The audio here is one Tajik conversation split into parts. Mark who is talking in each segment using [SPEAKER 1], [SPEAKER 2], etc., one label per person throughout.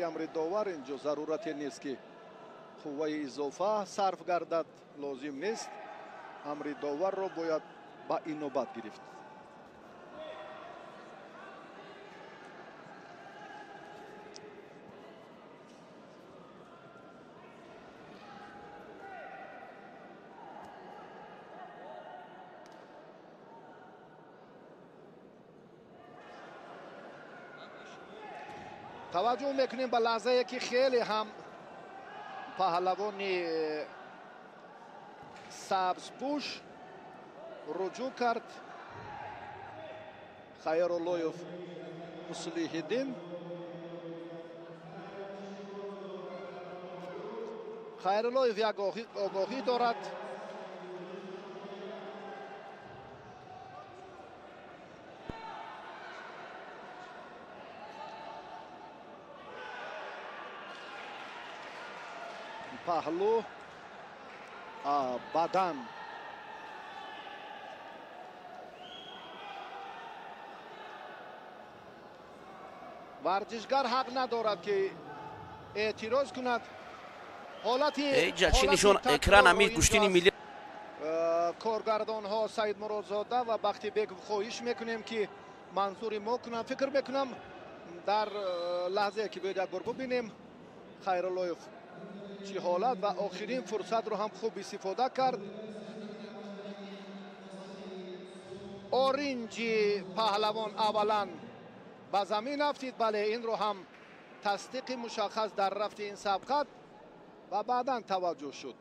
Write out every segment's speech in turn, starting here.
[SPEAKER 1] амри довар инҷо зарурате нест, ки қувваи изофа сарф гардад, лозим нест. Амри доварро бояд ба инобат гирифт. Таваҷҷӯҳ мекунем ба лаҳзае, ки хеле ҳам паҳлавони сабзпӯш руҷӯъ кард. Хайруллоев Муслиҳиддин. Хайруллоев як огоҳӣ дорад. Паҳлу бадан. Варзишгар ҳақ надорад, ки эътироз кунад. Ҳолати
[SPEAKER 2] чӣ нишон экран ами гӯштини милли.
[SPEAKER 1] Коргардонҳо Саид Муродзода ва Бахтибеков, хоҳиш мекунем, ки манзури мо кунанд. Фикр мекунам, дар лаҳзае ки бояд як бор бубинем Хайруллоев чӣ ҳолат ва охирин фурсатро ҳам хуб истифода кард. Оринҷи паҳлавон аввалан ба замин афтид. Бале, инро ҳам тасдиқи мушаххас дар рафти ин сабқат ва баъдан таваҷҷӯҳ шуд,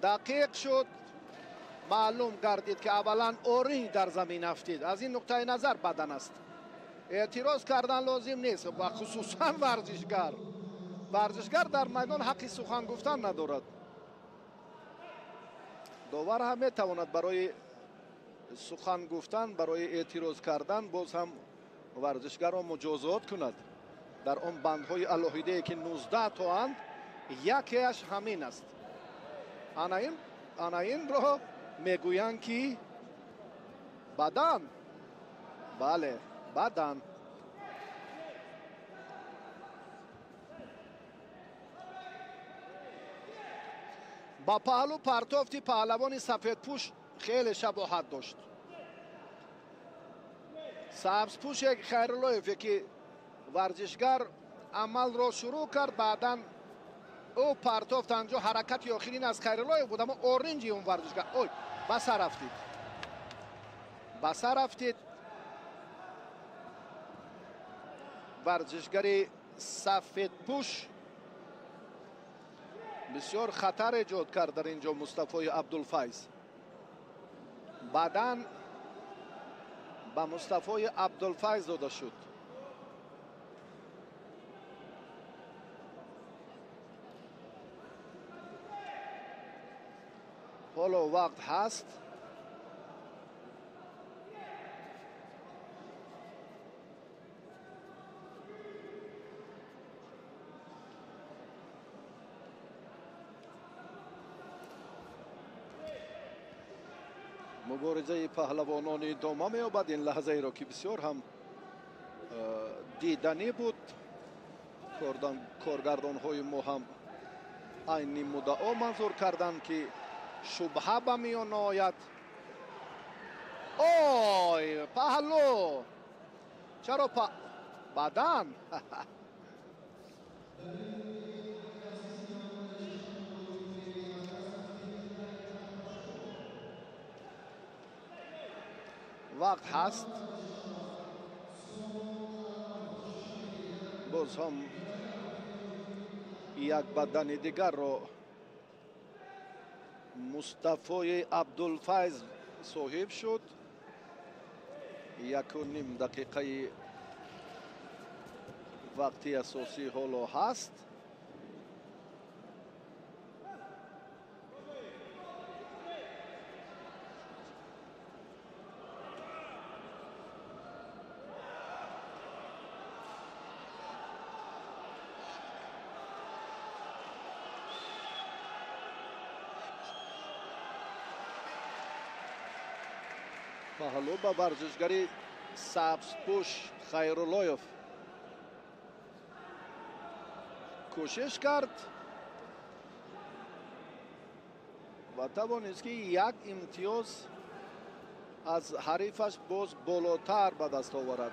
[SPEAKER 1] дақиқ шуд, маълум гардид, ки аввалан оринҷ дар замин афтид. Аз ин нуқтаи назар бадан аст, эътироз кардан лозим нест ва хусусан варзишгар. Варзишгар дар майдон ҳаққи сухан гуфтан надорад. Довар ҳам метавонад барои сухан гуфтан, барои эътироз кардан боз ҳам варзишгарро муҷозот кунад. Дар он бандҳои алоҳидае, ки 19 тоанд, якеаш ҳамин аст. Ана инро мегӯянд, ки бадан. Бале, бадан. Ба паҳлу партофти паҳлавони сафедпӯш хеле шабоҳат дошт. Сабзпӯше Хайруллоеве, ки варзишгар амалро шурӯъ кард, баъдан ӯ партофт. Анҷо ҳаракати охирин аз Хайруллоев буд, аммо оринҷи он варзишгар ой ба сар афтид, ба сар афтид. Варзишгари сафедпӯш бисёр хатар эҷод кард дар инҷо Мустафои Абдулфайз. Баъдан ба Мустафои Абдулфайз дода шуд. Ҳоло вақт ҳаст. Муборизаи паҳлавонон идома меёбад. Ин лаҳзаеро, ки бисёр ҳам диданӣ буд, коргардонҳои мо ҳам айни муддао манзур карданд, ки шубҳа ба миён ояд. Ой, паҳлу чаро бадан? Вақт ҳаст. Боз ҳам як бадани дигарро Мустафои Абдулфайз соҳиб шуд. 1.5 дақиқаи вақти асосӣ ҳоло ҳаст. Паҳлу ба варзишгари сабзпӯш Хайруллоев. кӯшиш кард ва тавонист, ки як имтиёз аз ҳарифаш боз болотар ба даст оварад.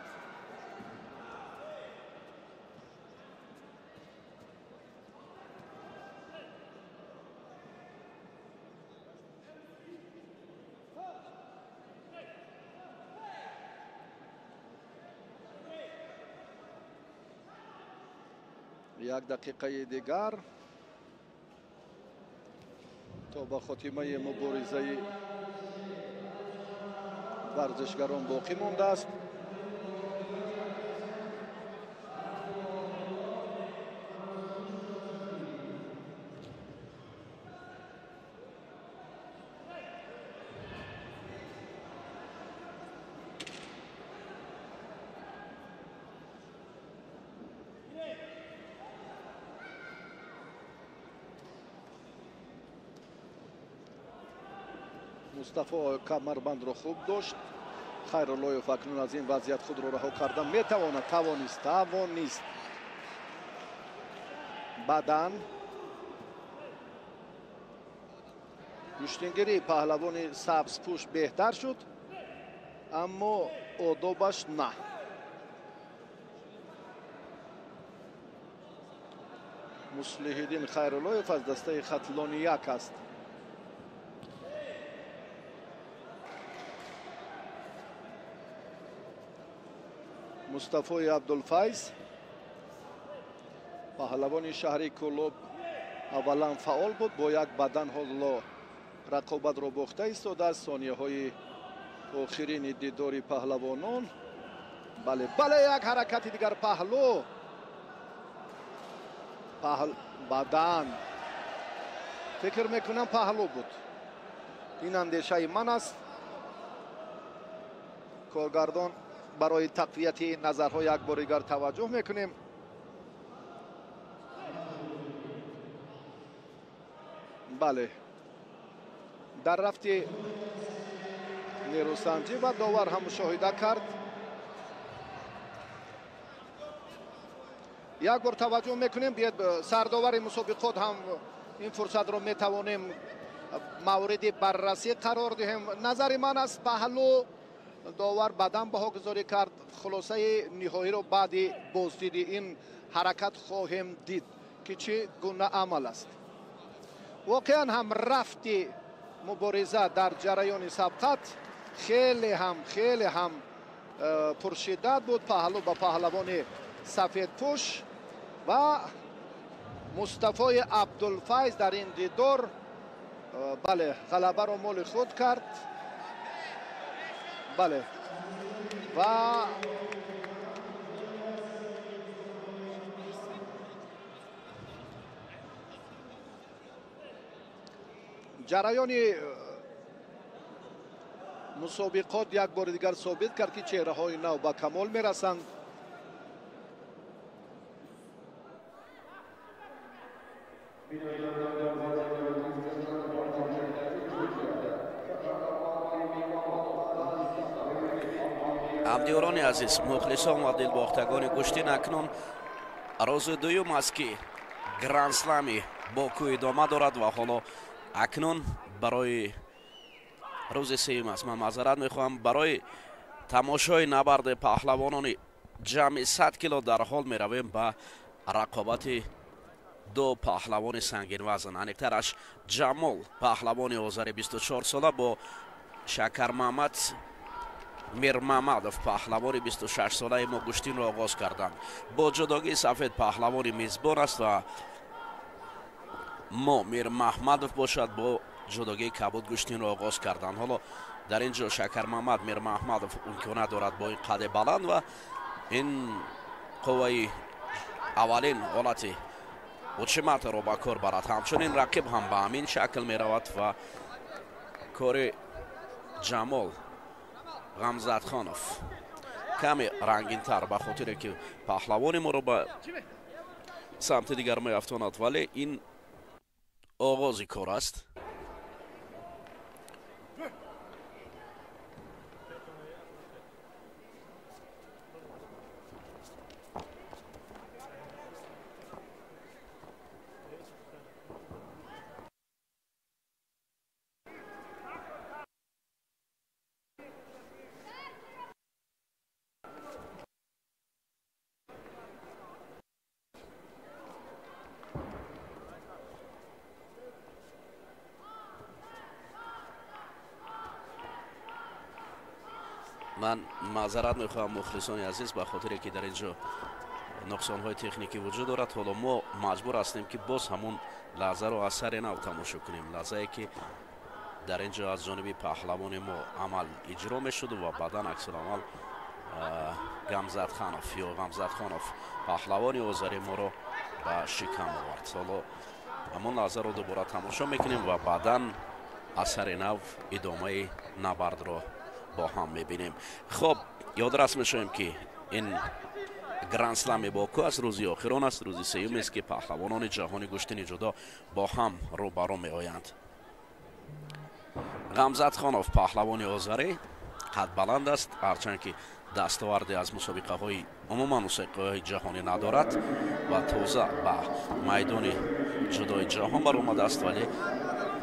[SPEAKER 1] Як дақиқаи дигар то ба хотимаи муборизаи варзишгарон боқӣ мондааст. Мустафо камарбандро хуб дошт. Хайруллоев акнун аз ин вазъият худро раҳо карда метавонад. Тавонист. Бадан гӯштингирии паҳлавони сабзпӯш беҳтар шуд, аммо одобаш на. Муслиҳиддин Хайруллоев аз дастаи Хатлони як аст. Мустафои Абдулфайз, паҳлавони шаҳри Кӯлоб, аввалан фаъол буд, бо як бадан ҳоло рақобатро бохта истодааст. Сонияҳои охирини дидори паҳлавонон. Бале, бале, як ҳаракати дигар, паҳлу, бадан. Фикр мекунам паҳлу буд. Ин андешаи ман аст. Коргардон барои тақвияти ин назарҳо як бори дигар таваҷҷӯҳ мекунем. Бале, дар рафти нерӯсанҷӣ ва довар ҳам мушоҳида кард. Як бор таваҷҷӯҳ мекунем. Биёед, сардовари мусобиқот ҳам ин фурсатро метавонем мавриди баррасӣ қарор диҳем. Назари ман аст, паҳлу. Довар бадан баҳогузорӣ кард. Хулосаи ниҳоиро баъди боздиди ин ҳаракат хоҳем дид, ки чӣ гуна амал аст. Воқеан ҳам рафти мубориза дар ҷараёни сабқат хеле ҳам пуршиддат буд. Паҳлу ба паҳлавони сафедпӯш ва Мустафои Абдулфайз дар ин дидор, бале, ғалабаро моли худ кард. Бале, ва ҷараёни мусобиқот як бори дигар собит кард, ки чеҳраҳои нав ба камол мерасанд.
[SPEAKER 2] Ҳамдиёрони азиз, мухлисон ва дилбохтагони гӯштин, акнун рӯзи дуюм аст, ки грандслами Боку идома дорад ва ҳоло акнун барои рӯзи сеюм аст. Ман маъзарат мехоҳам, барои тамошои набарди паҳлавонони ҷамъи 100 кило дар ҳол меравем ба рақобати ду паҳлавони сангинвазн. Аниқтараш Ҷамол, паҳлавони озари 24 сола, бо Шакармамад Мирмамадов, паҳлавони 26 солаи мо гӯштинро оғоз карданд. Бо ҷудогии сафед паҳлавони мизбон аст ва мо Мирмаҳмадов бошад бо ҷудогии кабуд гӯштинро оғоз карданд. Ҳоло дар ин ҷо Шакармамад Мирмаҳмадов имконат дорад бо ин қади баланд ва ин қувваи аввалин ҳолати учиматаро ба кор барад. Ҳамчунин рақиб ҳам ба ҳамин шакл меравад ва кори Ҷамол Ғамзатхонов каме рангинтар, ба хотире ки паҳлавони моро ба самти дигар меафтонад, вале ин оғози кор аст. Ман маъзарат мехоҳам, мухлисони азиз, ба хотире ки дар ин ҷо нуқсонҳои техникӣ вуҷуд дорад. Ҳоло мо маҷбур ҳастем, ки боз ҳамун лаҳзаро аз сари нав тамошо кунем, лаҳзае ки дар ин ҷо аз ҷониби паҳлавони мо амал иҷро мешуд ва баъдан аксуламал Гамзатханов ё Ғамзатхонов, паҳлавони озари моро ба шикам овард. Ҳоло ҳамон лаҳзаро дубора тамошо мекунем ва баъдан аз сари нав идомаи набардро бо ҳам мебинем. Хоб, ёдрас мешавем, ки ин Грандслами Боку аст, рӯзи охирон аст, рӯзи сеюм аст, ки паҳлавонони ҷаҳони гӯштини ҷудо бо ҳам рӯбарӯ меоянд. Ғамзатхонов, паҳлавони озарӣ, қадбаланд аст, ҳарчанд ки дастоварде аз мусобиқаҳои, умуман мусобиқаҳои ҷаҳонӣ надорад ва тоза ба майдони ҷудои ҷаҳон баромадааст, вале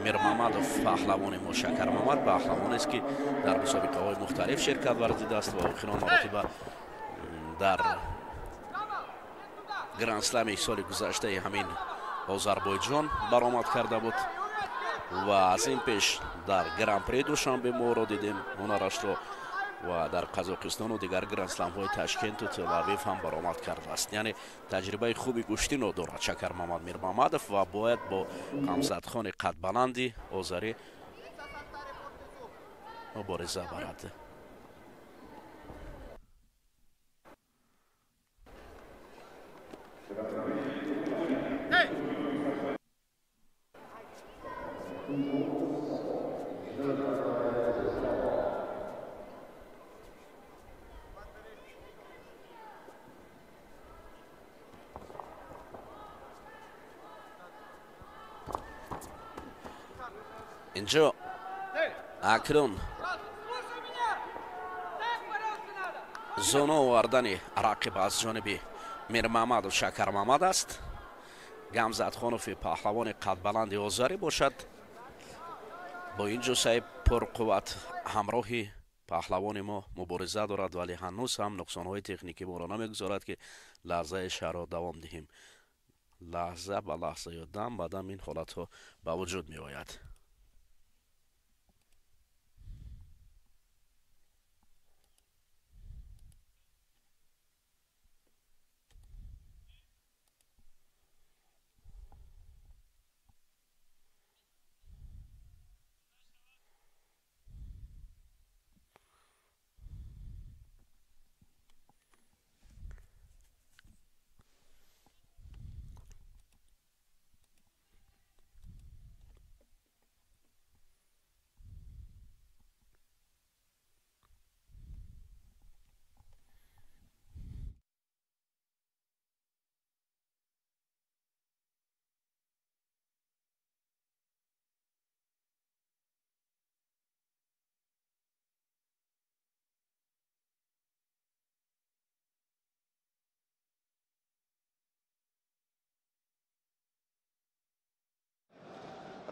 [SPEAKER 2] Мирмамадов, паҳлавони мо, Шакармамад, паҳлавонест, ки дар мусобиқаҳои мухталиф ширкат варзидааст ва охирон маротиба дар Грандслами соли гузаштаи ҳамин Озарбойҷон баромад карда буд ва аз ин пеш дар Гран-при Душанбе моро дидем ҳунарашро ва дар Қазоқистону дигар грандсламҳои Ташкенту Телавив ҳам баромад кардааст. Яъне таҷрибаи хуби гӯштино дорад Шакармамад Мирмамадов ва бояд бо Ғамзатхони қадбаланди озарӣ мубориза барад. Инҷо акнун зону овардани рақиб аз ҷониби Мирмамаду Шакармамад аст. Гамзатхонови паҳлавони қадбаланди озарӣ бошад, бо ин ҷусаи пурқувват ҳамроҳи паҳлавони мо мубориза дорад, вале ҳанӯз ҳам нуқсонҳои техникӣ моро намегузорад, ки лаҳзаи шаҳрро давом диҳем. Лаҳза ба лаҳза ё дам ба дам ин ҳолатҳо ба вуҷуд меояд.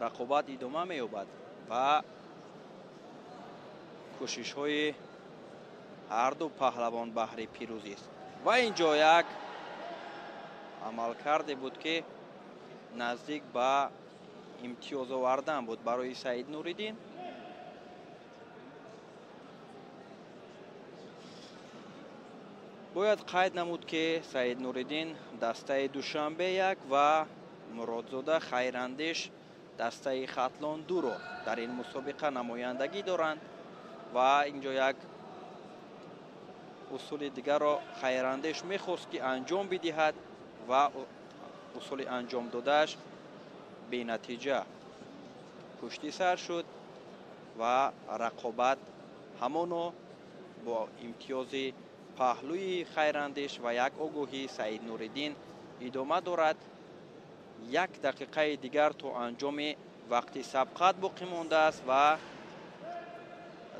[SPEAKER 3] Рақобат идома меёбад ва кӯшишҳои ҳарду паҳлавон баҳри пирӯзист. Ва ин ҷо як амалкарде буд, ки наздик ба имтиёз овардан буд барои Саид Нуриддин. Бояд қайд намуд, ки Саид Нуриддин дастаи Душанбе як ва Муродзода Хайрандеш дастаи Хатлон дуро дар ин мусобиқа намояндагӣ доранд ва инҷо як усули дигарро Хайрандеш мехост, ки анҷом бидиҳад ва усули анҷом додааш бенатиҷа пушти сар шуд ва рақобат ҳамоно бо имтиёзи паҳлӯи Хайрандеш ва як огоҳии Саид Нуриддин идома дорад. Як дақиқаи дигар то анҷоми вақти сабқат боқӣ мондааст ва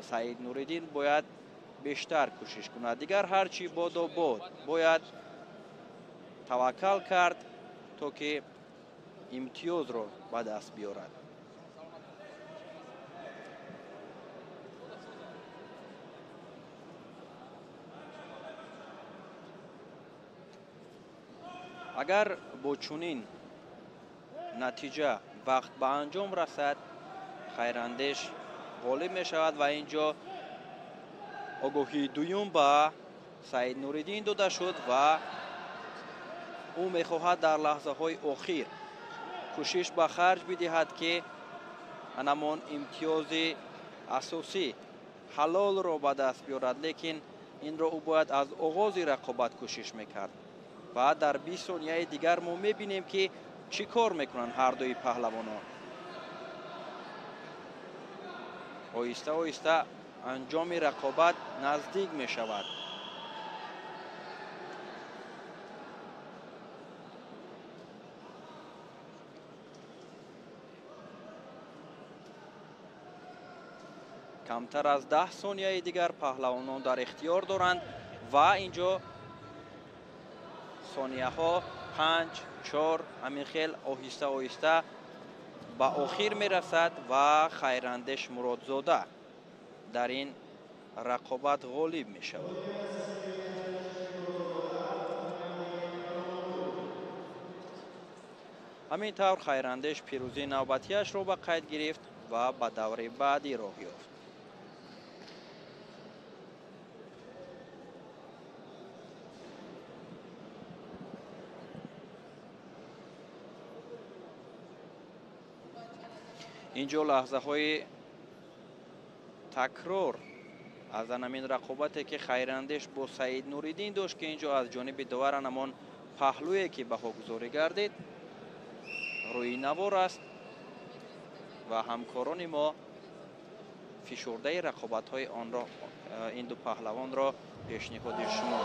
[SPEAKER 3] Саид Нуриддин бояд бештар кӯшиш кунад. Дигар ҳар чӣ бодо бод, бояд таваккал кард, то ки имтиёзро ба даст биёрад. Агар бо чунин натиҷа вақт ба анҷом расад, Хайрандеш ғолиб мешавад ва ин ҷо Огоҳии дуюм ба Саид Нуриддин дода шуд ва ӯ мехоҳад дар лаҳзаҳои охир кӯшиш ба харҷ бидиҳад, ки анамон имтиёзи асосӣ ҳалолро ба даст биёрад, лекин инро ӯ бояд аз оғози рақобат кӯшиш мекард. Ва дар 20 сонияи дигар мо мебинем, ки чӣ кор мекунанд ҳардуи паҳлавонон. Оҳиста оҳиста анҷоми рақобат наздик мешавад. Камтар аз 10 сонияи дигар паҳлавонон дар ихтиёр доранд ва инҷо сонияҳо 5, 4 ҳамин хел оҳиста оҳиста ба охир мерасад ва Хайрандеш Муродзода дар ин рақобат ғолиб мешавад. Ҳамин тавр Хайрандеш пирӯзии навбатиашро ба қайд гирифт ва ба даври баъдӣ роҳ ёфт. Инҷо лаҳзаҳои такрор аз анамин рақобате, ки Хайрандеш бо Саид Нуриддин дошт, ки инҷо аз ҷониби довар анамон паҳлӯе, ки баҳогузорӣ гардид, рӯи навор аст ва ҳамкорони мо фишурдаи рақобатҳои онро ин ду паҳлавонро пешниҳоди шумо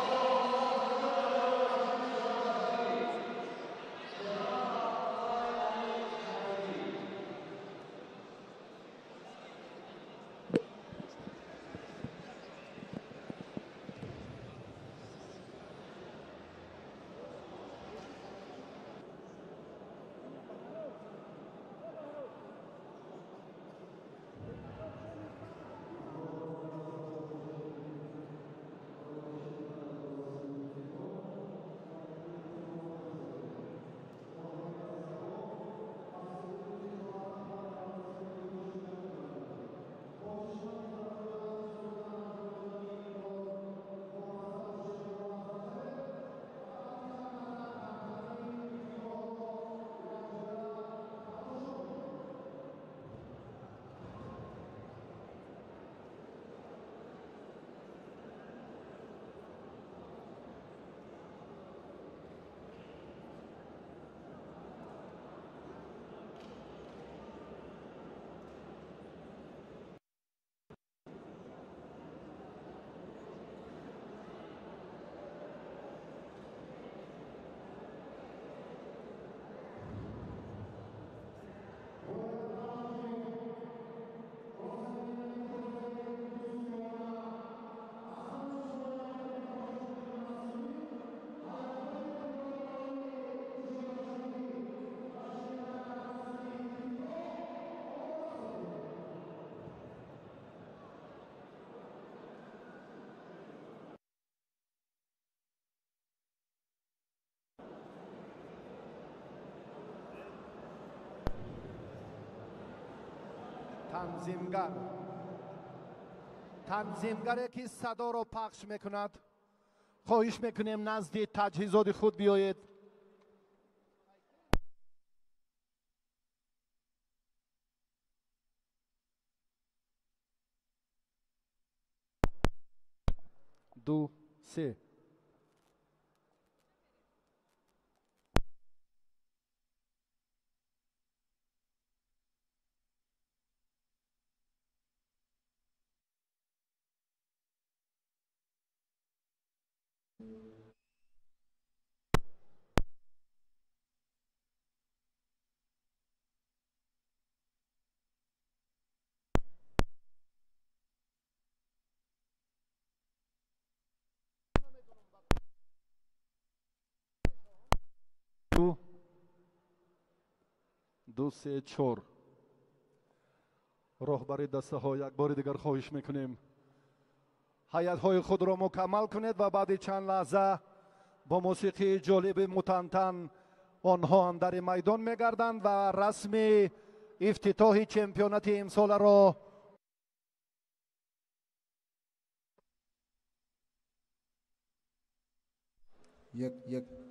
[SPEAKER 3] мекунанд.
[SPEAKER 1] Танзимгаре ки садоро пахш мекунад, хоҳиш мекунем назди таҷҳизоти худ биёед. Ду, се. Ду, се, чор. Роҳбари дастаҳо як бори дигар хоҳиш мекунем ҳайатҳои худро мукаммал кунед ва баъди чанд лаҳза бо мусиқии ҷолиби мутантан онҳо ҳам дар ин майдон мегарданд ва расми ифтитоҳи чемпионати имсоларо
[SPEAKER 4] 1-1.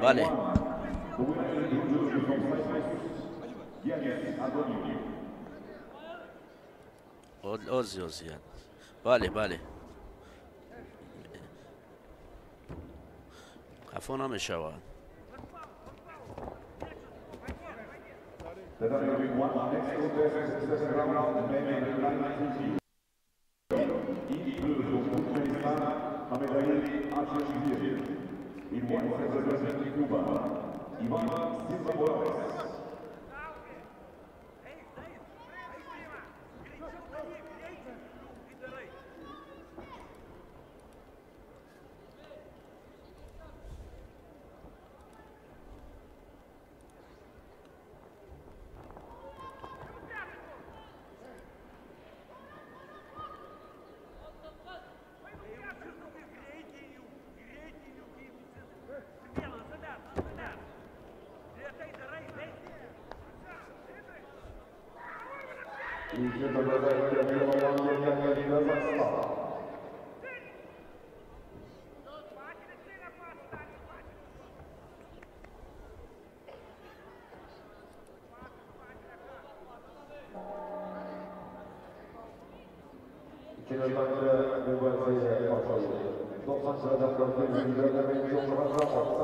[SPEAKER 2] Бале. Ози ози. Бале, бале. Қафо намешавад.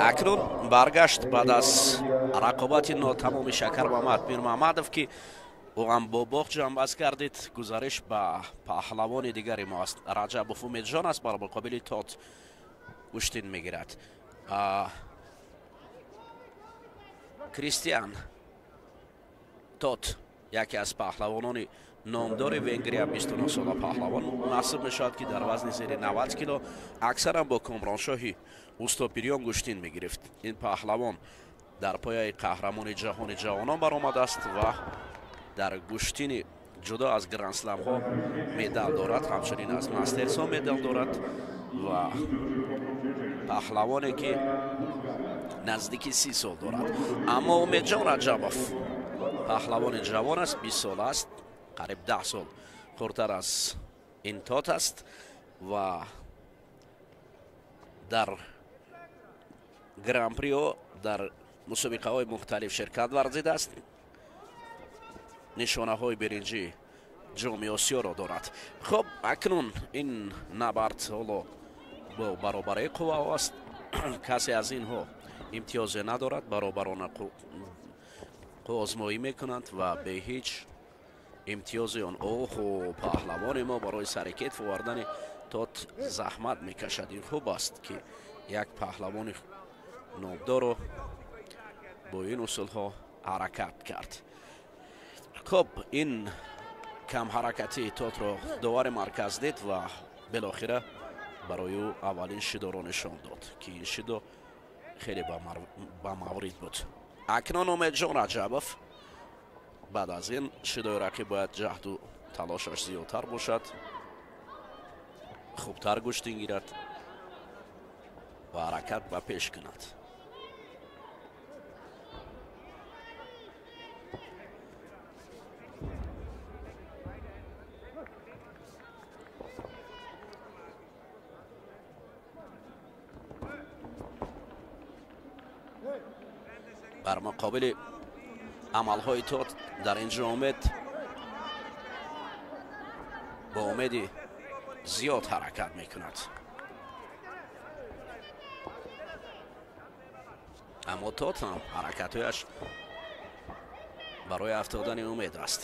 [SPEAKER 2] Акнун баргашт баъд аз рақобати нотамоми Шакармамад Мирмамадов, ки ӯ ҳам бо боғ ҷамъбаст гардид, гузариш ба паҳлавони дигари мо аст. Раҷабов Умедҷон аст, бар муқобили Тот гӯштин мегирад. Кристиан Тот яке аз паҳлавонони номдори Венгрия, 29 сола паҳлавон мунасиб мешавад, ки дар вазни зери 90 кило аксаран бо Комроншоҳи Устопириён гӯштин мегирифт. Ин паҳлавон дар пояи қаҳрамони ҷаҳони ҷавонон баромадааст ва дар гӯштини ҷудо аз грандсламҳо медал дорад, ҳамчунин аз мастерсҳо медал дорад ва паҳлавоне ки наздики 30 сол дорад. Аммо Умедҷон Раҷабов паҳлавони ҷавон аст, 20 сола аст, қариб 10 сол хурдтар аз ин Тот аст ва Дар гран-приҳо, дар мусобиқаҳои мухталиф ширкат варзидааст. Нишонаҳои биринҷӣ ҷоми Осиёро дорад. Хуб, акнун ин набард ҳоло бо баробарии қувваҳо аст. Касе аз инҳо имтиёзе надорад, баробарона қувваозмоӣ мекунанд ва бе ҳеҷ имтиёзи он. Оҳо, паҳлавони мо барои сари кетф овардани Тот заҳмат мекашад. Ин хуб аст, ки як паҳлавони номдорро бо ин усулҳо ҳаракат кард. Хуб, ин камҳаракатии Тотро довари марказ дид ва билохира барои ӯ аввалин шидоро нишон дод, ки ин шидо хеле ба маврид буд. Акнун Умедҷон Раҷабов баъд аз ин шидои рақиб бояд ҷаҳду талошаш зиёдтар бошад, хубтар гӯштин гирад ва ҳаракат ба пеш кунад. Бар муқобили амалҳои Тот дар ин ҷо Умед бо умеди зиёд ҳаракат мекунад, аммо Тот ҳам ҳаракатҳояш барои афтодани Умед аст.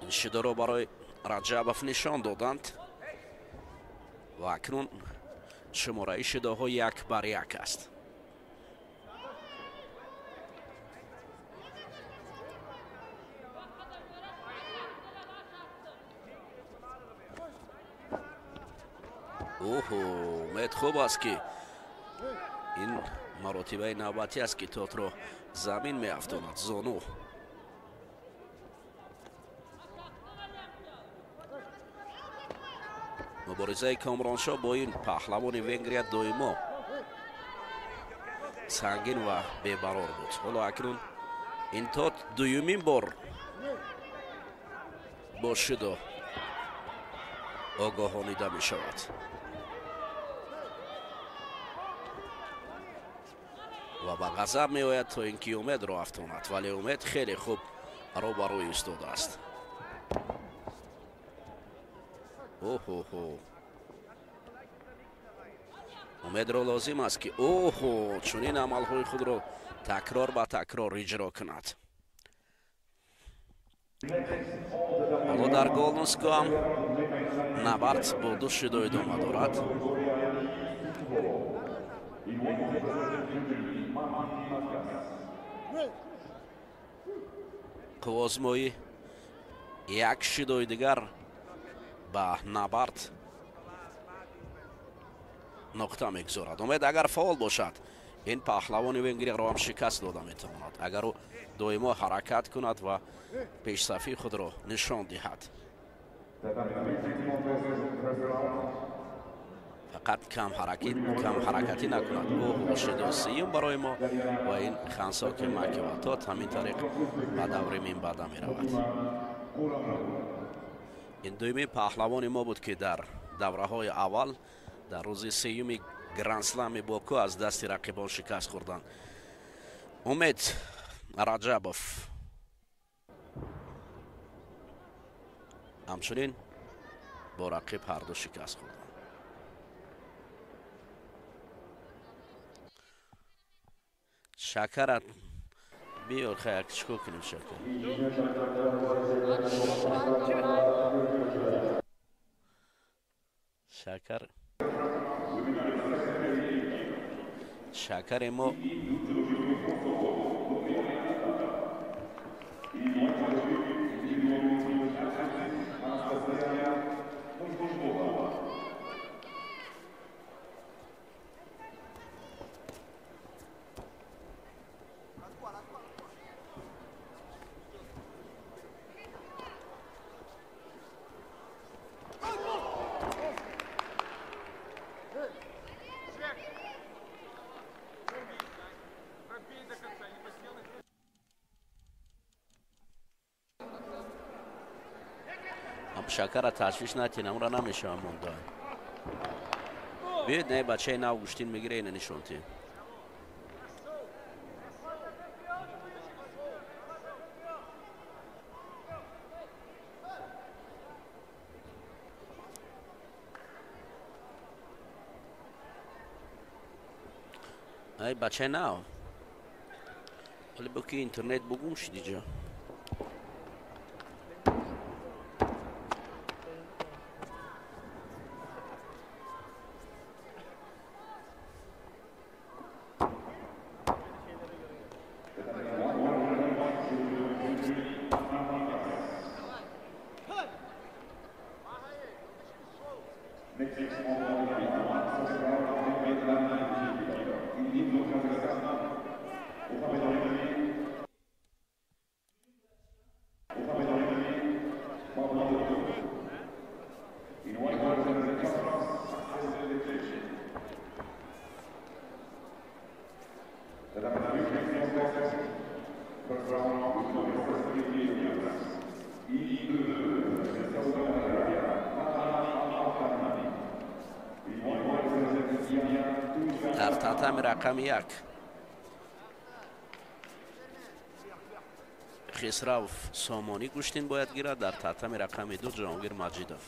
[SPEAKER 2] Ин шидоро барои Раҷабов нишон доданд ва акнун шумораи шидоҳо 1-1 аст. Оҳо, Умед хуб аст, ки ин маротибаи навбатӣ аст, ки Тотро замин меафтонад. Зону муборизаи Комроншоҳ бо ин паҳлавони Венгрия доимо сангин ва бебарор буд. Ҳоло акнун ин Тот дуюмин бор бо шидо огоҳонида мешавад. Ва ба ғазаб меояд, то ин ки Умедро афтонад, вале Умед хеле хуб рӯ ба рӯй истодааст. Оҳоҳо, Умедро лозим аст, ки оҳо чунин амалҳои худро такрор ба такрор иҷро кунад. Ҳоло дар Голнуско ҳам набард бо ду шидо идома дорад. Қувваозмоӣ як шидои дигар ба набард нуқта мегузорад. Умед агар фаъол бошад, ин паҳлавони Венгрияро ҳам шикаст дода метавонад, агар ӯ доимо ҳаракат кунад ва пешсафии худро нишон диҳад. Фақат камҳаракатӣ накунад. Оҳ, шидои сеюм барои мо ва ин Хансоки Макива Тот ҳамин тариқ ба даври минбаъда меравад. Ин дуюми паҳлавони мо буд, ки дар давраҳои аввал дар рӯзи сеюми грандслами Боку аз дасти рақибон шикаст хӯрданд. Умед Раҷабов ҳамчунин бо рақиб ҳарду шикаст хӯрданд. Шакарат биёр, хаяк чикор кунем шакар? Шакар, шакари мо Шакара ташвиш натин, амра намешава монда. Биёед, не бачаи нав гӯштин мегира, ина нишонтин. Ай бачаи нав. Вале бо ки интернет бугум шидиҷа. Дар татами рақами 1 Хисрав Сомонӣ гӯштин бояд гирад, дар татами рақами 2 Ҷаҳонгир Маҷидов.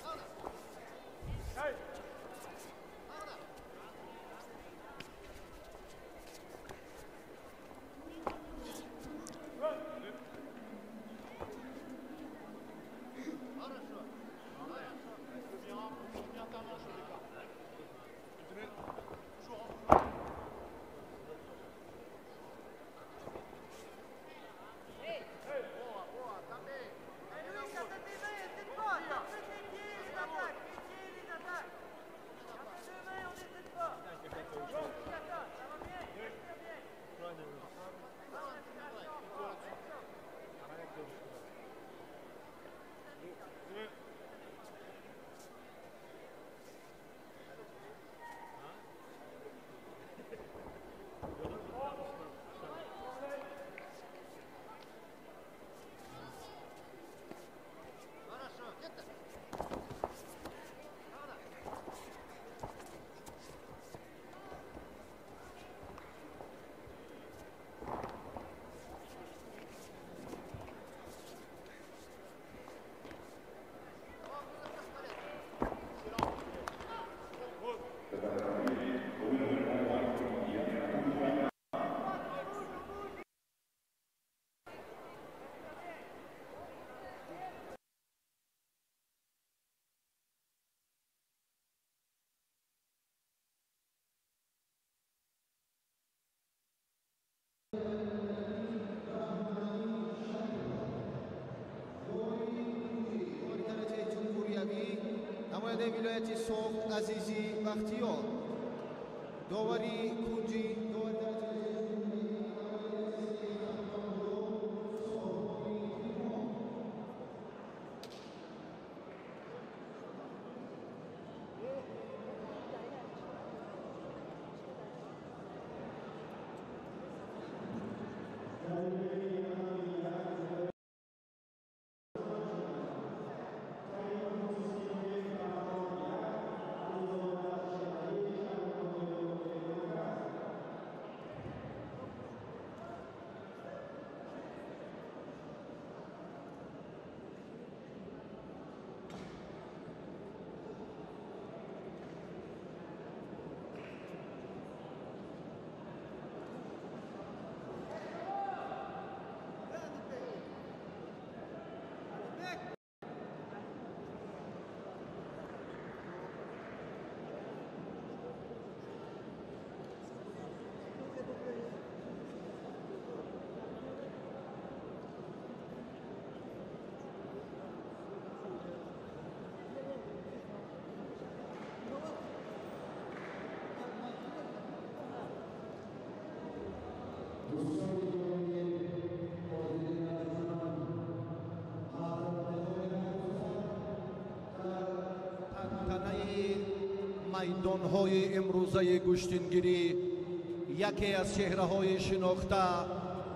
[SPEAKER 4] نماینده ولایت سوخت عزیزی بختیار، داوری کنجی майдонҳои имрӯзаи гӯштингирӣ яке аз чеҳраҳои шинохта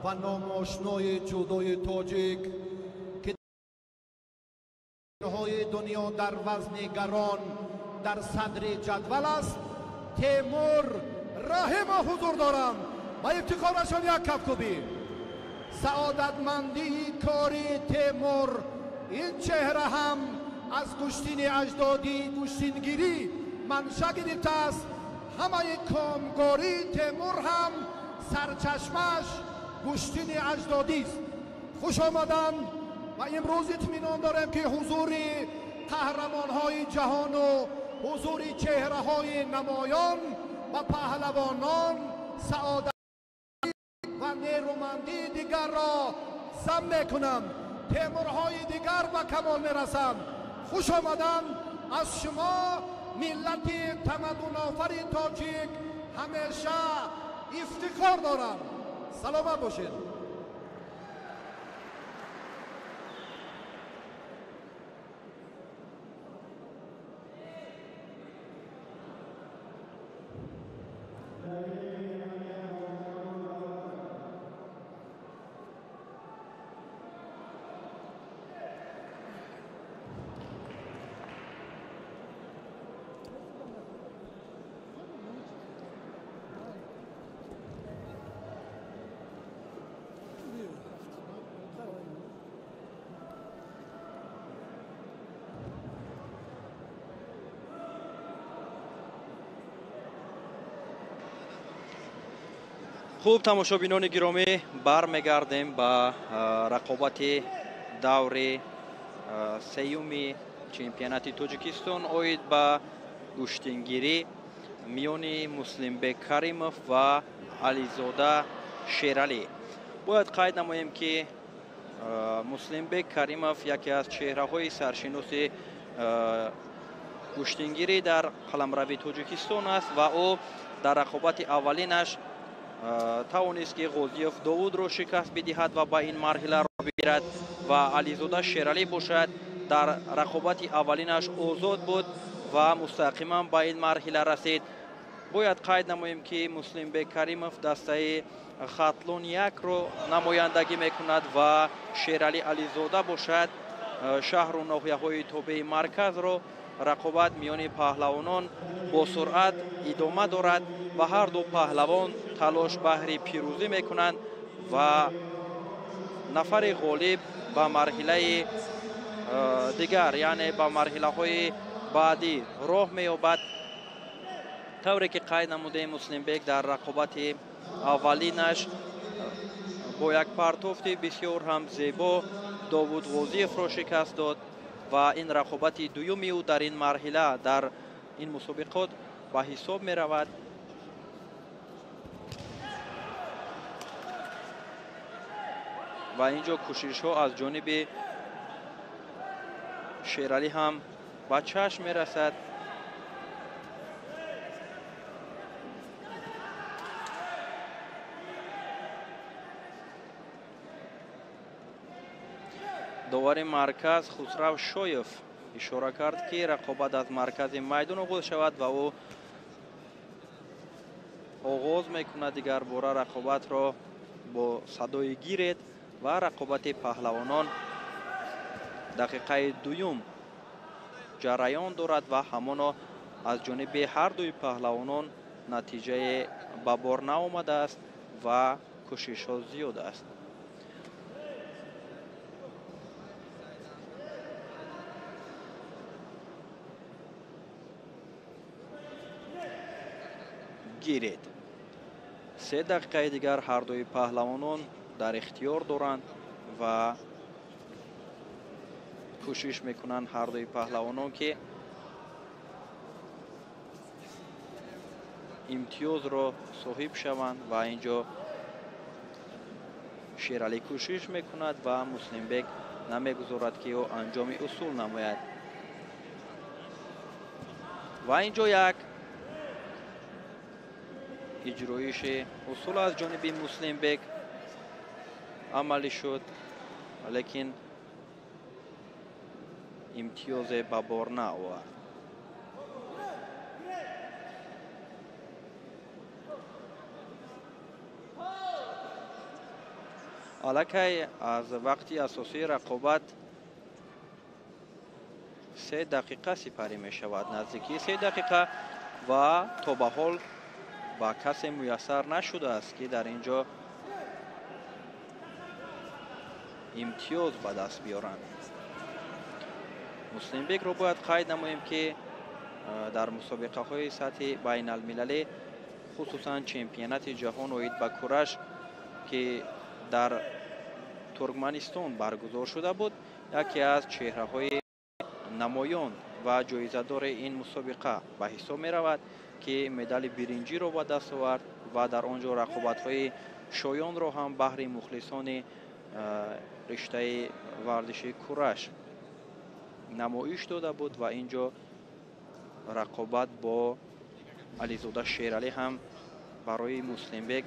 [SPEAKER 4] ва номошнои ҷудои тоҷик, ки ҳои дунё дар вазни гарон дар садри ҷадвал аст, Темур Раҳимов ҳузур доранд. Ба ифтихорашон як кафкӯбӣ. Саодатмандии кори Темур, ин чеҳра ҳам аз гӯштини аҷдодӣ гӯштингирӣ манша гирифтааст. Ҳамаи комгории Темур ҳам сарчашмааш гӯштини аҷдодист. Хуш омаданд ва имрӯз итминон дорем, ки ҳузури қаҳрамонҳои ҷаҳону ҳузури чеҳраҳои намоён ва паҳлавонон саодат ва нерӯмандии дигарро зам мекунанд. Темурҳои дигар ба камол мерасанд. Хуш омаданд. Аз шумо миллати тамаддунофари тоҷик ҳамеша ифтихор дорам. Саломат бошед.
[SPEAKER 3] Хуб, тамошобинони гиромӣ, бармегардем ба рақобати даври сеюми чемпионати Тоҷикистон оид ба гӯштингирӣ миёни Муслимбек Каримов ва Ализода Шералӣ. Бояд қайд намоем, ки Муслимбек Каримов яке аз чеҳраҳои саршиноси гӯштингирӣ дар қаламрави Тоҷикистон аст ва ӯ дар рақобати аввалинаш тавонист, ки Ғозиев Довудро шикаст бидиҳад ва ба ин марҳила роҳ бигирад ва Ализода Шералӣ бошад дар рақобати аввалинаш озод буд ва мустақиман ба ин марҳила расид. Бояд қайд намоем, ки Муслимбек Каримов дастаи Хатлон якро намояндагӣ мекунад ва Шералӣ Ализода бошад шаҳру ноҳияҳои тобеи марказро. Рақобат миёни паҳлавонон бо суръат идома дорад ва ҳар ду паҳлавон талош баҳри пирӯзӣ мекунанд ва нафари ғолиб ба марҳилаи дигар, яъне ба марҳилаҳои баъдӣ роҳ меёбад. Тавре ки қайд намудем, Муслимбек дар рақобати аввалинаш бо як партофти бисёр ҳам зебо Довуд Ғозиевро шикаст дод ва ин рақобати дуюми ӯ дар ин марҳила дар ин мусобиқот ба ҳисоб меравад. Ва инҷо кӯшишҳо аз ҷониби Шералӣ ҳам ба чашм мерасад. Довари марказ Хусрав Шоев ишора кард, ки рақобат аз маркази майдон оғоз шавад ва ӯ оғоз мекунад дигарбора рақобатро бо садои гиред ва рақобати паҳлавонон дақиқаи дуюм ҷараён дорад ва ҳамоно аз ҷониби ҳар дуи паҳлавонон натиҷае ба бор наомадааст ва кӯшишҳо зиёд аст. Гиред. 3 дақиқаи дигар ҳар дуи паҳлавонон дар ихтиёр доранд ва кӯшиш мекунанд ҳар дуи паҳлавонон, ки имтиёзро соҳиб шаванд ва инҷо Шералӣ кӯшиш мекунад ва Муслимбек намегузорад, ки ӯ анҷоми усул намояд. Ва инҷо як иҷроиши усул аз ҷониби Муслимбек амалӣ шуд, лекин имтиёзе ба бор наовард. Аллакай аз вақти асосии рақобат 3 дақиқа сипарӣ мешавад, наздикии 3 дақиқа, ва то ба ҳол ба касе муяссар нашудааст, ки дар ин ҷо имтиёз ба даст биёранд. Муслимбекро бояд қайд намоем, ки дар мусобиқаҳои сатҳи байналмилалӣ, хусусан чемпионати ҷаҳон оид ба кураш, ки дар Туркманистон баргузор шуда буд, яке аз чеҳраҳои намоён ва ҷоизадори ин мусобиқа ба ҳисоб меравад, ки медали биринҷиро ба даст овард ва дар он ҷо рақобатҳои шоёнро ҳам баҳри мухлисони риштаи варзиши кураш намоиш дода буд. Ва ин ҷо рақобат бо Ализода Шералӣ ҳам барои Муслимбек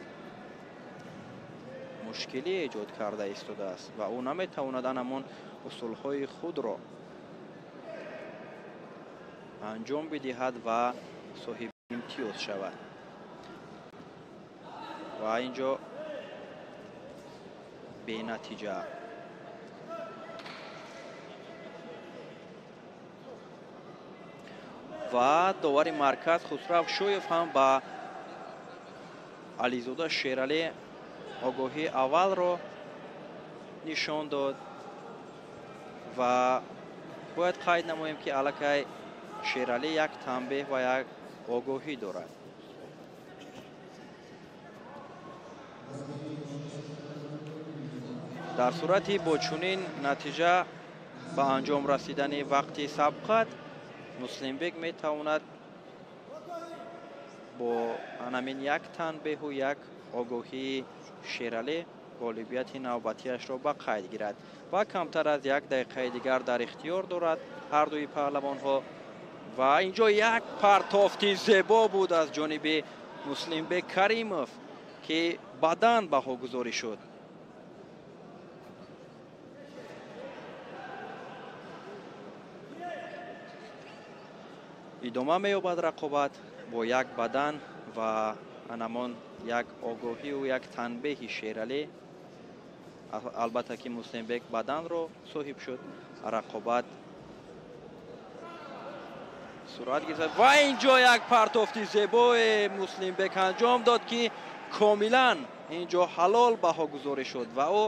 [SPEAKER 3] мушкилӣ эҷод карда истодааст ва ӯ наметавонад анамон усулҳои худро анҷом бидиҳад ва соҳиби имтиёз шавад. Ва ин ҷо бенатиҷа. Ва довари марказ Хусрав Шоев ҳам ба Ализода Шералӣ огоҳии аввалро нишон дод ва бояд қайд намоем, ки аллакай Шералӣ як танбеҳ ва як огоҳӣ дорад. Дар сурати бо чунин натиҷа ба анҷом расидани вақти сабқат, Муслимбек метавонад бо анамин як танбеҳу як огоҳии Шералӣ ғолибияти навбатиашро ба қайд гирад ва камтар аз 1 дақиқаи дигар дар ихтиёр дорад ҳардуи паҳлавонҳо. Ва ин ҷо як партофти зебо буд аз ҷониби Муслимбек Каримов, ки бадан баҳогузорӣ шуд. Идома меёбад рақобат бо як бадан ва анамон як огоҳию як танбеҳи Шералӣ. Албатта ки Муслимбек баданро соҳиб шуд, рақобат сурат гирифт ва ин ҷо як партофти зебои Муслимбек анҷом дод, ки комилан ин ҷо ҳалол баҳогузорӣ шуд ва ӯ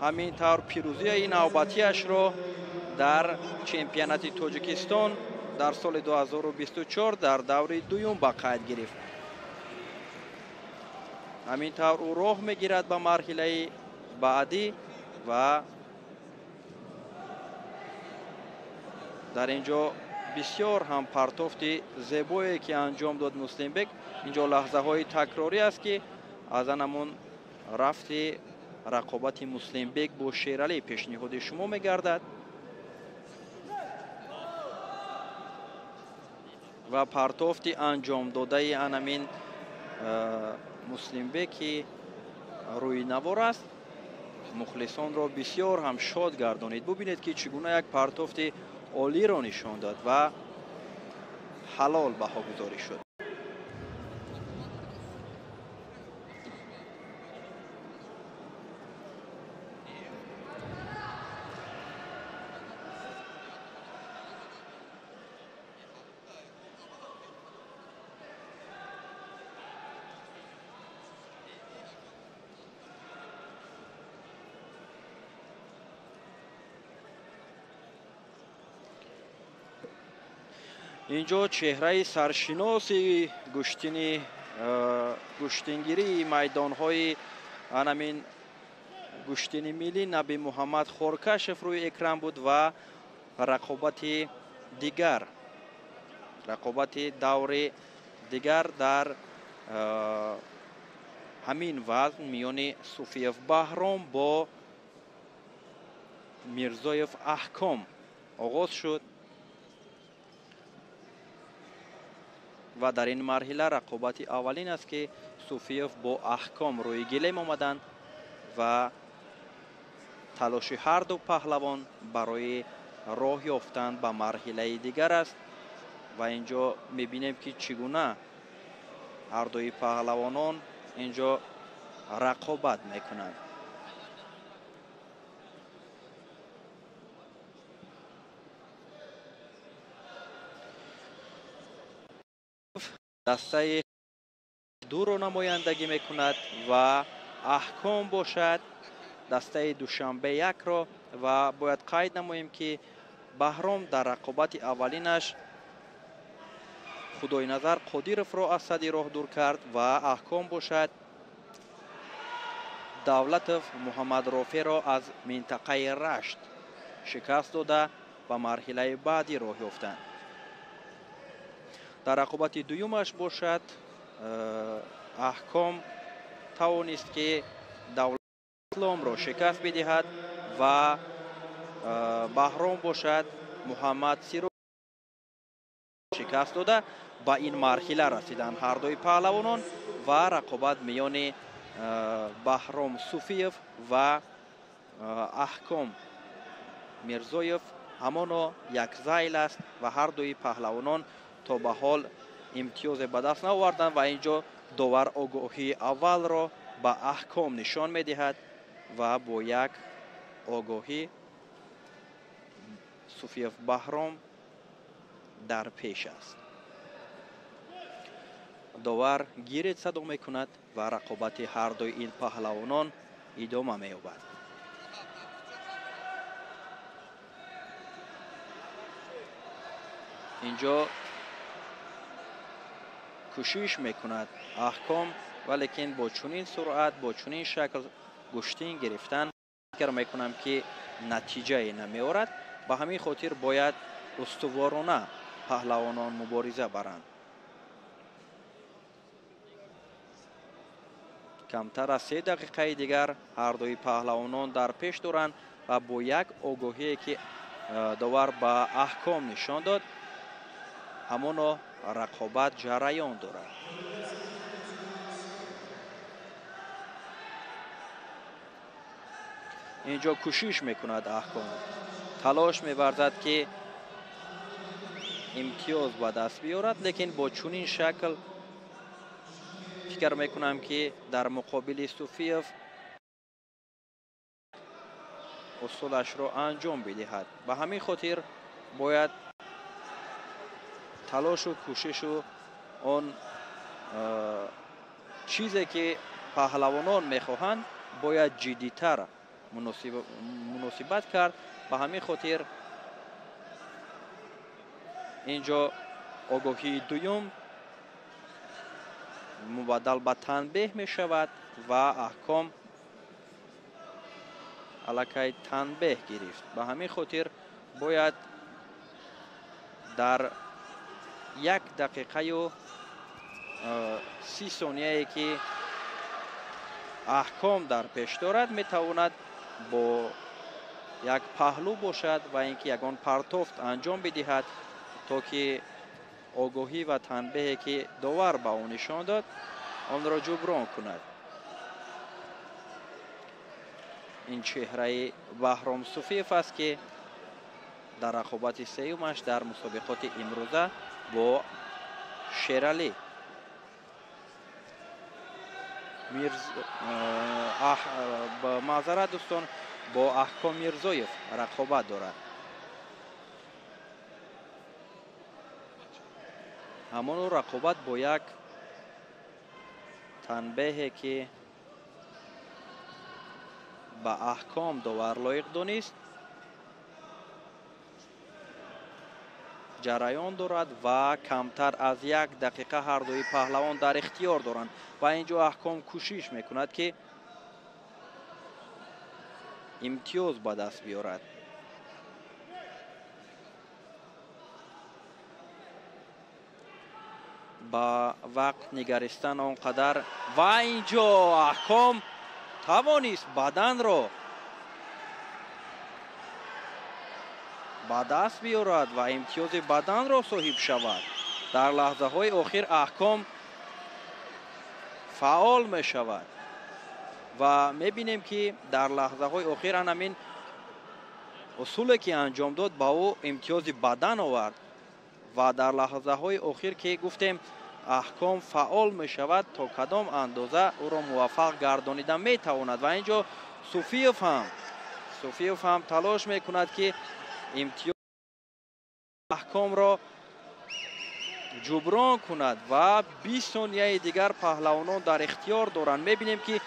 [SPEAKER 3] ҳамин тавр пирӯзии навбатиашро дар чемпионати Тоҷикистон дар соли 2024 дар даври дуюм ба қайд гирифт. Ҳамин тавр ӯ роҳ мегирад ба марҳилаи баъдӣ ва дар ин ҷо бисёр ҳам партофти зебое ки анҷом дод Муслимбек. Ин ҷо лаҳзаҳои такрорӣ аст, ки аз анамон рафти рақобати Муслимбек бо Шералӣ пешниҳоди шумо мегардад ва партофти анҷомдодаи анамин Муслимбек, ки рӯи навор аст, мухлисонро бисёр ҳам шод гардонид. Бубинед, ки чӣ гуна як партофти олиро нишон дод ва ҳалол баҳогузорӣ шуд. Инҷо чеҳраи саршиноси гӯштингирии майдонҳои анамин гӯштини миллӣ Наби Муҳаммад Хоркашев рӯи экран буд ва рақобати дигар, рақобати даври дигар дар ҳамин вазн миёни Суфиев Баҳром бо Мирзоев Аҳком оғоз шуд ва дар ин марҳила рақобати аввалин аст, ки Суфиев бо Аҳком рӯи гилем омаданд ва талоши ҳарду паҳлавон барои роҳ ёфтан ба марҳилаи дигар аст. Ва инҷо мебинем, ки чӣ гуна ҳардуи паҳлавонон инҷо рақобат мекунанд. Дастаи дуро намояндагӣ мекунад ва Аҳком бошад дастаи Душанбе якро. Ва бояд қайд намоем, ки Баҳром дар рақобати аввалинаш Худойназар Қодировро аз сади роҳ дур кард ва Аҳком бошад Давлатов Муҳаммад Роферо аз минтақаи Рашт шикаст дода ба марҳилаи баъдӣ роҳ ёфтанд. Дар рақобати дуюмаш бошад Аҳком тавонист, ки Давлатисломро шикаст бидиҳад ва Баҳром бошад Муҳаммад Сиро шикаст дода ба ин марҳила расиданд ҳардуи паҳлавонон ва рақобат миёни Баҳром Суфиев ва Аҳком Мирзоев ҳамоно як зайл аст ва ҳардуи паҳлавонон то ба ҳол имтиёзе ба даст наоварданд ва инҷо довар огоҳии аввалро ба Аҳком нишон медиҳад ва бо як огоҳӣ Суфиев Баҳром дар пеш аст. Довар гирет садо мекунад ва рақобати ҳардуи ин паҳлавонон идома меёбад. Инҷо кӯшиш мекунад Аҳком, валекин бо чунин суръат, бо чунин шакл гӯштин гирифтан фикр мекунам, ки натиҷае намеорад. Ба ҳамин хотир бояд устуворона паҳлавонон мубориза баранд. Камтар аз 3 дақиқаи дигар ҳардуи паҳлавонон дар пеш доранд ва бо як огоҳие, ки довар ба Аҳком нишон дод, ҳамоно рақобат ҷараён дорад. Инҷо кӯшиш мекунад Аҳком, талош меварзад, ки имтиёз ба даст биёрад, лекин бо чунин шакл фикр мекунам, ки дар муқобили Суфиев усулашро анҷом бидиҳад. Ба ҳамин хотир бояд талошу кӯшишу он чизе, ки паҳлавонон мехоҳанд, бояд ҷиддитар муносибат кард. Ба ҳамин хотир инҷо огоҳии дуюм мубаддал ба танбеҳ мешавад ва Аҳком аллакай танбеҳ гирифт. Ба ҳамин хотир бояд дар 1 дақиқаю 30 сонияе, ки Аҳком дар пеш дорад, метавонад бо як паҳлӯ бошад ва ин ки ягон партофт анҷом бидиҳад, то ки огоҳӣ ва танбеҳе, ки довар ба ӯ нишон дод, онро ҷуброн кунад. Ин чеҳраи Баҳром Суфиев аст, ки дар рақобати сеюмаш дар мусобиқоти имрӯза бо Шералӣ маъзарат дӯстон, бо Аҳком Мирзоев рақобат дорад. Ҳамоно рақобат бо як танбеҳе, ки ба Аҳком довар лоиқ донист, ҷараён дорад ва камтар аз 1 дақиқа ҳардуи паҳлавон дар ихтиёр доранд ва инҷо Аҳком кӯшиш мекунад, ки имтиёз ба даст биёрад. Ба вақт нигаристан он қадар ва инҷо Аҳком тавонист баданро ба даст биёрад ва имтиёзи баданро соҳиб шавад. Дар лаҳзаҳои охир Аҳком фаъол мешавад ва мебинем, ки дар лаҳзаҳои охир анамин усуле, ки анҷом дод, ба ӯ имтиёзи бадан овард ва дар лаҳзаҳои охир, ки гуфтем, Аҳком фаъол мешавад, то кадом андоза ӯро муваффақ гардонида метавонад. Ва инҷо Суфиев ҳам талош мекунад, ки имтиёз Аҳкомро ҷуброн кунад ва 20 сонияи дигар паҳлавонон дар ихтиёр доранд. Мебинем ки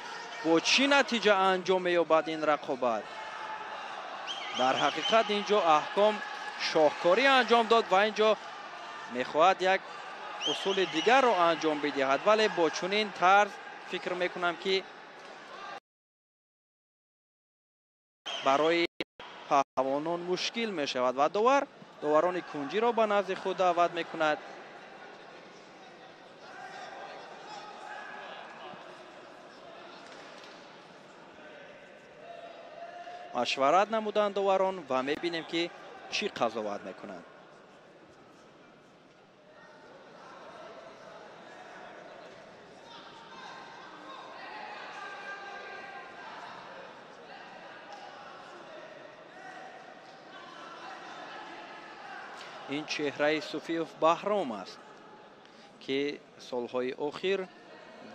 [SPEAKER 3] бо чӣ натиҷа анҷом меёбад ин рақобат. Дар ҳақиқат инҷо аҳком шоҳкорӣ анҷом дод ва инҷо мехоҳад як усули дигарро анҷом бидиҳад, вале бо чунин тарз фикр мекунам ки барои паҳлавонон мушкил мешавад ва доварони кунҷиро ба назди худ даъват мекунад. Машварат намуданд доварон ва мебинем ки чӣ қазоват мекунанд. Ин чеҳраи Суфиев Баҳром аст ки солҳои охир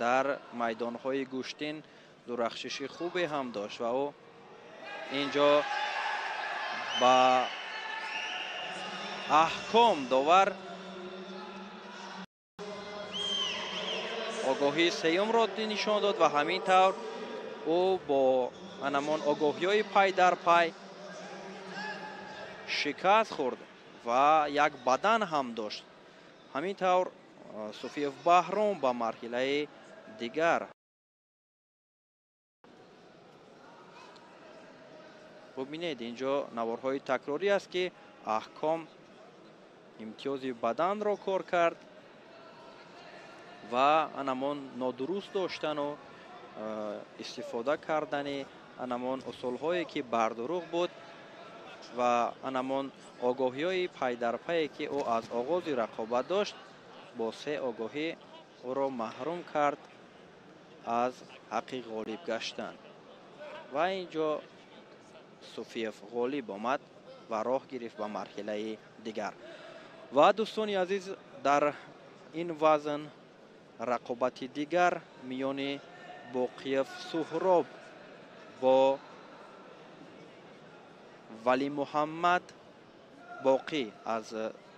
[SPEAKER 3] дар майдонҳои гӯштин дурахшиши хубе ҳам дошт ва ӯ инҷо ба аҳком довар огоҳии сеюмро нишон дод ва ҳамин тавр ӯ бо анамон огоҳиҳои пай дар пай шикаст хӯрд ва як бадан ҳам дошт. Ҳамин тавр Суфиев Баҳром ба марҳилаи дигар. Бубинед, инҷо наворҳои такрорӣ аст ки аҳком имтиёзи баданро кор кард ва анамон нодуруст доштану истифода кардани анамон усулҳое ки бардурӯғ буд ва анамон огоҳиҳои пайдарпае ки ӯ аз оғози рақобат дошт, бо се огоҳӣ ӯро маҳрум кард аз ҳаққи ғолиб гаштан. Ва инҷо Суфиев ғолиб омад ва роҳ гирифт ба марҳилаи дигар. Ва дӯстони азиз, дар ин вазн рақобати дигар миёни Боқиев Суҳроб бо Вали Муҳаммад Боқӣ аз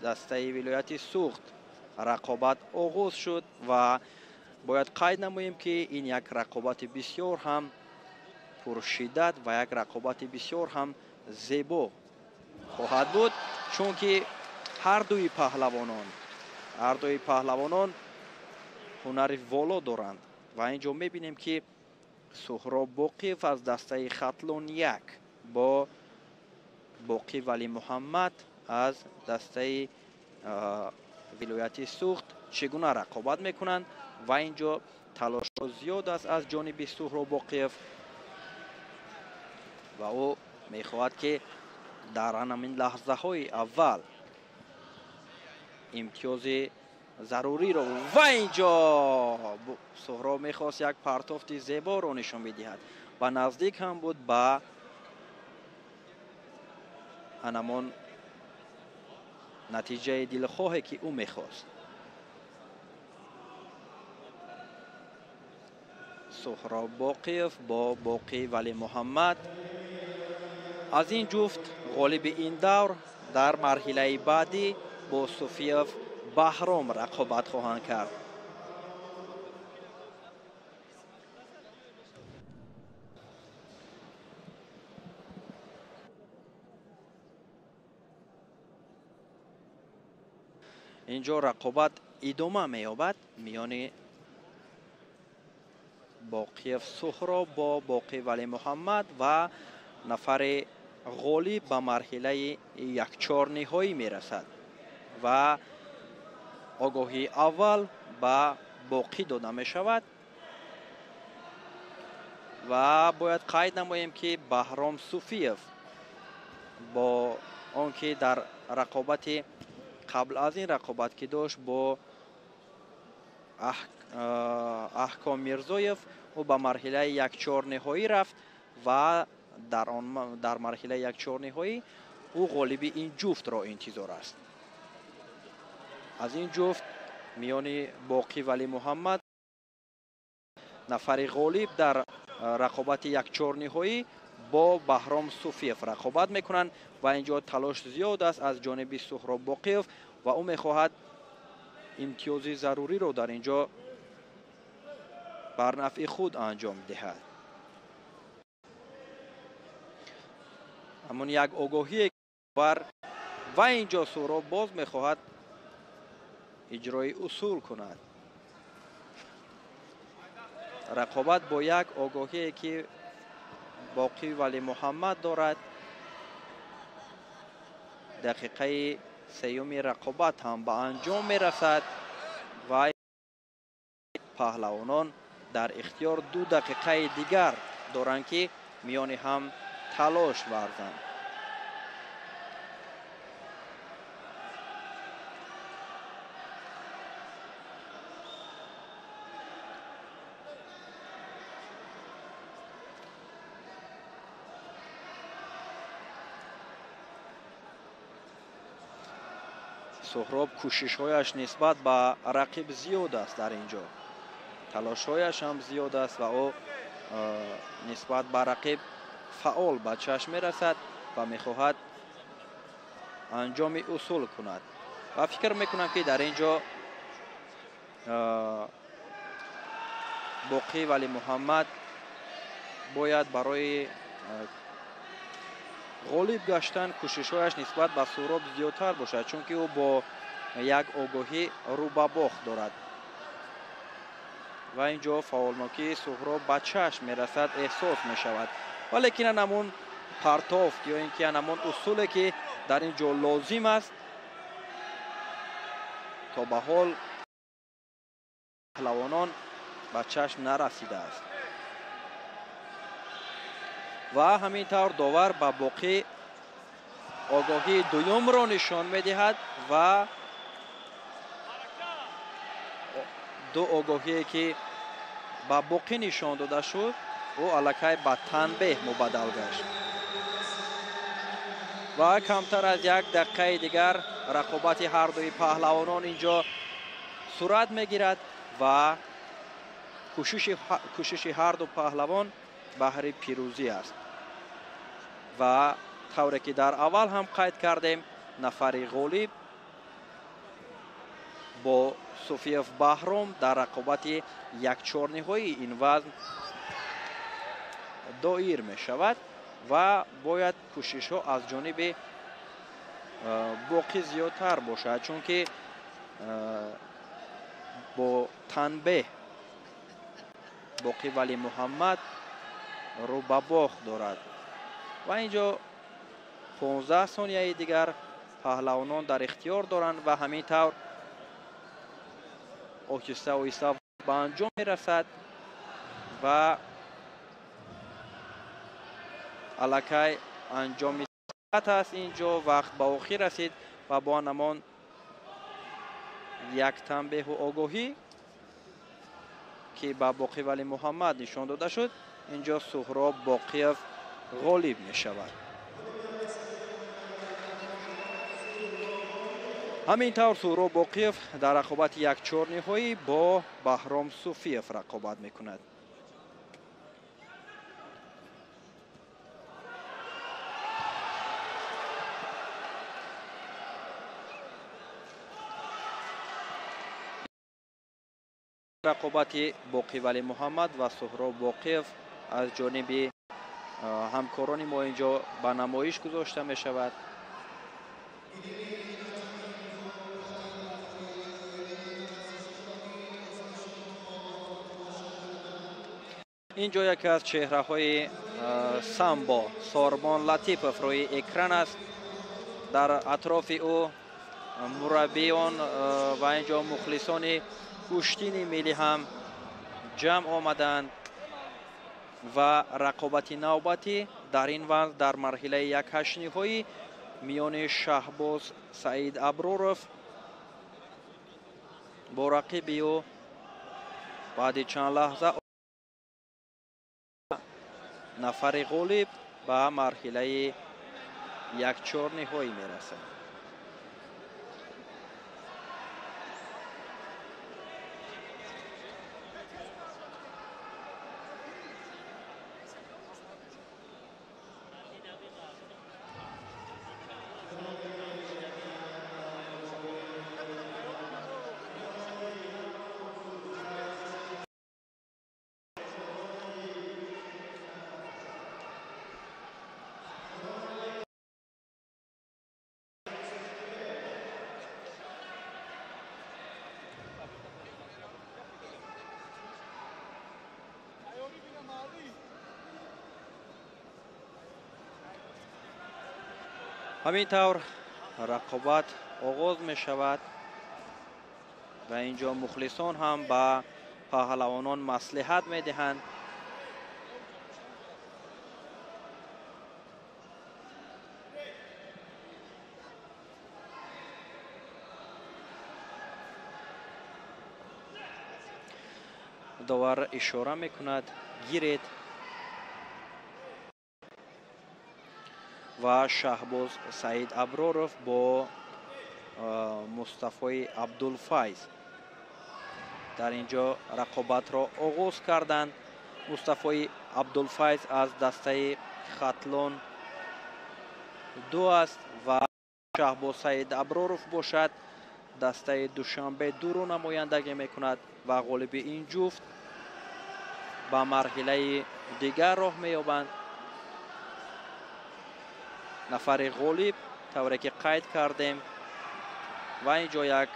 [SPEAKER 3] дастаи вилояти Суғд рақобат оғоз шуд ва бояд қайд намоем ки ин як рақобати бисёр ҳам пуршиддат ва як рақобати бисёр ҳам зебо хоҳад буд, чунки ҳар дуи паҳлавонон ҳунари воло доранд ва инҷо мебинем ки Суҳроб Боқиев аз дастаи Хатлон 1 бо Боқӣ Вали Муҳаммад аз дастаи вилояти Суғд чӣ гуна рақобат мекунанд ва инҷо талошҳо зиёд аст аз ҷониби Суҳроб Боқиев ва ӯ мехоҳад ки дар ҳамин лаҳзаҳои аввал имтиёзи заруриро ва инҷо Суҳроб мехост як партофти зеборо нишон бидиҳад ва наздик ҳам буд ба анамон натиҷаи дилхоҳе ки ӯ мехост. Суҳроб Боқиев бо Боқӣ Вали Муҳаммад. Аз ин ҷуфт ғолиби ин давр дар марҳилаи баъдӣ бо Суфиев Баҳром рақобат хоҳанд кард. Инҷо рақобат идома меёбад миёни Боқиев Суҳроб бо Боқӣ Вали Муҳаммад ва нафари ғолиб ба марҳилаи якчорниҳоӣ мерасад ва огоҳии аввал ба Боқӣ дода мешавад ва бояд қайд намоем ки Баҳром Суфиев бо он ки дар рақобати қабл аз ин рақобат ки дошт бо Аҳком Мирзоев, ӯ ба марҳилаи якчорниҳоӣ рафт ва дар марҳилаи якчорниҳоӣ ӯ ғолиби ин ҷуфтро интизор аст. Аз ин ҷуфт миёни Боқӣ Вали Муҳаммад нафари ғолиб дар рақобати якчорниҳоӣ бо Баҳром Суфиев рақобат мекунанд ва инҷо талош зиёд аст аз ҷониби Суҳроб Боқиев ва ӯ мехоҳад имтиёзи заруриро дар ин ҷо бар нафъи худ анҷом диҳад. Ҳамон як огоҳие бар ва ин ҷо Суҳроб боз мехоҳад иҷрои усул кунад. Рақобат бо як огоҳие ки Боқӣ Валӣ Муҳаммад дорад. Дақиқаи сеюми рақобат ҳам ба анҷом мерасад ва паҳлавонон дар ихтиёр 2 дақиқаи дигар доранд, ки миёни ҳам талош варзанд. Суҳроб кӯшишҳояш нисбат ба рақиб зиёд аст. Дар ин ҷо талошҳояш ҳам зиёд аст ва ӯ нисбат ба рақиб фаъол ба чашм мерасад ва мехоҳад анҷоми усул кунад. Ва фикр мекунам, ки дар ин ҷо Боқӣ Валӣ Муҳаммад бояд барои ғолиб гаштан кӯшишҳояш нисбат ба Суҳроб зиёдтар бошад, чунки ӯ бо як огоҳӣ рӯ ба бохт дорад. Ва ин ҷо фаъолнокии Суҳроб ба чашм мерасад, эҳсос мешавад. Валекин ҳамон партофт ё ин ки ҳамон усуле ки дар ин ҷо лозим аст, то ба ҳол паҳлавонон ба чашм нарасидааст. Ва ҳамин тавр довар ба Боқӣ огоҳии дуюмро нишон медиҳад ва ду огоҳие ки ба Боқӣ нишон дода шуд, ӯ аллакай ба танбеҳ мубаддал гашт. Ва камтар аз 1 дақиқаи дигар рақобати ҳардуи паҳлавонон ин ҷо сурат мегирад ва кӯшиши ҳарду паҳлавон баҳри пирӯзӣ аст. Ва тавре ки дар аввал ҳам қайд кардем, нафари ғолиб бо Суфиев Баҳром дар рақобати якчорниҳои ин вазн доир мешавад ва бояд кӯшишҳо аз ҷониби Боқӣ зиёдтар бошад, чунки бо танбеҳ Боқӣ Валӣ Муҳаммад рӯ ба бохт дорад. Ва ин ҷо 15 сонияи дигар паҳлавонон дар ихтиёр доранд ва ҳамин тавр оҳиста оҳиста ба анҷом мерасад ва аллакай анҷоми саат аст. Ин ҷо вақт ба охир расид ва бо ҳамон як танбеҳу огоҳӣ ки ба Боқӣ Валӣ Муҳаммад нишон дода шуд, ин ҷо Суҳроб Боқиев ғолиб мешавад. Ҳамин тавр Суҳроб Боқиев дар рақобати якчорниҳоӣ бо Баҳром Суфиев рақобат мекунад. Рақобати Боқӣ Валӣ Муҳаммад ва Суҳроб Боқиев аз ҷониби ҳамкорони мо ин ҷо ба намоиш гузошта мешавад. Ин ҷо яке аз чеҳраҳои самбо Сорбон Латипов рӯи экран аст. Дар атрофи ӯ мураббиён ва ин ҷо мухлисони гӯштини миллӣ ҳам ҷамъ омаданд ва рақобати навбатӣ дар ин вазн дар марҳилаи якҳаштниҳоӣ миёни Шаҳбоз Саид Аброров бо рақиби ӯ баъди чанд лаҳза нафари ғолиб ба марҳилаи якчорниҳоӣ мерасад. Ҳамин тавр рақобат оғоз мешавад ва инҷо мухлисон ҳам ба паҳлавонон маслиҳат медиҳанд. Довар ишора мекунад, гиред. Ва Шаҳбоз Саид Аброров бо Мустафои Абдулфайз дар инҷо рақобатро оғоз карданд. Мустафои Абдулфайз аз дастаи Хатлон 2 аст ва Шаҳбоз Саид Аброров бошад дастаи Душанбе 2-ро намояндагӣ мекунад ва ғолиби ин ҷуфт ба марҳилаи дигар роҳ меёбанд. Нафари ғолиб тавре ки қайд кардем ва инҷо як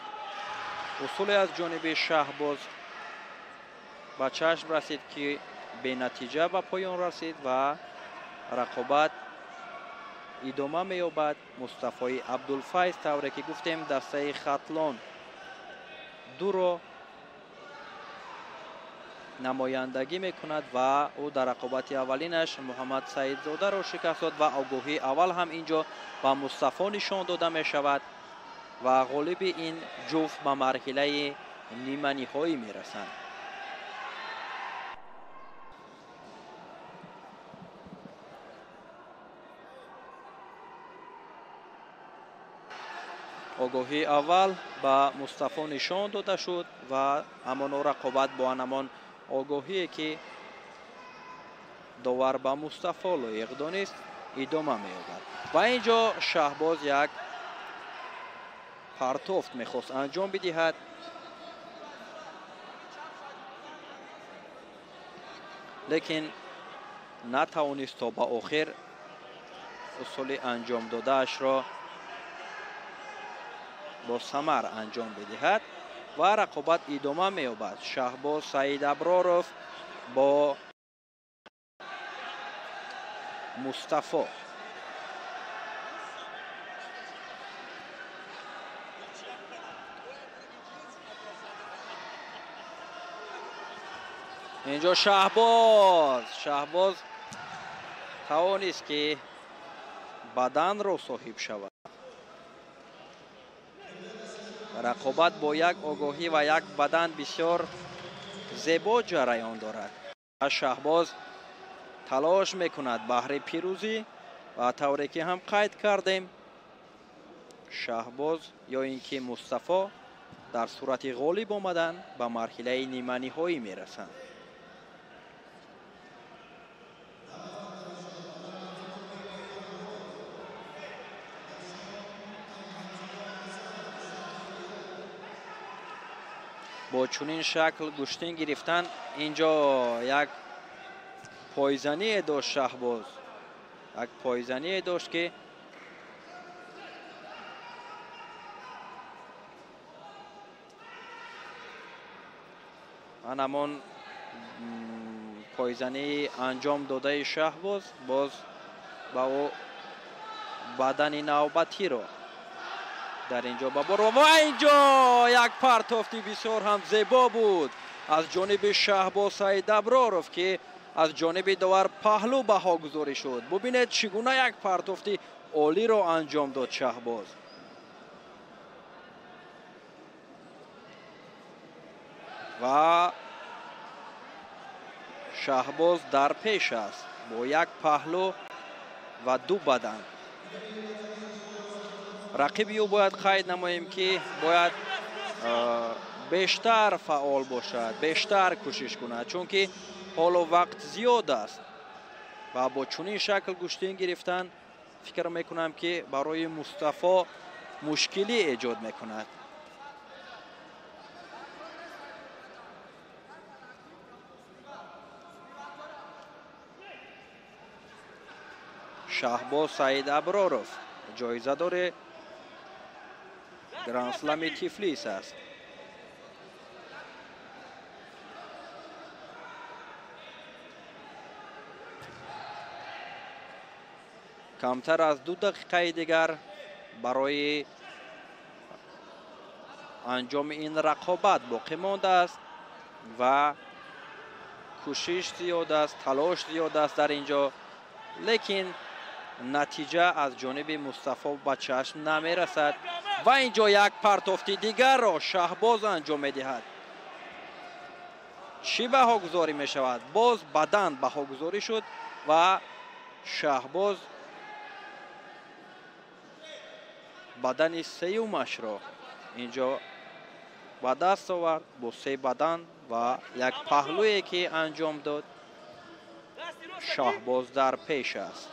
[SPEAKER 3] усуле аз ҷониби Шаҳбоз ба чашм расид ки бенатиҷа ба поён расид ва рақобат идома меёбад. Мустафои Абдулфайз тавре ки гуфтем дастаи Хатлон 2-ро намояндагӣ мекунад ва ӯ дар рақобати аввалинаш Муҳаммад Саидзодаро шикаст дод ва огоҳии аввал ҳам инҷо ба Мустафо нишон дода мешавад ва ғолиби ин ҷуфт ба марҳилаи ниманиҳоӣ мерасанд. Огоҳии аввал ба Мустафо нишон дода шуд ва ҳамоно рақобат бо ҳамон огоҳие ки довар ба Мустафо лоиқ донист идома меёбад. Ва инҷо Шаҳбоз як партофт мехост анҷом бидиҳад. Лекин натавонист то ба охир усули анҷом додаашро бо самар анҷом бидиҳад ва рақобат идома меёбад. Шаҳбоз Саид Аброров бо Мустафо. Инҷо Шаҳбоз тавонист ки баданро соҳиб шавад. Рақобат бо як огоҳӣ ва як бадан бисёр зебо ҷараён дорад. Шаҳбоз талош мекунад баҳри пирӯзӣ ва тавре ки ҳам қайд кардем, Шаҳбоз ё ин ки Мустафо дар сурати ғолиб омадан ба марҳилаи ниманиҳоӣ мерасанд. Бо чунин шакл гӯштин гирифтан инҷо як пойзание дошт Шаҳбоз, як пойзание дошт ки ҳамон пойзании анҷом додаи Шаҳбоз боз ба ӯ бадани навбатиро дар инҷо ба бор ва инҷо як партофти бисёр ҳам зебо буд аз ҷониби Шаҳбоз Саид Аброров ки аз ҷониби довар паҳлӯ баҳогузорӣ шуд. Бубинед чӣ гуна як партофти олиро анҷом дод Шаҳбоз. Ва Шаҳбоз дар пеш аст бо як паҳлӯ ва ду бадан. Рақиби ӯ бояд қайд намоем ки бояд бештар фаъол бошад, бештар кӯшиш кунад, чунки ҳоло вақт зиёд аст ва бо чунин шакл гӯштин гирифтан фикр мекунам ки барои Мустафо мушкилӣ эҷод мекунад. Шаҳбоз Саид Аброров ҷоизадори Гранд-слами Тифлис аст. Камтар аз 2 дақиқаи дигар барои анҷоми ин рақобат боқӣ мондааст ва кӯшиш зиёд аст, талош зиёд аст дар ин ҷо, лекин натиҷа аз ҷониби Мустафо ба чашм намерасад ва ин ҷо як партофти дигарро Шаҳбоз анҷом медиҳад. Чӣ баҳогузорӣ мешавад? Боз бадан баҳогузорӣ шуд ва Шаҳбоз бадани сеюмашро ин ҷо ба даст овард бо 3 бадан ва як паҳлӯе ки анҷом дод. Шаҳбоз дар пеш аст.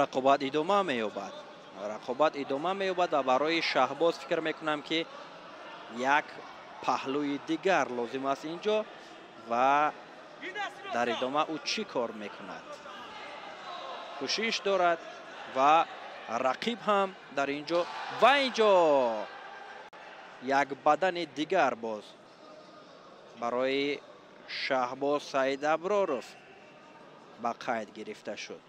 [SPEAKER 3] Рақобат идома меёбад. Рақобат идома меёбад ва барои Шаҳбоз фикр мекунам ки як паҳлӯи дигар лозим аст ин ҷо ва дар идома ӯ чӣ кор мекунад? Кӯшиш дорад ва рақиб ҳам дар ин ҷо ва ин ҷо як бадани дигар боз барои Шаҳбоз Саидаброров ба қайд гирифта шуд.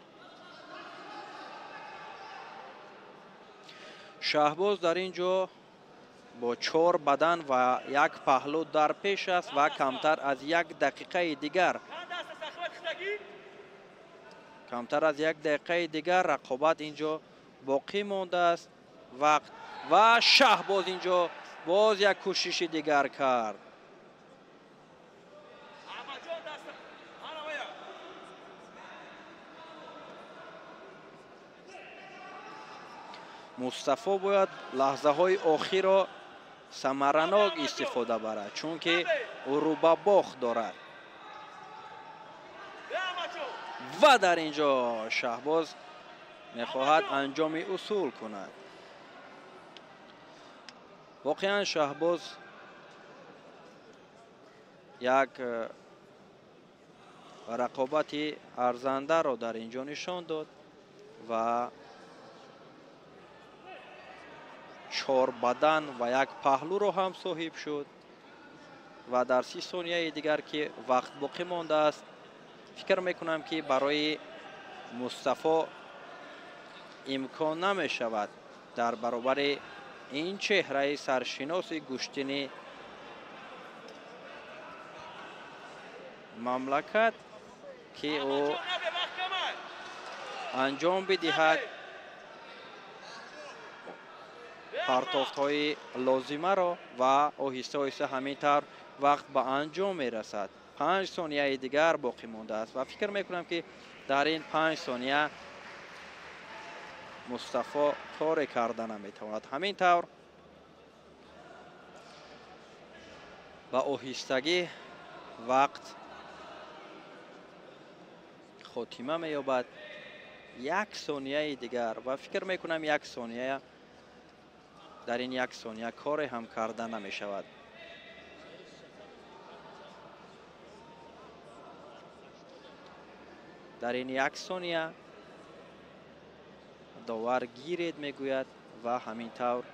[SPEAKER 3] Шаҳбоз дар ин ҷо бо 4 бадан ва як паҳлӯ дар пеш аст ва камтар аз 1 дақиқаи дигар, камтар аз 1 дақиқаи дигар рақобат ин ҷо боқӣ мондааст вақт ва Шаҳбоз ин ҷо боз як кӯшиши дигар кард. Мустафо бояд лаҳзаҳои охирро самаранок истифода барад, чунки ӯ рӯ ба бохт дорад. Ва дар ин ҷо Шаҳбоз мехоҳад анҷоми усул кунад. Воқеан Шаҳбоз як рақобати арзандаро дар ин ҷо нишон дод ва 4 бадан ва як паҳлӯро ҳам соҳиб шуд ва дар 30 сонияи дигар ки вақт боқӣ мондааст фикр мекунам ки барои Мустафо имкон намешавад дар баробари ин чеҳраи саршиноси гӯштини мамлакат ки ӯ анҷом бидиҳад партофтҳои лозимаро ва оҳиста оҳиста ҳамин тавр вақт ба анҷом мерасад. 5 сонияи дигар боқӣ мондааст ва фикр мекунам ки дар ин 5 сония Мустафо коре карда наметавонад. Ҳамин тавр ба оҳистагӣ вақт хотима меёбад. 1 сонияи дигар ва фикр мекунам 1 сония, дар ин 1 сония коре ҳам карда намешавад. Дар ин 1 сония довар гиред мегӯяд ва ҳамин тавр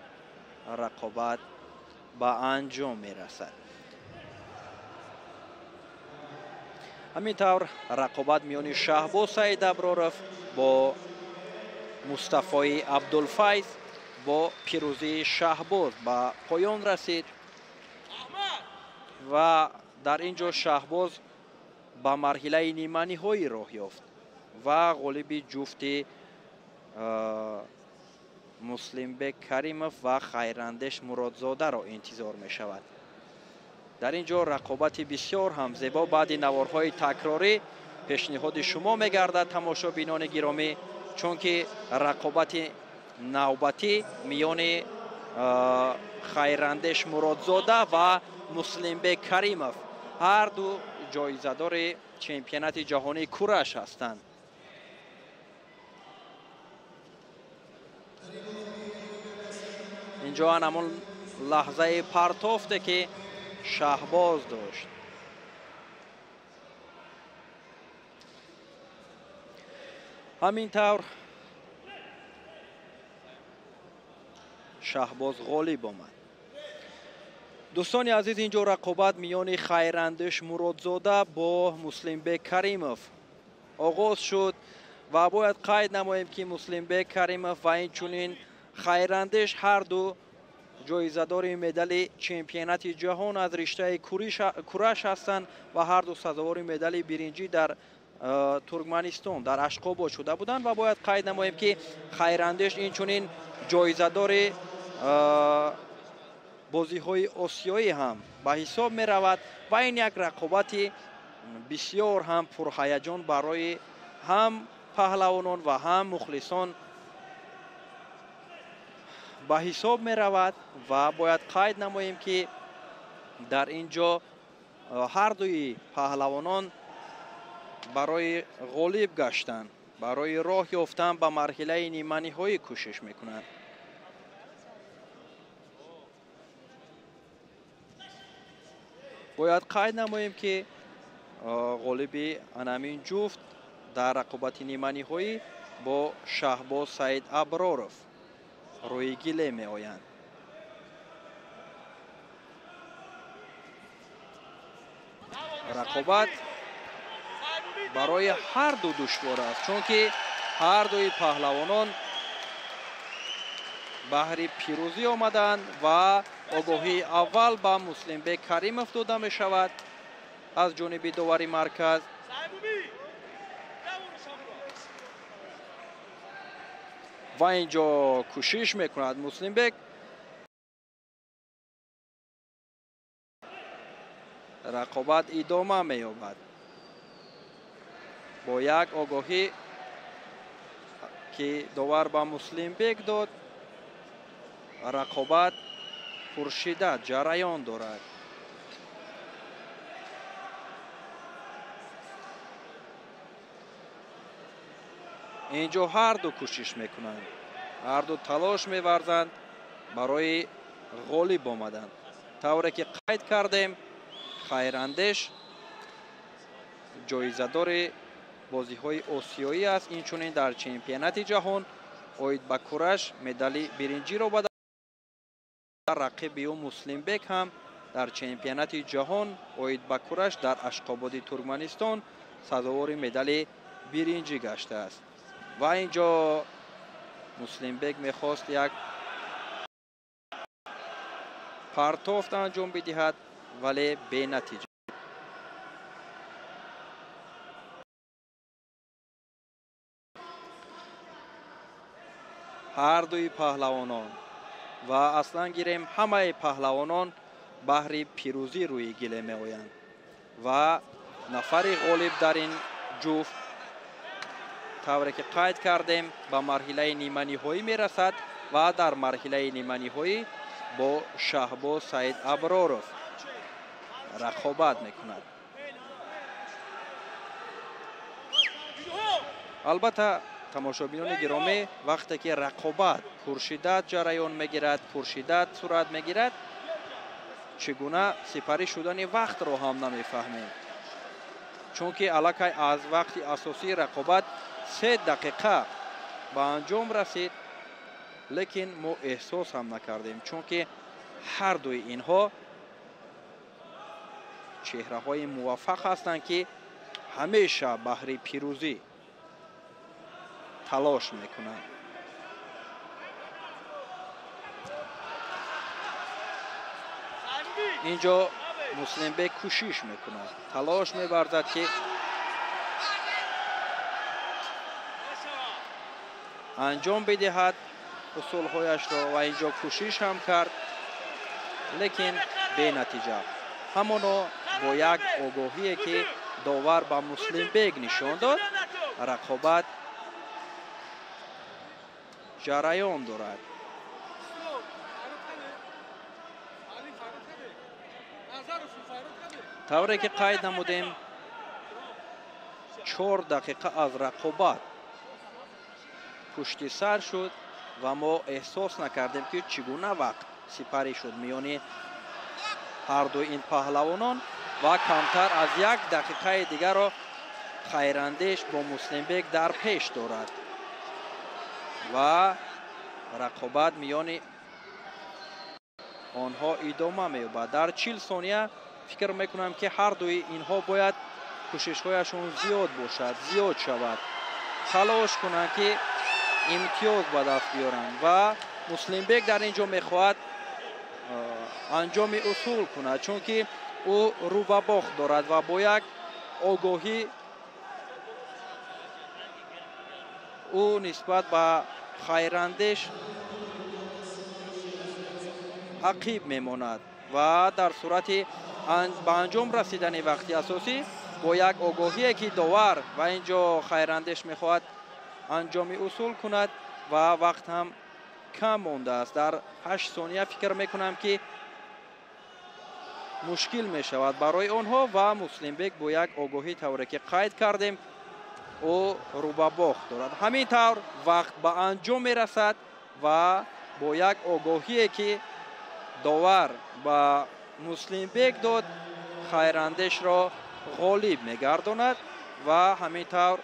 [SPEAKER 3] рақобат ба анҷом мерасад. Ҳамин тавр рақобат миёни Шаҳбоз Саидаброров бо Мустафои Абдулфайз бо пирӯзии Шаҳбоз ба поён расид ва дар ин ҷо Шаҳбоз ба марҳилаи ниманиҳоӣ роҳ ёфт ва ғолиби ҷуфти Муслимбек Каримов ва Хайрандеш Муродзодаро интизор мешавад. Дар ин ҷо рақобати бисёр ҳам зебо баъди наворҳои такрорӣ пешниҳоди шумо мегардад, тамошобинони гиромӣ, чунки рақобати навбатӣ миёни Хайрандеш Муродзода ва Муслимбек Каримов, ҳар ду ҷоизадори чемпионати ҷаҳонии кураш ҳастанд. Инҷо ҳамон лаҳзаи партофте ки Шаҳбоз дошт. Ҳамин тавр Шаҳбоз ғолиб омад. Дӯстони азиз, инҷо рақобат миёни Хайрандеш Муродзода бо Муслимбек Каримов оғоз шуд ва бояд қайд намоем, ки Муслимбек Каримов ва инчунин Хайрандеш ҳар ду ҷоизадори медали чемпионати ҷаҳон аз риштаи кураш ҳастанд ва ҳар ду сазовори медали биринҷӣ дар Туркманистон дар Ашқобод шуда буданд. Ва бояд қайд намоем, ки Хайрандеш инчунин ҷоизадори бозиҳои осиёӣ ҳам ба ҳисоб меравад ва ин як рақобати бисёр ҳам пурҳаяҷон барои ҳам паҳлавонон ва ҳам мухлисон ба ҳисоб меравад. Ва бояд қайд намоем, ки дар ин ҷо ҳар дуи паҳлавонон барои ғолиб гаштан, барои роҳ ёфтан ба марҳилаи ниманиҳоӣ кӯшиш мекунанд. Бояд қайд намоем, ки ғолиби анамин ҷуфт дар рақобати ниманиҳоӣ бо Шаҳбоз Саид Аброров рӯи гиле меоянд. Рақобат барои ҳар ду душвор аст, чунки ҳар дуи паҳлавонон баҳри пирӯзӣ омаданд ва огоҳии аввал ба Муслимбек Каримов дода мешавад аз ҷониби довари марказ. Ва инҷо кӯшиш мекунад Муслимбек. Рақобат идома меёбад бо як огоҳӣ, ки довар ба Муслимбек дод. Рақобат пуршиддат ҷараён дорад. Инҷо ҳар ду кӯшиш мекунанд, ҳар ду талош меварзанд барои ғолиб омадан. Тавре ки қайд кардем, Хайрандеш ҷоизадори бозиҳои осиёӣ аст, инчунин дар чемпионати ҷаҳон оид ба кураш медали биринҷиро ба рақиби ӯ Муслимбек ҳам дар чемпионати ҷаҳон оид ба кураш дар Ашқободи Туркманистон сазовори медали биринҷӣ гаштааст. Ва инҷо Муслимбек мехост як партофт анҷом бидиҳад, вале бенатиҷа. Ҳар дуи паҳлавонон ва аслан гирем ҳамаи паҳлавонон баҳри пирӯзӣ рӯи гиле меоянд ва нафари ғолиб дар ин ҷуфт, тавре ки қайд кардем, ба марҳилаи ниманиҳоӣ мерасад ва дар марҳилаи ниманиҳоӣ бо Шаҳбоз Саид Аброров рақобат мекунад. Албатта, тамошобинони гиромӣ, вақте ки рақобат пуршиддат ҷараён мегирад, пуршиддат сурат мегирад, чӣ гуна сипарӣ шудани вақтро ҳам намефаҳмем, чунки аллакай аз вақти асосии рақобат 3 дақиқа ба анҷом расид, лекин мо эҳсос ҳам накардем, чунки ҳар дуи инҳо чеҳраҳои муваффақ ҳастанд, ки ҳамеша баҳри пирӯзӣ талош мекунанд. Инҷо Муслимбек кӯшиш мекунад, талош меварзад, ки анҷом бидиҳад усулҳояшро ва инҷо кӯшиш ҳам кард, лекин бенатиҷа. Ҳамоно бо як огоҳие, ки довар ба Муслимбек нишон дод, рақобат ҷараён дорад. Тавре ки қайд намудем, 4 дақиқа аз рақобат пушти сар шуд ва мо эҳсос накардем, ки чӣ гуна вақт сипарӣ шуд миёни ҳар дуи ин паҳлавонон ва камтар аз 1 дақиқаи дигарро Хайрандеш бо Муслимбек дар пеш дорад ва рақобат миёни онҳо идома меёбад. Дар 40 сония фикр мекунам, ки ҳар дуи инҳо бояд кӯшишҳояшон зиёд бошад, зиёд шавад, талош кунанд, ки имтиёз ба даст биёранд. Ва Муслимбек дар ин ҷо мехоҳад анҷоми усул кунад, чунки ӯ рӯ ба бохт дорад ва бо як огоҳӣ ӯ нисбат ба Хайрандеш ақиб мемонад ва дар сурати ба анҷом расидани вақти асосӣ бо як огоҳие, ки довар ва ин ҷо Хайрандеш мехоҳад анҷоми усул кунад ва вақт ҳам кам мондааст. Дар 8 сония фикр мекунам, ки мушкил мешавад барои онҳо ва Муслимбек бо як огоҳӣ, тавре ки қайд кардем, ӯ рӯ ба бохт дорад. Ҳамин тавр вақт ба анҷом мерасад ва бо як огоҳие, ки довар ба Муслимбек дод, Хайрандешро ғолиб мегардонад ва ҳамин тавр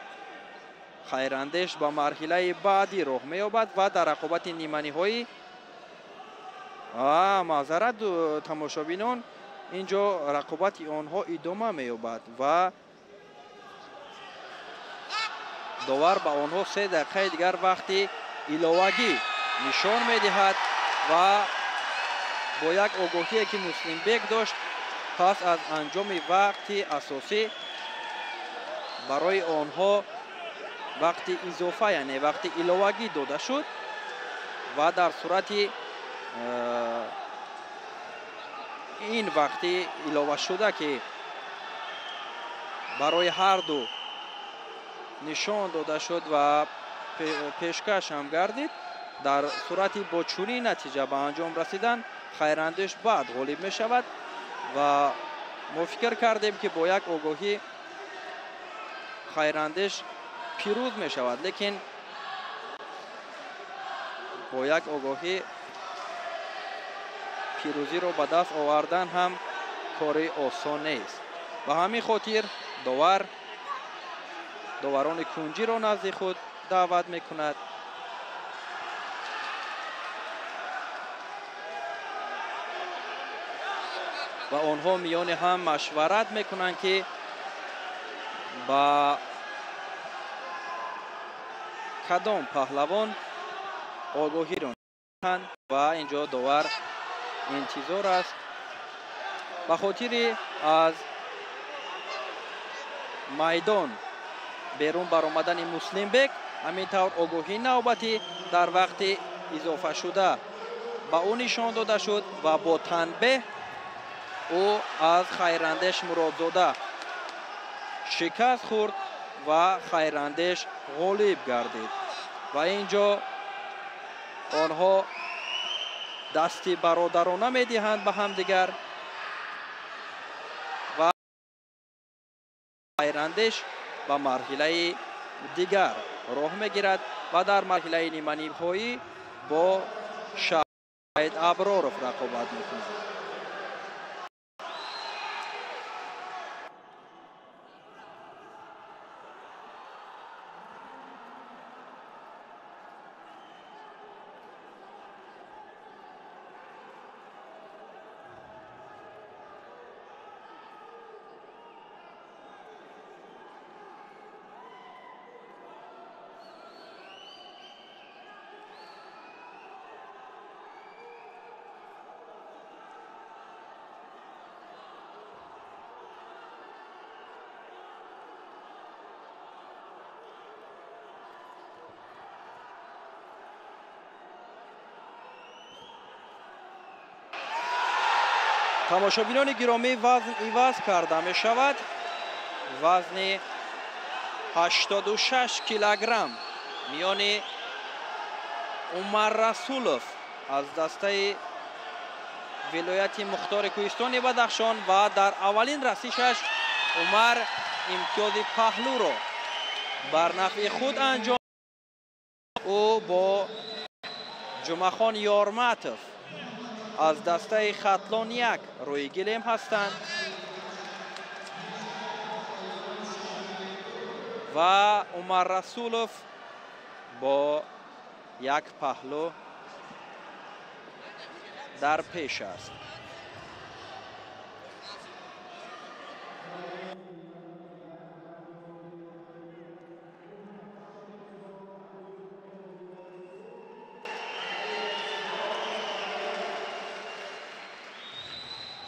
[SPEAKER 3] Хайрандеш ба марҳилаи баъдӣ роҳ меёбад ва дар рақобати ниманиҳоӣ. Маъзарат, тамошобинон, ин ҷо рақобати онҳо идома меёбад ва довар ба онҳо 3 дақиқаи дигар вақти иловагӣ нишон медиҳад ва бо як огоҳие, ки Муслимбек дошт, пас аз анҷоми вақти асосӣ барои онҳо вақти изофа, яъне вақти иловагӣ дода шуд ва дар сурати ин вақти иловашуда, ки барои ҳар ду нишон дода шуд ва пешкаш ҳам гардид, дар сурати бо чунин натиҷа ба анҷом расидан Хайрандеш баъд ғолиб мешавад. Ва мо фикр кардем, ки бо як огоҳӣ Хайрандеш пирӯз мешавад, лекин бо як огоҳӣ пирӯзиро ба даст овардан ҳам кори осон нест. Ба ҳамин хотир довар доварони кунҷиро назди худ даъват мекунад. Ва онҳо миёни ҳам машварат мекунанд, ки ба кадом паҳлавон огоҳиро диҳанд ва инҷо довар интизор аст. Ба хотири аз майдон берун баромадани Муслимбек ҳамин тавр огоҳии навбатӣ дар вақти изофашуда ба ӯ нишон дода шуд ва бо танбеҳ ӯ аз Хайрандеш Муродзода шикаст хӯрд ва Хайрандеш ғолиб гардид. Ва ин ҷо онҳо дасти бародарона медиҳанд ба ҳамдигар ва Хайрандеш ба марҳилаи дигар роҳ мегирад ва дар марҳилаи ниманиҳоӣ бо Шаҳид Аброров рақобат мекунад. Тамошобинони гиромӣ, вазн иваз карда мешавад. Вазни 86 килограмм миёни Умар Расулов аз дастаи вилояти Мухтори Кӯҳистони Бадахшон ва дар аввалин расишаш Умар имтиёзи паҳлӯро бар нафъи худ анҷом. Ӯ бо Ҷумъахон Ёрматов аз дастаи Хатлон 1 рӯи гилем ҳастанд ва Умар Расулов бо як паҳлӯ Дар пеш аст.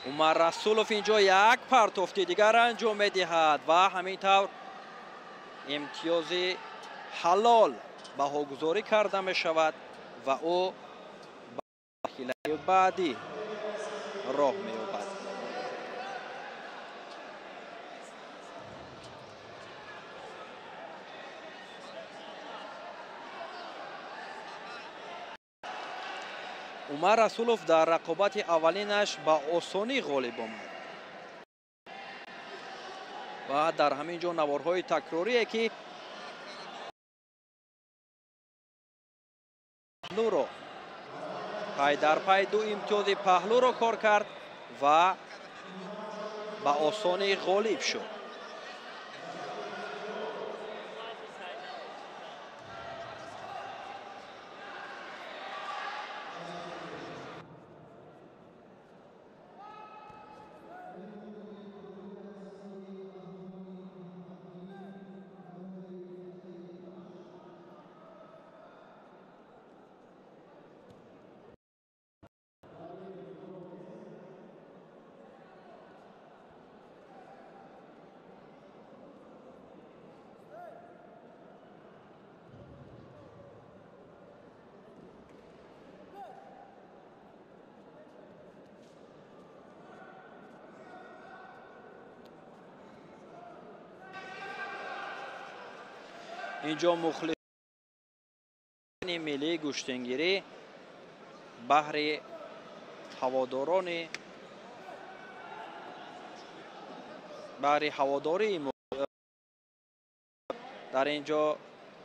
[SPEAKER 3] Умар Расулов инҷо як партофти дигар анҷом медиҳад ва ҳамин тавр имтиёзи ҳалол баҳогузорӣ карда мешавад ва ӯ ба марҳилаи баъдӣ роҳ меёбад. Умар Расулов дар рақобати аввалинаш ба осонӣ ғолиб омад ва дар ҳамин ҷо наворҳои такрорие ки паҳлӯро пай дар пай ду имтиёзи паҳлӯро кор кард ва ба осонӣ ғолиб шуд. Инҷо мухлисони миллии гӯштингирӣ баҳри ҳаводории дар инҷо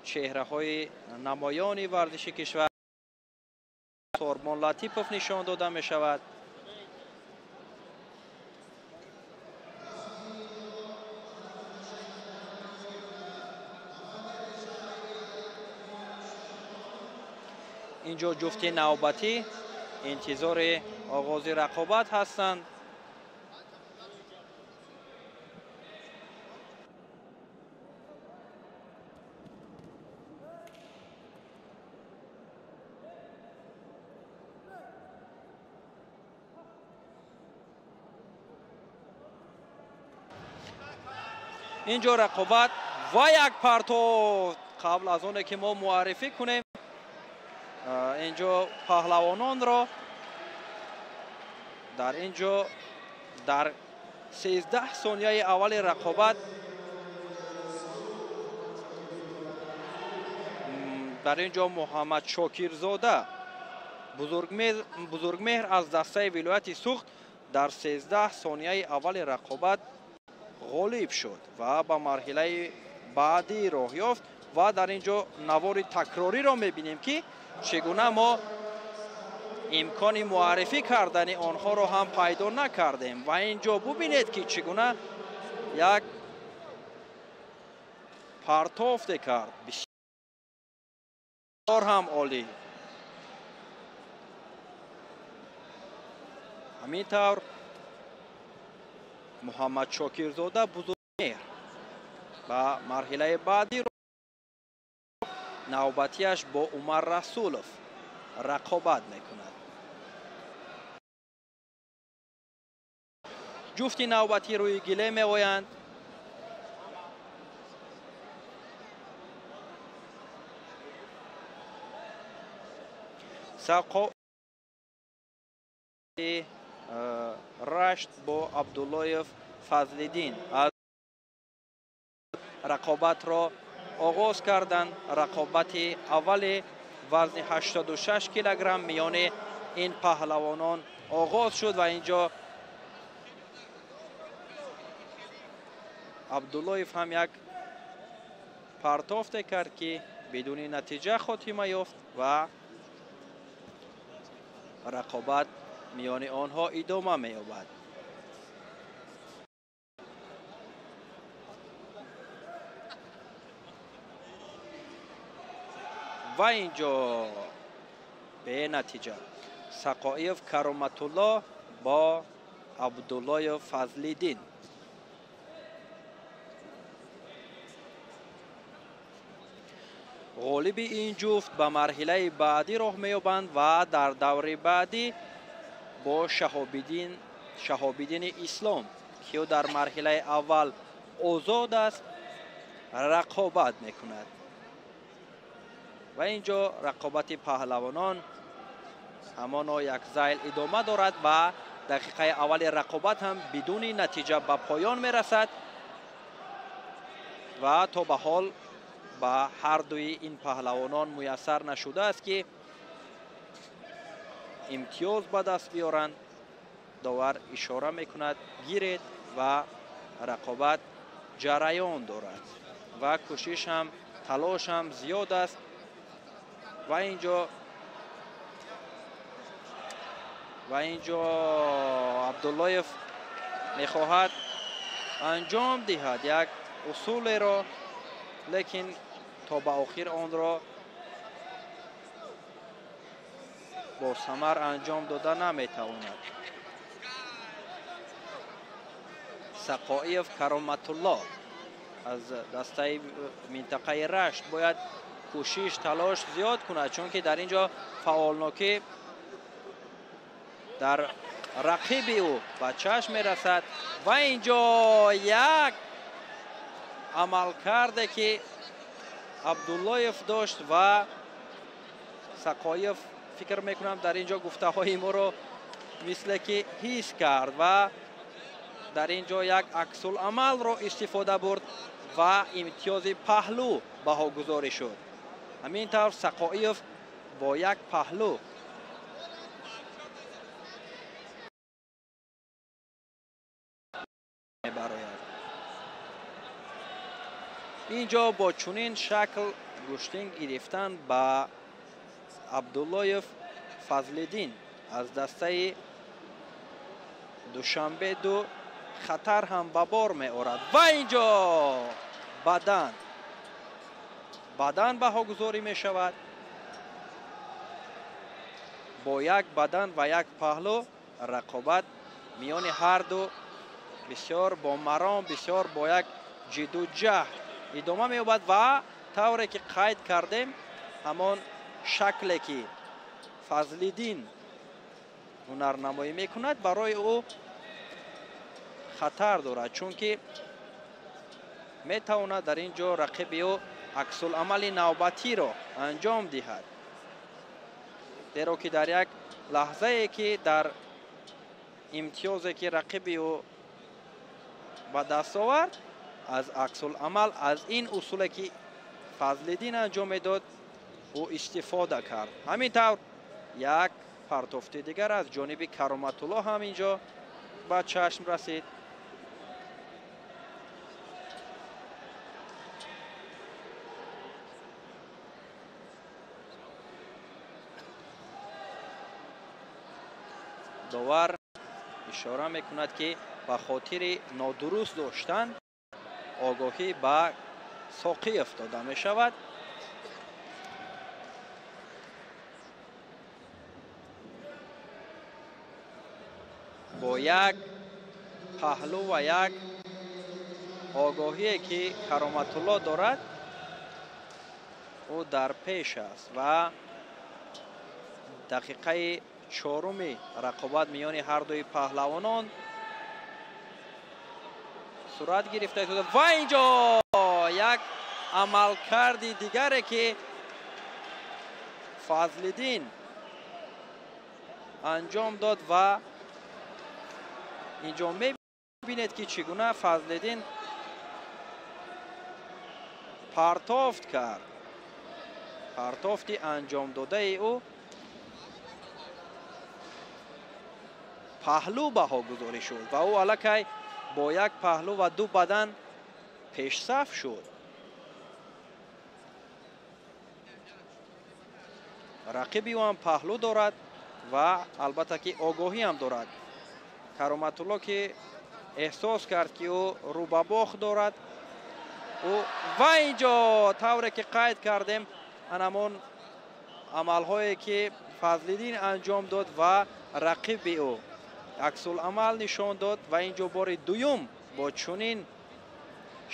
[SPEAKER 3] чеҳраҳои намоёни варзиши кишвар Сорбон Латипов нишон дода мешавад. Инҷо ҷуфти навбатӣ интизори оғози рақобат ҳастанд. Инҷо рақобат ва як партов. Қабл аз оне ки мо муаррифӣ кунем инҷо паҳлавононро, дар инҷо дар 13 сонияи аввали рақобат дар инҷо Муҳаммад Шокирзода Бузургмеҳр аз дастаи вилояти Суғд дар 13 сонияи аввали рақобат ғолиб шуд ва ба марҳилаи баъдӣ роҳ ёфт. Ва дар инҷо навори такрориро мебинем ки чӣ гуна мо имкони муаррифӣ кардани онҳоро ҳам пайдо накардем. Ва инҷо бубинед ки чӣ гуна як партофте кард, бисёр ҳам олӣ. Ҳамин тавр Муҳаммад Шокирзода Бузургмеҳр ба марҳилаи баъдӣ навбатиаш бо Умар Расулов рақобат мекунад. Ҷуфти навбатӣ рӯи гиле меоянд. Сақо Рашт бо Абдуллоев Фазлиддин аз рақобатро оғоз карданд. Рақобати аввали вазни 86 килограмм миёни ин паҳлавонон оғоз шуд ва инҷо Абдуллоев ҳам як партофте кард ки бидуни натиҷа хотима ёфт ва рақобат миёни онҳо идома меёбад. Ва инҷо бенатиҷа. Сақоев Кароматулло бо Абдуллоев Фазлиддин. Ғолиби ин ҷуфт ба марҳилаи баъдӣ роҳ меёбанд ва дар даври баъдӣ бо Шаҳобиддини Ислом, ки ӯ дар марҳилаи аввал озод аст, рақобат мекунад. Ва инҷо рақобати паҳлавонон ҳамоно як зайл идома дорад ва дақиқаи аввали рақобат ҳам бидуни натиҷа ба поён мерасад ва то ба ҳол ба ҳар дуи ин паҳлавонон муяссар нашудааст, ки имтиёз ба даст биёранд. Довар ишора мекунад, гиред, ва рақобат ҷараён дорад ва кӯшиш ҳам, талош ҳам зиёд аст. Ва инҷо Абдуллоев мехоҳад анҷом диҳад як усулеро, лекин то ба охир онро бо самар анҷом дода наметавонад. Сақоев Кароматулло аз дастаи минтақаи Рашт бояд кӯшиш, талош зиёд кунад, чунки дар ин ҷо фаъолнокӣ дар рақиби ӯ ба чашм мерасад. Ва ин ҷо як амалкарде ки Абдуллоев дошт ва Сақоев фикр мекунам дар ин ҷо гуфтаҳои моро мисле ки ҳис кард ва дар ин ҷо як аксуламалро истифода бурд ва имтиёзи паҳлӯ баҳогузорӣ шуд. Ҳамин тавр Сақоев бо як паҳлӯ мебарояд. Ин ҷо бо чунин шакл гӯштин гирифтан ба Абдуллоев Фазлиддин аз дастаи Душанбе ду хатар ҳам ба бор меорад. Ва ин ҷо бадан баҳогузорӣ мешавад. Бо як бадан ва як паҳлӯ рақобат миёни ҳар ду бисёр бо маром, бисёр бо як ҷидду ҷаҳд идома меёбад ва тавре ки қайд кардем, ҳамон шакле ки Фазлиддин ҳунарнамоӣ мекунад барои ӯ хатар дорад, чунки метавонад дар ин ҷо рақиби ӯ аксуламали навбатиро анҷом диҳад, зеро ки дар як лаҳзае ки дар имтиёзе ки рақиби ӯ ба даст овард, аз аксуламал, аз ин усуле ки Фазлиддин анҷом медод, ӯ истифода кард. Ҳамин тавр як партофти дигар аз ҷониби Кароматулло ҳам ин ҷо ба чашм расид. Довар ишора мекунад, ки ба хотири нодуруст доштан огоҳӣ ба Соқиев дода мешавад. Бо як паҳлӯ ва як огоҳие ки Кароматулло дорад, ӯ дар пеш аст ва дақиқаи чоруми рақобат миёни ҳар дуи паҳлавонон сурат гирифта истода. Ва ин ҷо як амалкарди дигаре ки Фазлиддин анҷом дод ва инҷо мебинед ки чӣ гуна Фазлиддин партофт кард. Партофти анҷомдодаи ӯ паҳлӯ баҳогузорӣ шуд ва ӯ аллакай бо як паҳлӯ ва ду бадан пешсаф шуд. Рақиби ӯ ҳам паҳлӯ дорад ва албатта ки огоҳӣ ҳам дорад. Кароматулло ки эҳсос кард ки ӯ рӯ ба бохт дорад, ӯ ва ин ҷо тавре ки қайд кардем, анамон амалҳое ки Фазлиддин анҷом дод ва рақиби ӯ аксулъамал нишон дод ва инҷо бори дуюм бо чунин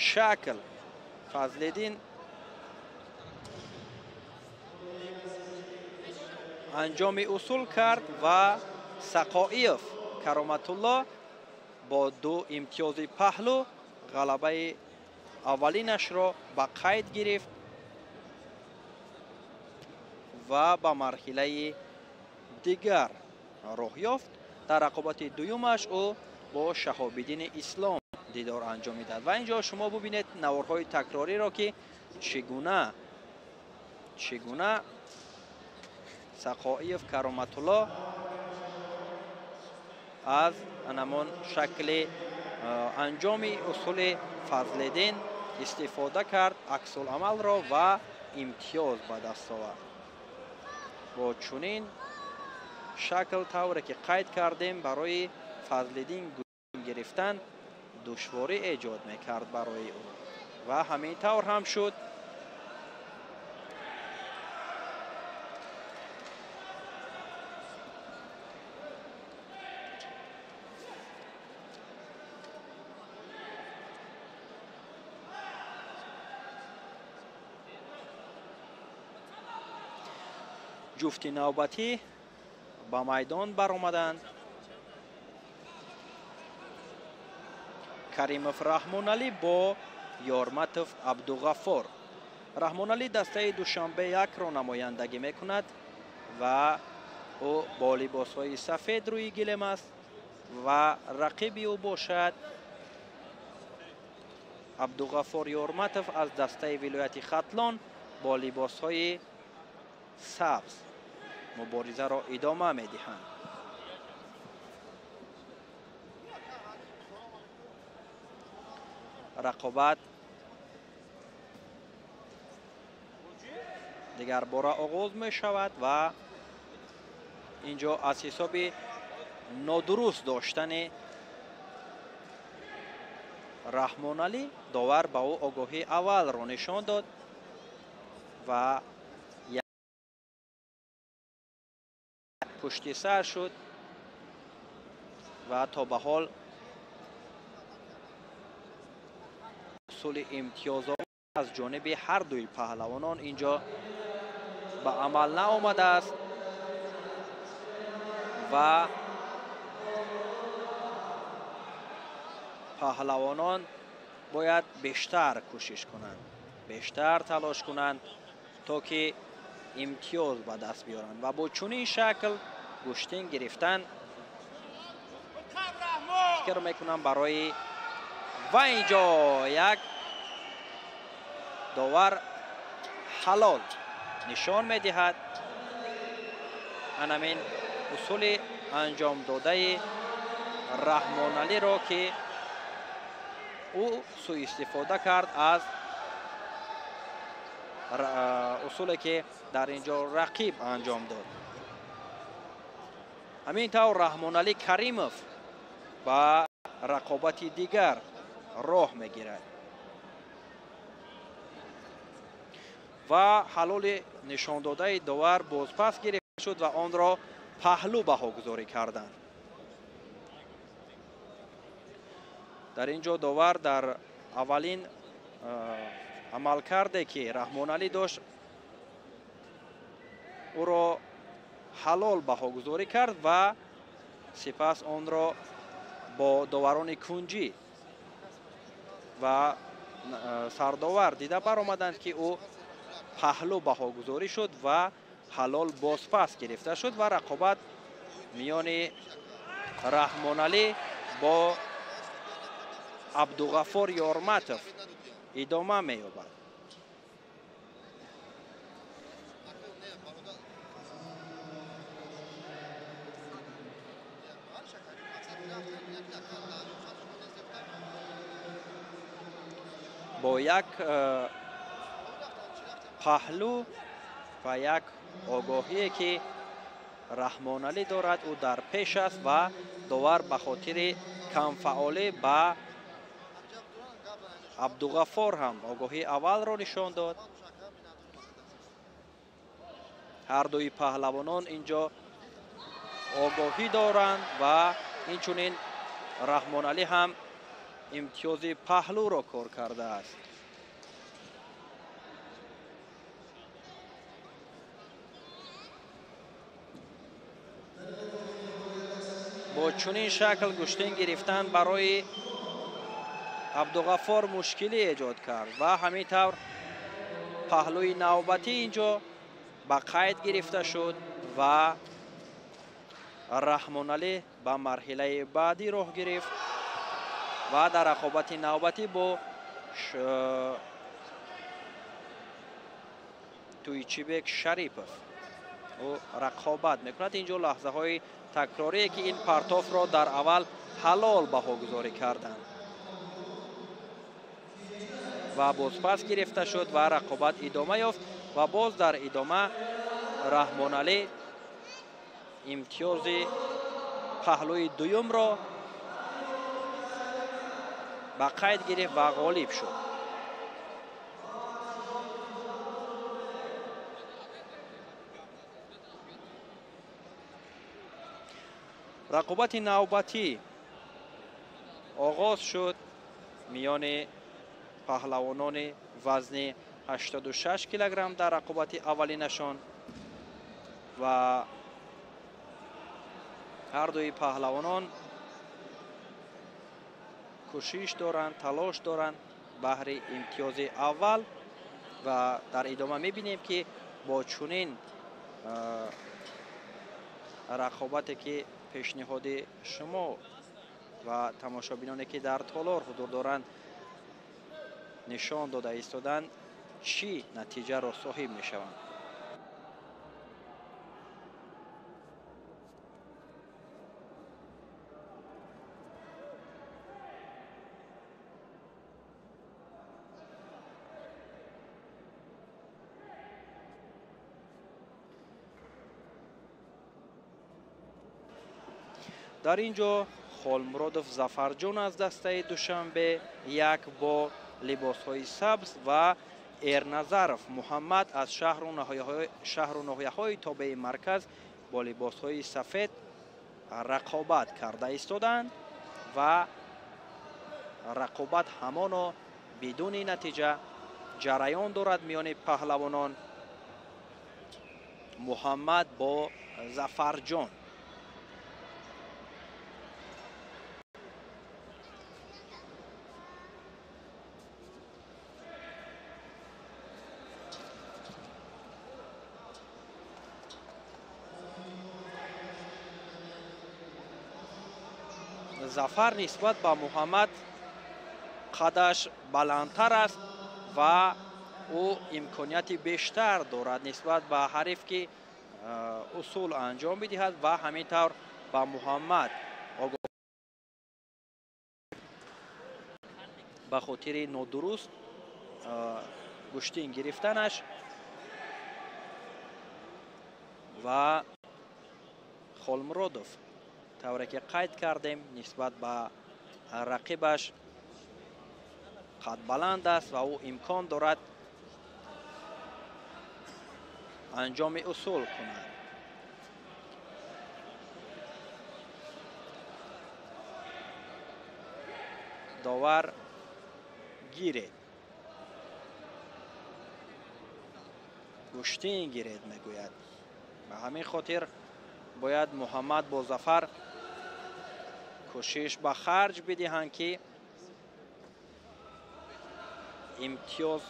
[SPEAKER 3] шакл Фазлиддин анҷоми усул кард ва Сақоиев Кароматулло бо 2 имтиёзи паҳлӯ ғалабаи аввалинашро ба қайд гирифт ва ба марҳилаи дигар роҳ ёфт. Дар рақобати дуюмаш ӯ бо Шаҳобиддини Ислом дидор анҷом медиҳад ва инҷо шумо бубинед наворҳои такрориро, ки чӣ гуна Сақоиев Кароматулло аз анамон шакли анҷоми усули Фазлиддин истифода кард, аксулъамалро ва имтиёз ба даст овард. Бо чунин шакл тавре ки қайд кардем, барои Фазлиддин гирифтан душворӣ эҷод мекард барои ӯ ва ҳамин тавр ҳам шуд. Ҷуфти навбатӣ ба майдон баромаданд. Каримов Раҳмоналӣ бо Ёрматов Абдуғаффор. Раҳмоналӣ дастаи Душанбе 1-ро намояндагӣ мекунад ва ӯ бо либосҳои сафед рӯи гилем аст ва рақиби ӯ бошад Абдуғаффор Ёрматов аз дастаи вилояти Хатлон бо либосҳои сабз муборизаро идома медиҳанд. Рақобат дигарбора оғоз мешавад ва инҷо аз ҳисоби нодуруст доштани Раҳмоналӣ довар ба ӯ огоҳии аввалро нишон дод ва пушти сар шуд ва то ба ҳол усули имтиёзо аз ҷониби ҳар дуи паҳлавонон инҷо ба амал наомадааст ва паҳлавонон бояд бештар кӯшиш кунанд, бештар талош кунанд то ки имтиёз ба даст биёранд ва бо чунин шакл гӯштин гирифтан фикр мекунам барои ва инҷо як довар ҳалол нишон медиҳад. Анамин усули анҷомдодаи Раҳмоналиро, ки ӯ суистифода кард аз усуле ки дар инҷо рақиб анҷом дод. Ҳамин тавр Раҳмоналӣ Каримов ба рақобати дигар роҳ мегирад ва ҳалоли нишондодаи довар бозпас гирифта шуд ва онро паҳлӯ баҳогузорӣ карданд. Дар ин ҷо довар дар аввалин амалкарде ки Раҳмоналӣ дошт ӯро ҳалол баҳогузорӣ кард ва сипас онро бо доварони кунҷӣ ва сардовар дида баромаданд, ки ӯ паҳлӯ баҳогузорӣ шуд ва ҳалол бозпас гирифта шуд ва рақобат миёни Раҳмоналӣ бо Абдуғаффор Ёрматов идома меёбад. Бо як паҳлӯ ва як огоҳие ки Раҳмоналӣ дорад, ӯ дар пеш аст ва довар ба хотири камфаъолӣ ба Абдуғаффор ҳам огоҳии аввалро нишон дод. Ҳар дуи паҳлавонон инҷо огоҳӣ доранд ва инчунин Раҳмоналӣ ҳам имтиёзи паҳлӯро кор кардааст. Бо чунин шакл гӯштин гирифтан барои Абдуғаффор мушкилӣ эҷод кард ва ҳамин тавр паҳлӯи навбатӣ инҷо ба қайд гирифта шуд ва Раҳмоналӣ ба марҳилаи баъдӣ роҳ гирифт ва дар рақобати навбатӣ бо Туйчибек Шарипов ӯ рақобат мекунад. Инҷо лаҳзаҳои такрорие ки ин партофро дар аввал ҳалол баҳогузорӣ карданд ва бозпас гирифта шуд ва рақобат идома ёфт ва боз дар идома Раҳмоналӣ имтиёзи паҳлӯи дуюмро ба қайд гирифт ва ғолиб шуд. Рақобати навбатӣ оғоз шуд миёни паҳлавонони вазни 86 килограмм дар рақобати аввалинашон ва ҳар дуи паҳлавонон кӯшиш доранд, талош доранд баҳри имтиёзи аввал ва дар идома мебинем ки бо чунин рақобате ки пешниҳоди шумо ва тамошобиноне ки дар толор ҳузур доранд нишон дода истоданд, чӣ натиҷаро соҳиб мешаванд. Дар ин ҷо Холмуродов Зафарҷон аз дастаи Душанбе як бо либосҳои сабз ва Эрназаров Муҳаммад аз шаҳру ноҳияҳои тобеи марказ бо либосҳои сафед рақобат карда истоданд ва рақобат ҳамоно бидуни натиҷа ҷараён дорад миёни паҳлавонон Муҳаммад бо Зафарҷон. Зафар нисбат ба Муҳаммад қадаш баландтар аст ва ӯ имконияти бештар дорад нисбат ба ҳариф ки усул анҷом бидиҳад ва ҳамин тавр ба Муҳаммад ба хотири нодуруст гӯштин гирифтанаш ва Холмуродов тавре ки қайд кардем нисбат ба рақибаш қадбаланд аст ва ӯ имкон дорад анҷоми усул кунад. Довар гиред, гӯштин гиред мегӯяд. Ба ҳамин хотир бояд Муҳаммад бо Зафар кӯшиш ба харҷ бидиҳанд ки имтиёз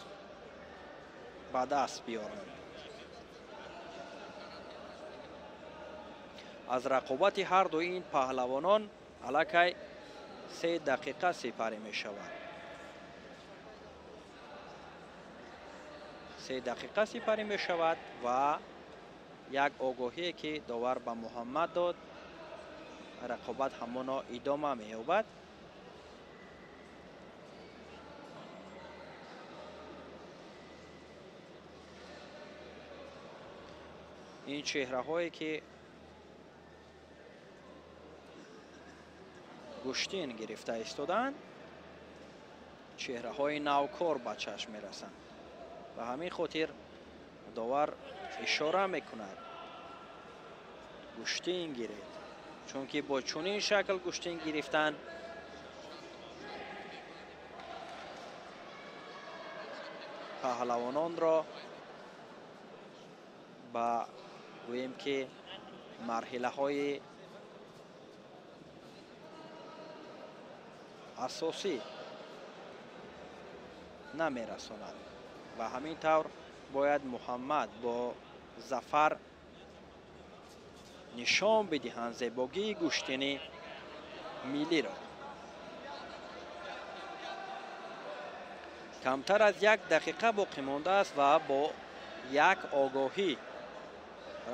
[SPEAKER 3] ба даст биёранд. Аз рақобати ҳар дуи ин паҳлавонон аллакай 3 дақиқа сипарӣ мешавад. 3 дақиқа сипарӣ мешавад ва як огоҳие ки довар ба Муҳаммад дод, рақобат ҳамоно идома меёбад. Ин чеҳраҳое ки гӯштин гирифта истодаанд, чеҳраҳои навкор ба чашм мерасанд. Ба ҳамин хотир довар Ишора мекунад гӯштин гиред, чунки бо чунин шакл гӯштин гирифтан паҳлавононро ба гӯем ки марҳилаҳои асосӣ намерасонад ва ҳамин тавр бояд Муҳаммад бо Зафар нишон бидиҳанд зебогии гӯштини миллиро. Камтар аз як дақиқа боқӣ мондааст ва бо як огоҳӣ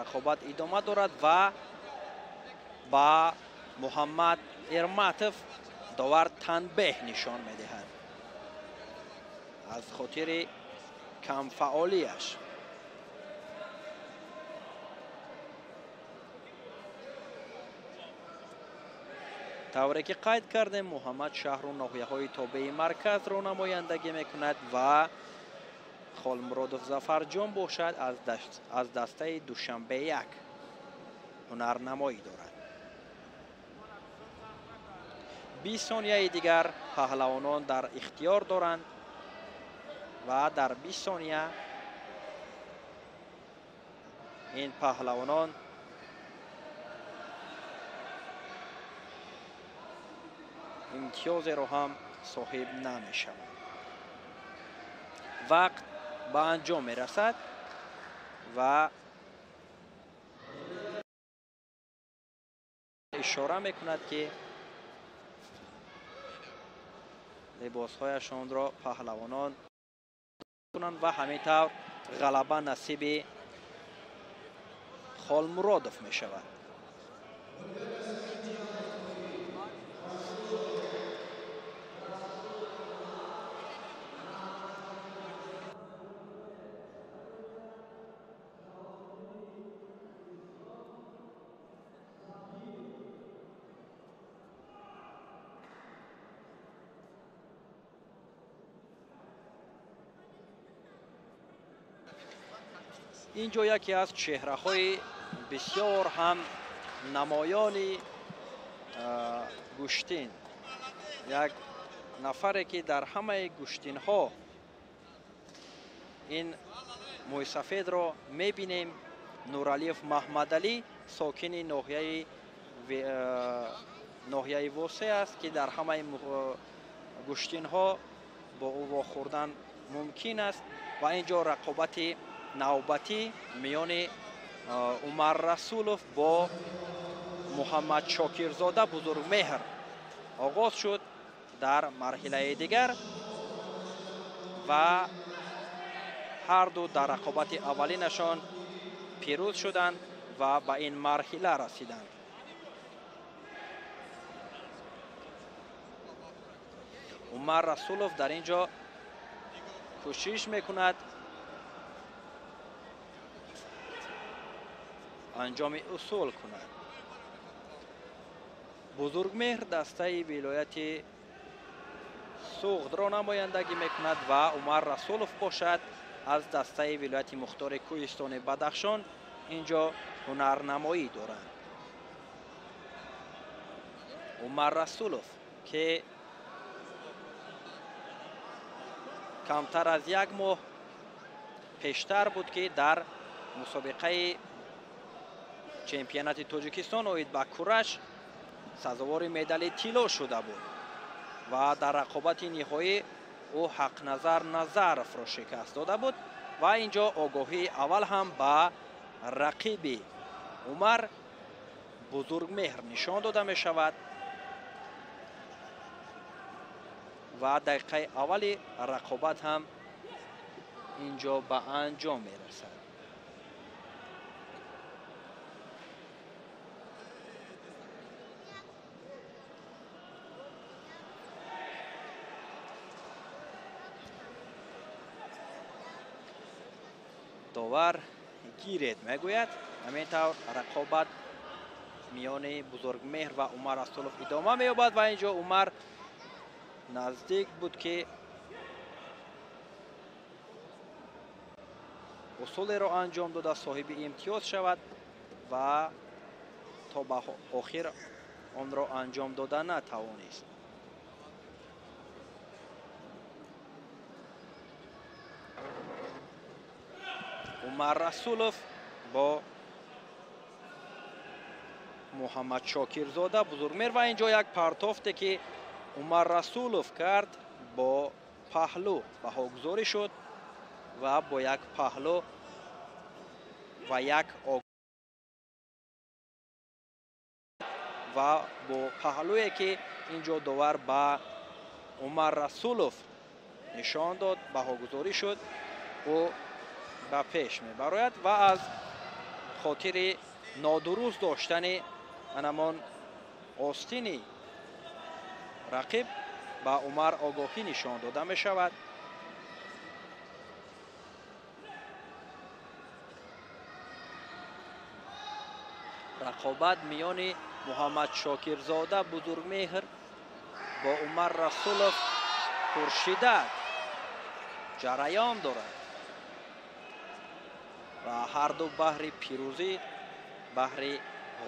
[SPEAKER 3] рақобат идома дорад ва ба Муҳаммад Эрматов довар танбеҳ нишон медиҳад аз хотири камфаъолиаш. Тавре ки қайд кардем, Муҳаммад шаҳру ноҳияҳои тобеи марказро намояндагӣ мекунад ва Холмуродов Зафарҷон бошад аз дастаи Душанбе 1 ҳунарнамоӣ дорад. 20 сонияи дигар паҳлавонон дар ихтиёр доранд ва дар 20 сония ин паҳлавонон имтиёзеро ҳам соҳиб намешаванд. Вақт ба анҷом мерасад ва ишора мекунад ки либосҳояшонро паҳлавонон кунанд ва ҳамин тавр ғалаба насиби Холмуродов мешавад. Инҷо яке аз чеҳраҳои бисёр ҳам намоёни гӯштин, як нафаре ки дар ҳамаи гӯштинҳо ин мӯйсафедро мебинем, Нуралиев Маҳмадалӣ, сокини ноҳияи Восе аст ки дар ҳамаи гӯштинҳо бо ӯ вохӯрдан мумкин аст ва инҷо рақобати навбатӣ миёни Умар Расулов бо Муҳаммад Шокирзода Бузургмеҳр оғоз шуд дар марҳилаи дигар ва ҳарду дар рақобати аввалинашон пирӯз шуданд ва ба ин марҳила расиданд. Умар Расулов дар ин ҷо кӯшиш мекунад анҷоми усул кунад. Бузургмеҳр дастаи вилояти Суғдро намояндагӣ мекунад ва Умар Расулов бошад аз дастаи вилояти мухтори Кӯҳистони Бадахшон инҷо ҳунарнамоӣ доранд. Умар Расулов ки камтар аз як моҳ пештар буд ки дар мусобиқаи чемпионати Тоҷикистон оид ба кураш сазовори медали тилло шуда буд ва дар рақобати ниҳоӣ ӯ Ҳақназар Назаровро шикаст дода буд ва инҷо огоҳии аввал ҳам ба рақиби Умар Бузургмеҳр нишон дода мешавад ва дақиқаи аввали рақобат ҳам инҷо ба анҷом мерасад. Довар гиред мегӯяд. Ҳамин тавр рақобат миёни Бузургмеҳр ва Умар Расулов идома меёбад ва инҷо Умар наздик буд ки усулеро анҷом дода соҳиби имтиёз шавад ва то ба охир онро анҷом дода натавонист. Умар Расулов бо Муҳаммад Шокирзода Бузургмеҳр ва инҷо як партофте ки Умар Расулов кард бо паҳлӯ баҳогузорӣ шуд ва бо як паҳлӯ ва як ва бо паҳлӯе ки инҷо довар ба Умар Расулов нишон дод баҳогузорӣ шуд, ӯ ба пеш мебарояд ва аз хотири нодуруст доштани анамон остини рақиб ба Умар огоҳӣ нишон дода мешавад. Рақобат миёни Муҳаммад Шокирзода Бузургмеҳр бо Умар Расулов пуршиддат ҷараён дорад ва ҳарду баҳри пирӯзӣ, баҳри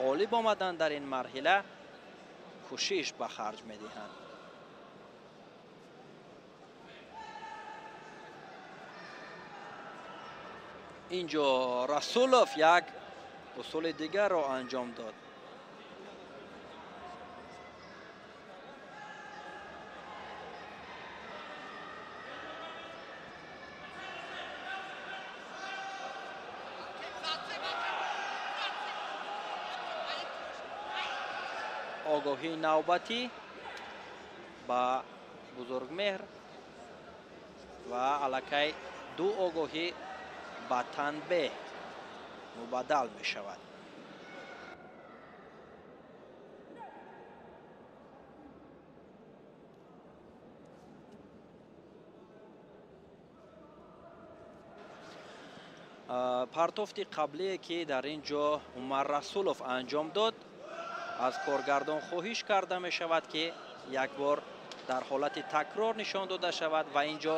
[SPEAKER 3] ғолиб омадан дар ин марҳила кӯшиш ба харҷ медиҳанд. Инҷо Расулов як усули дигарро анҷом дод. Огоҳии навбатӣ ба Бузургмеҳр ва аллакай ду огоҳӣ ба танбеҳ мубаддал мешавад. Партофти қаблие ки дар ин ҷо Умар Расулов анҷом дод, аз коргардон хоҳиш карда мешавад ки як бор дар ҳолати такрор нишон дода шавад ва ин ҷо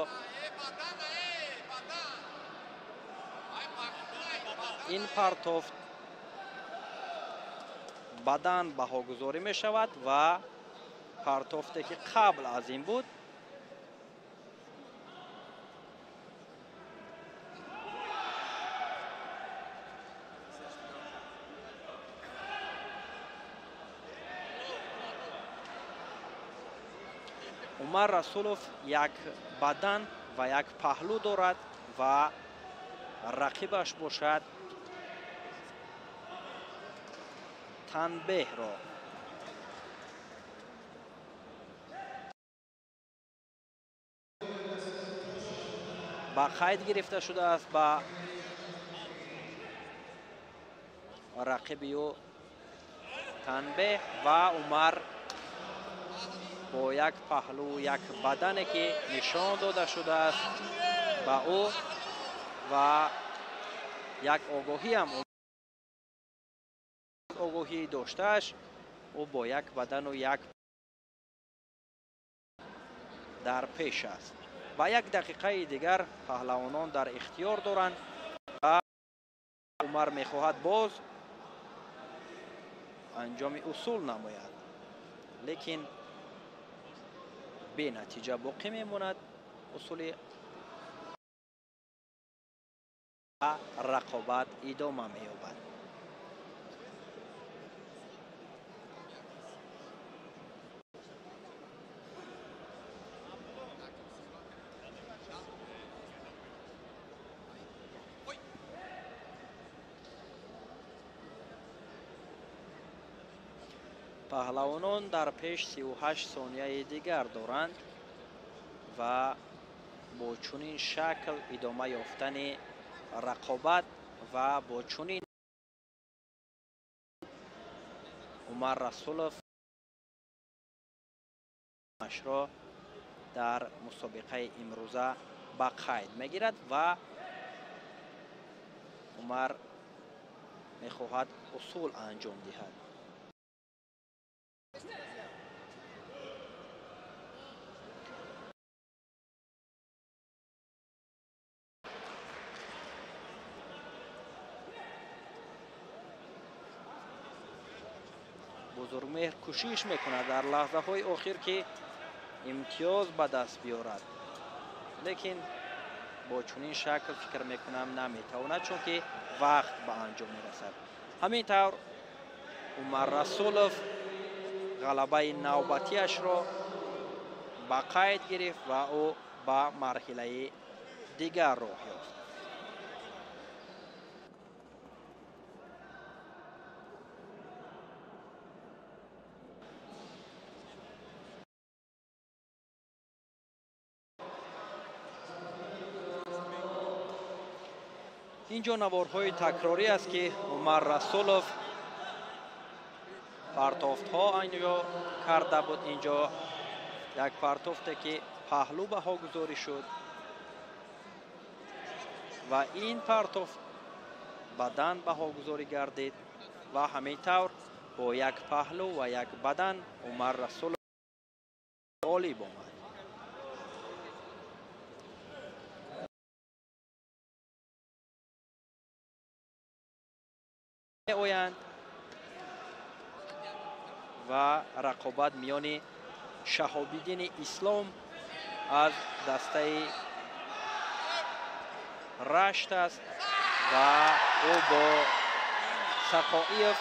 [SPEAKER 3] ин партофт бадан баҳогузорӣ мешавад ва партофте ки қабл аз ин буд Умар Расулов як бадан ва як паҳлӯ дорад ва рақибаш бошад танбеҳро. Ба қайд гирифта шудааст ба рақиби ӯ танбеҳ ва Умар бо як паҳлӯ, як бадане ки нишон дода шудааст ба ӯ ва як огоҳӣ ҳам огоҳӣ доштааш, ӯ бо як бадану як дар пеш аст ва як дақиқаи дигар паҳлавонон дар ихтиёр доранд ва Умар мехоҳад боз анҷоми усул намояд, лекин бенатиҷа боқӣ мемонад усули ва рақобат идома меёбад. Паҳлавонон дар пеш 38 сонияи дигар доранд ва бо чунин шакл идома ёфтани рақобат ва бо чунин Умар Расулов ашро дар мусобиқаи имрӯза ба қайд мегирад ва Умар мехоҳад усул анҷом диҳад. Бузургмеҳр кӯшиш мекунад дар лаҳзаҳои охир ки имтиёз ба даст биёрад, лекин бо чунин шакл фикр мекунам наметавонад, чунки вақт ба анҷом мерасад. Ҳамин тавр Умар Расулов ғалабаи навбатиашро ба қайд гирифт ва ӯ ба марҳилаи дигар роҳ ёфт. Инҷо наворҳои такрорӣ аст ки Умар Расулов партофтҳо инҷо карда буд. Инҷо як партофте ки паҳлӯ баҳогузорӣ шуд ва ин партофт бадан баҳогузорӣ гардид ва ҳамин тавр бо як паҳлӯ ва як бадан Умар Расулов ғолиб омад. Оянд ва рақобат миёни Шаҳобиддини Ислом аз дастаи Рашт аст ва ӯ бо Сақоиев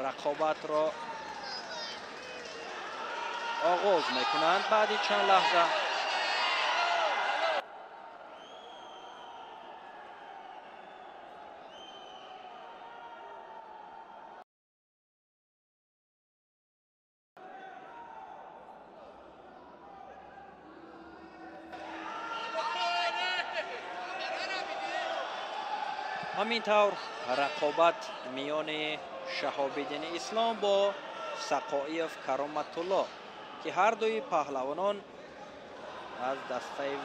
[SPEAKER 3] рақобатро оғоз мекунанд. Баъди чанд лаҳза ҳамин тавр рақобат миёни Шаҳобиддини Ислом бо Сақоиев Кароматулло ки ҳар дуи паҳлавонон аз дастаи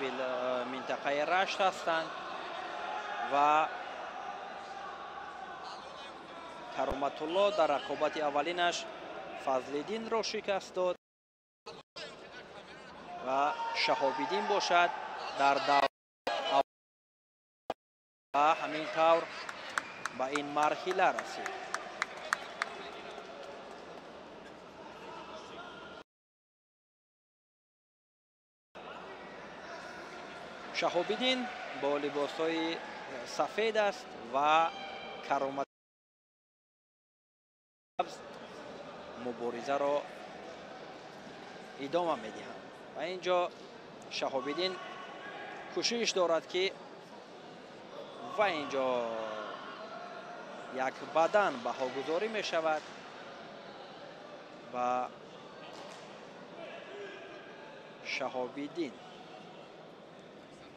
[SPEAKER 3] минтақаи Рашт ҳастанд ва Кароматулло дар рақобати аввалинаш Фазлиддинро шикаст дод ва Шаҳобиддин бошад дар ва ҳамин тавр ба ин марҳила расид. Шаҳобиддин бо либосҳои сафед аст ва Каромат муборизаро идома медиҳанд ва инҷо Шаҳобиддин кӯшиш дорад ки ва инҷо як бадан баҳогузорӣ мешавад ва Шаҳобиддин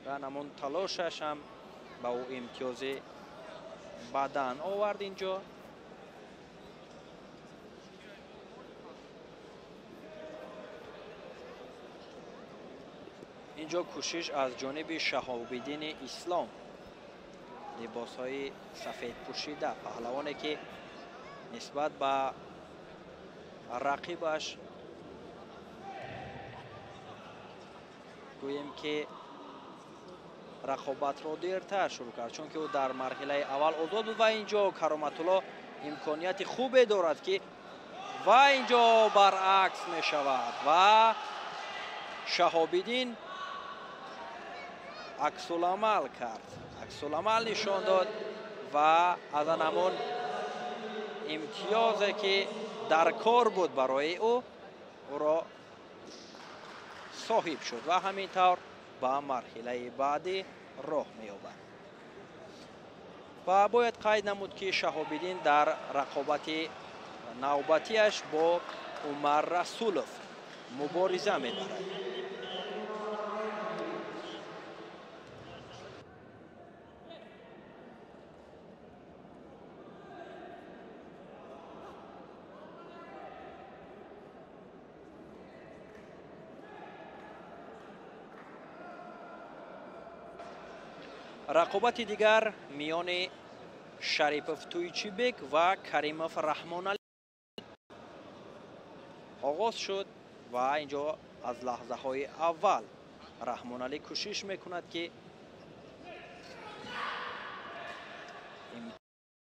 [SPEAKER 3] ва ҳамон талошаш ҳам ба ӯ имтиёзи бадан овард. Инҷо кӯшиш аз ҷониби Шаҳобиддини Ислом, либосҳои сафед пӯшида, паҳлавоне ки нисбат ба рақибаш гӯем ки рақобатро дертар шурӯъ кард, чунки ӯ дар марҳилаи аввал озод буд ва инҷо Кароматулло имконияти хубе дорад ки ва инҷо баръакс мешавад ва Шаҳобиддин аксуламал кард, аксуламал нишон дод ва аз ҳамон имтиёзе ки дар кор буд барои ӯ, ӯро соҳиб шуд ва ҳамин тавр ба марҳилаи баъдӣ роҳ меёбад. Ва бояд қайд намуд ки Шаҳобиддин дар рақобати навбатиаш бо Умар Расулов мубориза мебарад. Рақобати дигар миёни Шарипов Туйчибек ва Каримов Раҳмоналӣ оғоз шуд ва инҷо аз лаҳзаҳои аввал Раҳмоналӣ кӯшиш мекунад ки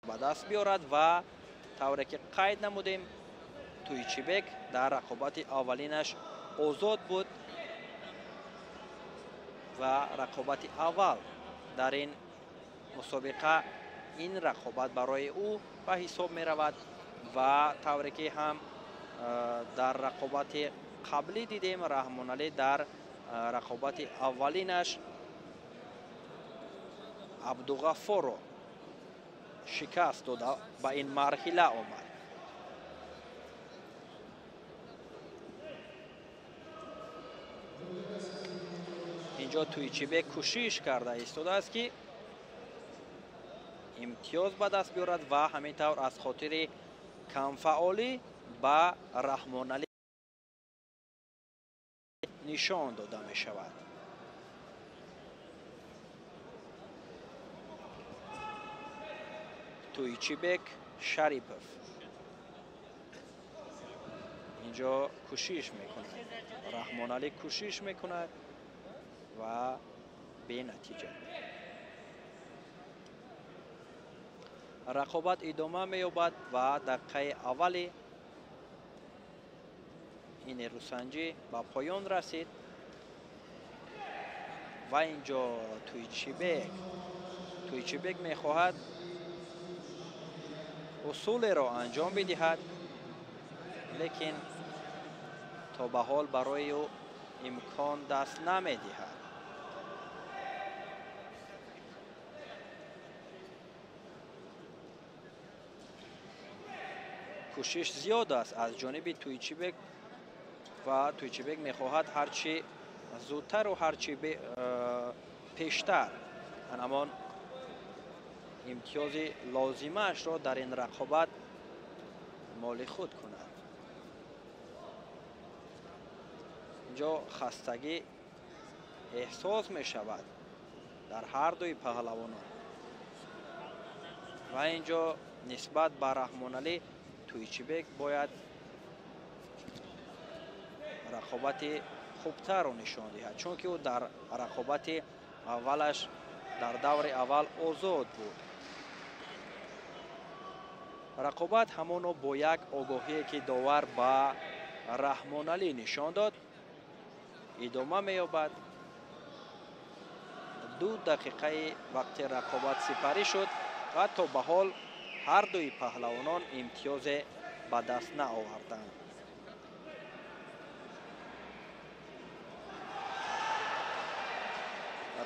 [SPEAKER 3] Ба даст биёрад ва тавре ки қайд намудем, Туйчибек дар рақобати аввалинаш озод буд ва рақобати аввал дар ин мусобиқа ин рақобат барои ӯ ба ҳисоб меравад ва тавре ки ҳам дар рақобати қаблӣ дидем, Раҳмоналӣ дар рақобати аввалинаш Абдуғаффорро шикаст дода ба ин марҳила омад. Инҷо Туйчибек кӯшиш карда истодааст, ки имтиёз ба даст биёрад ва ҳамин тавр аз хотири камфаъолӣ ба Раҳмоналӣ нишон дода мешавад. Туйчибек Шарипов инҷо кӯшиш мекунад, Раҳмоналӣ кӯшиш мекунад ва бенатиҷа. Рақобат идома меёбад ва дақиқаи аввали ин нерӯсанҷӣ ба поён расид ва инҷо Туйчибек мехоҳад усулеро анҷом бидиҳад, лекин то ба ҳол барои ӯ имкон даст намедиҳад. Кӯшиш зиёд аст аз ҷониби Туйчибек ва Туйчибек мехоҳад ҳарчи зудтару ҳарчи пештар ҳамон имтиёзи лозимаашро дар ин рақобат моли худ кунад. Инҷо хастагӣ эҳсос мешавад дар ҳар дуи паҳлавонон ва инҷо нисбат ба Раҳмоналӣ Туйчибек бояд рақобати хубтарро нишон диҳад, чунки ӯ дар рақобати аввалаш дар даври аввал озод буд. Рақобат ҳамоно бо як огоҳие ки довар ба Раҳмоналӣ нишон дод идома меёбад. 2 дақиқаи вақти рақобат сипарӣ шуд ва то ба ҳол ҳар дуи паҳлавонон имтиёзе ба даст наоварданд.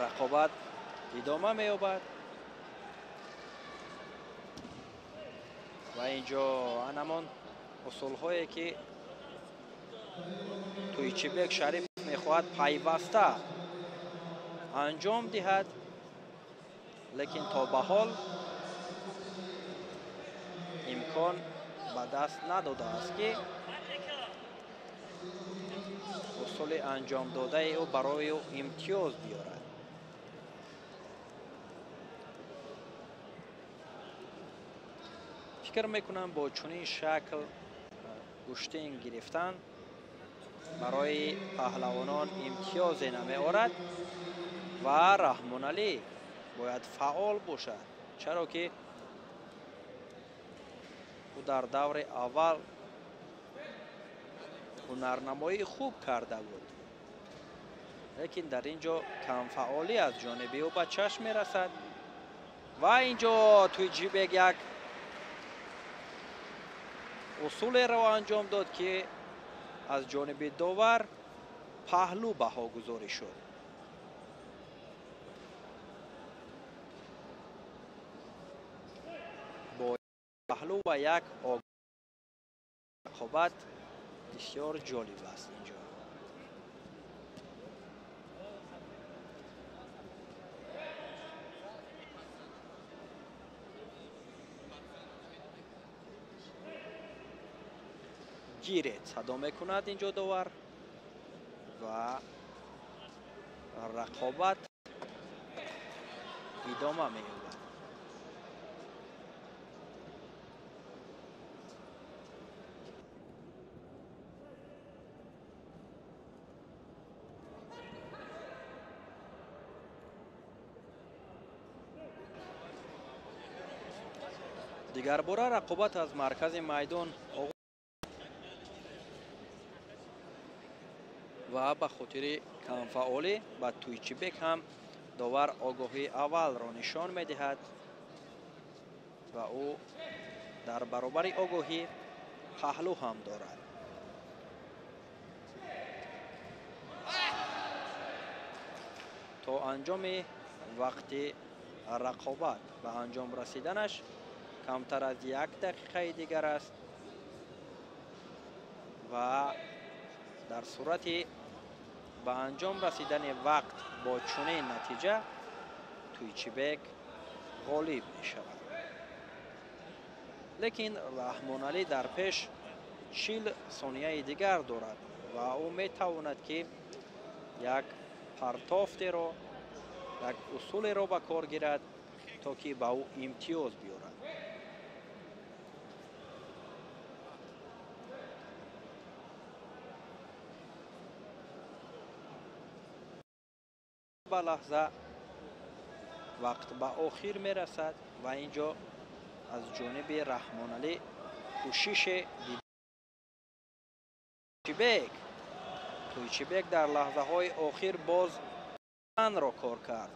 [SPEAKER 3] Рақобат идома меёбад ва инҷо анамон усулҳое ки Туйчибек Шарипов мехоҳад пайваста анҷом диҳад, лекин то ба ҳол имкон ба даст надодааст, ки усули анҷомдодаи ӯ барои ӯ имтиёз биёрад. Фикр мекунам бо чунин шакл гӯштин гирифтан барои паҳлавонон имтиёзе намеорад ва Раҳмоналӣ бояд фаъол бошад, чаро ки ӯ дар даври аввал ҳунарнамоии хуб карда буд, лекин дар ин ҷо камфаъолӣ аз ҷониби ӯ ба чашм мерасад ва ин ҷо Туйчибек як усулеро анҷом дод, ки аз ҷониби довар паҳлӯ баҳогузорӣ шуд. Бо паҳлӯ ва як рақобат бисёр ҷолиб аст инҷо. Гиред садо мекунад инҷо довар ва рақобат идома меёбад. Дигарбора рақобат аз маркази майдон ва ба хотири камфаъолӣ ба Туйчибек ҳам довар огоҳии аввалро нишон медиҳад ва ӯ дар баробари огоҳӣ паҳлӯ ҳам дорад. То анҷоми вақти рақобат ба анҷом расиданаш камтар аз як дақиқаи дигар аст ва дар сурати ба анҷом расидани вақт бо чунин натиҷа Туйчибек ғолиб мешавад. Лекин Раҳмоналӣ дар пеш 40 сонияи дигар дорад ва ӯ метавонад ки як партофтеро, як усулеро ба кор гирад, то ки ба ӯ имтиёз биёрад. Ба лаҳза вақт ба охир мерасад ва инҷо аз ҷониби Раҳмоналӣ кӯшише Туйчибек. Туйчибек дар лаҳзаҳои охир боз ро кор кард.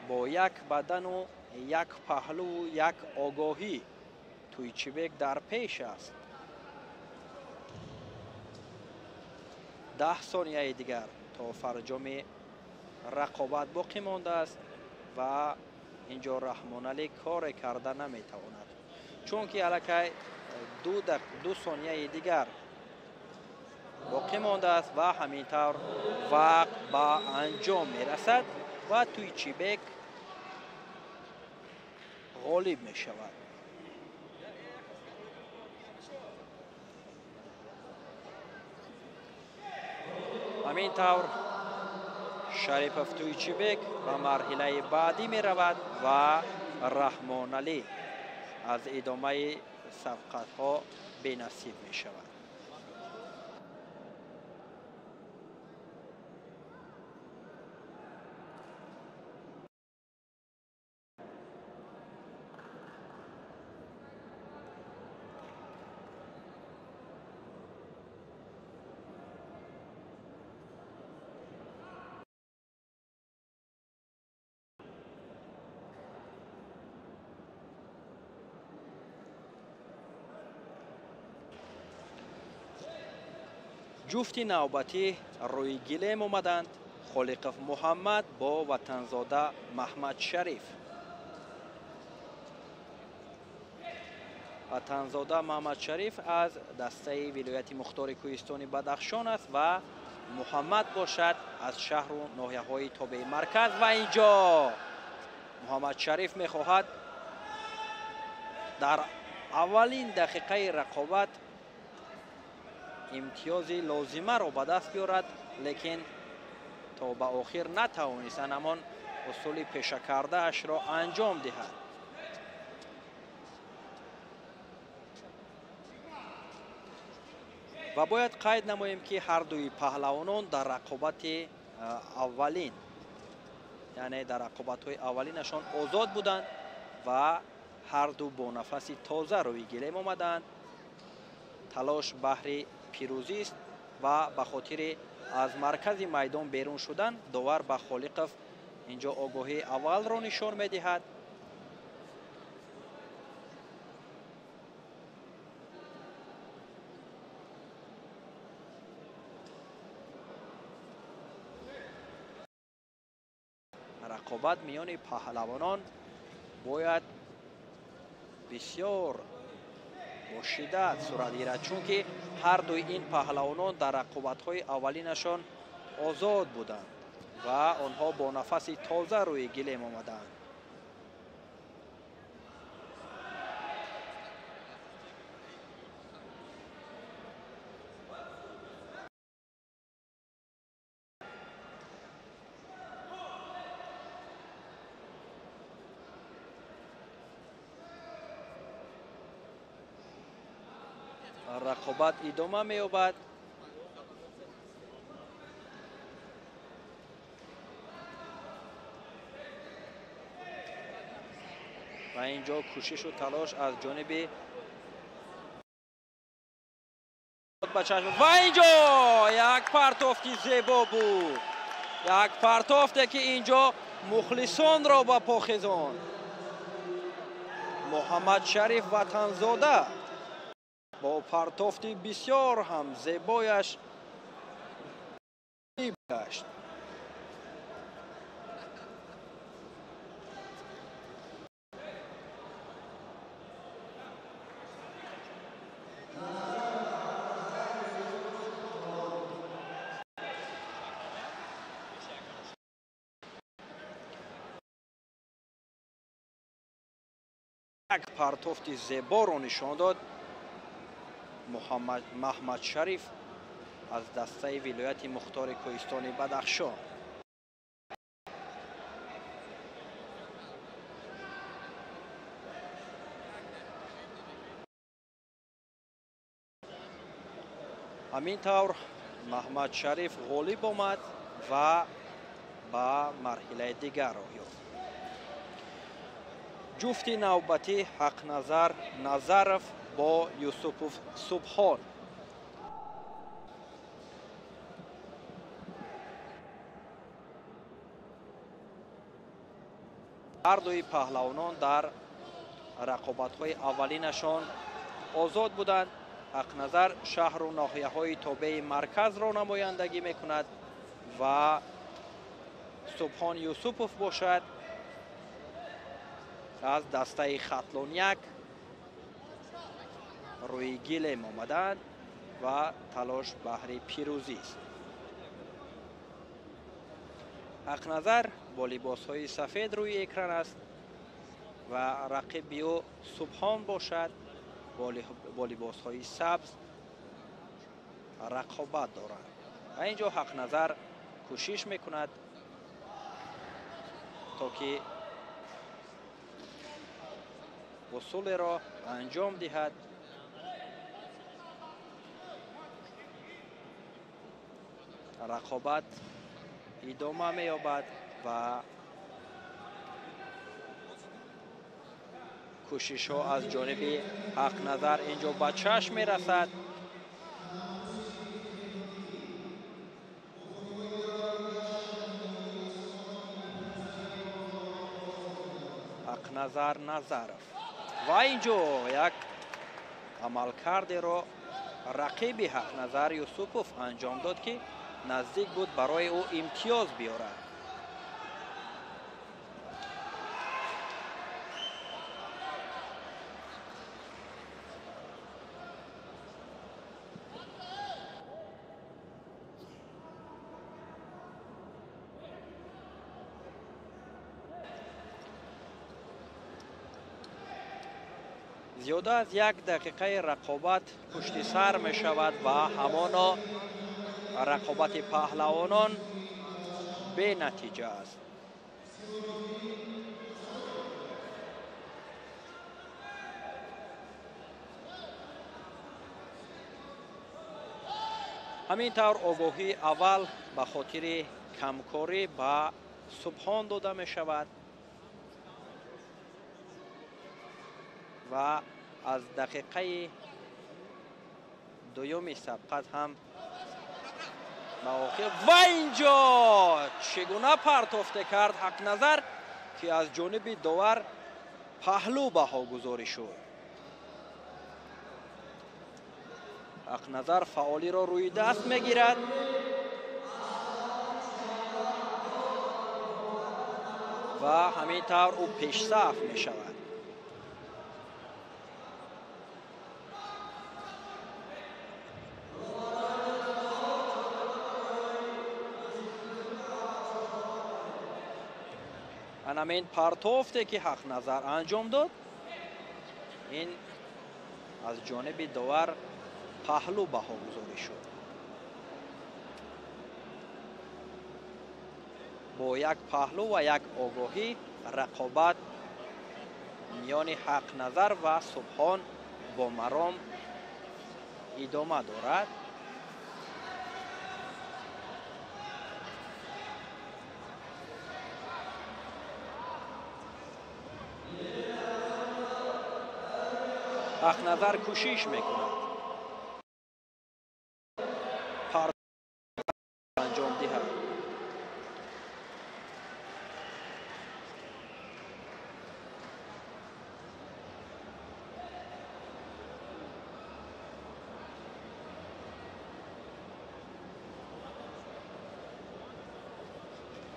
[SPEAKER 3] Бо як бадану як паҳлӯву як огоҳӣ Туйчибек дар пеш аст. 10 сонияи дигар то фарҷоми рақобат боқӣ мондааст ва инҷо Раҳмоналӣ коре карда наметавонад, чунки аллакай 2 сонияи дигар боқӣ мондааст ва ҳамин тавр вақт ба анҷом мерасад ва Туйчибек ғолиб мешавад. Ҳамин тавр Шарипов Туйчибек ба марҳилаи баъдӣ меравад ва Раҳмоналӣ аз идомаи сабқатҳо бенасиб мешавад. Ҷуфти навбатӣ рӯи гилем омаданд Холиқов Муҳаммад бо Ватанзода Маҳмадшариф. Ватанзода Маҳмадшариф аз дастаи вилояти мухтори кӯҳистони Бадахшон аст ва Муҳаммад бошад аз шаҳру ноҳияҳои тобеи марказ. Ва инҷо Муҳаммадшариф мехоҳад дар аввалин дақиқаи рақобат имтиёзи лозимаро ба даст биёрад, лекин то ба охир натавонист ҳамон усули пешакардаашро анҷом диҳад. Ва бояд қайд намоем, ки ҳардуи паҳлавонон дар рақобати аввалин, яъне дар рақобатҳои аввалинашон озод буданд ва ҳарду бо нафаси тоза рӯи гилем омаданд. Талош баҳри пирӯзист ва ба хотири аз маркази майдон берун шудан довар ба Холиқов инҷо огоҳии аввалро нишон медиҳад. Рақобат миёни паҳлавонон бояд бисёр бо шиддат сурат гирад, чунки ҳардуи ин паҳлавонон дар рақобатҳои аввалинашон озод буданд ва онҳо бо нафаси тоза рӯи гилем омаданд. Рақобат идома меёбад. Ва инҷо кӯшишу талош аз ҷониби ба чашм ва инҷо як партофти зебо буд, як партофте ки инҷо мухлисонро ба по хезонд. Муҳаммад Шариф Ватанзода бо партофти бисёр ҳам зебояш гашт. Як партофти зеборо нишон дод Маҳмад Шариф аз дастаи вилояти мухтори кӯҳистони Бадахшон. Ҳамин тавр Маҳмад Шариф ғолиб омад ва ба марҳилаи дигар роҳ ёфт. Ҷуфти навбатӣ Ҳақназар Назаров бо Юсупов Субҳон. Ҳардуи паҳлавонон дар рақобатҳои аввалинашон озод буданд. Ҳақназар шаҳру ноҳияҳои тобеи марказро намояндагӣ мекунад ва Субҳон Юсупов бошад аз дастаи Хатлон 1 рӯи гилем омаданд ва талош баҳри пирӯзист. Ҳақназар бо либосҳои сафед рӯи экран аст ва рақиби ӯ Субҳон бошад бо либосҳои сабз рақобат дорад. Ва инҷо Ҳақназар кӯшиш мекунад то ки усулеро анҷом диҳад. Рақобат идома меёбад ва кӯшишҳо аз ҷониби Ҳақназар инҷо ба чашм мерасад. Ҳақназар Назаров ва инҷо як амалкардеро рақиби Ҳақназар Юсупов анҷом дод, ки наздик буд барои ӯ имтиёз биёрад. Зиёда аз як дақиқаи рақобат пушти сар мешавад ва ҳамоно рақобати паҳлавонон бенатиҷа аст. Ҳамин тавр огоҳии аввал ба хотири камкорӣ ба Субҳон дода мешавад ва аз дақиқаи дуюми сабқат ҳам ба охир. Ва инҷо чӣ гуна партофте кард Ҳақназар, ки аз ҷониби довар паҳлӯ баҳогузорӣ шуд. Ҳақназар фаъолиро рӯи даст мегирад. Ва ҳамин тавр ӯ пешсаф мешавад. Анамин партофте ки Ҳақназар анҷом дод, ин аз ҷониби довар паҳлӯ баҳогузорӣ шуд. Бо як паҳлӯ ва як огоҳӣ рақобат миёни Ҳақназар ва Субҳон бо маром идома дорад. Ҳақназар кӯшиш мекунад анҷом диҳад.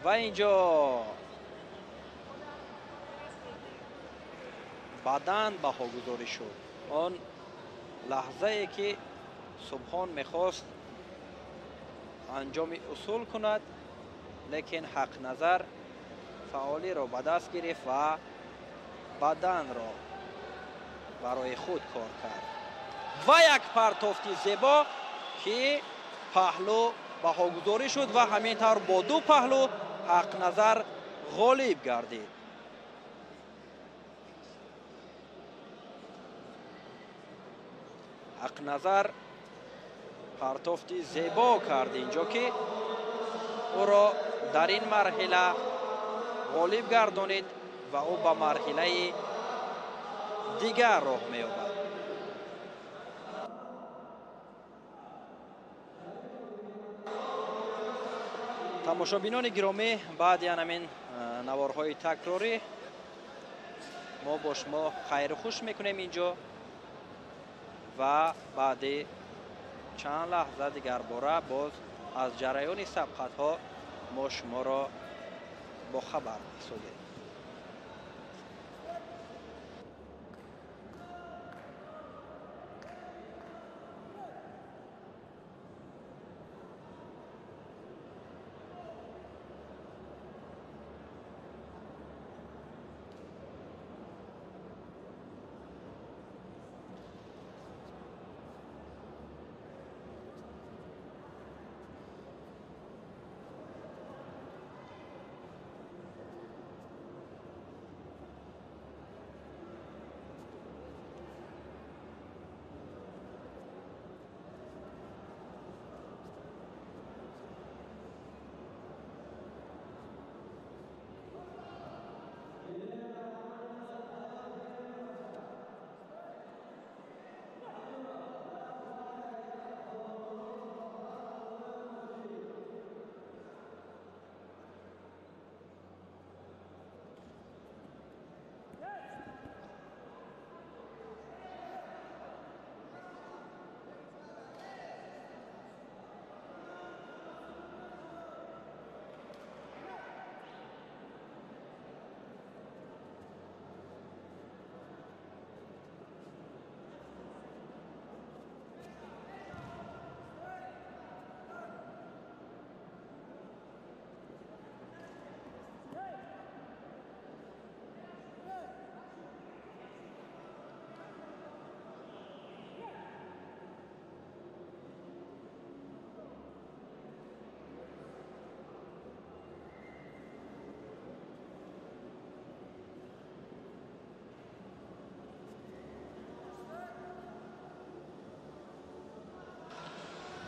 [SPEAKER 3] Ва инҷо бадан баҳогузорӣ шуд. Он лаҳзае ки Субҳон мехост анҷоми усул кунад, лекин Ҳақназар фаъолиро ба даст гирифт ва баданро барои худ кор кард. Ва як партофти зебо ки паҳлӯ баҳогузорӣ шуд ва ҳамин тавр бо ду паҳлӯ Ҳақназар ғолиб гардид. Ҳақназар партофти зебо кард инҷо ки ӯро дар ин марҳила ғолиб гардонид ва ӯ ба марҳилаи дигар роҳ меёбад. Тамошобинони гиромӣ, баъди ҳамин наворҳои такрорӣ мо бо шумо хайру хуш мекунем инҷо ва баъди чанд лаҳза дигарбора боз аз ҷараёни сабқатҳо мо шуморо бохабар месозем.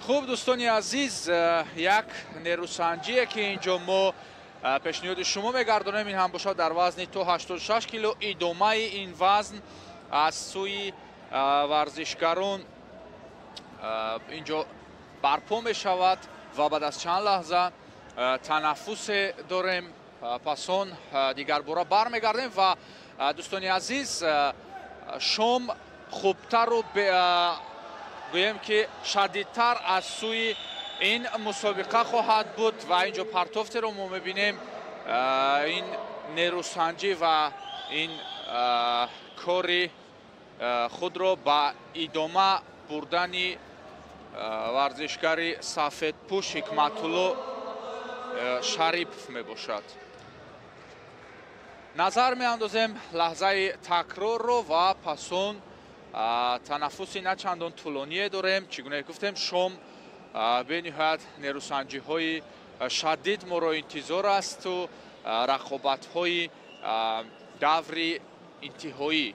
[SPEAKER 5] Хуб, дӯстони азиз, як нерӯсанҷие ки инҷо мо пешниҳоди шумо мегардонем, ин ҳам бошад дар вазни то 86 кило. Идомаи ин вазн аз сӯи варзишгарон инҷо барпо мешавад ва баъд аз чанд лаҳза танаффусе дорем, пас он дигарбора бармегардем. Ва дӯстони азиз, шом хубтару гӯем ки шадидтар аз сӯи ин мусобиқа хоҳад буд ва инҷо партофтеро мо мебинем. Ин нерӯсанҷӣ ва ин кори худро ба идома бурдани варзишгари сафедпӯш Ҳикматулло Шарипов мебошад. Назар меандозем лаҳзаи такрорро ва пас он танаффуси на чандон тӯлоние дорем. Чӣ гуна гуфтем, шом бениҳоят нерӯсанҷиҳои шадид моро интизор асту рақобатҳои даври интиҳоӣ.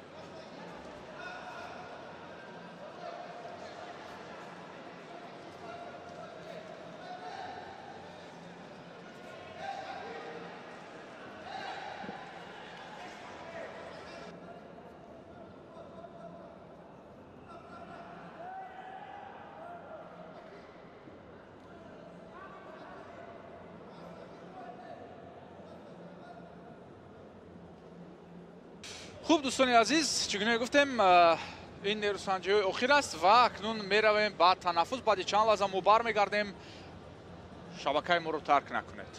[SPEAKER 5] Хуб, дӯстони азиз, чӣ гуна гуфтем, ин нерӯсанҷиҳои охир аст ва акнун меравем ба танаффус. Баъди чанд лаҳза мо бармегардем. Шабакаи моро тарк накунед.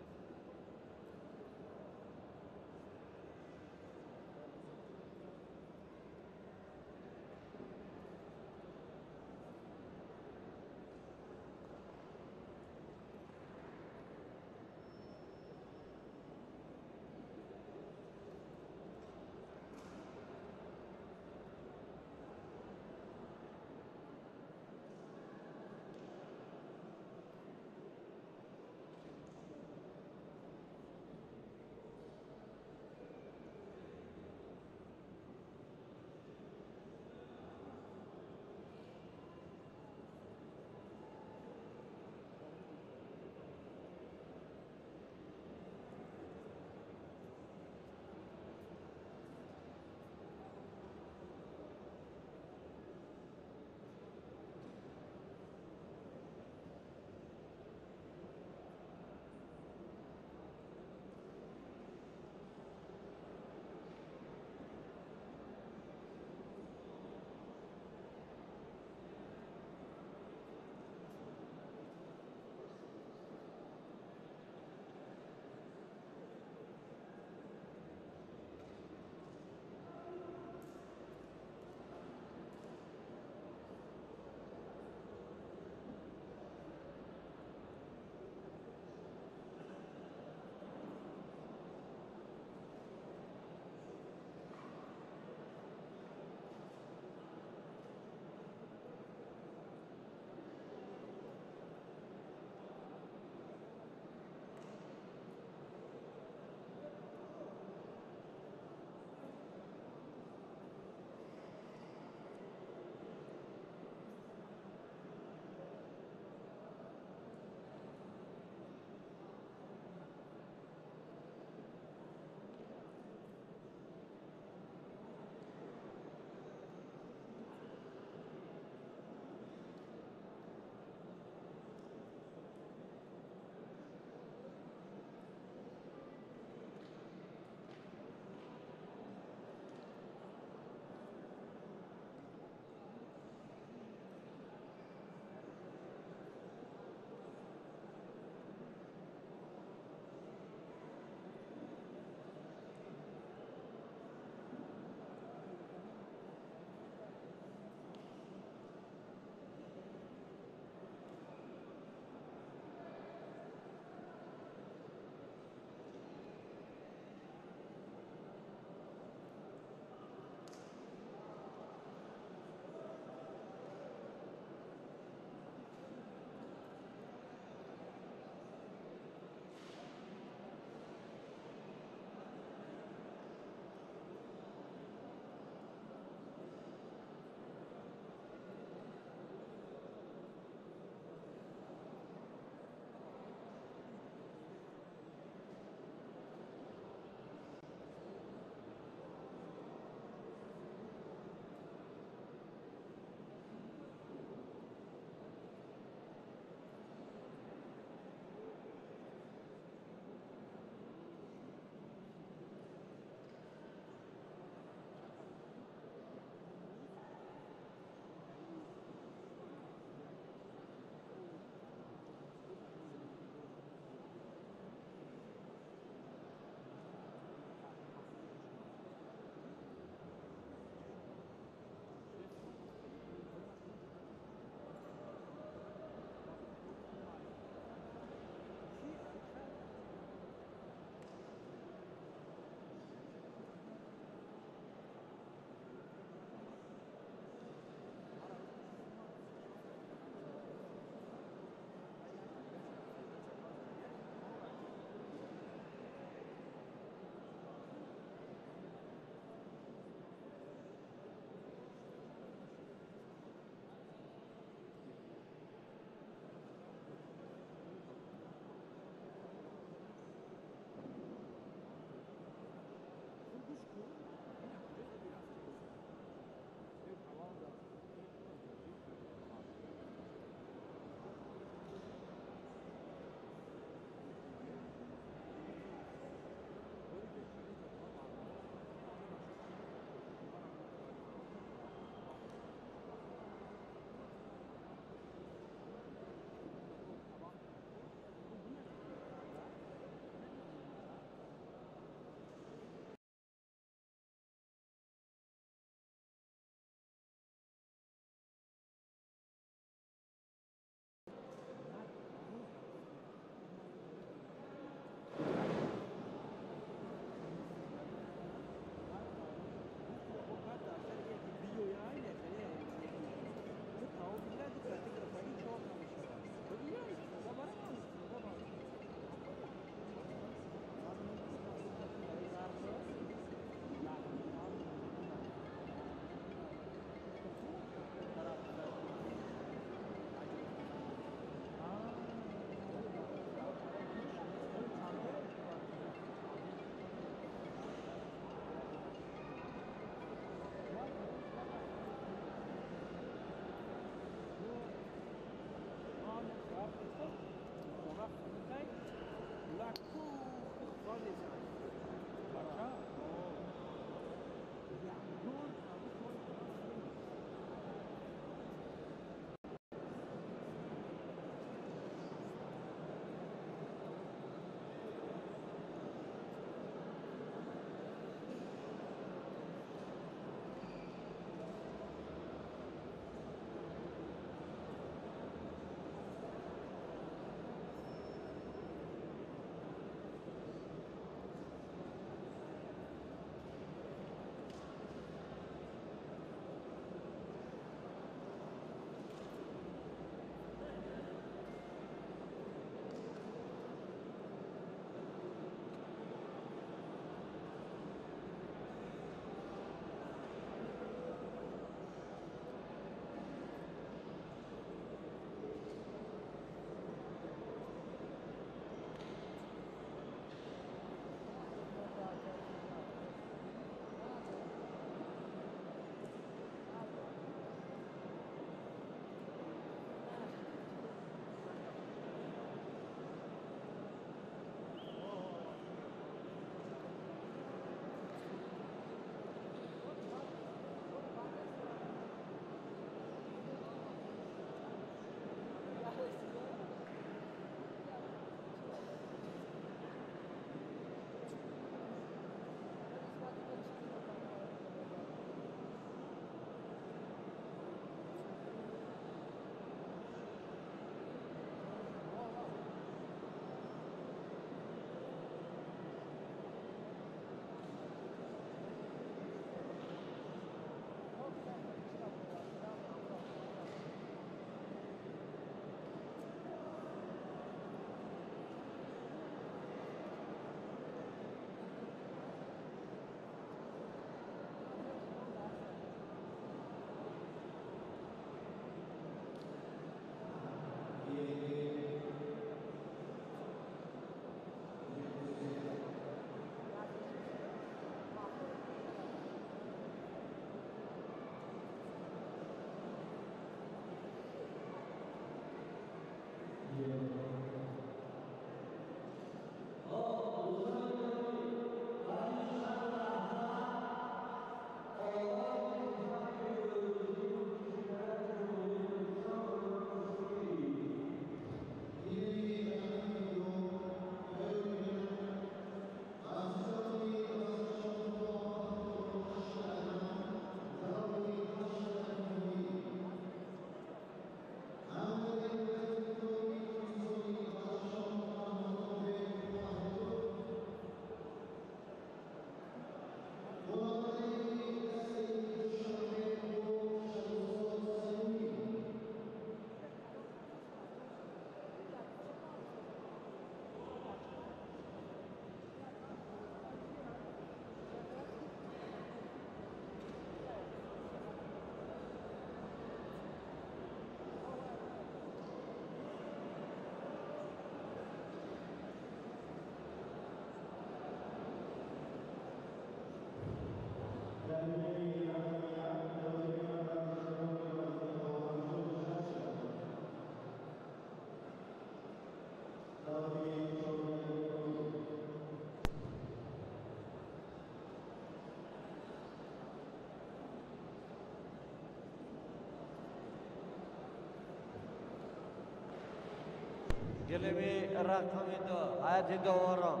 [SPEAKER 6] گلمی رقمی دو آیت دوارم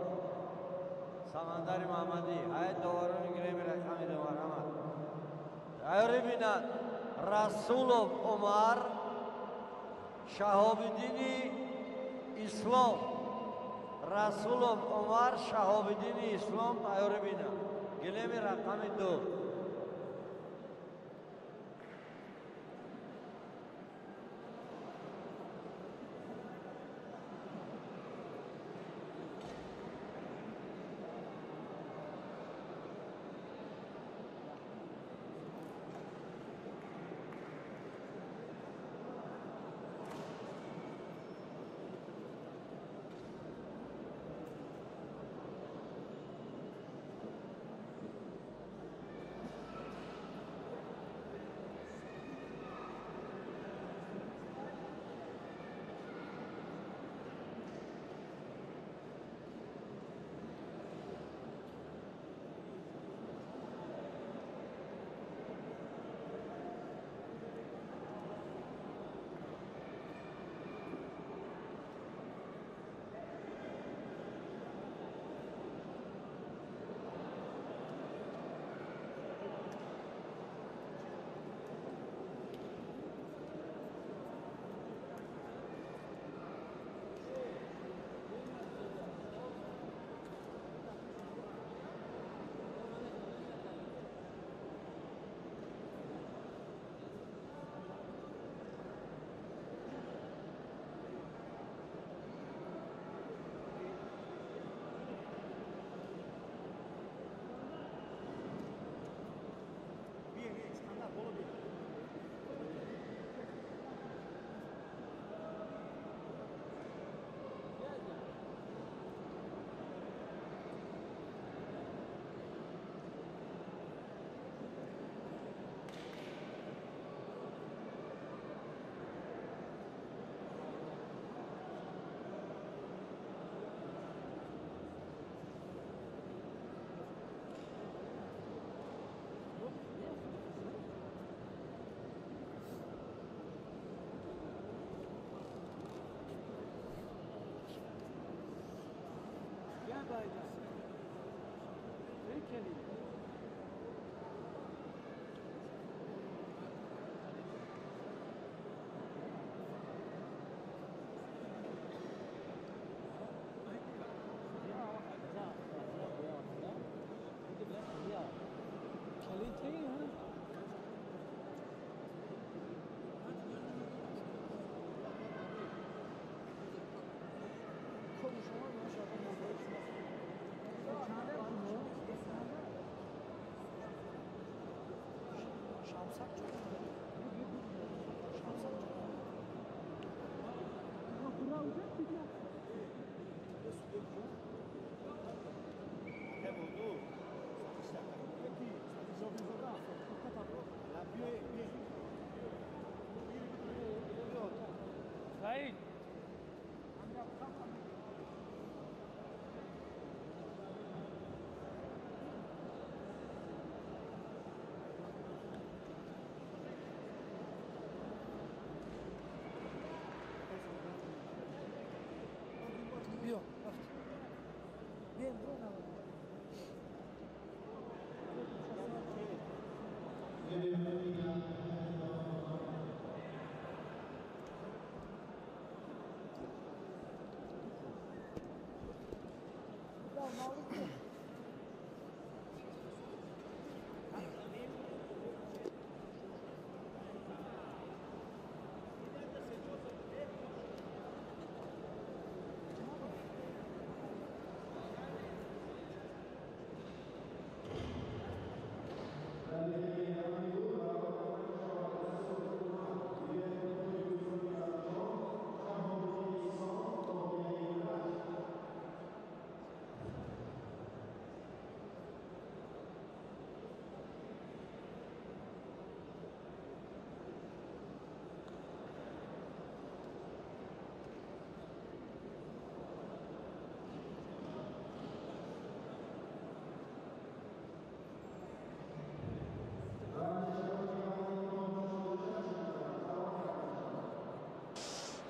[SPEAKER 6] سمندر محمدی آیت دوارم گلمی رقمی دو مرحمت ایوری بیند رسولов عمر شهاب-الدین اسلام رسولов عمر شهاب-الدین اسلام ایوری بیند گلمی رقمی دو.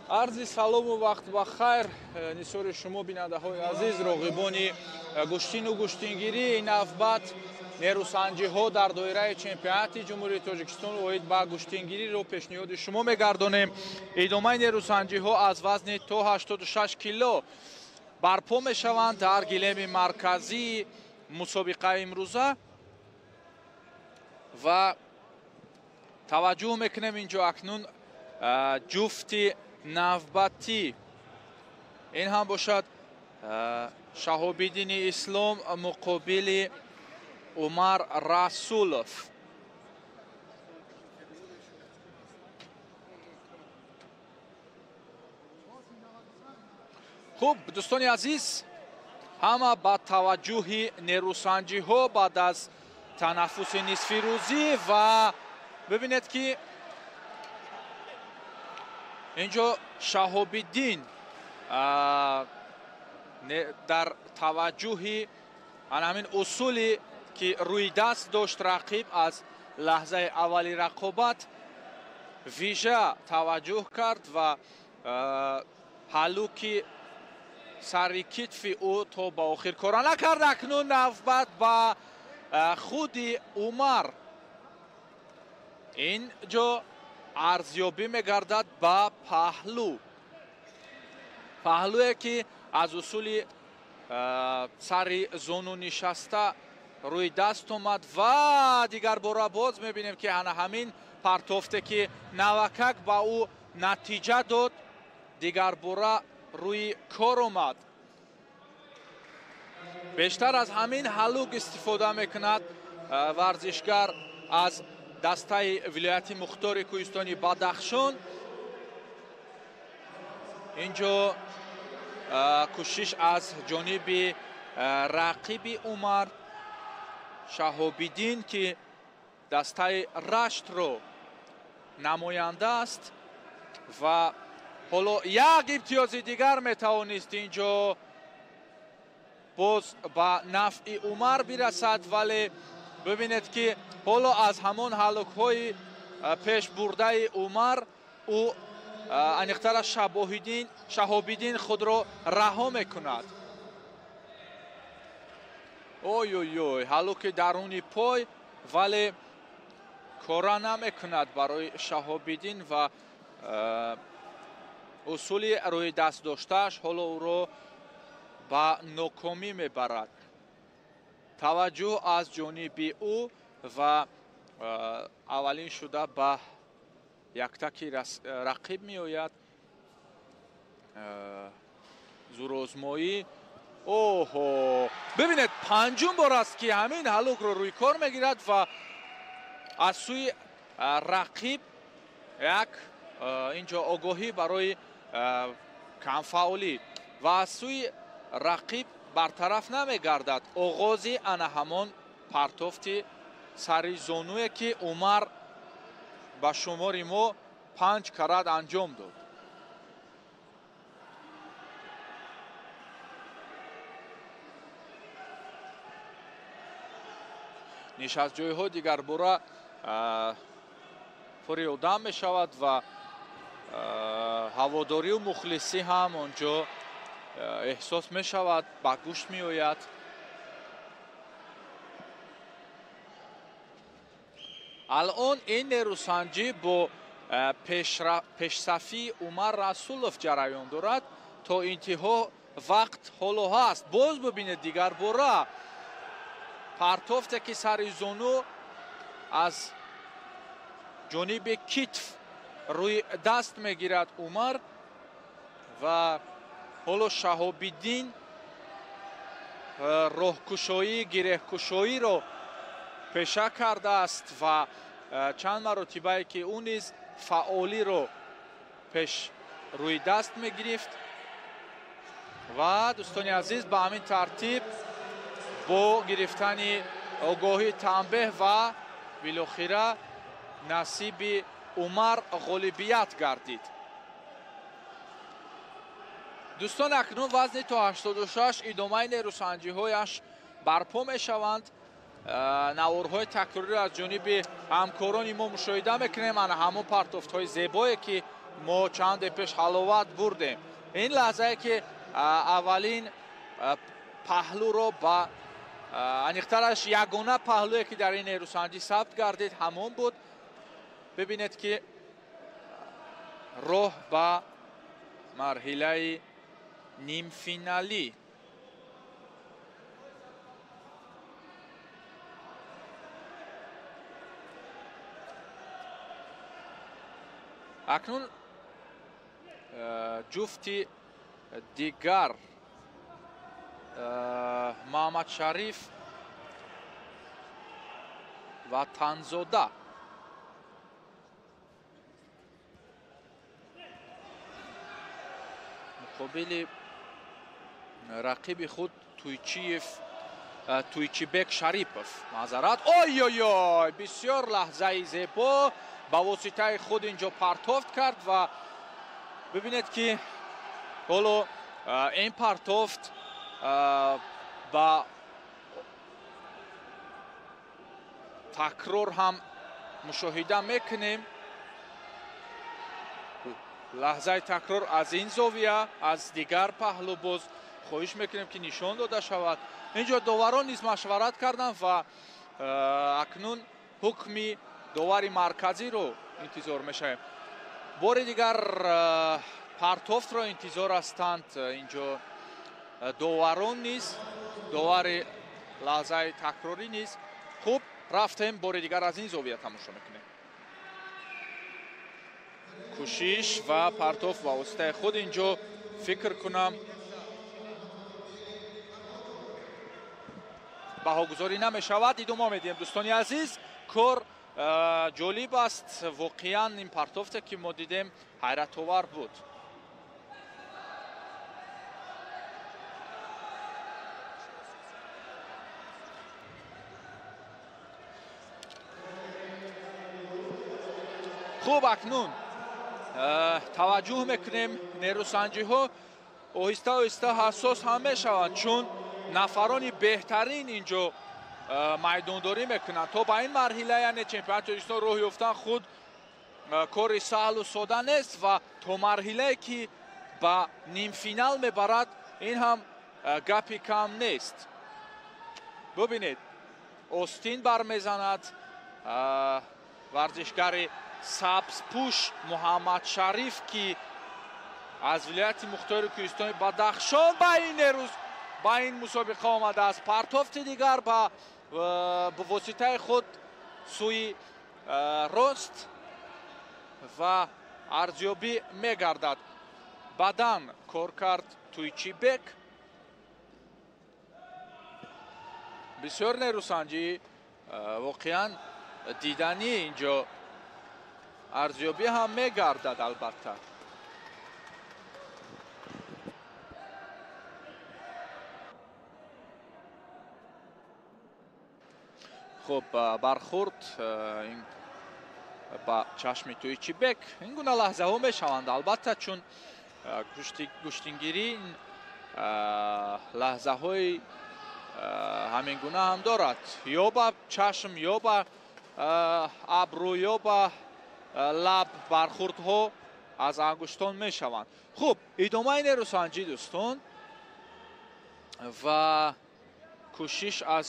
[SPEAKER 5] Арзи салому вақт ба хайр нисори шумо бинандаҳои азиз, роғибони гӯштину гӯштингирӣ. Навбат нерӯсанҷиҳо дар доираи чемпионати Ҷумҳурии Тоҷикистон оид ба гӯштингириро пешниҳоди шумо мегардонем. Идомаи нерӯсанҷиҳо аз вазни то 86 кило барпо мешаванд дар гилеми марказии мусобиқаи имрӯза ва таваҷҷӯҳ мекунем инҷо акнун ҷуфти навбатӣ. Ин ҳам бошад Шаҳобиддини Ислом муқобили Умар Расулов. Хуб, дӯстони азиз, ҳама ба таваҷҷӯҳи нерӯсанҷиҳо баъд аз танаффуси нисфирӯзӣ ва бибинед ки инҷо Шаҳобиддин дар таваҷҷӯҳи ана ҳамин усуле ки рӯи даст дошт рақиб аз лаҳзаи аввали рақобат вижа таваҷҷӯҳ кард ва ҳаллуки сари китфи ӯ то ба охир кора накард. Акнун навбат ба худи Умар. Ин ҷо арзёбӣ мегардад ба паҳлӯ, паҳлӯе ки аз усули сари зону нишаста рӯи даст омад ва дигарбора боз мебинем ки ана ҳамин партофте ки навакак ба ӯ натиҷа дод, дигарбора рӯи кор омад. Бештар аз ҳамин ҳаллук истифода мекунад варзишгар аз дастаи вилояти мухтори кӯҳистони Бадахшон. Инҷо кӯшиш аз ҷониби рақиби Умар Шаҳобиддин ки дастаи Раштро намоянда аст ва ҳоло як имтиёзи дигар метавонист инҷо боз ба нафъи Умар бирасад, вале бибинед ки ҳоло аз ҳамон ҳаллукҳои пешбурдаи Умар ӯ аниқтара Шаҳобиддин худро раҳо мекунад. Ой-ой-ой, ҳалуки даруни пой, вале кора намекунад барои Шаҳобиддин ва усули рӯи даст доштааш ҳоло ӯро ба нокомӣ мебарад. Таваҷҷӯҳ аз ҷониби ӯ ва аввалин шуда ба яктаки рақиб меояд. Зӯрозмоӣ. Оҳо, бибинед, панҷум бор аст ки ҳамин ҳалукро рӯи кор мегирад ва аз сӯи рақиб як инҷо огоҳӣ барои камфаъолӣ ва аз сӯи рақиб бартараф намегардад. Оғози ана ҳамон партофти сари зонуе ки Умар ба шумори мо 5 карат анҷом дод. Нишастҷойҳо дигарбора пури одам мешавад ва ҳаводорию мухлисӣ ҳам он ҷо эҳсос мешавад, ба гӯш меояд. Алон ин нерӯсанҷӣ бо пешсафии Умар Расулов ҷараён дорад. То интиҳо вақт ҳоло ҳаст. Боз бибинед дигарбора партофте ки сари зону аз ҷониби китф рӯи даст мегирад Умар ва ҳоло Шаҳобиддин роҳкушоӣ, гиреҳкушоиро пеша кардааст ва чанд маротибае ки ӯ низ фаъолиро пеш рӯи даст мегирифт. Ва дӯстони азиз, ба ҳамин тартиб бо гирифтани огоҳии танбеҳ ва билохира насиби Умар ғолибият гардид. Дӯстон, акнун вазни то 86 идомаи нерӯсанҷиҳояш барпо мешаванд. Наворҳои такрориро аз ҷониби ҳамкорони мо мушоҳида мекунем. Ана ҳамон партофтҳои зебое ки мо чанде пеш ҳаловат бурдем. Ин лаҳзае ки аввалин паҳлӯро ба аниқтараш ягона паҳлӯе ки дар ин нерӯсанҷӣ сабт гардид ҳамон буд. Бибинед ки роҳ ба марҳилаи нимфиналӣ. Акнун ҷуфти дигар Маҳмад Шариф ва Танзода. Муқобили рақиби худ Туйчибек Шарипов. Маъзарат. Ой-ой-ой, бисёр лаҳзаи зебо ба воситаи худ инҷо партофт кард ва бибинед ки ҳоло ин партофт ба такрор ҳам мушоҳида мекунем. Лаҳзаи такрор аз ин зовия, аз дигар паҳлӯ боз хоҳиш мекунем ки нишон дода шавад. Инҷо доварон низ машварат карданд ва акнун ҳукми довари марказиро интизор мешавем. Бори дигар партофтро интизор ҳастанд инҷо доварон низ, довари лаҳзаи такрорӣ низ. Хуб, рафтем бори дигар аз ин зовия тамошо мекунем. Кӯшиш ва партофт ба воситаи худ инҷо фикр кунам баҳогузорӣ намешавад. Идома медиҳем дӯстони азиз. Кор ҷолиб аст. Воқеан ин партофте ки мо дидем ҳайратовар буд. Хуб, акнун таваҷҷӯҳ мекунем. Нерӯсанҷиҳо оҳиста оҳиста ҳассос ҳам мешаванд, чун нафарони беҳтарин инҷо майдондорӣ мекунанд. То ба ин марҳила, яъне чемпионати Тоҷикистон роҳ ёфтан худ кори саҳлу сода нест ва то марҳилае ки ба нимфинал мебарад ин ҳам гапи кам нест. Бубинед, остин бармезанад варзишгари сабзпӯш Муҳаммад Шариф, ки аз вилояти мухтори кӯҳистони Бадахшон ба ин нерӯз ба ин мусобиқа омадааст. Партофти дигар ба воситаи худ сӯи рост ва арзёбӣ мегардад. Бадан кор кард Туйчибек. Бисёр нерӯсанҷӣ воқеан диданӣ инҷо арзёбӣ ҳам мегардад албатта. Хуб, бархӯрд ба чашми Туйчибек. Ин гуна лаҳзаҳо мешаванд албатта, чун гӯштингирӣ лаҳзаҳои ҳамин гуна ҳам дорад. Ё ба чашм, ё ба абрӯ, ё ба лаб бархӯрдҳо аз ангуштон мешаванд. Хуб, идомаи нерӯсанҷӣ дӯстон ва кӯшиш аз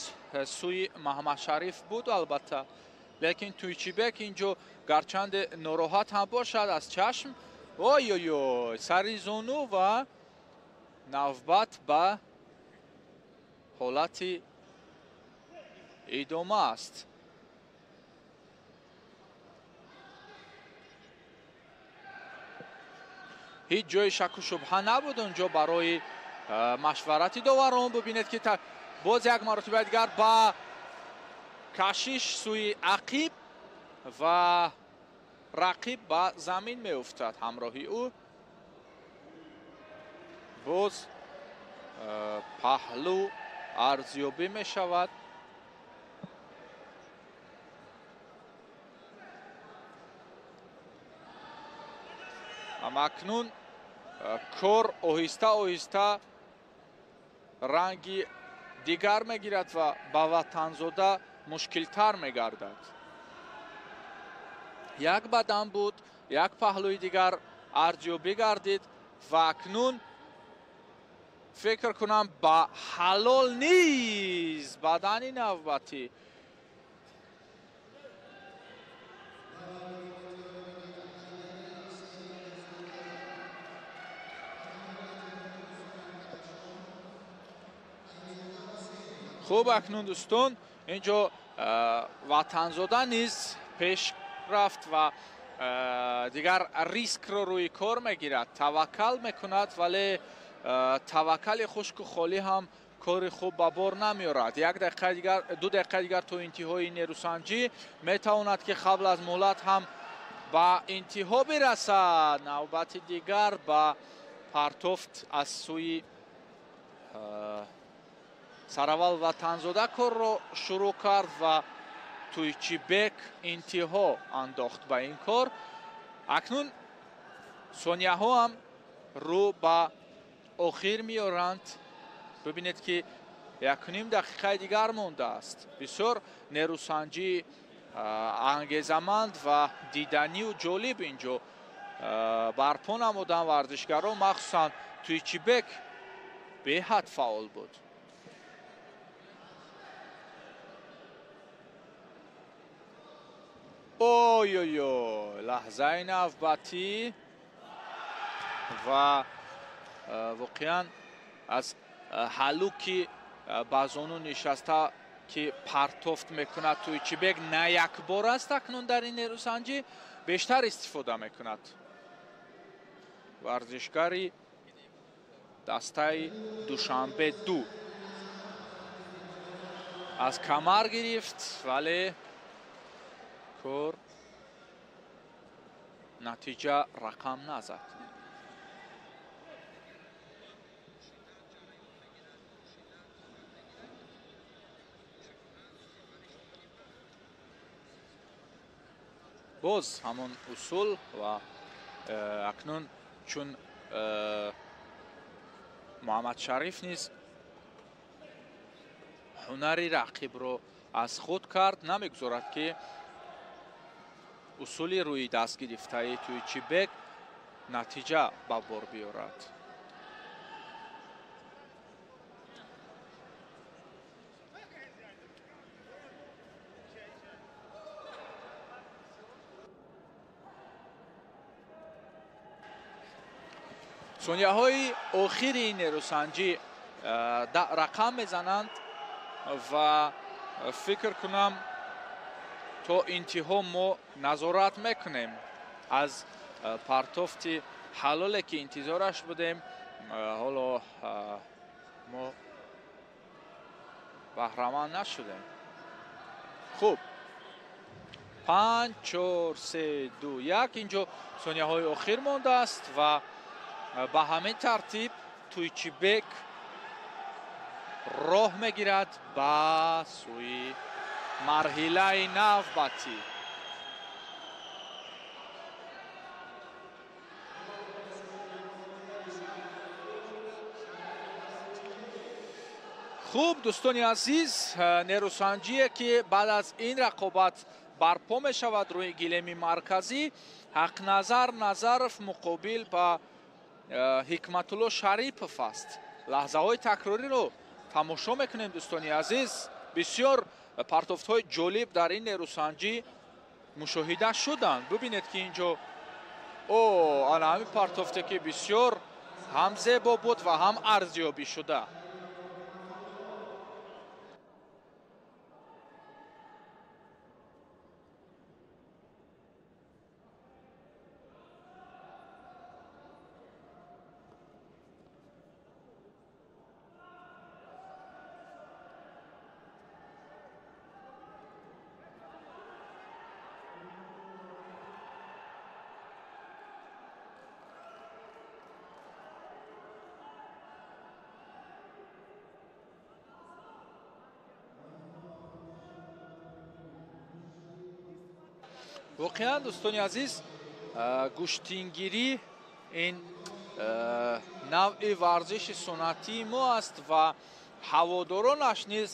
[SPEAKER 5] сӯи Муҳаммад Шариф буд албатта, лекин Туйчибек инҷо гарчанде нороҳат ҳам бошад аз чашм, ой-ой-ой, сари зону ва навбат ба ҳолати идома аст. Ҳеҷ ҷои шаку шубҳа набуд онҷо барои машварати доварон. Бубинед ки боз як маротиба дигар ба кашиш сӯи ақиб ва рақиб ба замин меуфтад ҳамроҳи ӯ. Боз паҳлӯ арзёбӣ мешавад. Аммо акнун кор оҳиста оҳиста ранги дигар мегирад ва ба Ватанзода мушкилтар мегардад. Як бадан буд, як паҳлӯи дигар арзёбӣ гардид ва акнун фикр кунам ба ҳалол низ бадани навбатӣ. Хуб, акнун дӯстон инҷо Ватанзода низ пеш рафт ва дигар рискро рӯи кор мегирад, таваккал мекунад, вале таваккали хушку холӣ ҳам кори хуб ба бор намеорад. Як дақиқа дигар, 2 дақиқа дигар то интиҳои нерӯсанҷӣ метавонад ки қабл аз муҳлат ҳам ба интиҳо бирасад. Навбати дигар ба партофт аз сӯи сараввал Ватанзода корро шурӯъ кард ва Туйчибек интиҳо андохт ба ин кор. Акнун сонияҳо ҳам рӯ ба охир меоранд. Бибинед ки 1.5 дақиқаи дигар мондааст. Бисёр нерӯсанҷии ангезаманд ва диданию ҷолиб инҷо барпо намуданд варзишгарон, махсусан Туйчибек беҳад фаъол буд. Ой-ой-ой, лаҳзаи навбатӣ ва воқеан аз ҳалуки ба зону нишаста ки партофт мекунад Туйчибек на як бор аст акнун дар ин нерӯсанҷӣ бештар истифода мекунад. Варзишгари дастаи Душанбе 2 аз камар гирифт, вале кор натиҷа рақам назад. Боз ҳамон усул ва акнун чун Муҳаммад Шариф низ ҳунари рақибро аз худ кард, намегузорад ки усули рӯи даст гирифтаи Туйчибек натиҷа ба бор биёрад. Сонияҳои охири нерӯсанҷӣ рақам мезананд ва фикр кунам то интиҳо мо назорат мекунем аз партофти ҳалоле ки интизораш будем. Ҳоло мо баҳраманд нашудем. Хуб, 5, 4, 3, 2, 1. Инҷо сонияҳои охир мондааст ва ба ҳамин тартиб Туйчибек роҳ мегирад ба сӯи марҳилаи навбатӣ. Хуб, дӯстони азиз, нерӯсанҷие ки баъд аз ин рақобат барпо мешавад рӯи гилеми марказӣ, Ҳақназар Назаров муқобил ба Ҳикматулло Шарипов аст. Лаҳзаҳои такрориро тамошо мекунем, дӯстони азиз. Бисёр партофтҳои ҷолиб дар ин нерӯсанҷӣ мушоҳида шуданд. Бубинед ки инҷо ана ҳамин партофте ки бисёр ҳам зебо буд ва ҳам арзёбӣ шуда. Воқеан, дӯстони азиз, гӯштингирӣ ин навъи варзиши суннатии мо аст ва ҳаводоронаш низ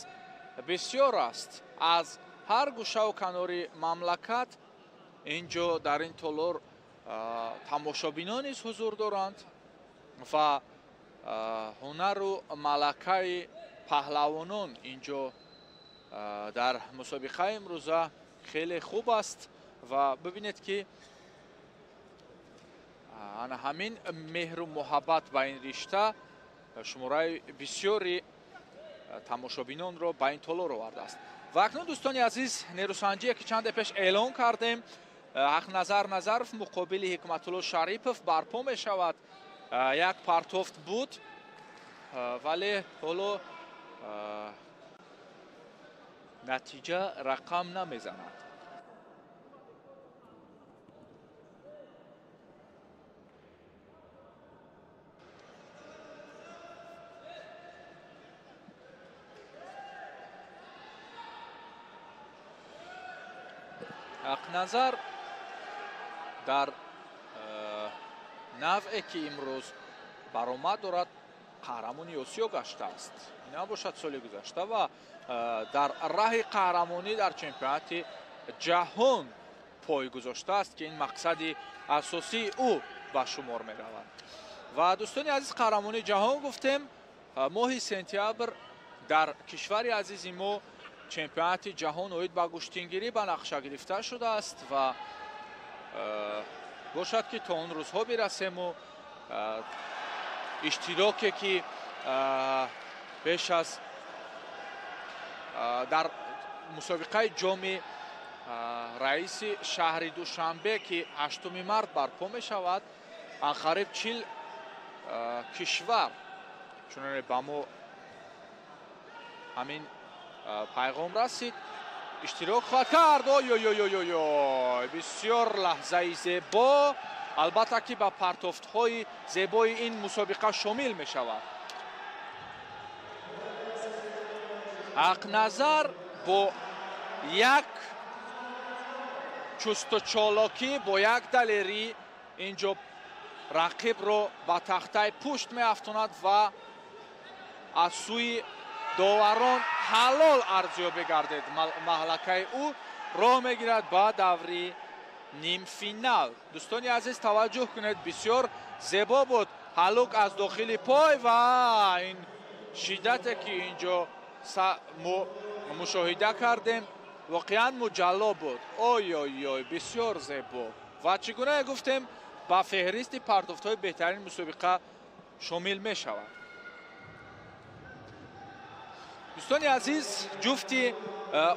[SPEAKER 5] бисёр аст. Аз ҳар гӯшаву канори мамлакат инҷо дар ин толор тамошобинон низ ҳузур доранд ва ҳунару малакаи паҳлавонон инҷо дар мусобиқаи имрӯза хеле хуб аст. Ва бибинед ки ана ҳамин меҳру муҳаббат ба ин ришта шумораи бисёри тамошобинонро ба ин толор овардааст. Ва акнун, дӯстони азиз, нерӯсанҷие ки чанде пеш эълон кардем, Ҳақназар Назаров муқобили Ҳикматулло Шарипов барпо мешавад. Як партофт буд, вале ҳоло натиҷа рақам намезанад. Ҳақназар дар навъе ки имрӯз баромад дорад, қаҳрамони Осиё гаштааст. Набошад соли гузашта ва дар раҳи қаҳрамонӣ дар чемпионати ҷаҳон пой гузоштааст, ки ин мақсади асосии ӯ ба шумор меравад. Ва дӯстони азиз, қаҳрамони ҷаҳон гуфтем, моҳи сентябр дар кишвари азизи мо чемпионати ҷаҳон оид ба гӯштингирӣ ба нақша гирифта шудааст ва бошад ки то он рӯзҳо бирасему иштироке ки беш аз дар мусобиқаи ҷоми раиси шаҳри Душанбе ки 8 март барпо мешавад, анқариб 40 кишвар чуноне ба мо ҳамин пайғом расид, иштирок хоҳад кард. Ой-ой-ой-ой-ой, бисёр лаҳзаи зебо, албатта ки ба партофтҳои зебои ин мусобиқа шомил мешавад. Ҳақназар бо як чусту чолокӣ, бо як далерӣ инҷо рақибро ба тахтаи пушт меафтонад ва аз сӯи доварон ҳалол арзёбӣ гардид. Маҳлакаи ӯ роҳ мегирад ба даври нимфинал. Дӯстони азиз, таваҷҷӯҳ кунед, бисёр зебо буд ҳалук аз дохили пой ва ин шиддате ки инҷо мо мушоҳида кардем воқеан муҷалло буд. Ой-ой-ой, бисёр зебо. Ва чӣ гуна гуфтем, ба феҳристи партофтҳои беҳтарин мусобиқа шомил мешавад. Дӯстони азиз, ҷуфти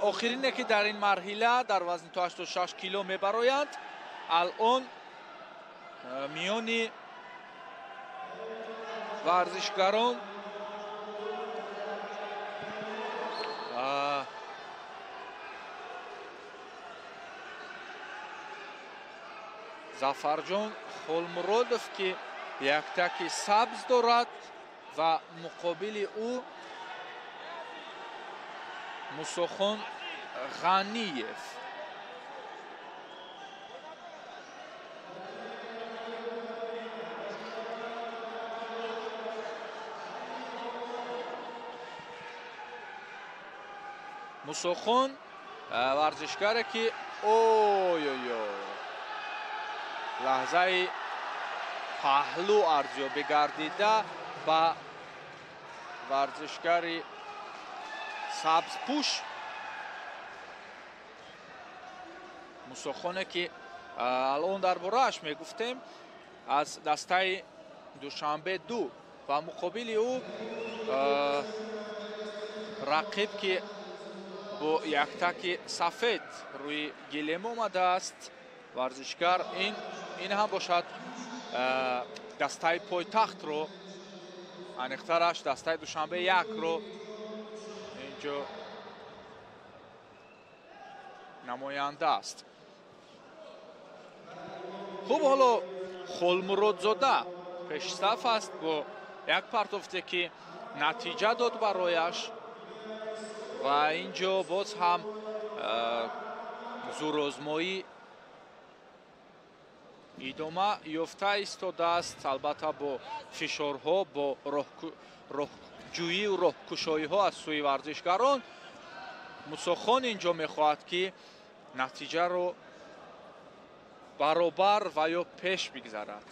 [SPEAKER 5] охирине ки дар ин марҳила дар вазни то 86 кило мебароянд, алон миёни варзишгарон Зафарҷон Холмуродов, ки яктаки сабз дорад, ва муқобили ӯ Мусохон Ғаниев. Мусохон варзишгаре ки ой-ой-ой лаҳзаи паҳлӯ арзёбӣ гардида ба варзишгари сабзпӯш Мусохоне ки алон дар борааш мегуфтем, аз дастаи Душанбе 2 ва муқобили ӯ рақиб ки бо яктаки сафед рӯи гилем омадааст, варзишгар ин ҳам бошад дастаи пойтахтро, аниқтараш дастаи Душанбе 1-ро инҷо намоянда аст. Хуб, ҳоло Холмуродзода пешсаф аст бо як партофте ки натиҷа дод барояш ва инҷо боз ҳам зӯрозмоӣ идома ёфта истодааст, албатта бо фишорҳо, бо роҳҷӯию роҳкушоиҳо аз сӯи варзишгарон. Мусохон инҷо мехоҳад ки натиҷаро баробар ва ё пеш бигзарад.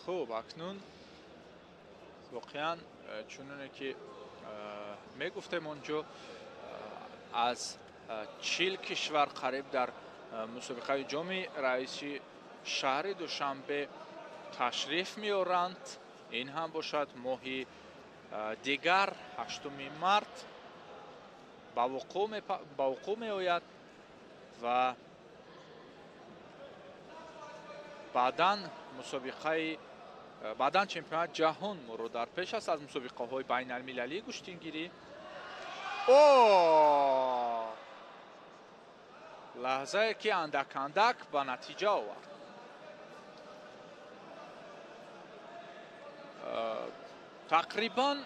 [SPEAKER 5] Хуб, акнун воқеан чуноне ки мегуфтем, онҷо аз 40 кишвар қариб дар мусобиқаи ҷоми раиси шаҳри Душанбе ташриф меоранд. Ин ҳам бошад моҳи дигар 8 март ба вуқӯъ меояд ва баъдан мусобиқаи баъдан чемпионат ҷаҳон моро дар пеш аст аз мусобиқаҳои байналмилалии гӯштингирӣ. О, лаҳзае ки андак андак ба натиҷа овард. Тақрибан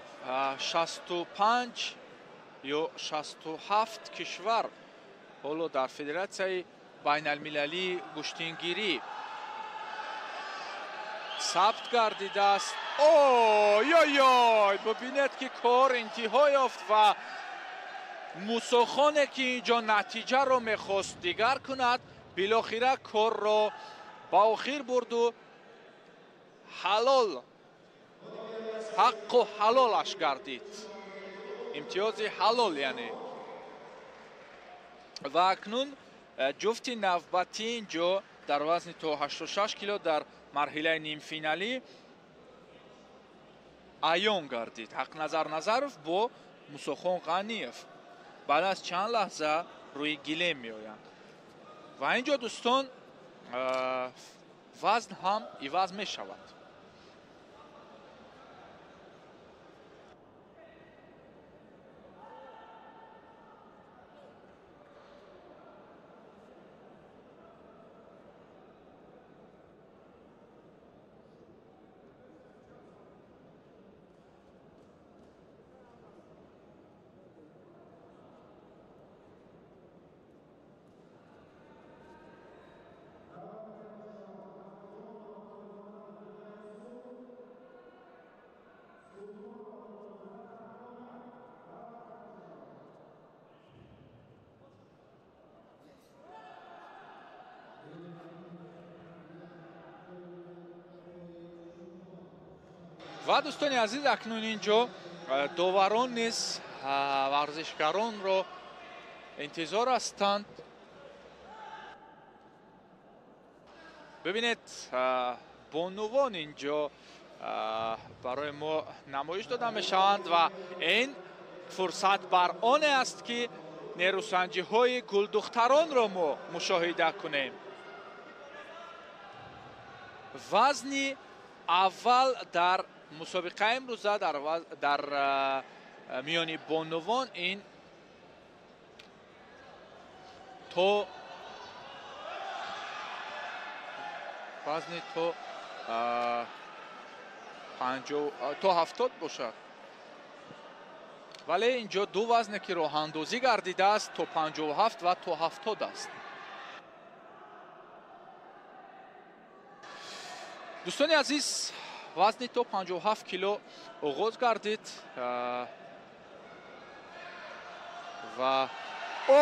[SPEAKER 5] 65 ё 67 кишвар ҳоло дар федератсияи байналмилалии гӯштингирӣ сабт гардидааст. Ой-ой-ой, бибинед ки кор интиҳо ёфт ва Мусохоне ки инҷо натиҷаро мехост дигар кунад, билохира корро ба охир бурду ҳалол, ҳаққу ҳалолаш гардид. Имтиёзи ҳалол яъне. Ва акнун ҷуфти навбатӣ инҷо дар вазни то 86 кило дар марҳилаи нимфиналӣ аён гардид. Ҳақназар Назаров бо Мусохон Ғаниев баъд аз чанд лаҳза рӯи гилем меоянд. Ва инҷо дӯстон вазн ҳам иваз мешавад. Ва дӯстони азиз, акнун инҷо доварон низ варзишгаронро интизор ҳастанд. Бибинед, бонувон инҷо барои мо намоиш дода мешаванд ва ин фурсат бар оне аст, ки нерӯсанҷиҳои гулдухтаронро мо мушоҳида кунем. Вазни аввал дар мусобиқаи имрӯза дар миёни бонувон ин то вазни то 50 то 70 бошад, вале инҷо ду вазне ки роҳандозӣ гардидааст, то 57 ва то 70 аст. Дӯстони азиз, вазни то 57 кило оғоз гардид ва о,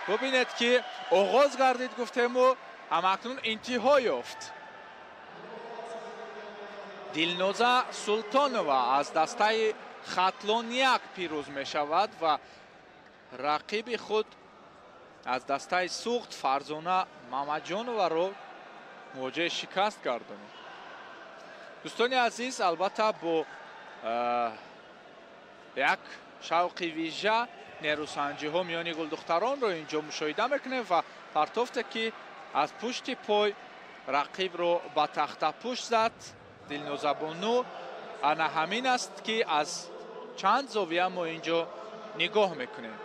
[SPEAKER 5] бубинед, ки оғоз гардид гуфтему, ҳамакнун интиҳо ёфт. Дилноза Султонова аз дастаи Хатлон як пирӯз мешавад ва рақиби худ аз дастаи Суғд Фарзона Мамаҷоноваро мувоҷеҳи шикаст гардонид. Дӯстони азиз, албатта, бо як шавқи вижа нерӯсанҷиҳо миёни гулдухтаронро инҷо мушоҳида мекунем ва партофте, ки аз пушти пой рақибро ба тахтапушт зад Дилнозабону, ана ҳамин аст, ки аз чанд зовия мо инҷо нигоҳ мекунем.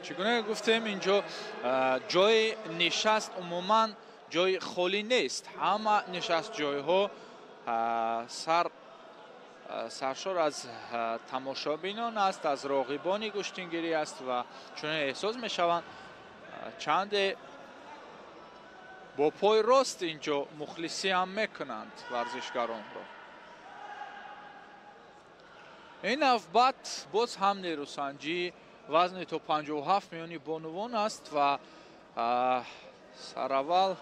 [SPEAKER 5] Чӣ гуна гуфтем, инҷо ҷои нишаст умуман ҷои холӣ нест. Ҳама нишастҷойҳо саршор аз тамошобинон аст, аз роғибони гӯштингирӣ аст ва чунин эҳсос мешаванд, чанде бо пои рост инҷо мухлисӣ ҳам мекунанд варзишгаронро. Ин навбат боз ҳам нерӯсанҷӣ вазни то 57 миёни бонувон аст ва сараввал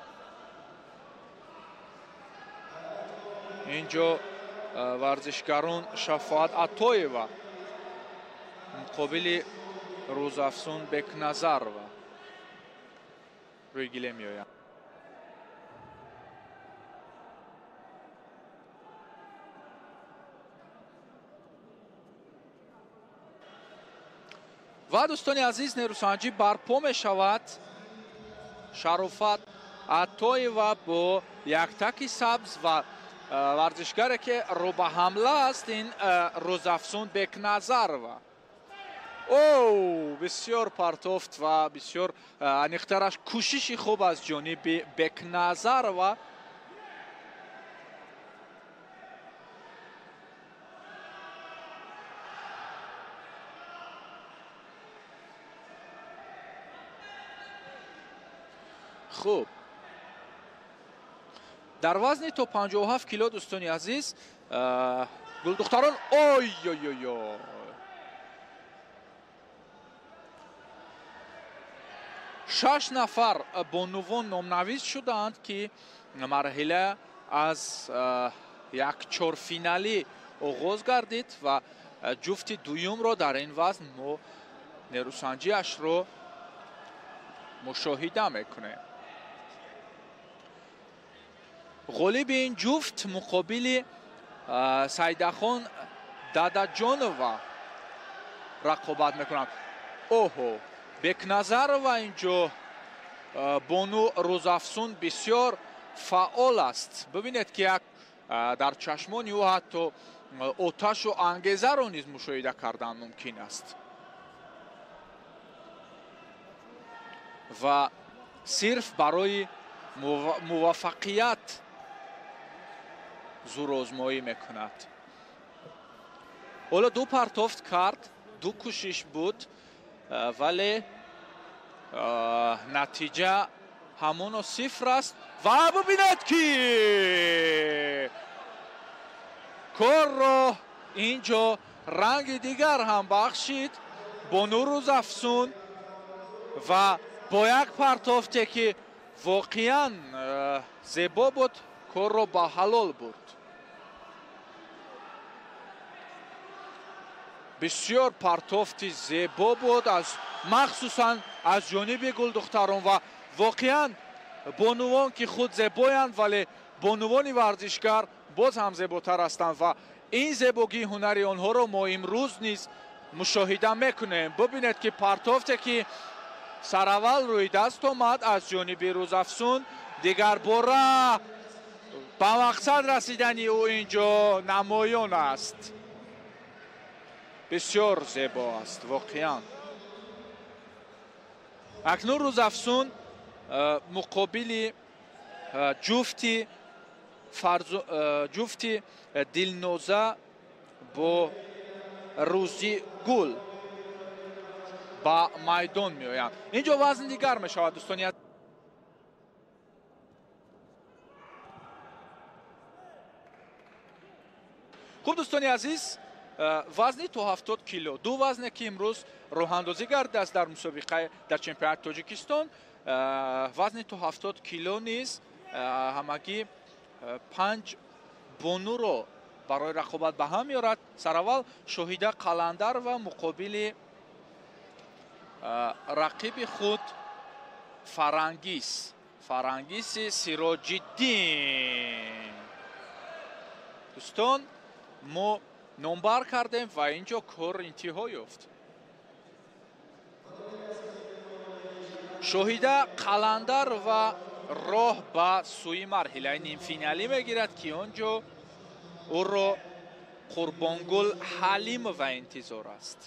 [SPEAKER 5] инҷо варзишгарон Шафоат Атоева муқобили Рӯзафсун Бекназарова рӯи гилем меоянд. Ва дӯстони азиз, нерӯсанҷӣ барпо мешавад. Шарофат Атоева бо яктаки сабз ва варзишгаре, ки рӯ ба ҳамла аст, ин Рӯзафсун Бекназарова. О, бисёр партофт ва бисёр аниқтараш кӯшиши хуб аз ҷониби Бекназарова. Хуб, дар вазни то 57 кило, дӯстони азиз, гулдухтарон, ой-ой-ой, шаш нафар бонувон номнавис шудаанд, ки марҳила аз як чорфиналӣ оғоз гардид ва ҷуфти дуюмро дар ин вазн мо нерӯсанҷиашро мушоҳида мекунем. Ғолиби ин ҷуфт муқобили Сайдахон Дадаҷонова рақобат мекунанд. Оҳо, Бекназарова инҷо бону Рӯзафсун бисёр фаъол аст. Бибинед, ки як дар чашмони ӯ ҳатто оташу ангезаро низ мушоҳида кардан мумкин аст ва сирф барои муваффақият зӯрозмоӣ мекунад. Ҳоло ду партофт кард, ду кӯшиш буд, вале натиҷа ҳамоно сифр аст. Ва бубинед, ки корро инҷо ранги дигар ҳам бахшид бону Рӯзафсун ва бо як партофте, ки воқеан зебо буд, корро ба ҳалол бурд. Бисёр партофти зебо буд, махсусан аз ҷониби гулдухтарон ва воқеан бонувон, ки худ зебоянд, вале бонувони варзишгар боз ҳам зеботар ҳастанд ва ин зебогии ҳунари онҳоро мо имрӯз низ мушоҳида мекунем. Бубинед, ки партофте, ки сараввал рӯи даст омад аз ҷониби Рӯзафсун, дигарбора ба мақсад расидани ӯ инҷо намоён аст. Бисёр зебо аст воқеан. Акнун Рӯзафсун муқобили ҷуфти Дилноза бо Рӯзигул ба майдон меоянд. Инҷо вазн дигар мешавад, дӯстони. Хуб, дӯстони азиз, вазни то 70 кило, ду вазне, ки имрӯз роҳандозӣ гардидааст дар мусобиқаи дар чемпионати Тоҷикистон, вазни то 70 кило низ ҳамагӣ 5 бонуро барои рақобат ба ҳам меорад. Сараввал Шоҳида Қаландар ва муқобили рақиби худ Фарангиси Сироҷиддин. Дӯстон, мо номбар кардем ва инҷо кор интиҳо ёфт. Шоҳида Қаландар ва роҳ ба сӯи марҳилаи нимфиналӣ мегирад, ки он ҷо ӯро Қурбонгул Ҳалимова интизор аст.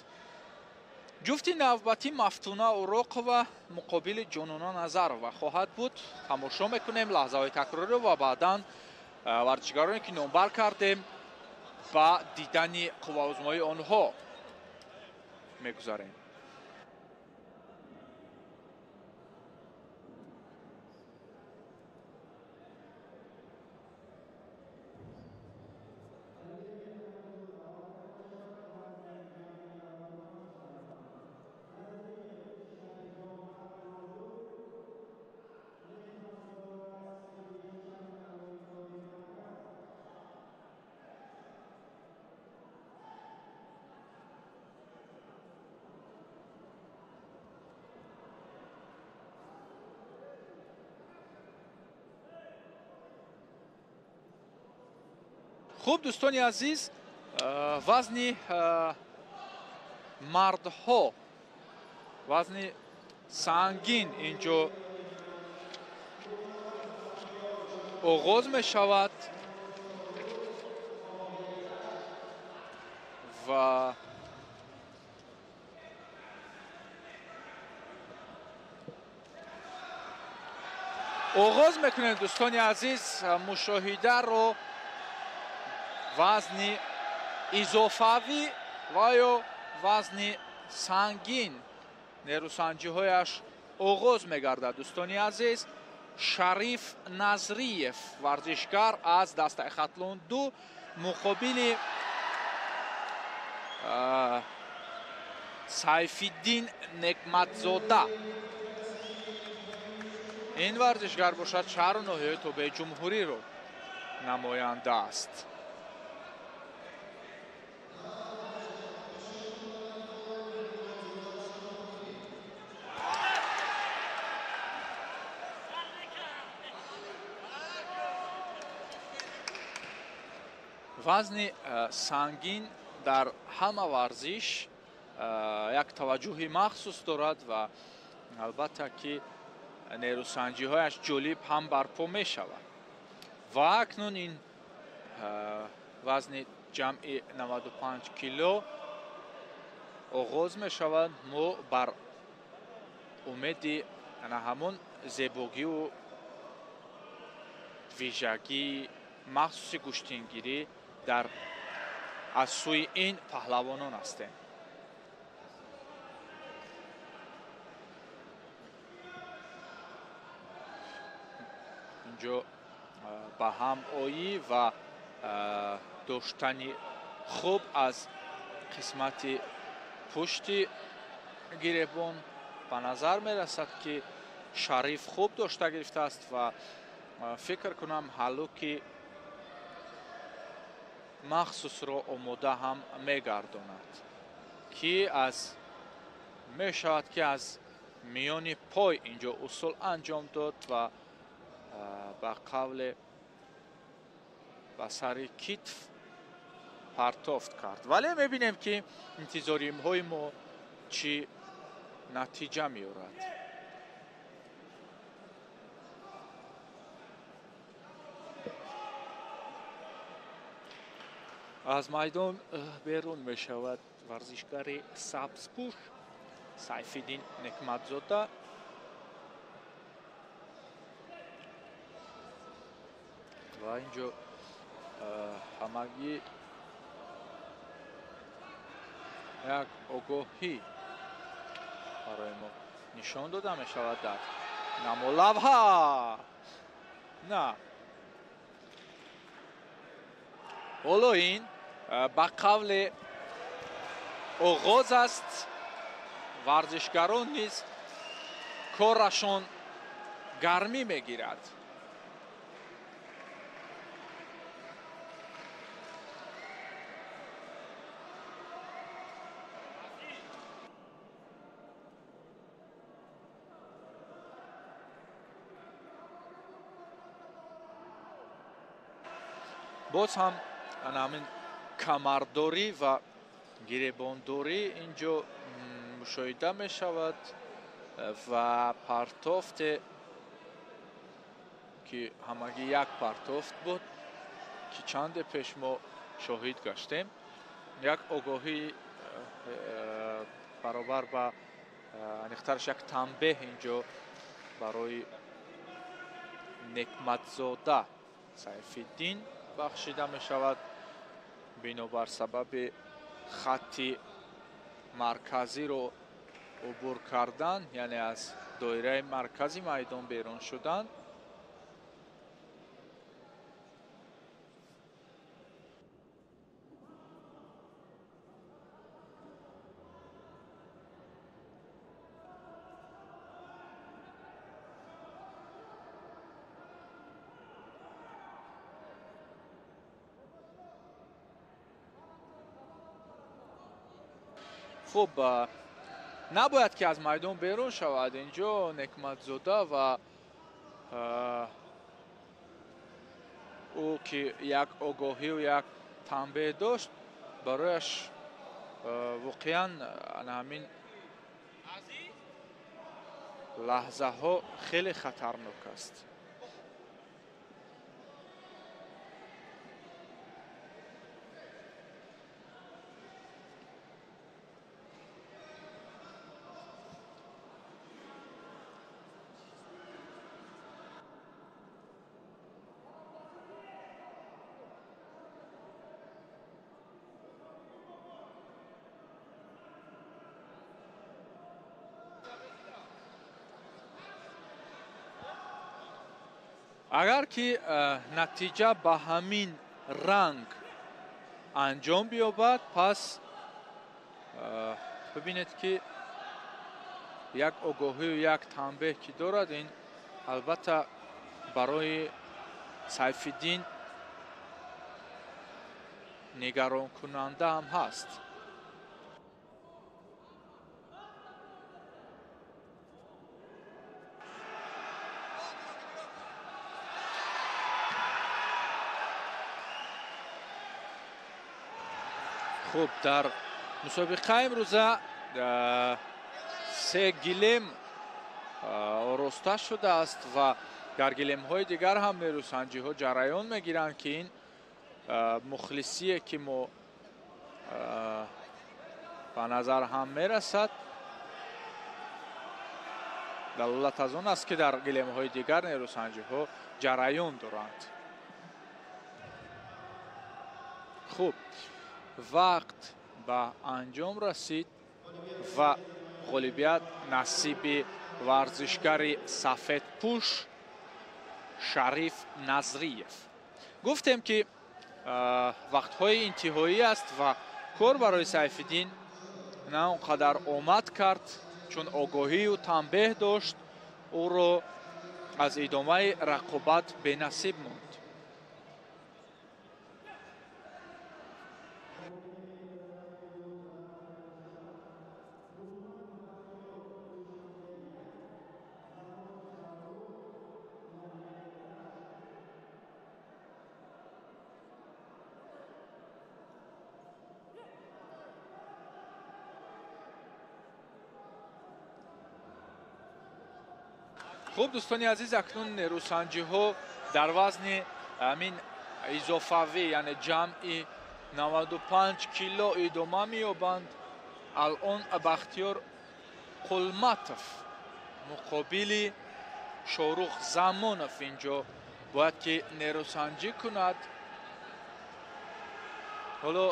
[SPEAKER 5] Ҷуфти навбатӣ Мафтуна Уроқова муқобили Ҷонона Назарова хоҳад буд. Тамошо мекунем лаҳзаҳои такрориро ва баъдан варзишгароне, ки номбар кардем, ба дидани қувваозмоии онҳо мегузарем. Хуб, дӯстони азиз, вазни мардҳо, вазни сангин инҷо оғоз мешавад ва оғоз мекунем, дӯстони азиз, мушоҳидаро вазни изофавӣ ва ё вазни сангин нерӯсанҷиҳояш оғоз мегардад. Дӯстони азиз, Шариф Назриев, варзишгар аз дастаи Хатлон 2, муқобили Сайфиддин Некматзода. Ин варзишгар бошад шаҳру ноҳияи тобеи ҷумҳуриро намоянда аст. Вазни сангин дар ҳама варзиш як таваҷҷӯҳи махсус дорад ва албатта, ки нерӯсанҷиҳояш ҷолиб ҳам барпо мешавад. Ва акнун ин вазни ҷамъи 95 кило оғоз мешавад. Мо бар умеди ана ҳамон зебогиву Вижагии махсуси гӯштингирӣ дар аз сӯи ин паҳлавонон ҳастем. Инҷо ба ҳам оӣ ва доштани хуб аз қисмати пушти гиребон ба назар мерасад, ки Шариф хуб дошта гирифтааст ва фикр кунам ҳаллуки махсусро омода ҳам мегардонад, ки аз мешавад, ки аз миёни пой инҷо усул анҷом дод ва ба қавле ба сари китф партофт кард. Вале мебинем, ки интизориҳои мо чӣ натиҷа меорад. Аз майдон берун мешавад варзишгари сабзпӯш Сайфиддин Некматзода. Ва инҷо ҳамагӣ як огоҳӣ барои мо нишон дода мешавад дар намолавҳа. На, ҳоло ин ба қавле оғоз аст. Варзишгарон низ корашон гармӣ мегирад. Боз ҳам ҳамин камардорӣ ва гиребондорӣ инҷо мушоҳида мешавад ва партофте, ки ҳамагӣ як партофт буд, ки чанде пеш мо шоҳид гаштем, як огоҳӣ баробар ба аниқтараш як танбеҳ инҷо барои Некматзода Сайфиддин бахшида мешавад, бинобар сабаби хатти марказиро убур кардан, яъне аз доираи маркази майдон берун шудан. Хуб, набояд ки аз майдон берун шавад инҷо Некматзода ва ӯ ки як огоҳию як танбеҳ дошт, барояш воқеан ҳамин лаҳзаҳо хеле хатарнок аст. Агар ки натиҷа ба ҳамин ранг анҷом биёбад, пас бибинед, ки як огоҳию як танбеҳ ки дорад, ин албатта барои Сайфиддин нигаронкунанда ҳам ҳаст. Хуб, дар мусобиқа имрӯза се гилем ороста шудааст ва дар гилемҳои дигар ҳам нерӯсанҷиҳо ҷараён мегиранд, ки ин мухлисие, ки мо ба назар ҳам мерасад. Далолат аз он аст, ки дар гилемҳои дигар нерӯсанҷиҳо ҷараён доранд. Хуб, вақт ба анҷом расид ва ғолибият насиби варзишгари сафедпӯш Шариф Назриев. Гуфтем, ки вақтҳои интиҳоӣ аст ва кор барои Сайфиддин на он қадар омад кард, чун огоҳию танбеҳ дошт, ӯро аз идомаи рақобат бенасиб монд. Хуб, дӯстони азиз, акнун нерӯсанҷиҳо дар вазни ҳамин изофавӣ, яъне ҷамъи 95 кило идома меёбанд. Алон Бахтиёр Қулматов муқобили Шорух Замонов инҷо бояд ки нерӯсанҷӣ кунад. Ҳоло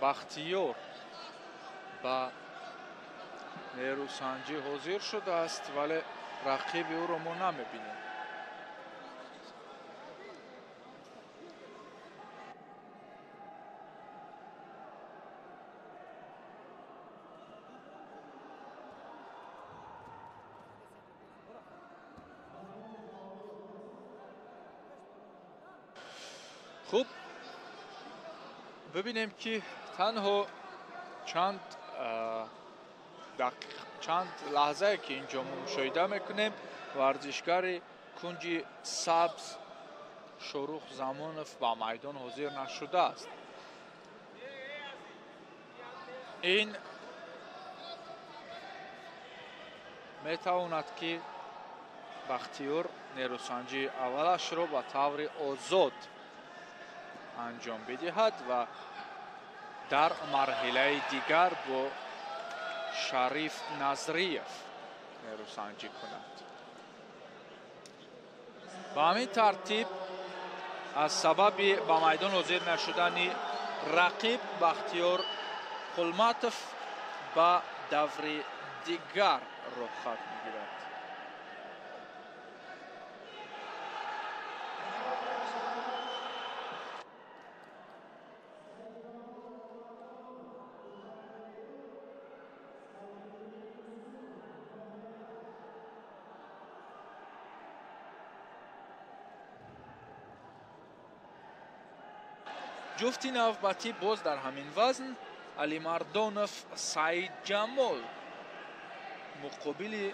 [SPEAKER 5] Бахтиёр ба нерӯсанҷӣ ҳозир шудааст, вале рақиби ӯро мо намебинем. Хуб, бибинем, ки танҳо чанд дақиқ, чанд лаҳзае, ки инҷо мо мушоҳида мекунем, варзишгари кунҷи сабз Шорух Замонов ба майдон ҳозир нашудааст. Ин метавонад, ки Бахтиёр нерӯсанҷии аввалашро ба таври озод анҷом бидиҳад ва дар марҳилаи дигар бо Шариф Назриев нерӯсанҷӣ кунад. Ба ҳамин тартиб, аз сабаби ба майдон ҳозир нашудани рақиб, Бахтиёр Қулматов ба даври дигар роҳхат мегирад. Ҷуфти навбатӣ боз дар ҳамин вазн Алимардонов Саид Ҷамол муқобили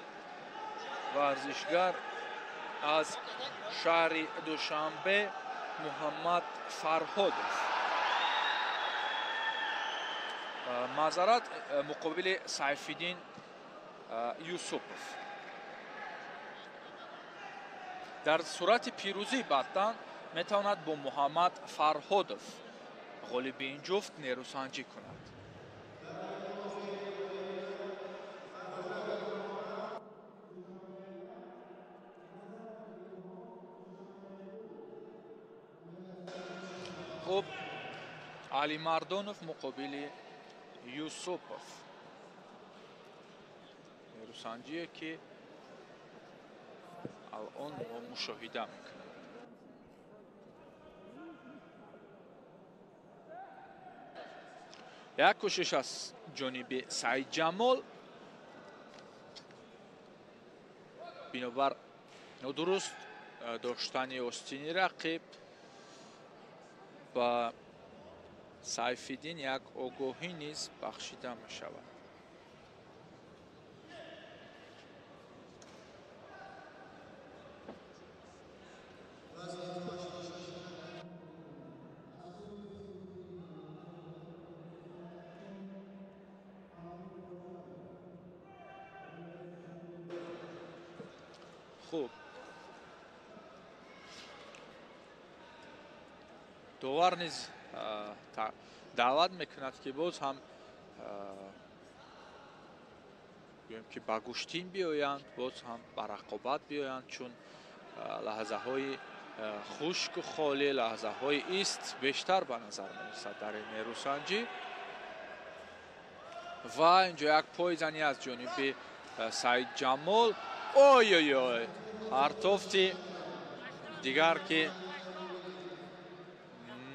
[SPEAKER 5] варзишгар аз шаҳри Душанбе Муҳаммад Фарҳодов. Маъзарат, муқобили Сайфиддин Юсупов. Дар сурати пирӯзӣ баъдан метавонад бо Муҳаммад Фарҳодов, ғолиби ин ҷуфт, нерӯсанҷӣ кунад. Хуб, Алимардонов муқобили Юсупов, нерӯсанҷие, ки алон мо мушоҳида мекунем. Як кӯшиш аз ҷониби Саид Ҷамол, бинобар нодуруст доштани остини рақиб ба Сайфиддин як огоҳӣ низ бахшида мешавад. Хуб, довар низ даъват мекунад, ки боз ҳам Гӯем ки ба гӯштин биёянд, боз ҳам ба рақобат биёянд, чун лаҳзаҳои хушку холӣ, лаҳзаҳои ист бештар ба назар мерасад дар ин нерӯсанҷӣ. Ва инҷо як пойзанӣ аз ҷониби Саидҷамол. Ой-ой-ой, партофти дигар ки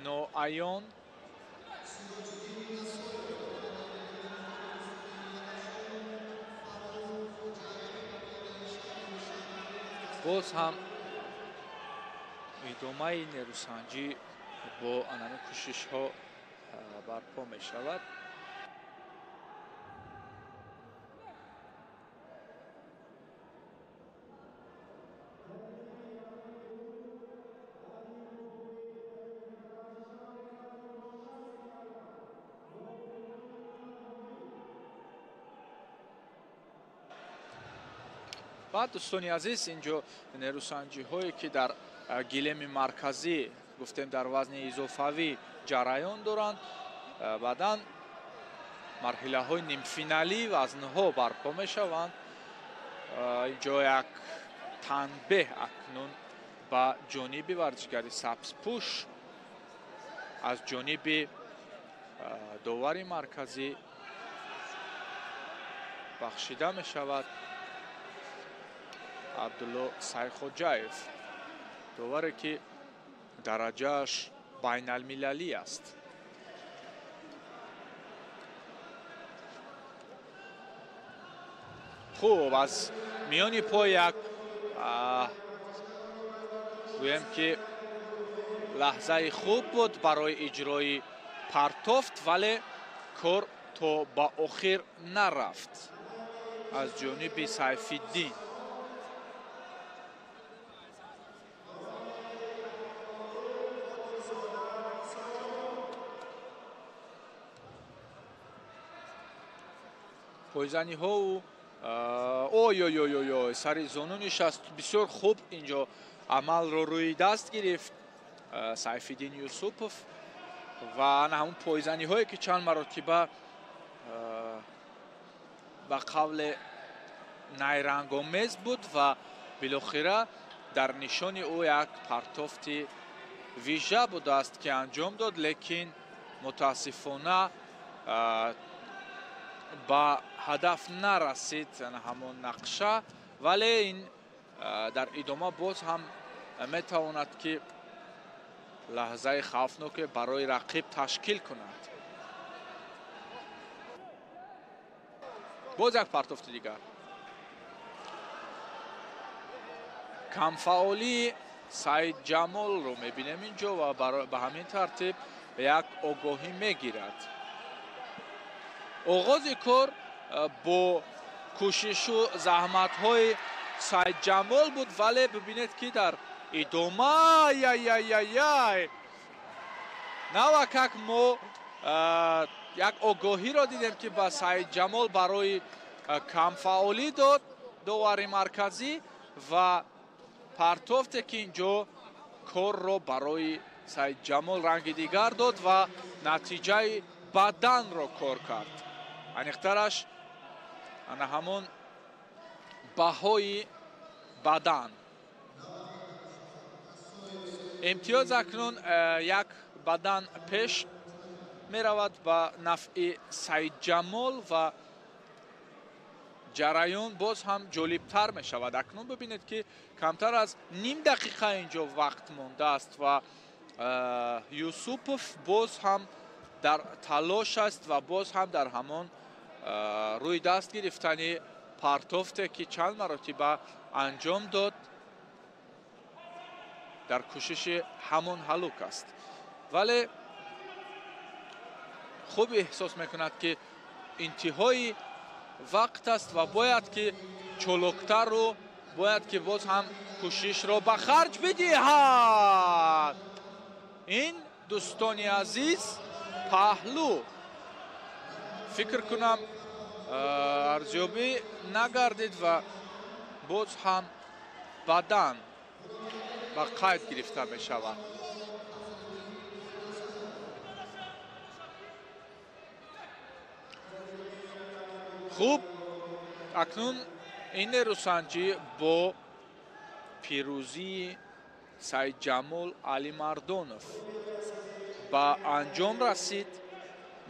[SPEAKER 5] ноаён. Боз ҳам идомаи нерӯсанҷӣ бо анами кӯшишҳо барпо мешавад. Баъд дӯстони азиз, инҷо нерӯсанҷиҳое ки дар гилеми марказӣ гуфтем дар вазни изофавӣ ҷараён доранд, баъдан марҳилаҳои нимфиналӣ вазнҳо барпо мешаванд. Инҷо як танбеҳ акнун ба ҷониби варзишгари сабзпӯш аз ҷониби довари марказӣ бахшида мешавад. Абдулло Сайхоҷаев, доваре ки дараҷааш байналмилалӣ аст. Хуб, аз миёни пой як гӯем ки лаҳзаи хуб буд барои иҷрои партофт, вале кор то ба охир нарафт аз ҷониби Сайфиддин. Пойзаниҳоу ой-ой-ой-ой, сари зону нишаст. Бисёр хуб инҷо амалро рӯи даст гирифт Сайфиддин Юсупов ва ана ҳамун пойзаниҳое ки чанд маротиба ба қавле найрангомез буд ва билохира дар нишони ӯ як партофти вижа будааст ки анҷом дод, лекин мутаассифона ба ҳадаф нарасид ҳамон нақша, вале ин дар идома боз ҳам метавонад ки лаҳзаи хавфноке барои рақиб ташкил кунад. Боз як партофти дигар. Камфаъолии Саидҷамолро мебинем инҷо ва ба ҳамин тартиб як огоҳӣ мегирад. Оғози кор бо кӯшишу заҳматҳои Саидҷамол буд, вале бибинед ки дар идома яй-яй-яй-яй навакак мо як огоҳиро дидем ки ба Саидҷамол барои камфаъолӣ дод довари марказӣ ва партофте ки инҷо корро барои Саидҷамол ранги дигар дод ва натиҷаи баданро кор кард. Аниқтараш ана ҳамон баҳои бадан. Имтиёз акнун як бадан пеш меравад ба нафъи Саидҷамол ва ҷараён боз ҳам ҷолибтар мешавад. Акнун бибинед ки камтар аз ним дақиқа инҷо вақт мондааст ва Юсупов боз ҳам дар талош аст ва боз ҳам дар ҳамон рӯи даст гирифтани партофте ки чанд маротиба анҷом дод дар кӯшиши ҳамон ҳалук аст, вале хуб эҳсос мекунад ки интиҳои вақт аст ва бояд ки чолоктару бояд ки боз ҳам кӯшишро ба харҷ бидиҳад. Ин дӯстони азиз паҳлӯ фикр кунам арзёбӣ нагардид ва боз ҳам бадан ба қайд гирифта мешавад. Хуб, Акнун ин нерӯсанҷӣ бо пирӯзии Саидҷамол Алимардонов ба анҷом расид.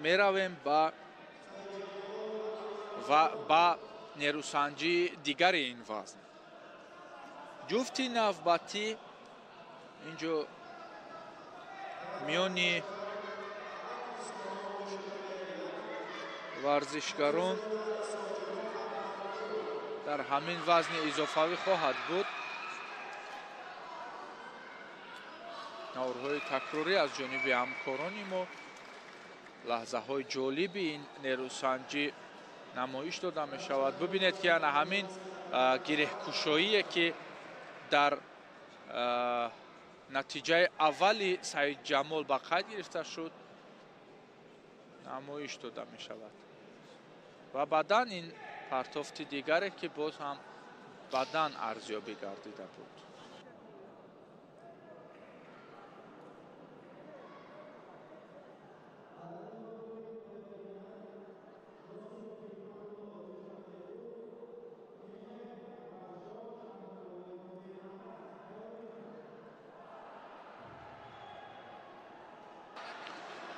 [SPEAKER 5] Меравем ба нерӯсанҷии дигари ин вазн. Ҷуфти навбатӣ инҷо миёни варзишгарон дар ҳамин вазни изофавӣ хоҳад буд. Наворҳои такрорӣ аз ҷониби ҳамкорони мо лаҳзаҳои ҷолиби ин нерӯсанҷӣ намоиш дода мешавад. Бибинед, ки ана ҳамин гиреҳкушоие, ки дар натиҷаи аввали Саидҷамол ба қайд гирифта шуд, намоиш дода мешавад. Ва баъдан ин партофти дигаре, ки боз ҳам баъдан арзёбӣ гардида буд.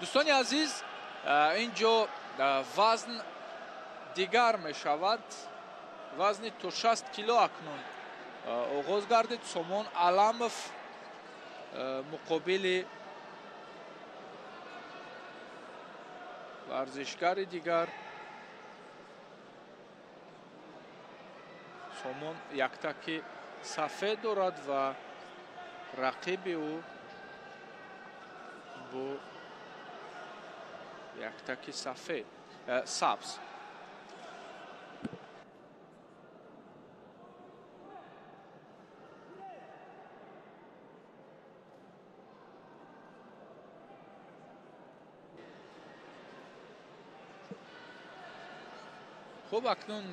[SPEAKER 5] Дӯстони азиз, инҷо вазн дигар мешавад. Вазни то 60 кило акнун оғоз гардид. Сомон Аламов муқобили варзишгари дигар. Сомон яктаки сафед дорад ва рақиби ӯ бо яктаки сафед сабз. Хуб, акнун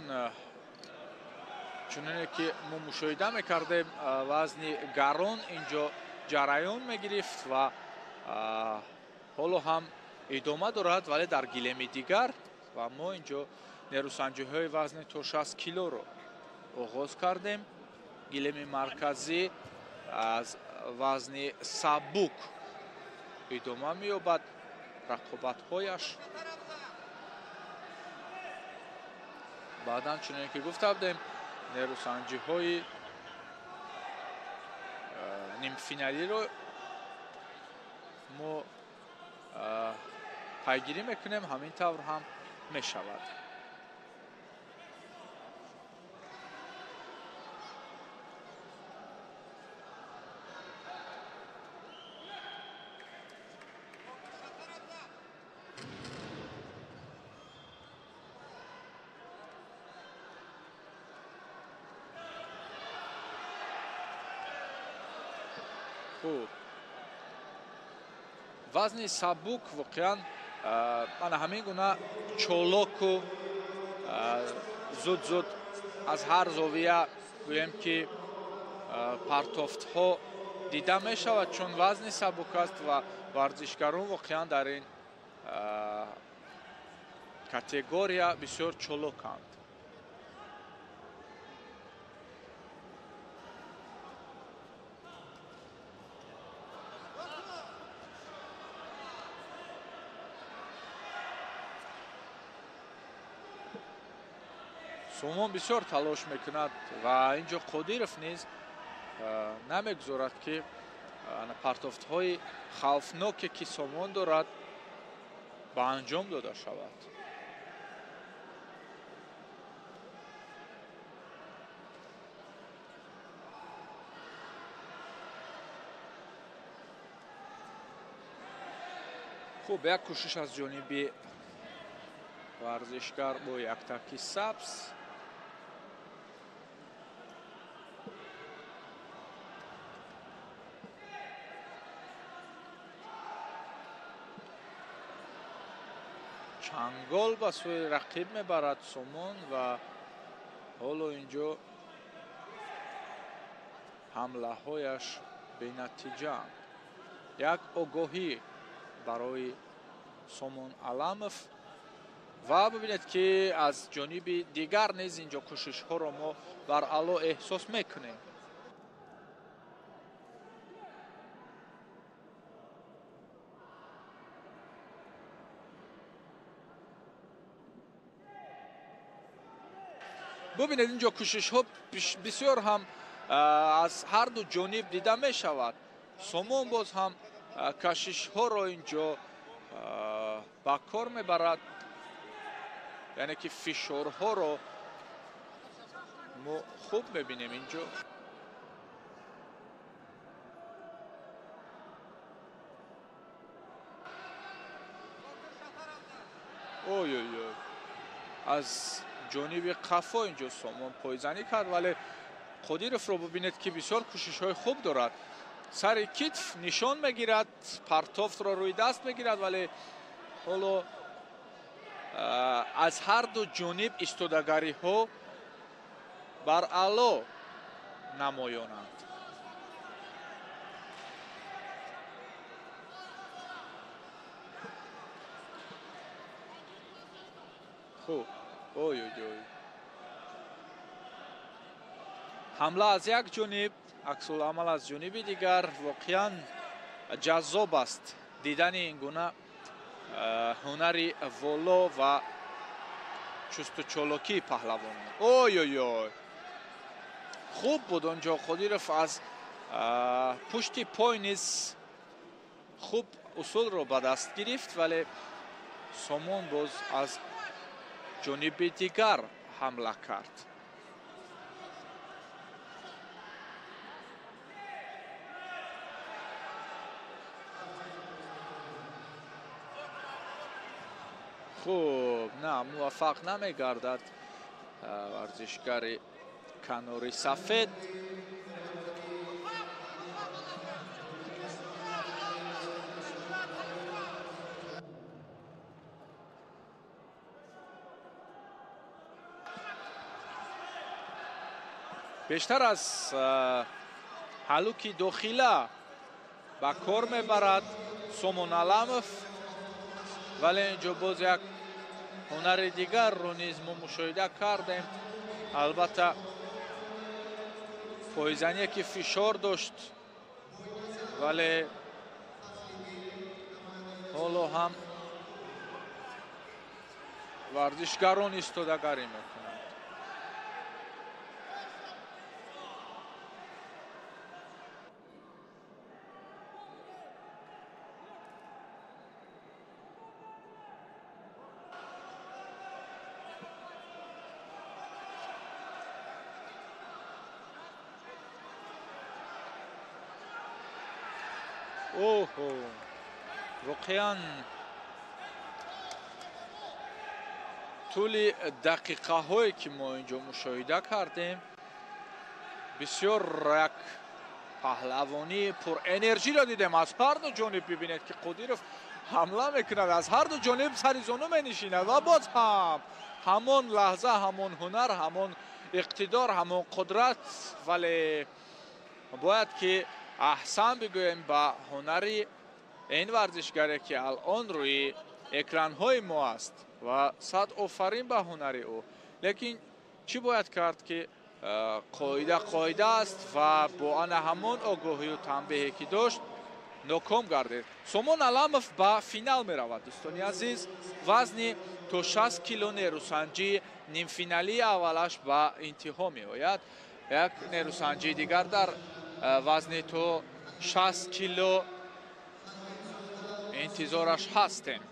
[SPEAKER 5] чуноне ки мо мушоҳида мекардем, вазни гарон инҷо ҷараён мегирифт ва ҳоло ҳам идома дорад, вале дар гилеми дигар. Ва мо инҷо нерӯсанҷиҳои вазни то 60 килоро оғоз кардем. Гилеми марказӣ аз вазни сабук идома меёбад рақобатҳояш. Баъдан чуноне ки гуфта будем, нерӯсанҷиҳои нимфиналиро мо пайгирӣ мекунем, ҳамин тавр ҳам мешавад. Хуб, вазни сабук воқеан ана ҳамин гуна чолоку зуд-зуд аз ҳар зовия гӯем ки партофтҳо дида мешавад, чун вазни сабук аст ва варзишгарон воқеан дар ин категория бисёр чолоканд. Сомон бисёр талош мекунад ва инҷо Қодиров низ намегузорад, ки партофтҳои хавфноке, ки Сомон дорад, ба анҷом дода шавад. Хуб, як кӯшиш аз ҷониби варзишгар бо яктаки сабз. Чангол ба сӯи рақиб мебарад Сомон ва ҳоло инҷо ҳамлаҳояш бенатиҷаанд. Як огоҳӣ барои Сомон Аламов Ва бибинед, ки аз ҷониби дигар низ инҷо кӯшишҳоро мо бар аъло эҳсос мекунем. Бубинед, инҷо кӯшишҳо бисёр ҳам аз ҳар ду ҷониб дида мешавад. Сомон боз ҳам кашишҳоро инҷо ба кор мебарад, яъне ки фишорҳоро мо хуб мебинем инҷо. Ой ой ой, аз ҷониби қафо инҷо Сомон пойзанӣ кард, вале Қодировро бубинед, ки бисёр кӯшишҳои хуб дорад. Сари китф нишон мегирад, партофтро рӯи даст мегирад, вале ҳоло аз ҳар ду ҷониб истодагариҳо бар аъло намоёнанд. Хуб, ой ой ой, ҳамла аз як ҷониб, аксуламал аз ҷониби дигар. Воқеан ҷаззоб аст дидани ин гуна ҳунари воло ва чусту чолокии паҳлавонон. Ой ой ой, хуб буд онҷо. Қодиров аз пушти пой низ хуб усулро ба даст гирифт, вале Сомон боз аз ҷониби дигар ҳамла кард. Хуб, на, муваффақ намегардад варзишгари канори сафед. Бештар аз ҳалуки дохила ба кор мебарад Сомон Аламов, вале инҷо боз як ҳунари дигарро низ мо мушоҳида кардем. Албатта, пойзание ки фишор дошт, вале ҳоло ҳам варзишгарон истодагарӣ мекунанд. Оҳо, воқеан тӯли дақиқаҳое ки мо инҷо мушоҳида кардем, бисёр як паҳлавонии пурэнержиро дидем аз ҳар ду ҷониб. Бибинед, ки Қодиров ҳамла мекунад, аз ҳар ду ҷониб сари зону менишинад ва боз ҳам ҳамон лаҳза, ҳамон ҳунар, ҳамон иқтидор, ҳамон қудрат. Вале бояд ки аҳсан бигӯем ба ҳунари ин варзишгаре, ки алон рӯи экранҳои мо аст, ва сад офарин ба ҳунари ӯ. Лекин чӣ бояд кард, ки қоида қоида аст ва бо ана ҳамон огоҳию танбеҳе ки дошт ноком гардид. Сомон Аламов ба финал меравад, дӯстони азиз. Вазни то 60 кило нерӯсанҷии нимфиналии аввалаш ба интиҳо меояд. Як нерӯсанҷии дигар дар вазни то 60 кило интизораш ҳастем.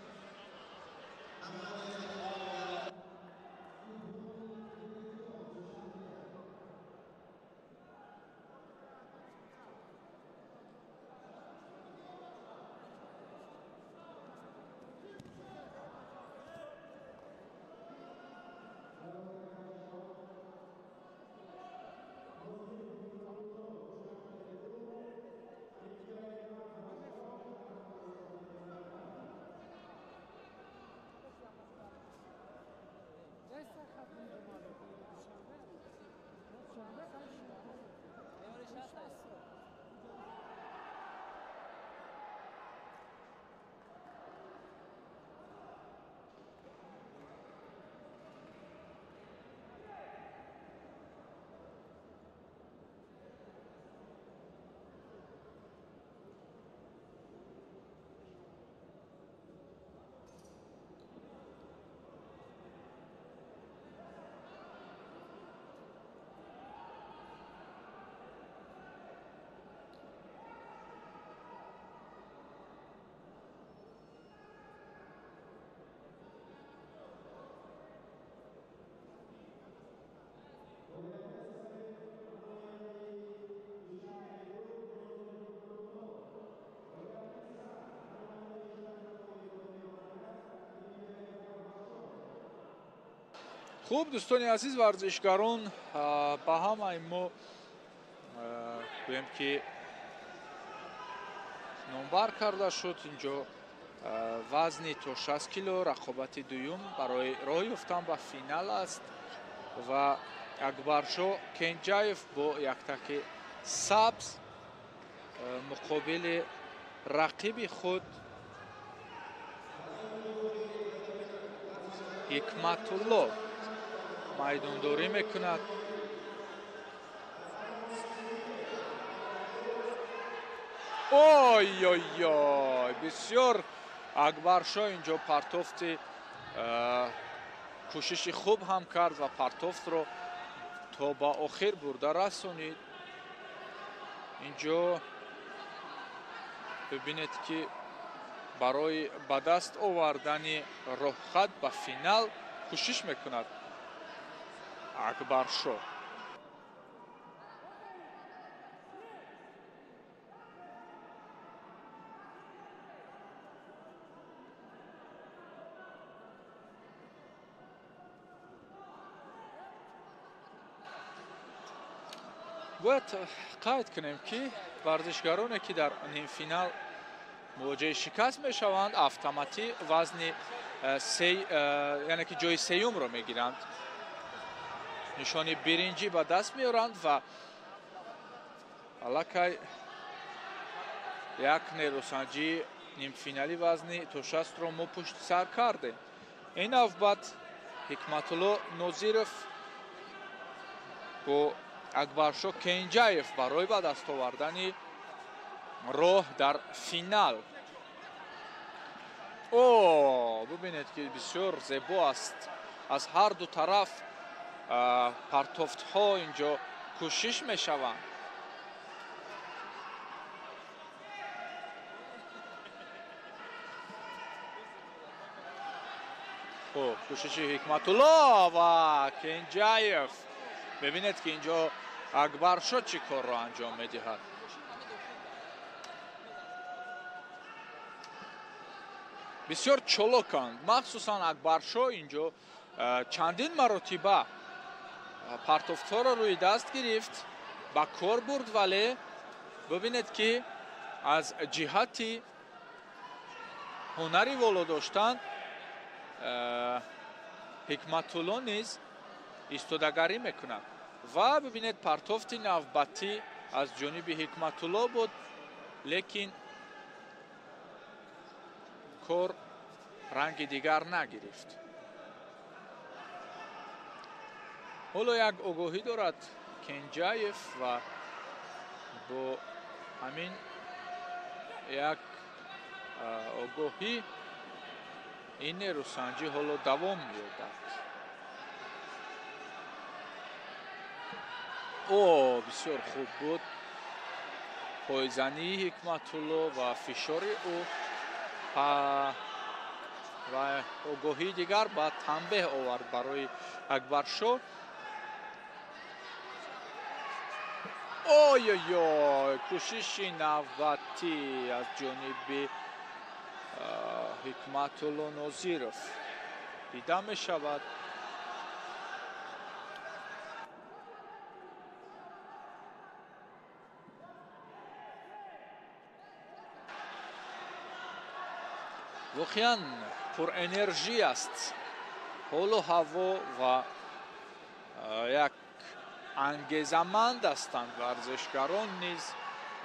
[SPEAKER 5] Хуб, дӯстони азиз, варзишгарон ба ҳамаи мо гӯем ки номбар карда шуд. Инҷо вазни то 60 кило рақобати дуюм барои роҳ ёфтан ба финал аст ва Акбаршо Кенҷаев бо яктаки сабз муқобили рақиби худ Ҳикматулло майдондорӣ мекунад. Ой ой ой, бисёр Акбаршо инҷо партофти кӯшиши хуб ҳам кард ва партофтро то ба охир бурда расонид. Инҷо бибинед ки барои ба даст овардани роҳхат ба финал кӯшиш мекунад Акбаршо. Бояд қайд кунем ки варзишгароне ки дар нимфинал мувоҷиҳаи шикаст мешаванд, автоматӣ вазни яъне ки ҷои сеюмро мегиранд, нишони биринҷӣ ба даст меоранд ва аллакай як нерӯсанҷии нимфинали вазни то 60-ро мо пушти сар кардем. Ин навбат Ҳикматулло Нозиров бо Акбаршо Кенҷаев барои ба даст овардани роҳ дар финал. О, бубинед ки бисёр зебо аст. Аз ҳар ду тараф партофтҳо инҷо кӯшиш мешаванд. Хуб, кӯшиши Ҳикматулло ва Кенҷаев. Бибинед ки инҷо Акбаршо чӣ корро анҷом медиҳад. Бисёр чолоканд, махсусан Акбаршо инҷо чандин маротиба партофтҳоро рӯи даст гирифт, ба кор бурд, вале бибинед ки аз ҷиҳати ҳунари воло доштан Ҳикматулло низ истодагарӣ мекунад. Ва бибинед партофти навбатӣ аз ҷониби Ҳикматулло буд, лекин кор ранги дигар нагирифт. Ҳоло як огоҳӣ дорад Кенҷаев ва бо ҳамин як огоҳӣ ин нерӯсанҷӣ ҳоло давом меёбад. О, бисёр хуб буд пойзании Ҳикматулло ва фишори ӯ ва огоҳии дигар ба танбеҳ овард барои Акбаршо. Ой-ой-ой, кӯшиши навбатӣ аз ҷониби Ҳикматулло Нозиров дида мешавад. Воқеан пурэнержӣ аст ҳолу ҳаво ва як ангезаманд ҳастанд варзишгарон низ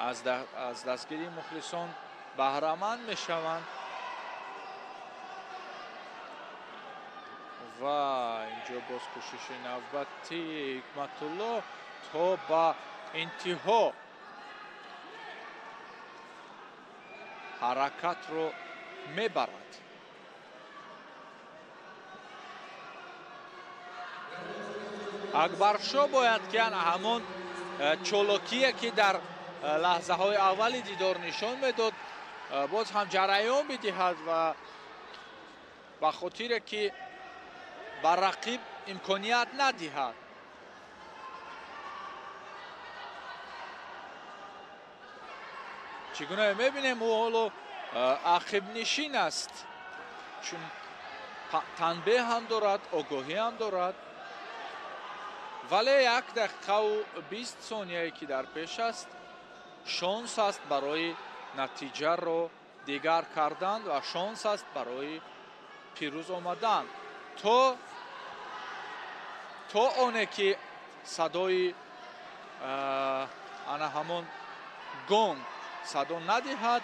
[SPEAKER 5] аз дастгирии мухлисон баҳраманд мешаванд. Ва инҷо боз кӯшиши навбатии Ҳикматулло то ба интиҳо ҳаракатро мебарад. Акбаршо бояд ки ҳамон чолокие ки дар лаҳзаҳои аввали дидор нишон медод, боз ҳам ҷараён бидиҳад ва ба хотире ки ба рақиб имконият надиҳад. Чӣ гуна мебинем, ӯ ҳоло ақибнишин аст, чун танбеҳ ҳам дорад, огоҳӣ ҳам дорад. Вале 1 дақиқаву 20 сонияе ки дар пеш аст, шонс аст барои натиҷаро дигар кардан ва шонс аст барои пирӯз омадан. То оне ки садои ана ҳамон гонг садо надиҳад,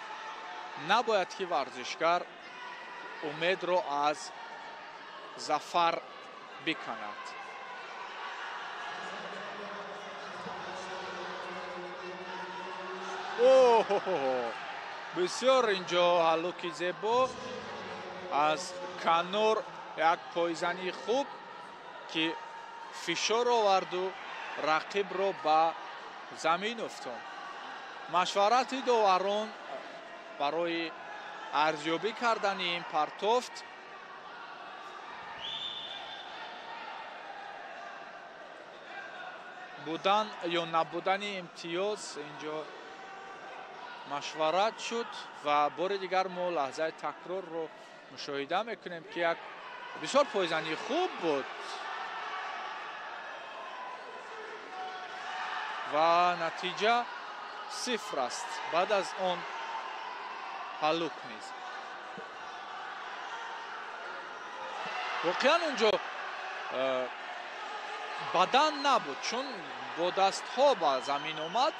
[SPEAKER 5] набояд ки варзишгар умедро аз зафар биканад. Оҳ, бисёр инҷо ҳаллуки зебо аз канор, як пойзании хуб ки фишор оварду рақибро ба замин уфтонд. Машварати доварон барои арзёбӣ кардани ин партофт будан ё набудани имтиёз инҷо машварат шуд ва бори дигар мо лаҳзаи такрорро мушоҳида мекунем ки як бисёр пойзании хуб буд ва натиҷа 0 аст. Баъд аз он ҳаллук низ. Воқеан унҷо бадан набуд, чун бо дастҳо ба замин омад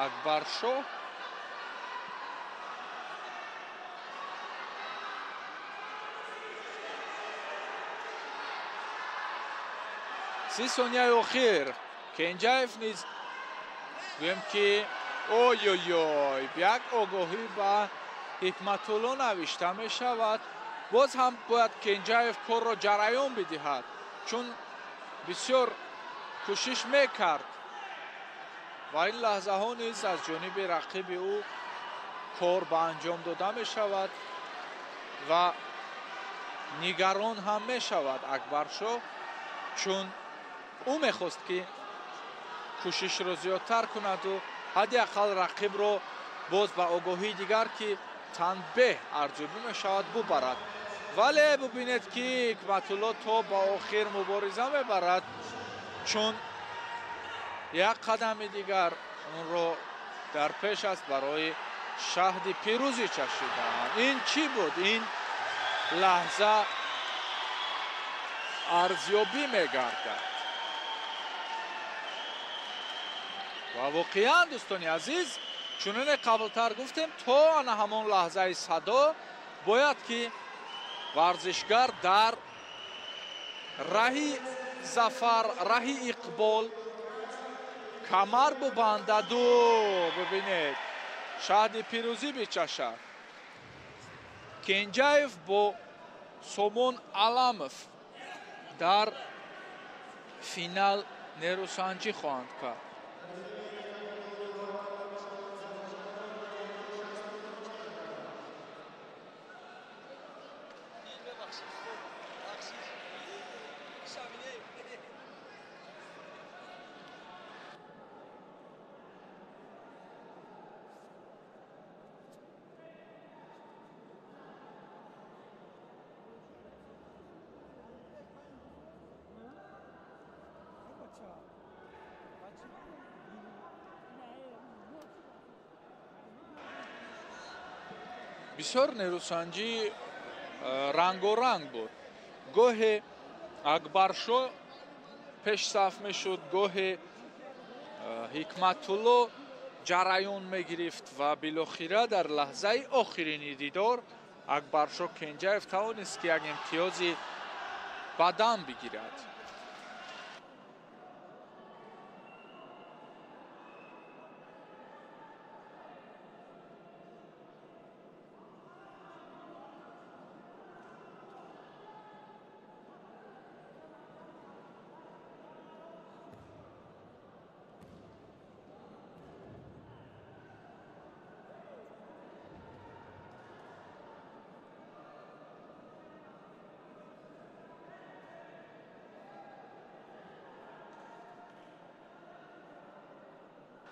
[SPEAKER 5] Акбаршоҳ. Си сонияи охир Кенҷаев низ гӯем ки ой-ой-ой, як огоҳӣ ба Ҳикматулло навишта мешавад. Боз ҳам бояд Кенҷаев корро ҷараён бидиҳад, чун бисёр кӯшиш мекард ва ин лаҳзаҳо низ аз ҷониби рақиби ӯ кор ба анҷом дода мешавад ва нигарон ҳам мешавад Акбаршоҳ, чун ӯ мехост ки кӯшишро зиёдтар кунаду ҳадди ақал рақибро боз ба огоҳии дигар ки танбеҳ арзёбӣ мешавад бубарад. Вале бубинед ки Ҳикматулло то ба охир мубориза мебарад, чун як қадами дигар онро дар пеш аст барои шаҳди пирӯзӣ чашидан. Ин чӣ буд? Ин лаҳза арзёбӣ мегардад. Ва воқеан дӯстони азиз, чуноне қаблтар гуфтем, то ана ҳамон лаҳзаи садо бояд ки варзишгар дар раҳи зафар, раҳи иқбол камар бубандаду бибинед шаҳди пирӯзӣ бичашад. Кенҷаев бо Сомон Аламов дар финал нерӯсанҷӣ хоҳанд кард. Бисёр нерӯсанҷӣ рангоранг буд. Гоҳе Акбаршоҳ пешсаф мешуд, гоҳе Ҳикматулло ҷараён мегирифт ва билохира дар лаҳзаи охирини дидор Акбаршоҳ Кенҷаев тавонист ки як имтиёзи бадан бигирад.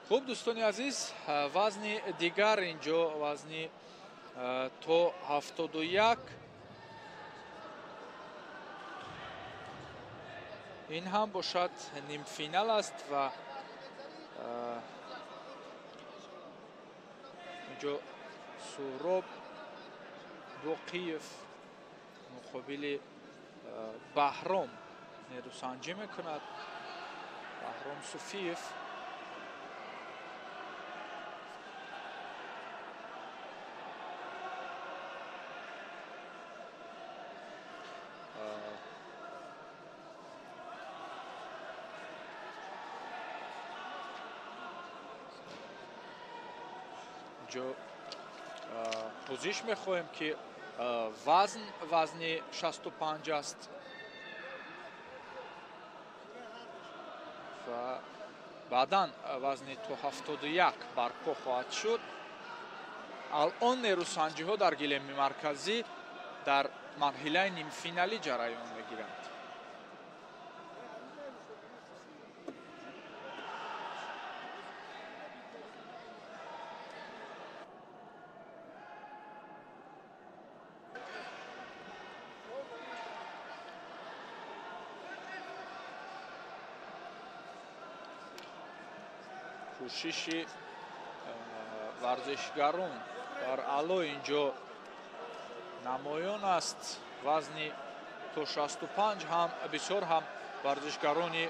[SPEAKER 5] Хуб, дӯстони азиз, вазни дигар инҷо вазни то 71 Ин ҳам бошад нимфинал аст ва инҷо Суҳроб Боқиев муқобили Баҳром нерӯсанҷӣ мекунад. Баҳром Суфиев. Инҷо пӯзиш мехоҳем, ки вазн вазни 65 аст ва баъдан вазни то 71 барпо хоҳад шуд. Алон нерӯсанҷиҳо дар гилеми марказӣ дар марҳилаи нимфиналӣ ҷараён мегиранд. Кӯшиши варзишгарон дар аъло инҷо намоён аст. Вазни то 65 ҳам бисёр ҳам варзишгарони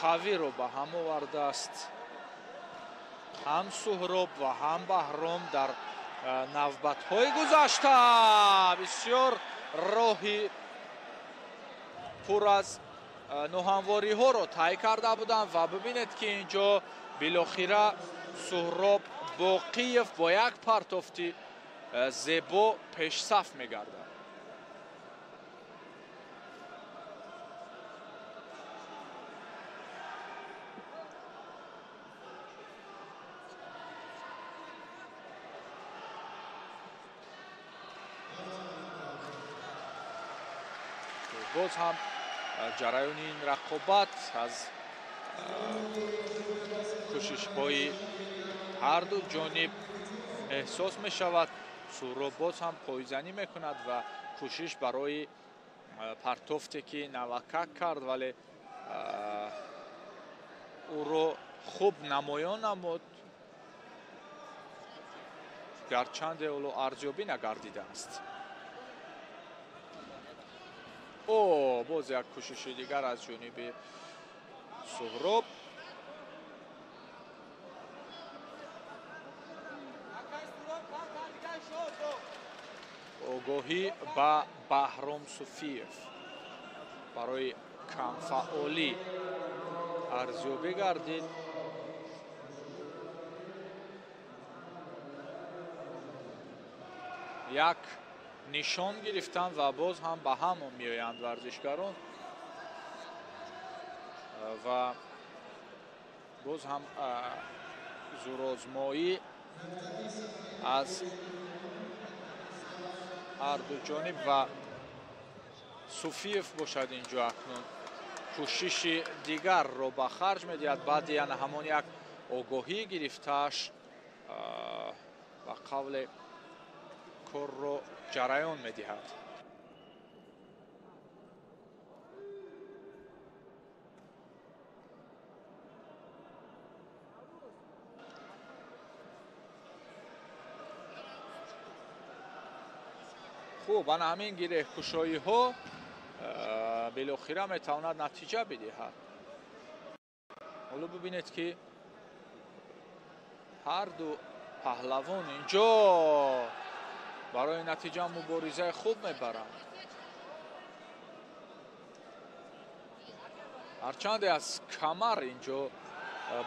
[SPEAKER 5] қавиро ба ҳам овардааст. Ҳам Суҳроб ва ҳам Баҳром дар навбатҳои гузашта бисёр роҳи пур аз ноҳамвориҳоро тай карда буданд ва бибинед, ки инҷо билохира Суҳроб Боқиев бо як партофти зебо пешсаф мегардад. Боз ҳам ҷараёни ин рақобат аз кӯшишҳои ҳарду ҷониб эҳсос мешавад. Суҳроб боз ҳам пойзанӣ мекунад ва кӯшиш барои партофте, ки навакак кард, вале ӯро хуб намоён намуд, гарчанде ӯро арзёбӣ нагардидааст. О, боз як кӯшиши дигар аз ҷониби Суҳроб. Огоҳӣ ба Баҳром Суфиев барои камфаъолӣ арзёбӣ гардид. Як нишон гирифтанд ва боз ҳам ба ҳам меоянд варзишгарон ва боз ҳам зӯрозмоӣ аз ҳарду ҷониб ва Суфиев бошад инҷо акнун кӯшиши дигарро ба харҷ медиҳад. Баъди яна ҳамон як огоҳӣ гирифтааш ба қавле корро ҷараён медиҳад. Хуб, ана ҳамин гиреҳкушоиҳо билохира метавонад натиҷа бидиҳад. Ҳоло бибинед, ки ҳарду паҳлавон инҷо барои натиҷа муборизаи хуб мебаранд. Ҳарчанде аз камар инҷо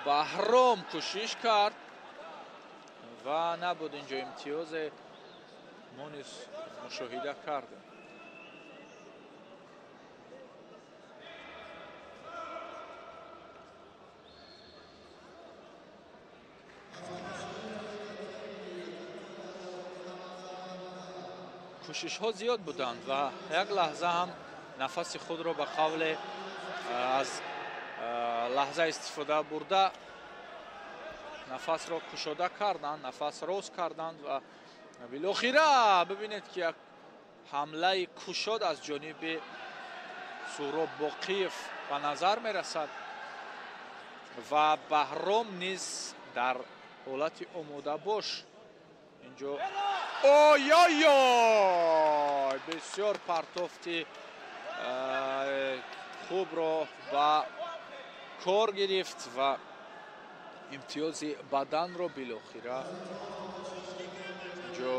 [SPEAKER 5] Баҳром кӯшиш кард ва набуд инҷо имтиёзе, мо низ мушоҳида кардем. Кӯшишҳо зиёд буданд ва як лаҳза ҳам нафаси худро ба қавле аз лаҳза истифода бурда нафасро кушода карданд, нафас рост карданд ва билохира бибинед, ки як ҳамлаи кушод аз ҷониби Суҳроб Боқиев ба назар мерасад ва Баҳром низ дар ҳолати омодабош инҷо. Ой-ой-ой, бисёр партофти хубро ба кор гирифт ва имтиёзи баданро билохира инҷо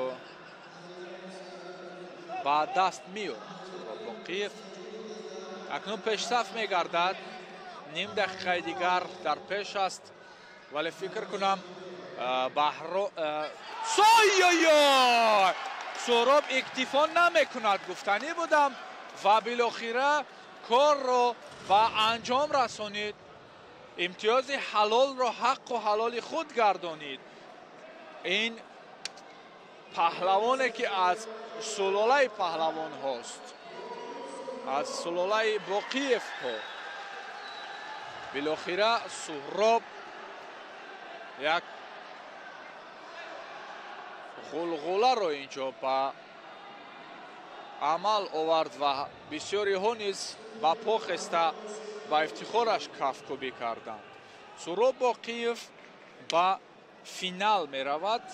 [SPEAKER 5] ба даст меорад. Суҳроб Боқиев акнун пешсаф мегардад, ним дақиқаи дигар дар пеш аст, вале фикр кунам Баҳро сой-ой-ой, Суҳроб иктифо намекунад, гуфтанӣ будам, ва билохира корро ба анҷом расонид, имтиёзи ҳалолро ҳаққу ҳалоли худ гардонид. Ин паҳлавоне ки аз сулолаи паҳлавонҳост, аз сулолаи Боқиевҳо. Билохира Суҳроб як ғулғуларо инҷо ба амал овард ва бисёриҳо низ ба по хеста ба ифтихораш кафкӯбӣ карданд. Суҳроб Боқиев ба финал меравад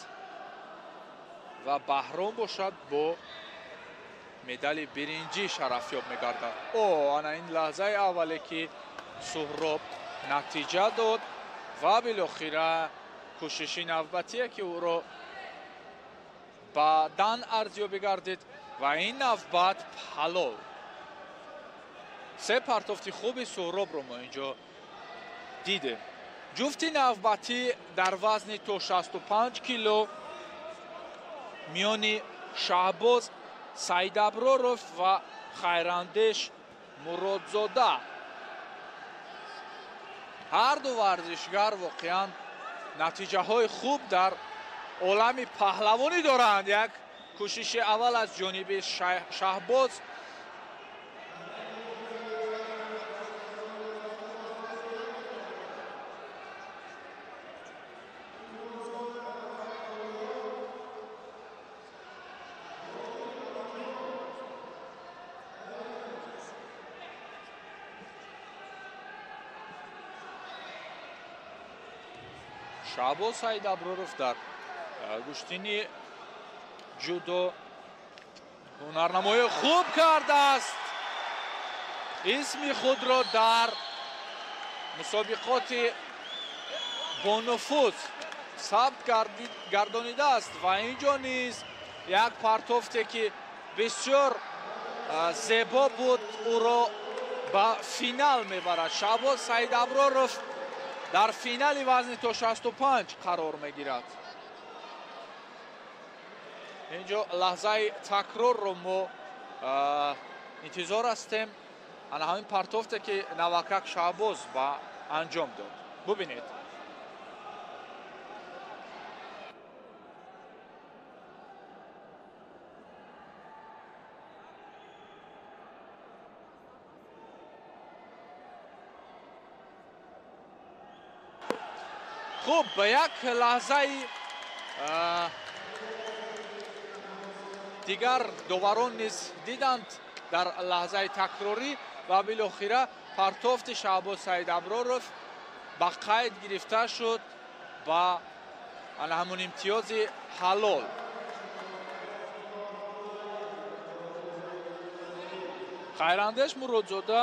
[SPEAKER 5] ва Баҳром бошад бо медали биринҷӣ шарафёб мегардад. О, ана ин лаҳзаи аввале ки Суҳроб натиҷа дод ва билохира кӯшиши навбатие ки ӯро баъдан арзёбӣ гардид ва ин навбат ҳалол. Се партофти хуби Суҳробро мо инҷо дидем. Ҷуфти навбатӣ дар вазни то 65 кило миёни Шаҳбоз Саидаброров ва Хайрандеш Муродзода. Ҳар ду варзишгар воқеан натиҷаҳои хуб дар олами паҳлавонӣ доранд. Як кӯшиши аввал аз ҷониби Шаҳбоз Шаҳбоз Саидаброров дар гӯштини ҷудо ҳунарнамоии хуб кардааст. Исми худро дар мусобиқоти бонуфуз сабт гардонидааст ва инҷо низ як партофте ки бисёр зебо буд, ӯро ба финал мебарад. Шаҳбоз Саидаброров дар финали вазни то 65 қарор мегирад. Инҷо лаҳзаи такрорро мо интизор ҳастем. Ана ҳамин партофте ки навакак Шаҳбоз ба анҷом дод. Бубинед. Хуб, ба як лаҳзаи дигар доварон низ диданд дар лаҳзаи такрорӣ ва билохира партофти Шаҳбоз Саидаброров ба қайд гирифта шуд ба ана ҳамун имтиёзи ҳалол. Хайрандеш Муродзода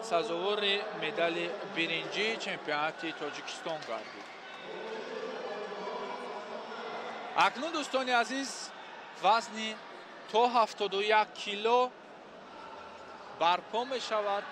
[SPEAKER 5] сазовори медали биринҷии чемпионати Тоҷикистон гардид. Акнун дӯстони азиз, вазни то 71 кило барпо мешавад.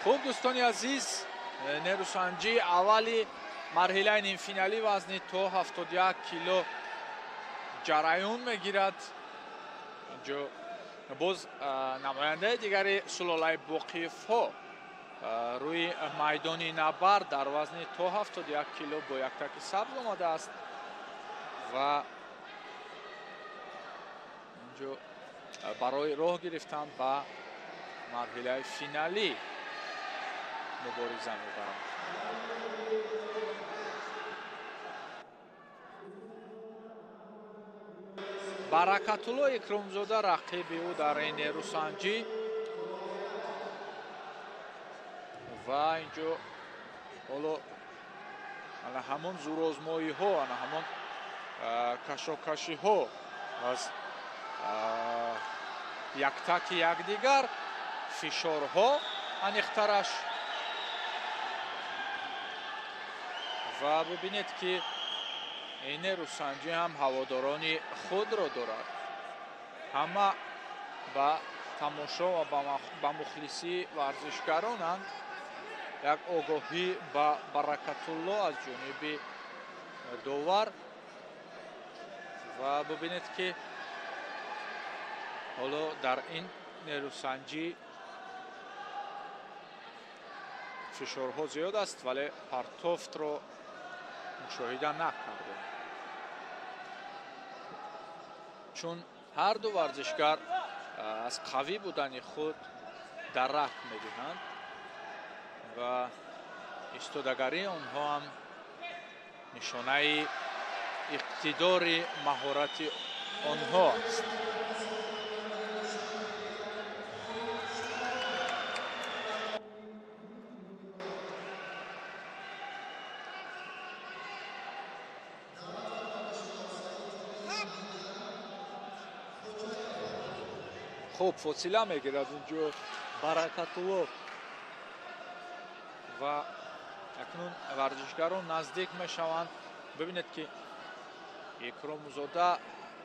[SPEAKER 5] Хуб, дӯстони азиз, нерӯсанҷии аввали марҳилаи нимфиналӣ вазни то 71 кило ҷараён мегирад. Инҷо боз намояндаи дигари сулолаи Боқиевҳо рӯи майдони набард дар вазни то 71 кило бо яктаки сабз омадааст ва инҷо барои роҳ гирифтан ба марҳилаи финалӣ мубориза мебаранд. Баракатулло Икромзода рақиби ӯ дар ин нерӯсанҷӣ ва инҷо ҳоло ана ҳамон зӯрозмоиҳо, ана ҳамон кашокашиҳо аз яктаки якдигар, фишорҳо аниқтараш. Ва бибинед ки ин нерӯсанҷӣ ҳам ҳаводорони худро дорад. Ҳама ба тамошо ва ба мухлисии варзишгаронанд. Як огоҳӣ ба Баракатулло аз ҷониби довар ва бибинед ки ҳоло дар ин нерӯсанҷӣ фишорҳо зиёд аст, вале партофтро мушоҳида накардем, чун ҳар ду варзишгар аз қавӣ будани худ дарак медиҳанд ва истодагарии онҳо ҳам нишонаи иқтидори маҳорати онҳо аст. Хуб, фосила мегирад инҷо Баракатулло ва акнун варзишгарон наздик мешаванд. Бибинед ки Икромзода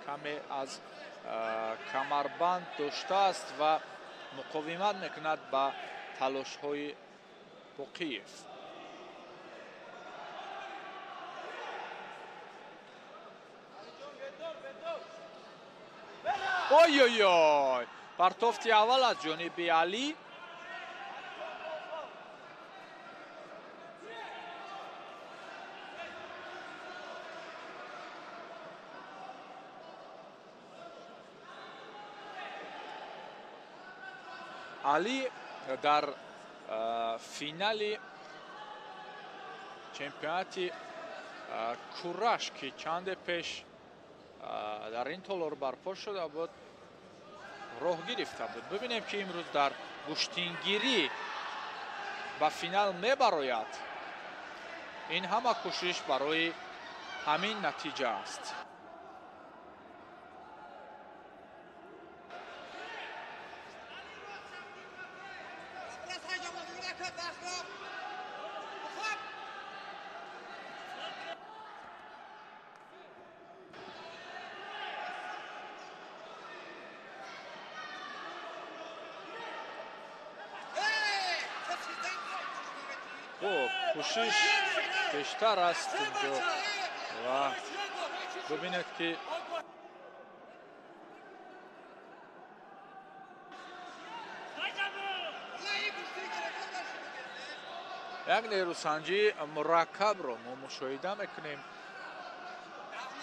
[SPEAKER 5] каме аз камарбанд доштааст ва муқовимат мекунад ба талошҳои Боқиев. Ой-ой-ой! Партофти аввал аз ҷониби Алӣ. Алӣ дар финали чемпионати кураш, ки чанде пеш дар ин толор барпо шуда буд, роҳ гирифта буд. Бибинем ки имрӯз дар гӯштингирӣ ба финал мебарояд. Ин ҳама кӯшиш барои ҳамин натиҷа аст. Кӯшиш бештар аст инҷо ва бибинед ки як нерӯсанҷии мураккабро мо мушоҳида мекунем.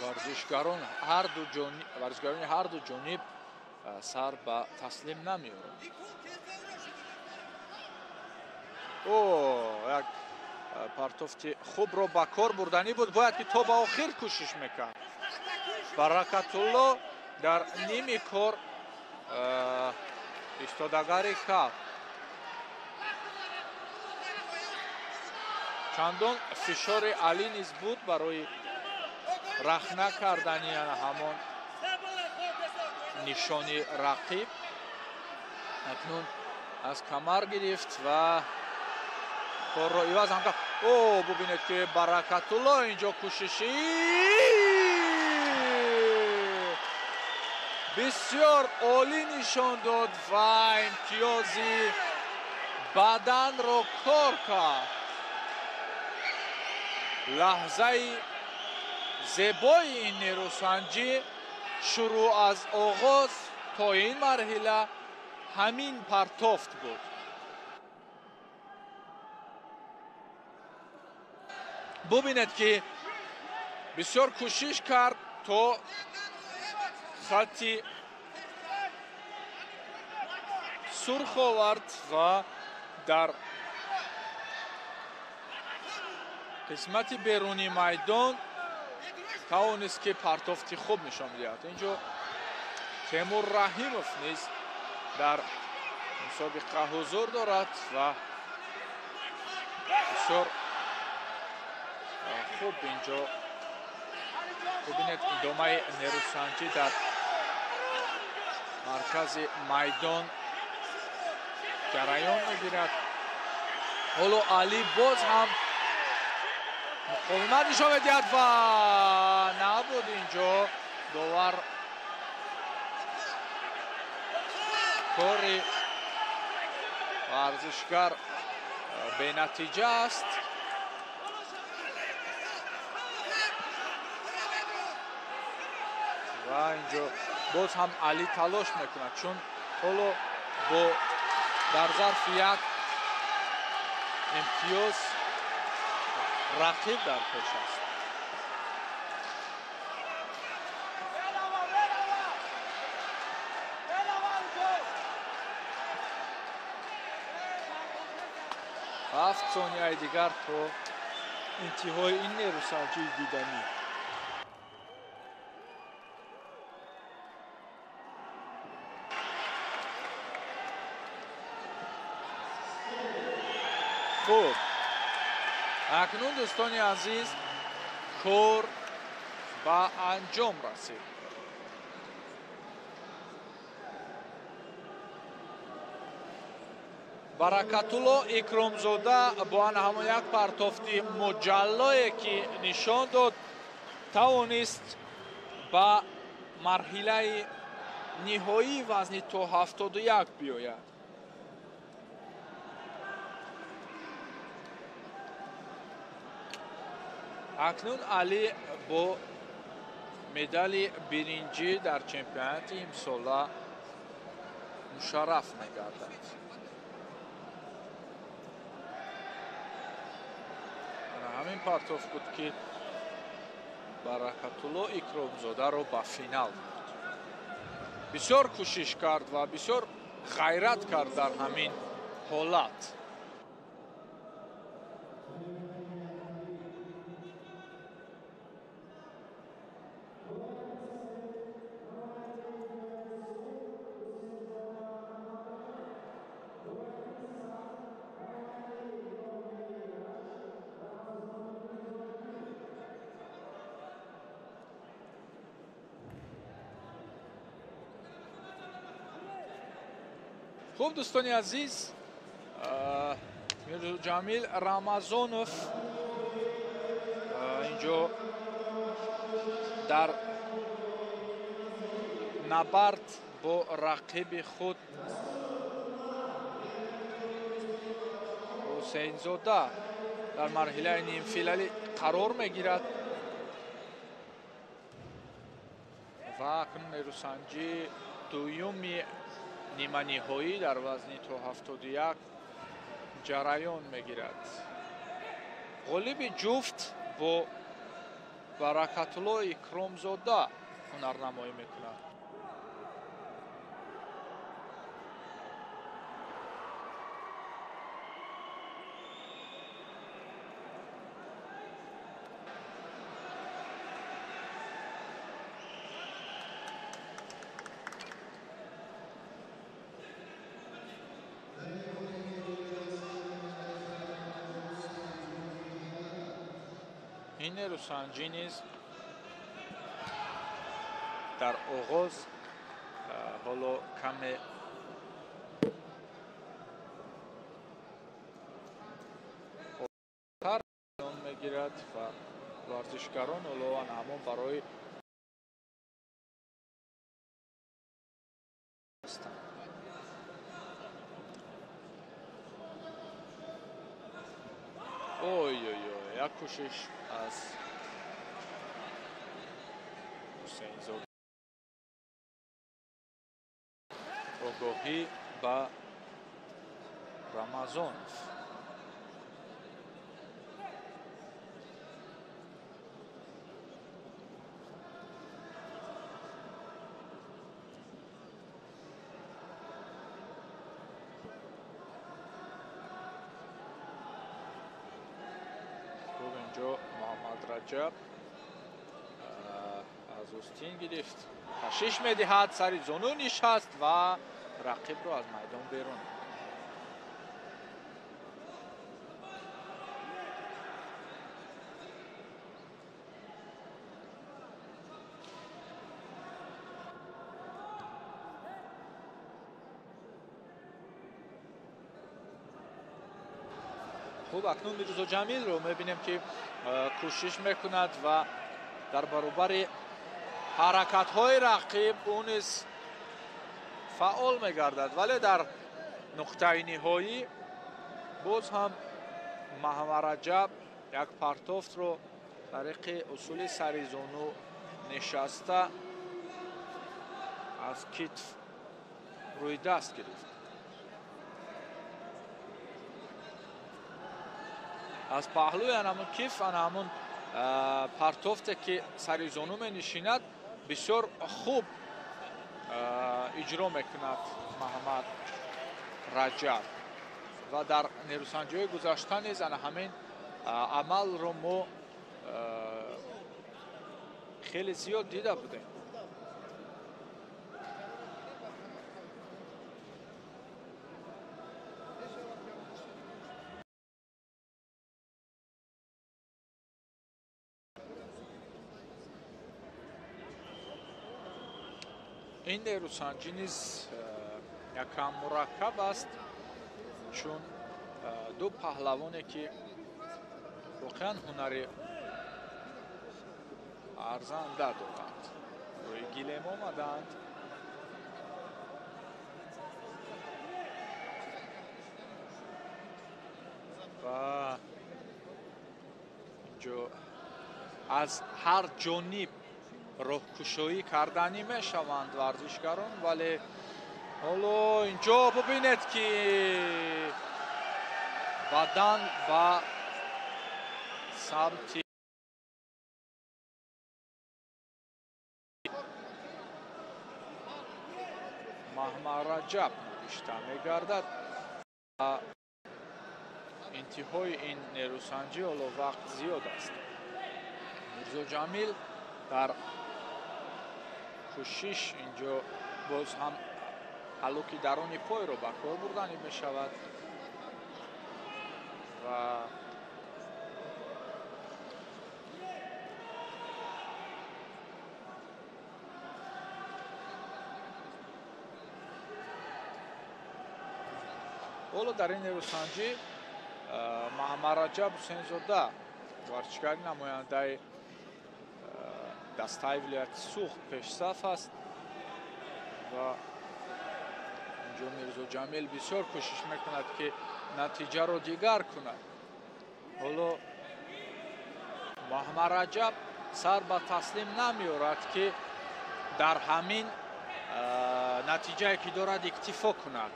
[SPEAKER 5] Варзишгарони ҳар ду ҷониб сар ба таслим намеоранд. О, як партофти хубро ба кор бурданӣ буд, бояд ки то ба охир кӯшиш мекард. Баракатулло дар ними кор истодагарӣ кард. Чандон фишори Алӣ низ буд барои рахна кардани ҳамон нишони рақиб. Акнун аз камар гирифт ва корро иваз ҳам кард. О, бубинед ки Баракатулло инҷо кӯшиши бисёр олӣ нишон дод ва имтиёзи Баданро кор кард. Лаҳзаи зебои ин нерӯсанҷӣ шурӯъ аз оғоз то ин марҳила ҳамин партофт буд. Бубинед, ки бисёр кӯшиш кард то хатти сурх овард ва дар қисмати берунии майдон тавонист, ки партофти хуб нишон диҳад. Инҷо Темур Раҳимов низ дар мусобиқа ҳузур дорад ва бисёр хуб инҷо бубинед, идомаи нерӯсанҷӣ дар маркази майдон ҷараён мегирад. Ҳоло Алӣ боз ҳам муқовимат нишон медиҳад ва набуд инҷо довар кори варзишгар бенатиҷа аст. Ва инҷо боз ҳам Алӣ талош мекунад, чун ҳоло бо дар зарфи як имтиёз рақиб дар пеш аст. Ҳафт сонияи дигар то интиҳои ин нерӯсанҷии диданӣ. Хуб, акнун дӯстони азиз, кор ба анҷом расид. Баракатулло Икромзода бо ана ҳамон як партофти муҷаллое, ки нишон дод, тавонист ба марҳилаи ниҳоии вазни то 71 биёяд. Акнун Алӣ бо медали биринҷӣ дар чемпионати имсола мушарраф мегардад. Ҳамин партоф буд, ки Баракатулло Икромзодаро ба финал бурд. Бисёр кӯшиш кард ва бисёр ғайрат кард дар ҳамин ҳолат. Хуб, дӯстони азиз, Мирҷамил Рамазонов инҷо дар набард бо рақиби худ Ҳусейнзода дар марҳилаи нимфиналӣ қарор мегирад ва акнун нерӯсанҷии дуюми ниманиҳоӣ дар вазни то 71 ҷараён мегирад. Ғолиби ҷуфт бо Баракатулло Икромзода ҳунарнамоӣ мекунад. Ин нерӯсанҷӣ низ дар оғоз ҳоло каме тар мегирад ва варзишгарон ҳоло ҳамон барои ҳастанд. Кӯшиш аз Ҳусейнзода, огоҳӣ ба Рамазонов. Инҷо Муҳаммад Раҷаб аз остин гирифт, кашиш медиҳад, сари зону нишаст ва рақибро аз майдон берун. Хуб, акнун Мирзо Ҷамилро мебинем, ки кӯшиш мекунад ва дар баробари ҳаракатҳои рақиб ӯ низ фаъол мегардад, вале дар нуқтаи ниҳоӣ боз ҳам Маҳмадраҷаб як партофтро тариқи усули сари зону нишаста аз китф рӯи даст гирифт. Аз паҳлӯи анамун киф, анамун партофте ки сари зону менишинад, бисёр хуб иҷро мекунад Маҳаммад Раҷаб ва дар нерӯсанҷиҳои гузашта низ ана ҳамин амалро мо хеле зиёд дида будем. Ин нерӯсанҷӣ низ якам мураккаб аст, чун ду паҳлавоне ки воқеан ҳунари арзанда доранд, рӯи гилем омаданд. Ва инҷо аз ҳар ҷониб роҳкушоӣ карданӣ мешаванд варзишгарон, вале ҳоло инҷо бубинед, ки бадан ба самти Маҳмадраҷаб нигишта мегардад. Интиҳои ин нерӯсанҷӣ ҳоло вақт зиёд аст. Мирзо Ҷамил дар кӯшиш инҷо боз ҳам ҳалуки даруни пойро ба кор бурданӣ мешавад ва ҳоло дар ин нерӯсанҷӣ Маҳмадраҷаб Ҳусейнзода, варзишгари намояндаи дастаи вилояти Суғд, пешсаф аст ва инҷо Мирзо Ҷамил бисёр кӯшиш мекунад, ки натиҷаро дигар кунад. Ҳоло Маҳмадраҷаб сар ба таслим намеорад, ки дар ҳамин натиҷае ки дорад иктифо кунад.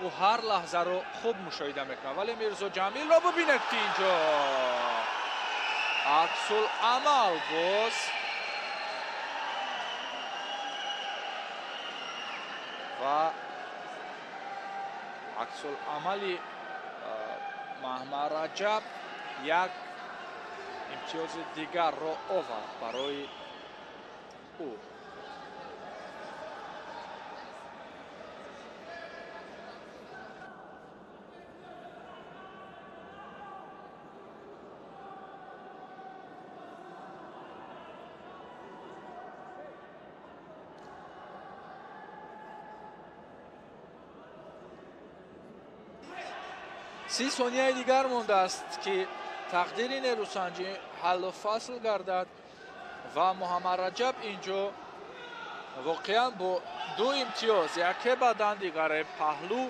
[SPEAKER 5] Ӯ ҳар лаҳзаро хуб мушоҳида мекунад, вале Мирзо Ҷамилро бубинед, ки инҷо аксул-амал боз ва аксул-амали Маҳмадраҷаб як имтиёзи дигарро овард барои ӯ. 30 сонияи дигар мондааст, ки тақдири нерӯсанҷӣ ҳаллу фасл гардад ва Муҳаммадраҷаб инҷо воқеан бо ду имтиёз, яке бадан, дигаре паҳлӯ,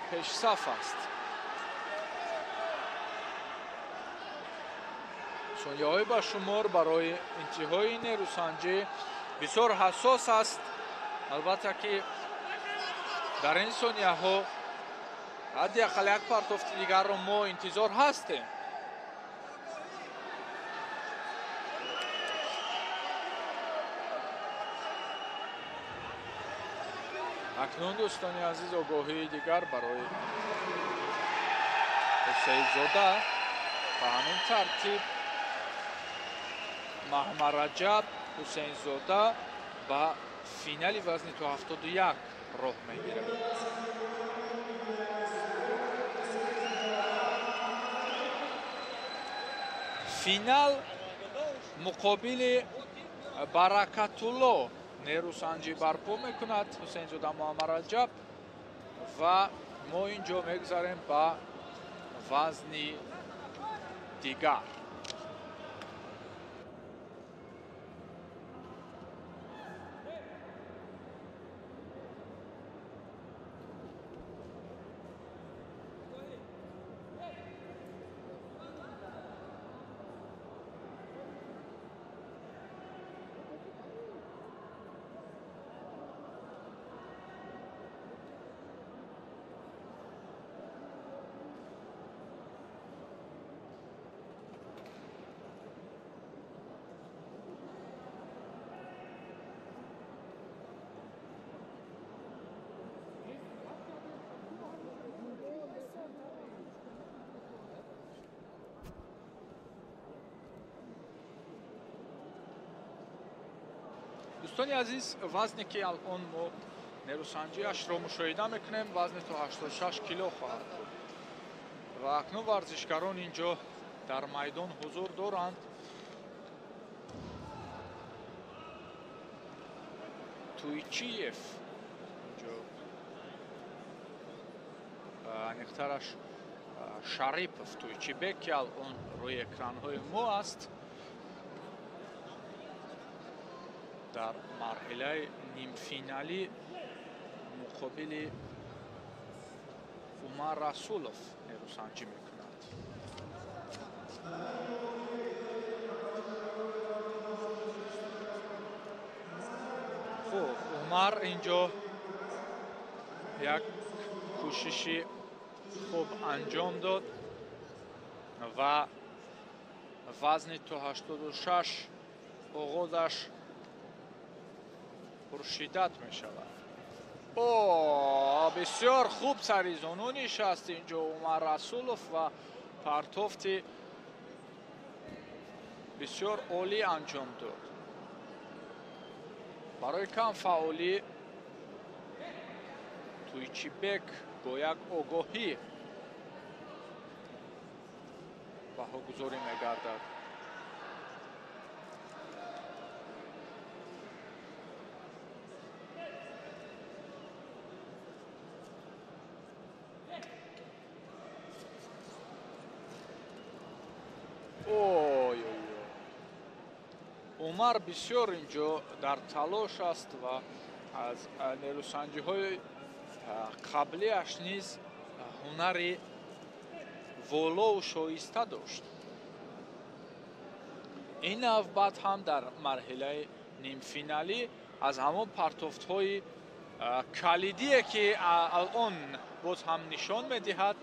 [SPEAKER 5] пешсаф аст. Сонияҳои ба шумор барои интиҳои нерӯсанҷӣ бисёр ҳассос аст. Албатта ки дар ин сонияҳо ҳадди ақал як партофти дигарро мо интизор ҳастем. Акнун дӯстони азиз, огоҳии дигар барои Ҳусейнзода. Ба ҳамин тартиб Маҳмараҷаб Ҳусейнзода ба финали вазни то 71 роҳ мегирад. Финал муқобили Баракатулло нерӯсанҷӣ барпо мекунад Ҳусейнзода Муҳаммадраҷаб ва мо ин ҷо мегузарем ба вазни дигар. Дӯстони азиз, вазне ки алон мо нерӯсанҷиашро мушоҳида мекунем, вазни то 86 кило хоҳад буд ва акнун варзишгарон ин ҷо дар майдон ҳузур доранд. Туйчиев инҷо, аниқтараш Шарипов Туйчибек, ки алон рӯи экранҳои мо аст, дар марҳилаи нимфиналӣ муқобили Умар Расулов нерӯсанҷӣ мекунад. Хуб, Умар инҷо як кӯшиши хуб анҷом дод ва вазни то 86 оғозаш пуршиддат мешавад. О, бисёр хуб сари зону нишаст инҷо Умар Расулов ва партофти бисёр олӣ анҷом дод. Барои кам фаъолӣ Туйчибек бо як огоҳӣ баҳогузорӣ мегардад. Умар бисёр инҷо дар талош аст ва аз нерӯсанҷиҳои қаблиаш низ ҳунари волову шоиста дошт. Ин навбат ҳам дар марҳилаи нимфиналӣ аз ҳамон партофтҳои калидие ки алон боз ҳам нишон медиҳад,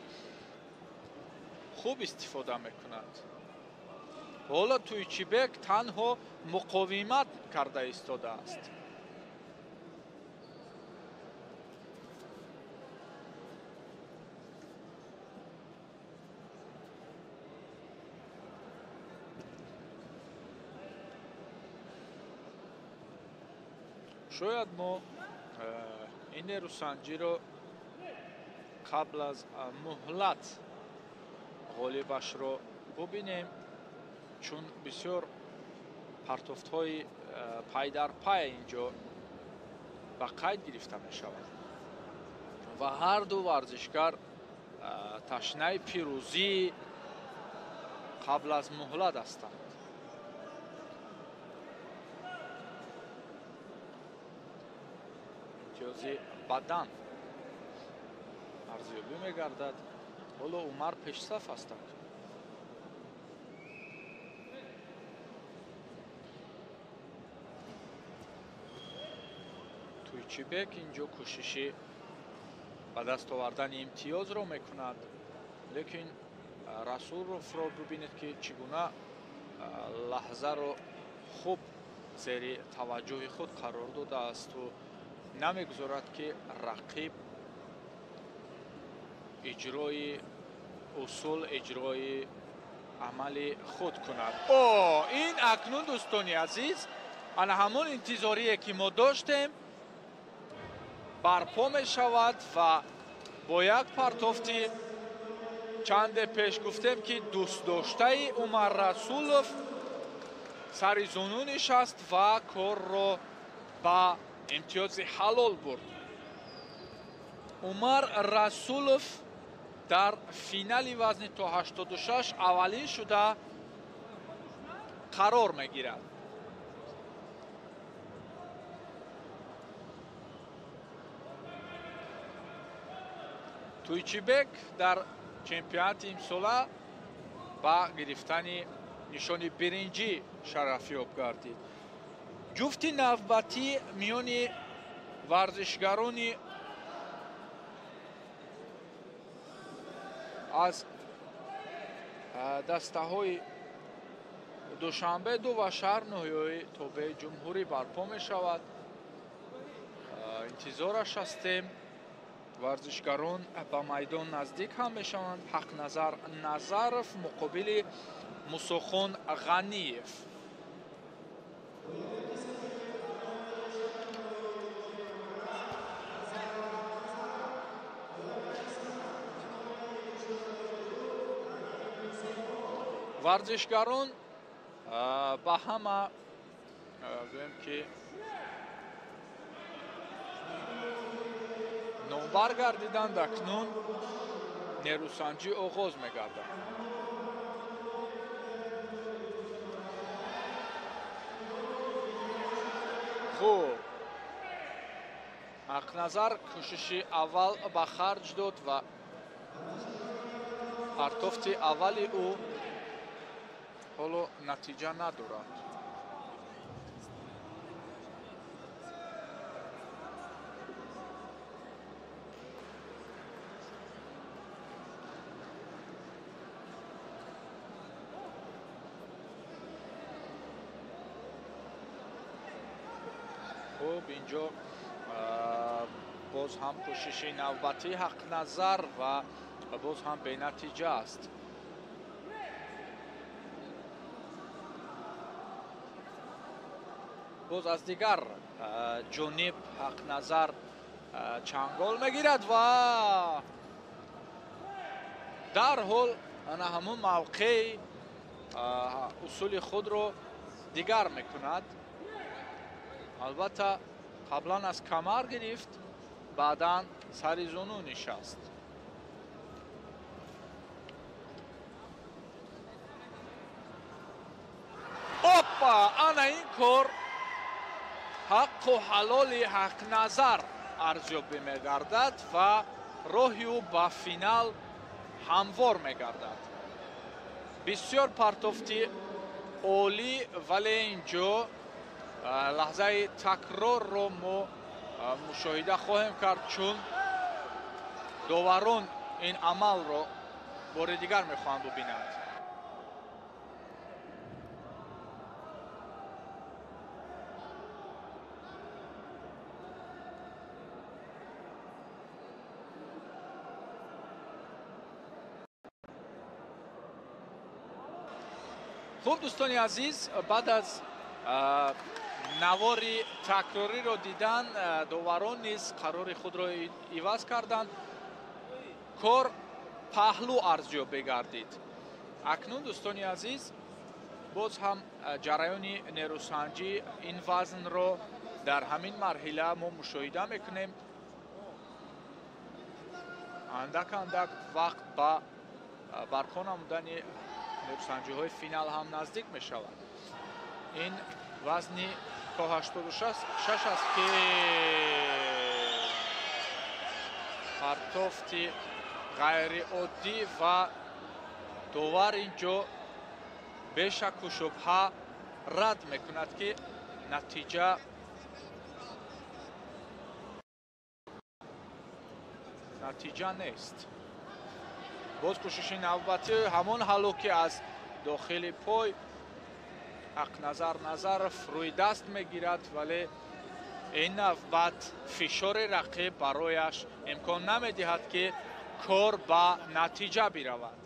[SPEAKER 5] хуб истифода мекунад. Ҳоло Туйчибек танҳо муқовимат карда истодааст. Шояд мо ин нерӯсанҷиро қабл аз муҳлат ғолибашро бубинем, чун бисёр партофтҳои пайдарпай инҷо ба қайд гирифта мешавад ва ҳар ду варзишгар ташнаи пирӯзии қабл аз муҳлат ҳастанд. Имтиёзи бадан арзёбӣ мегардад. Ҳоло Умар пешсаф ҳастанд. Тойчибек инҷо кӯшиши ба даст овардани имтиёзро мекунад, лекин Расуловро бибинед, ки чӣ гуна лаҳзаро хуб зери таваҷҷӯҳи худ қарор додаасту намегузорад, ки рақиб иҷрои усул, иҷрои амали худ кунад. О, ин акнун, дӯстони азиз, ана ҳамон интизорие, ки мо доштем, барпо мешавад ва бо як партофти чанде пеш гуфтем, ки дӯстдоштаи Умар Расулов сари зону нишаст ва корро ба имтиёзи ҳалол бурд. Умар Расулов дар финали вазни то 86 аввалин шуда қарор мегирад. Тойчибек дар чемпионати имсола ба гирифтани нишони биринҷӣ шарафёб гардид. Ҷуфти навбатӣ миёни варзишгарони аз дастаҳои Душанбе ду ва шаҳр ноҳияҳои тобеи ҷумҳурӣ барпо мешавад. Интизораш ҳастем. Варзишгарон ба майдон наздик ҳам мешаванд. Ҳақназар Назаров муқобили Мусохон Ғаниев. Варзишгарон ба ҳама гӯем, ки номбар гардиданд, акнун нерӯсанҷӣ оғоз мегардад. Хуб, Ҳақназар кӯшиши аввал ба харҷ дод ва партофти аввали ӯ ҳоло натиҷа надорад. Хуб, инҷо боз ҳам кӯшиши навбатии Ҳақназар ва боз ҳам бенатиҷа аст. Боз аз дигар ҷониб Ҳақназар чангол мегирад ва дарҳол ана ҳамон мавқеи усули худро дигар мекунад. Албатта, қаблан аз камар гирифт, баъдан сари зону нишаст. Опа, ана ин кор ҳаққу ҳалоли Ҳақназар арзёбӣ мегардад ва роҳи ӯ ба финал ҳамвор мегардад. Бисёр партофти олӣ, вале инҷо лаҳзаи такрорро мо мушоҳида хоҳем кард, чун доварон ин амалро бори дигар мехоҳанд бубинанд. Хуб, дӯстони азиз, баъд аз навори такрориро дидан, доварон низ қарори худро иваз карданд. Кор паҳлӯ арзёбӣ гардид. Акнун, дӯстони азиз, боз ҳам ҷараёни нерӯсанҷӣ ин вазнро дар ҳамин марҳила мо мушоҳида мекунем. Андак андак вақт ба барпо намудани нерӯсанҷиҳои финал ҳам наздик мешавад. Ин вазни то 86 аст, ки партофти ғайриоддӣ ва довар инҷо бешакку шубҳа рад мекунад, ки натиҷа Натиҷа нест. Боз кӯшиши навбатӣ, ҳамон ҳалло ки аз дохили пой Ҳақназар Назаров рӯи даст мегирад, вале ин навбат фишори рақиб барояш имкон намедиҳад, ки кор ба натиҷа биравад.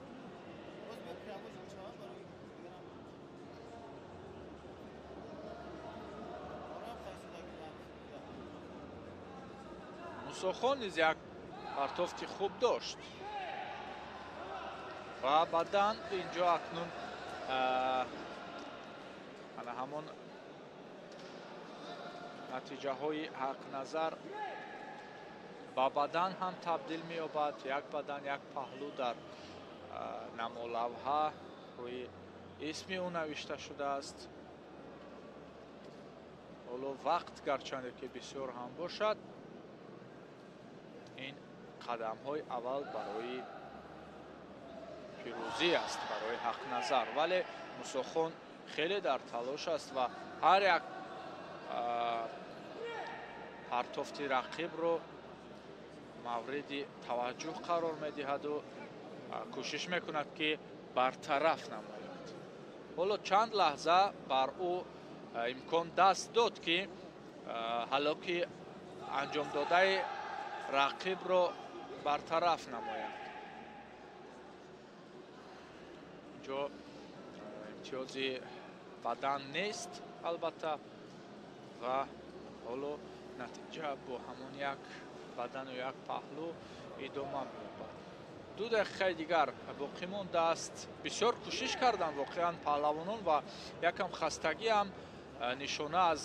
[SPEAKER 5] Мусохон низ як партофти хуб дошт ва баъдан инҷо акнун ана ҳамон натиҷаҳои Ҳақназар ба бадан ҳам табдил меёбад. Як бадан, як паҳлӯ дар намолавҳа рӯи исми ӯ навишта шудааст. Ҳоло вақт гарчанде ки бисёр ҳам бошад, ин қадамҳои аввал барои пирӯзӣ аст барои Ҳақназар, вале Мусохон хеле дар талош аст ва ҳар як партофти рақибро мавриди таваҷҷӯҳ қарор медиҳаду кӯшиш мекунад, ки бартараф намояд. Ҳоло чанд лаҳза бар ӯ имкон даст дод, ки ҳалоки анҷомдодаи рақибро бартараф намояд. Инҷо имтиёзи бадан нест албатта, ва ҳоло натиҷа бо ҳамон як бадану як паҳлӯ идома меёбад. 2 дақиқаи дигар боқӣ мондааст. Бисёр кӯшиш карданд воқеан паҳлавонон ва якам хастагиам нишона аз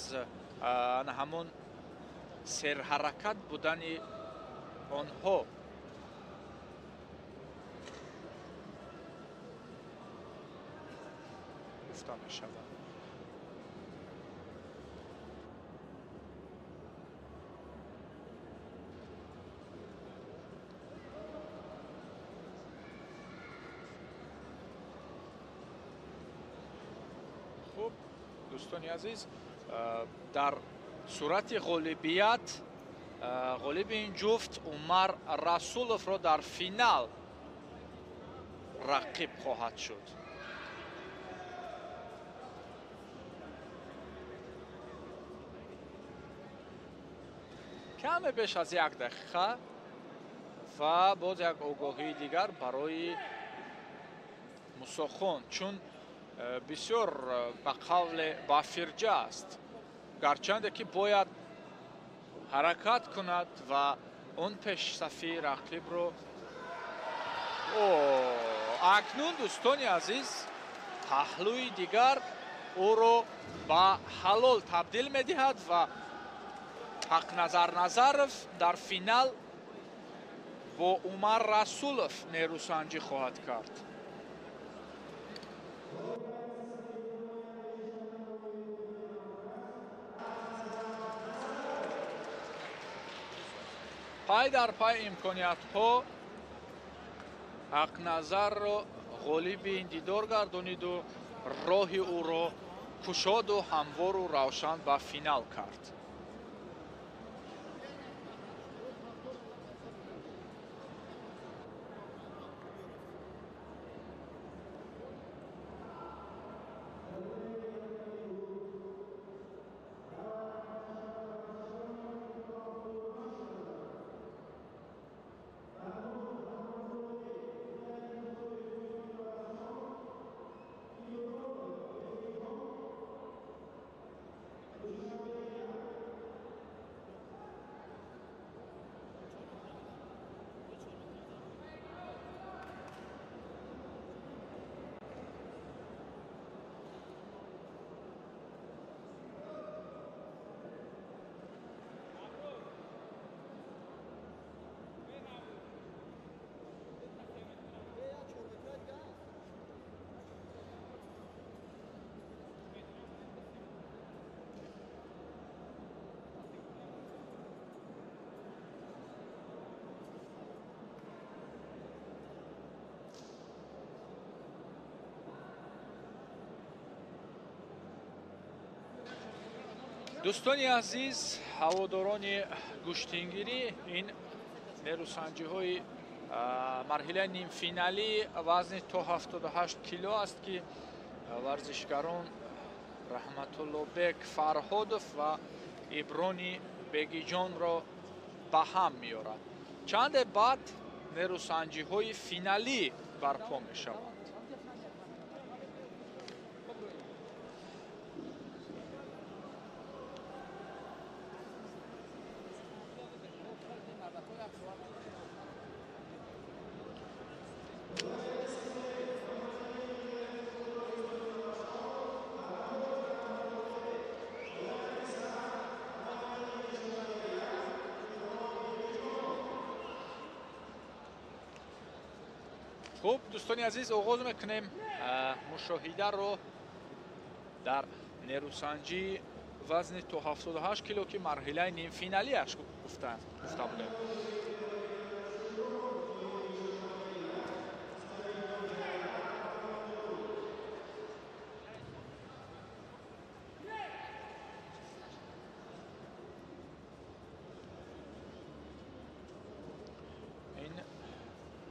[SPEAKER 5] ҳамон серҳаракат будани онҳо. Гуфта мешавад. Хуб, дӯстони азиз, дар сурати ғолибият ғолиби ин ҷуфт Умар Расуловро дар финал рақиб хоҳад шуд. Каме беш аз 1 дақиқа ва боз як огоҳии дигар барои Мусохон, чун бисёр ба қавле ба фирҷа аст, гарчанде ки бояд ҳаракат кунад ва он пешсафи рақибро. Акнун дӯстони азиз, паҳлӯи дигар ӯро ба ҳалол табдил медиҳад ва Ҳақназар Назаров дар финал бо Умар Расулов нерӯсанҷӣ хоҳад кард. Пай дар пай имкониятҳо Ҳақназарро ғолиби ин дидор гардониду роҳи ӯро кушоду ҳамвору равшан ба финал кард. Дӯстони азиз, ҳаводорони гӯштингирӣ, ин Нерӯсанҷиҳои марҳилаи нимфиналӣ вазни то 78 кило аст, ки варзишгарон Раҳматуллобек Фарҳодов ва Иброни Бегиҷонро ба ҳам меорад. Чанде баъд нерӯсанҷиҳои финалӣ барпо мешаванд. Хуб, дӯстони азиз, оғоз мекунем мушоҳидаро дар нерӯсанҷии вазни то 78 кило, ки марҳилаи нимфиналиаш гуфта будем.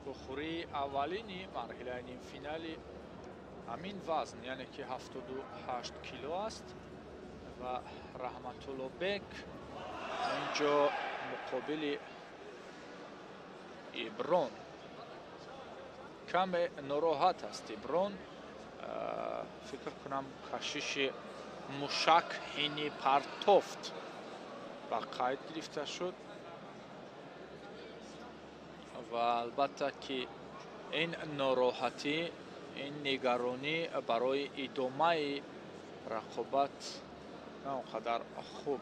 [SPEAKER 5] Бухӯрии аввалини марҳилаи нимфинали ҳамин вазн, яъне ки 78 кило аст ва Раҳматуллобек инҷо муқобили Иброн каме нороҳат аст. Иброн фикр кунам кашиши мушак ҳини партофт ба қайд гирифта шуд ва албатта ки ин нороҳатӣ, ин нигаронӣ барои идомаи рақобат на он қадар хуб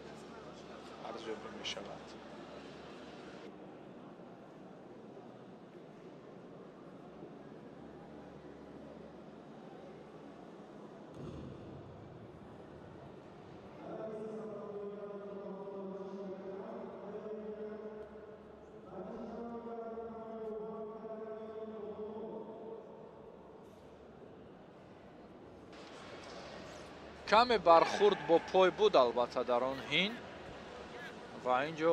[SPEAKER 5] арзёбӣ мешавад. Каме бархӯрд бо пой буд албатта дар он ҳин ва инҷо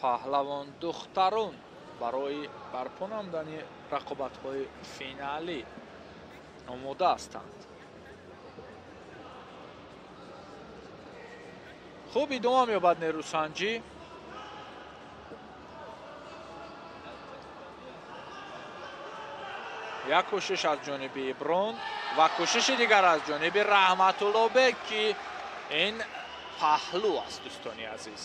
[SPEAKER 5] паҳлавон духтарон барои барпо намудани рақобатҳои финалӣ омода ҳастанд. Хуб, идома меёбад нерӯсанҷӣ. Як кӯшиш аз ҷониби Иброн ва кӯшиши дигар аз ҷониби Раҳматуллобек, ки ин паҳлӯ аст, дӯстони азиз.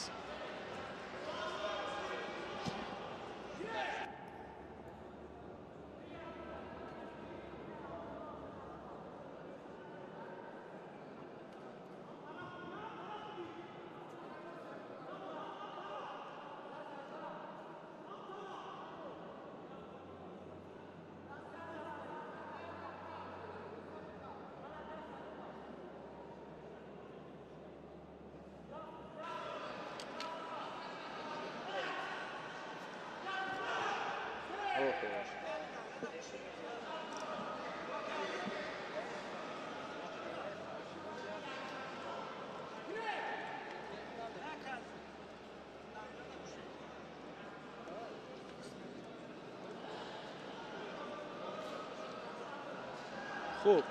[SPEAKER 5] Хуб,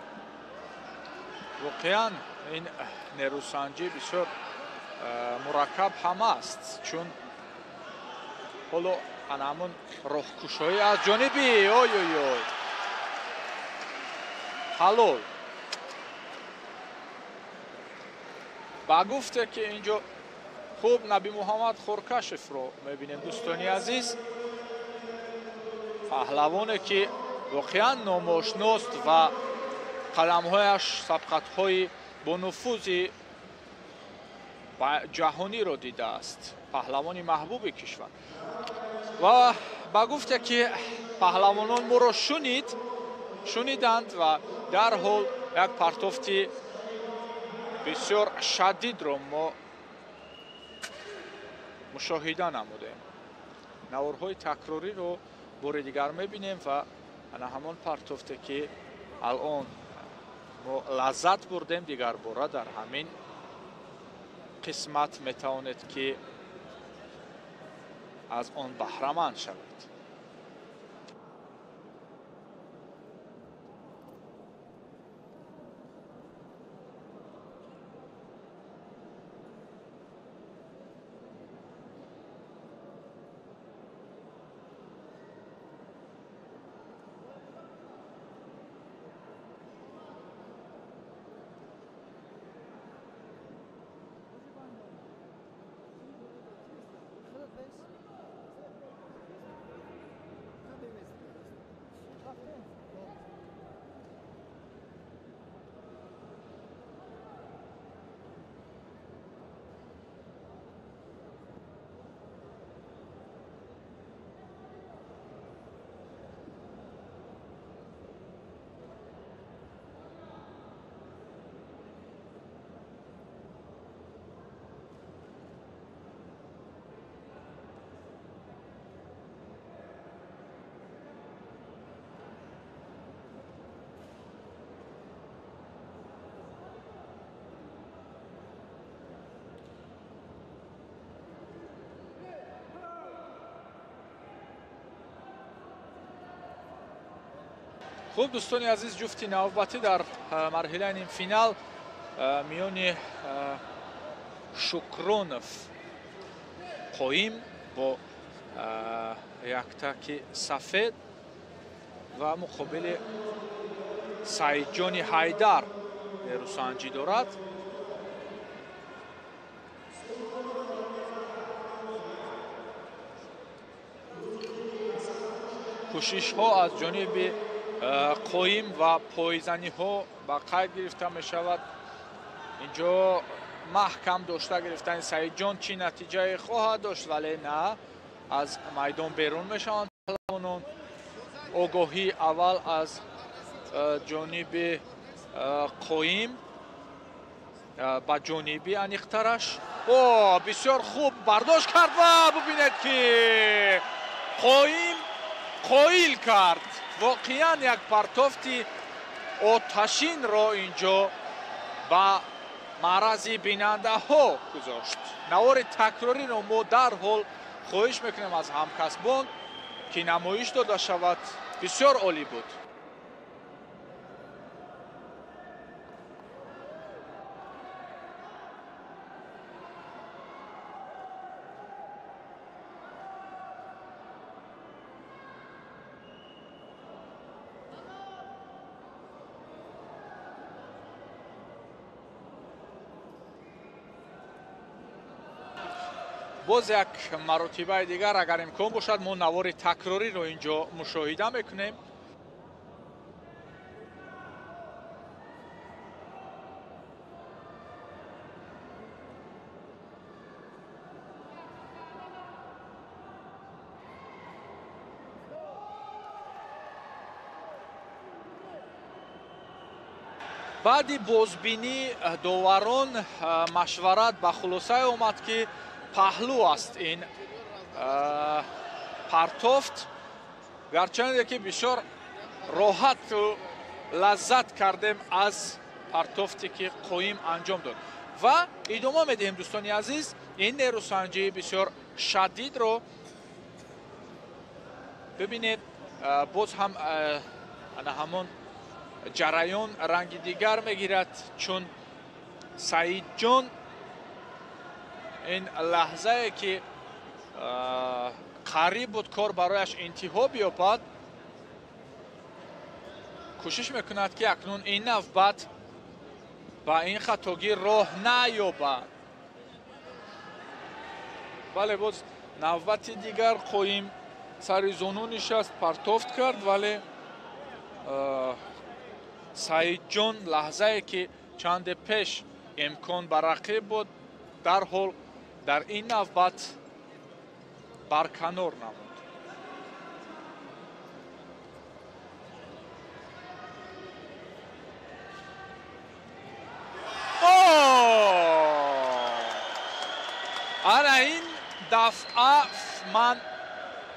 [SPEAKER 5] воқеан ин нерӯсанҷӣ бисёр мураккаб ҳам аст, чун ҳоло ана ҳамон роҳкушоӣ аз ҷониби ой-ой-ой ҳалол ба гуфте ки инҷо хуб Наби Муҳаммад Хоркашевро мебинем, дӯстони азиз, паҳлавоне ки воқеан номошност ва қаламҳояш сабқатҳои бонуфузи ҷаҳониро дидааст, паҳлавони маҳбуби кишвар. Ва ба гуфте ки паҳлавонон моро шуниданд ва дарҳол як партофти бисёр шадидро мо мушоҳида намудем. Наворҳои такрориро бори дигар мебинем ва ана ҳамон партофте ки алон мо лаззат бурдем, дигарбора дар ҳамин қисмат метавонед ки аз он баҳраманд шавед. Хуб, дӯстони азиз, ҷуфти навбатӣ дар марҳилаи нимфинал миёни Шукронов Қоим бо яктаки сафед ва муқобили Саидҷони Ҳайдар нерӯсанҷӣ дорад. Кӯшишҳо аз ҷониби Қоим ва пойзаниҳо ба қайд гирифта мешавад. Инҷо маҳкам дошта гирифтани Саидҷон чӣ натиҷае хоҳад дошт, вале на, аз майдон берун мешаванд паҳлавонон. Огоҳии аввал аз ҷониби Қоим ба ҷониби аниқтараш. О, бисёр хуб бардошт кард ва бубинед ки Қоим қоил кард. Воқеан як партофти оташинро инҷо ба маърази бинандаҳо гузошт. Навори такрориро мо дарҳол хоҳиш мекунем аз ҳамкасбон ки намоиш дода шавад. Бисёр олӣ буд. Боз як маротибаи дигар агар имкон бошад мо навори такрориро инҷо мушоҳида мекунем. Баъди бозбинӣ доварон машварат ба хулосае омад, ки паҳлӯ аст ин партофт, гарчанде ки бисёр роҳату лаззат кардем аз партофте ки Қоим анҷом дод. Ва идома медиҳем, дӯстони азиз, ин нерӯсанҷии бисёр шадидро бибинед. Боз ҳам ана ҳамон ҷараён ранги дигар мегирад, чун Саидҷон ин лаҳзае ки қариб буд кор барояш интиҳо биёбад, кӯшиш мекунад ки акнун ин навбат ба ин хатогӣ роҳ наёбад. Бале, боз навбати дигар Қоим сари зону нишаст, партофт кард, вале Саидҷон лаҳзае ки чанде пеш имкон ба рақиб буд, дарҳол дар ин навбат барканор намуд. Ана ин дафъа ман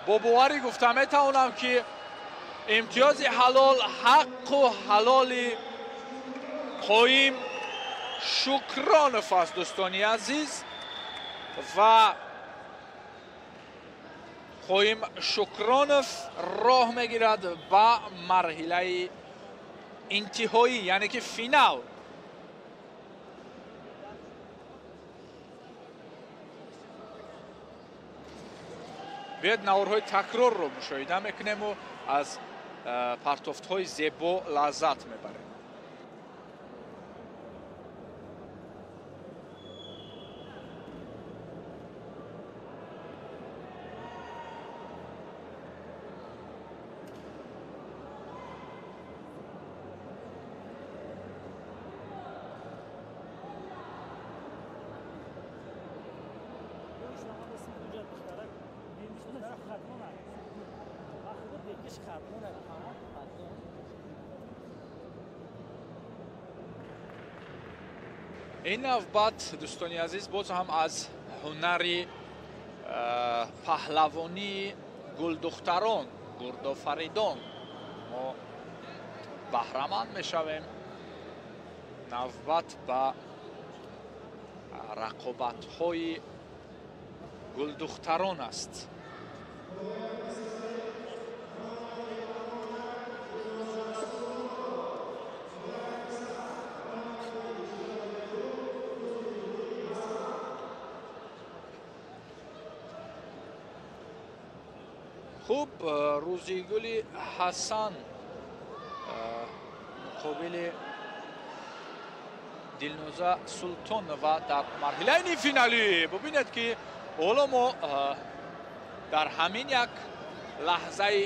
[SPEAKER 5] бо боварӣ гуфта метавонам, ки имтиёзи ҳалол, ҳаққу ҳалоли Қоим Шукронов аст, дӯстони азиз. Ва Қоим Шукронов роҳ мегирад ба марҳилаи интиҳоӣ, яъне ки финал. Биёед наворҳои такрорро мушоҳида мекунему аз партофтҳои зебо лаззат мебарем. Ин навбат, дӯстони азиз, боз ҳам аз ҳунари паҳлавонии гулдухтарон, гурдофаридон мо баҳраманд мешавем. Навбат ба рақобатҳои гулдухтарон аст. Хуб, Рӯзигули Ҳасан муқобили Дилноза Султонова дар марҳилаи нимфиналӣ. Бубинед, ки ҳоло мо дар ҳамин як лаҳзаи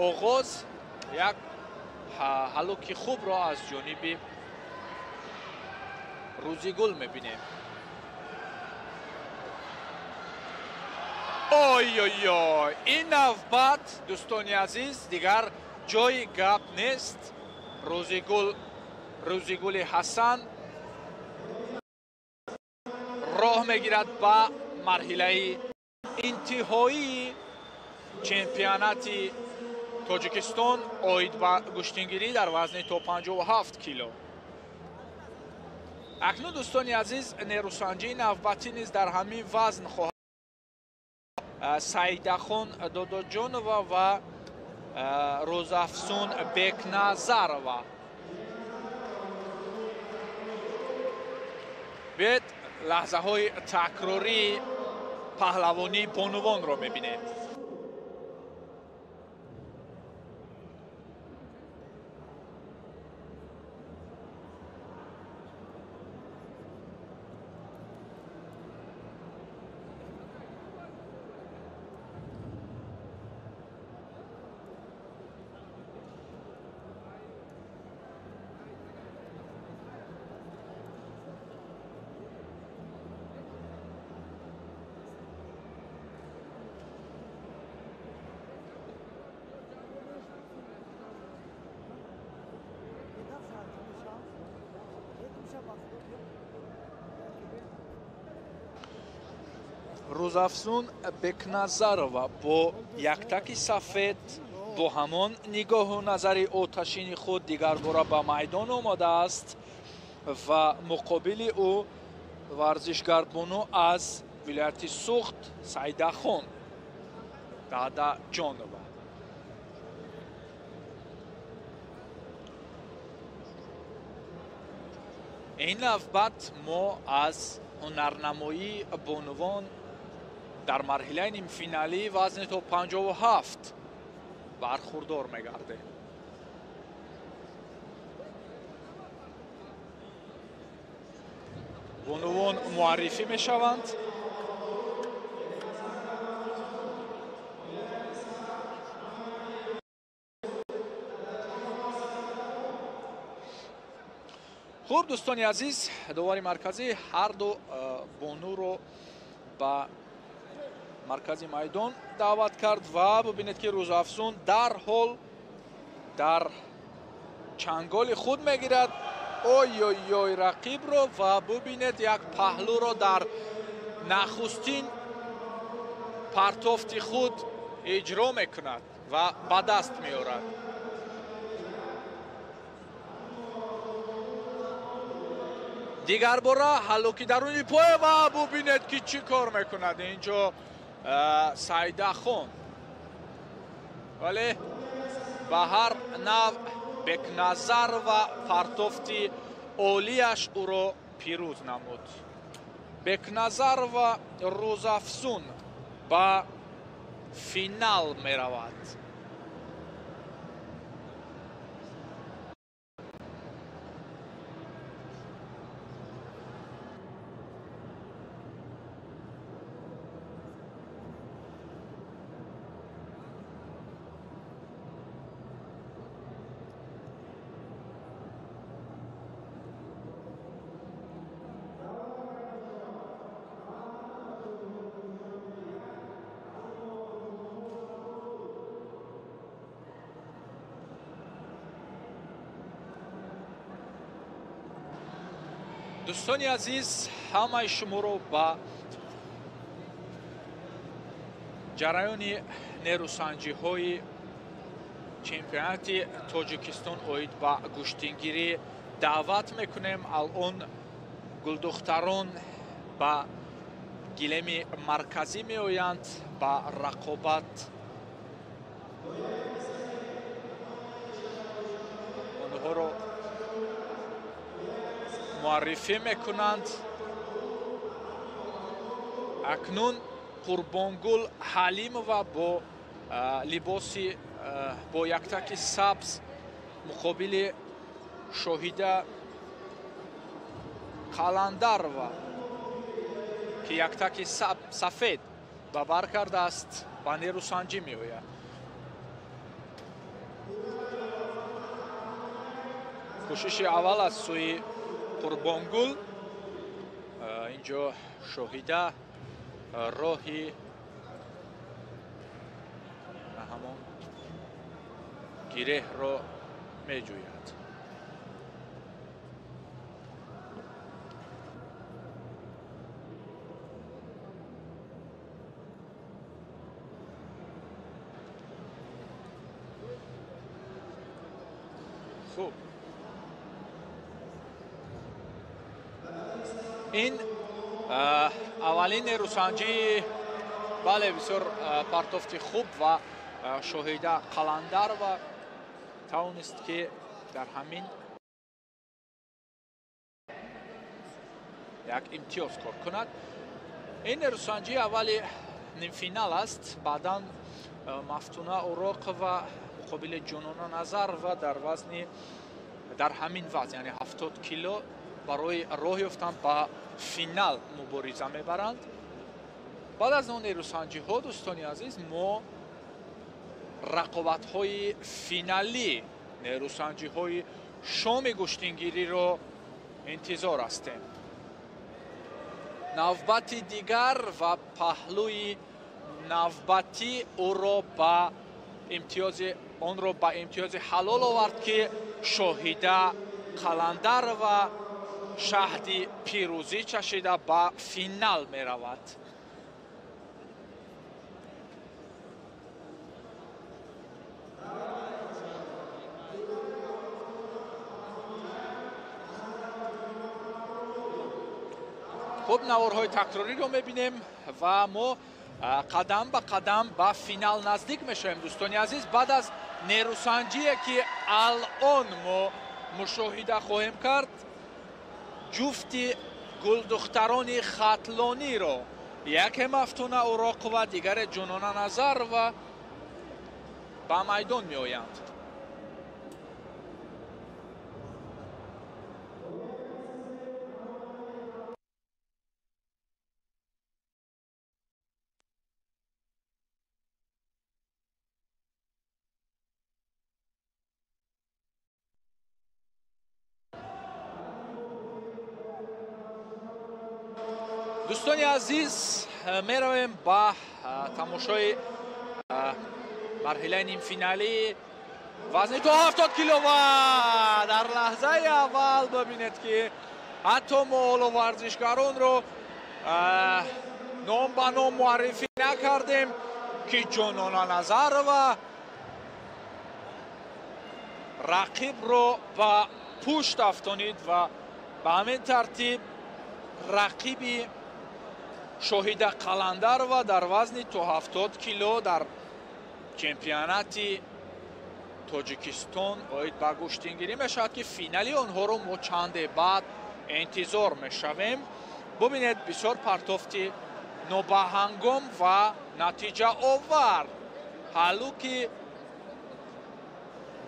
[SPEAKER 5] оғоз як ҳалуки хубро аз ҷониби Рӯзигул мебинем. Ой-ой-ой, ин навбат, дӯстони азиз, дигар ҷои гап нест. Рӯзигули Ҳасан роҳ мегирад ба марҳилаи интиҳоии чемпионати Тоҷикистон оид ба гӯштингирӣ дар вазни то 57 кило. Акнун, дӯстони азиз, нерӯсанҷии навбатӣ низ дар ҳамин вазн хоҳад Саидахон Додоҷонова ва Рӯзафсун Бекназарова. Биёед лаҳзаҳои такрории паҳлавонии бонувонро мебинем. Рӯзафсун Бекназарова бо яктаки сафед, бо ҳамон нигоҳу назари оташини худ дигарбора ба майдон омадааст ва муқобили ӯ варзишгарбону аз вилояти Суғд Саидахон Дадаҷонова. Ин навбат мо аз ҳунарнамоии бонувон дар марҳилаи нимфиналии вазни то 57 бархурдор мегардем. Бонувон муаррифӣ мешаванд. Хуб, дӯстони азиз, довари марказӣ ҳар ду бонуро ба маркази майдон даъват кард ва бубинед, ки Рӯзафсун дарҳол дар чанголи худ мегирад ой-ой-ой рақибро ва бубинед як паҳлӯро дар нахустин партофти худ иҷро мекунад ва ба даст меорад. Дигарбора ҳаллуки даруни поя ва бубинед, ки чӣ кор мекунад инҷо Саидахон. Вале ба ҳар нав Бекназарова партофти олияш ӯро пирӯз намуд. Бекназарова рӯзафзун ба финал меравад. Дӯстони азиз, ҳамаи шуморо ба ҷараёни нерӯсанҷиҳои чемпионати Тоҷикистон оид ба гӯштингирӣ даъват мекунем. Алон гулдухтарон ба гилеми марказӣ меоянд ба рақобат. Онҳоро муаррифӣ мекунанд. Акнун Қурбонгул Ҳалимова бо либоси бо яктаки сабз муқобили Шоҳида Қаландарова, ки яктаки сафед ба бар кардааст, ба нерӯсанҷӣ меояд. Кӯшиши аввал аз сӯи Қурбонгул. Инҷо Шоҳида роҳи ҳамон гиреҳро меҷӯяд. Хуб, ин аввалин нерӯсанҷии, бале, бисёр партофти хуб ва Шоҳида Қаландарова тавонист, ки дар ҳамин як имтиёз кор кунад. Ин нерӯсанҷии аввали нимфинал аст. Баъдан Мафтуна Уроқова муқобили Ҷунона Назарова дар вазни дар ҳамин вазн, яъне 70 кило, барои роҳ ёфтан ба финал мубориза мебаранд. Баъд аз он нерӯсанҷиҳо, дӯстони азиз, мо рақобатҳои финалӣ, нерӯсанҷиҳои шоми гӯштингириро интизор ҳастем. Навбати дигар ва паҳлӯи навбатӣ ӯро ба имтиёзи онро ба имтиёзи ҳалол овард, ки Шоҳида Қаландарова шаҳди пирӯзӣ чашида ба финал меравад. Хуб, наворҳои такрориро мебинем ва мо қадам ба қадам ба финал наздик мешавем, дӯстони азиз. Баъд аз нерӯсанҷие, ки алон мо мушоҳида хоҳем кард, ҷуфти гулдухтарони хатлониро, яке Мафтуна Уроқова, дигаре Ҷунона Назарова, ба майдон меоянд. Дӯстони азиз, меравем ба тамошои марҳилаи нимфиналӣ вазни то 70 кило ва дар лаҳзаи аввал бибинед, ки ҳатто мо ҳоло варзишгаронро ном ба ном муаррифӣ накардем, ки Ҷонона Назарова рақибро ба пушт афтонид ва ба ҳамин тартиб рақиби Шоҳида Қаландарова дар вазни то 70 кило дар Чемпионати Тоҷикистон оид ба гӯштингирӣ мешавад, ки финали онҳоро мо чанде баъд интизор мешавем. Бубинед, бисёр партофти нобаҳангом ва натиҷаовар. Ҳалуки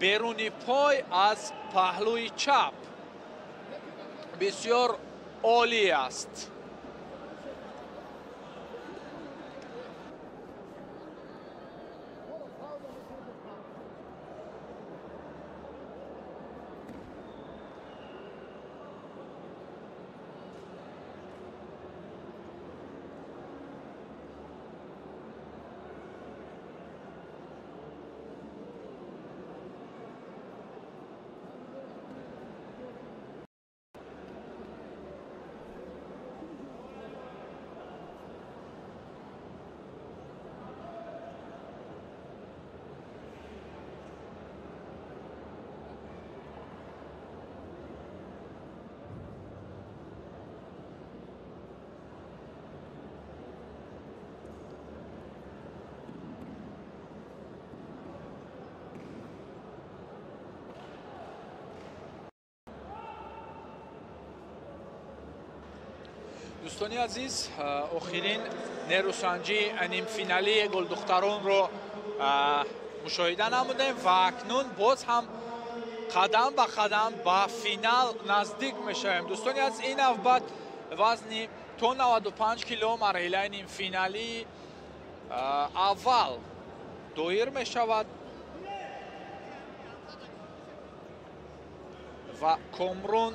[SPEAKER 5] беруни пой аз паҳлӯи чап бисёр олӣ аст. Дӯстони азиз, охирин нерӯсанҷии нимфиналии гулдухтаронро мушоҳида намудем ва акнун боз ҳам қадам ба қадам ба финал наздик мешавем. Дӯстони азиз, ин навбат вазни то 95 кило марҳилаи нимфиналии аввал доир мешавад ва Комрон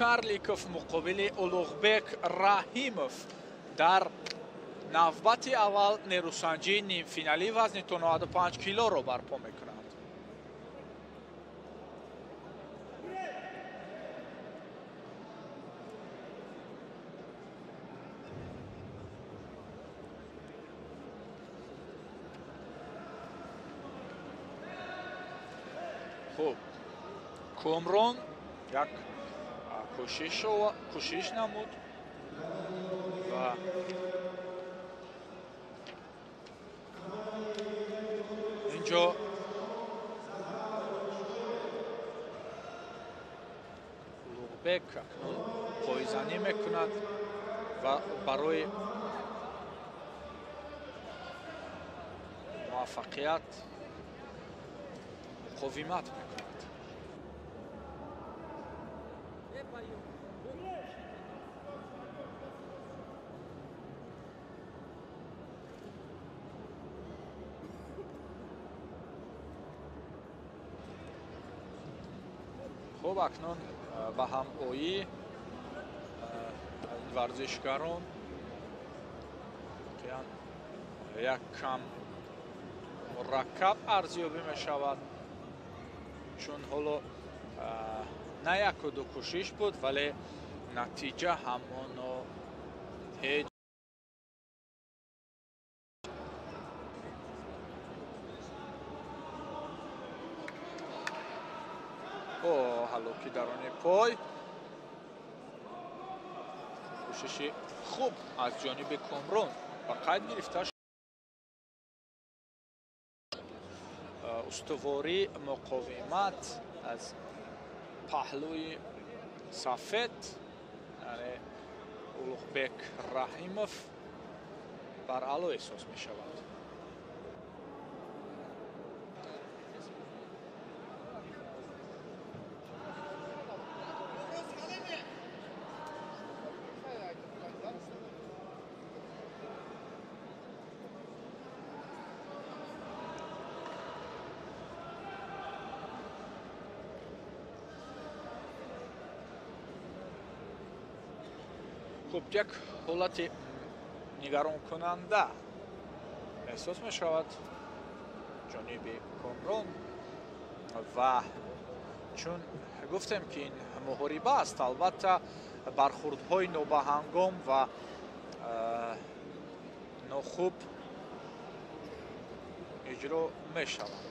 [SPEAKER 5] Карликов муқобили Улуғбек Раҳимов дар навбати аввал нерӯсанҷии нимфиналии вазни то 95 килоро барпо мекунад. Хуб, Комрон як кӯшиш намуд ва инҷо Улуғбек акнун пойзанӣ мекунад ва барои муваффақият муқовимат мекунад. Хуб, акнун ба ҳамоӣ варзишгарон воқеан як кам мураккаб арзёбӣ мешавад, чун ҳоло на яку ду кӯшиш буд, вале натиҷа ҳамоно ҳеҷ ҳалоки дарони пой. Кӯшиши хуб аз ҷониби Комрон ба қайд гирифта устуворӣ, муқовимат аз паҳлӯи сафед, яъне Улуғбек Раҳимов бар аъло эҳсос мешавад. Хуб, як ҳолати нигаронкунанда эҳсос мешавад ҷониби Комрон ва чун гуфтем ки ин муҳориба аст, албатта бархурдҳои нобаҳангом ва нохуб иҷро мешаванд.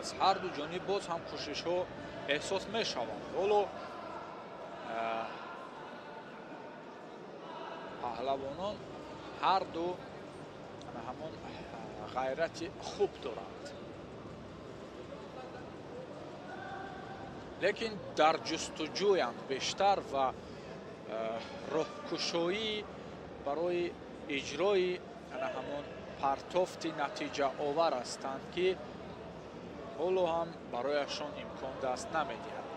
[SPEAKER 5] Аз ҳар ду ҷониб боз ҳам кӯшишҳо эҳсос мешаванд. Ҳоло паҳлавонон ҳар ду ҳамон ғайрати хуб доранд, лекин дар ҷустуҷӯянд бештар ва роҳкушоӣ барои иҷрои ҳамон партофти натиҷаовар ҳастанд, ки ҳоло ҳам барояшон имкон даст намедиҳад.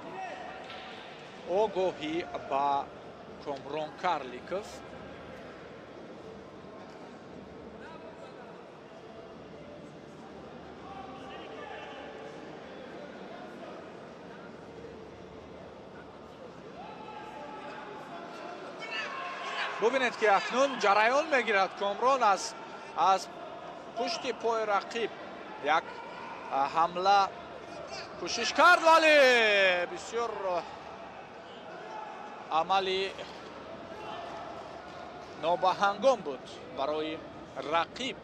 [SPEAKER 5] Огоҳӣ ба Комрон Карликов. Бубинед, ки акнун ҷараён мегирад Комрон аз пушти пои рақиб як ҳамла кӯшиш кард, вале бисёр амали нобаҳангом буд барои рақиб.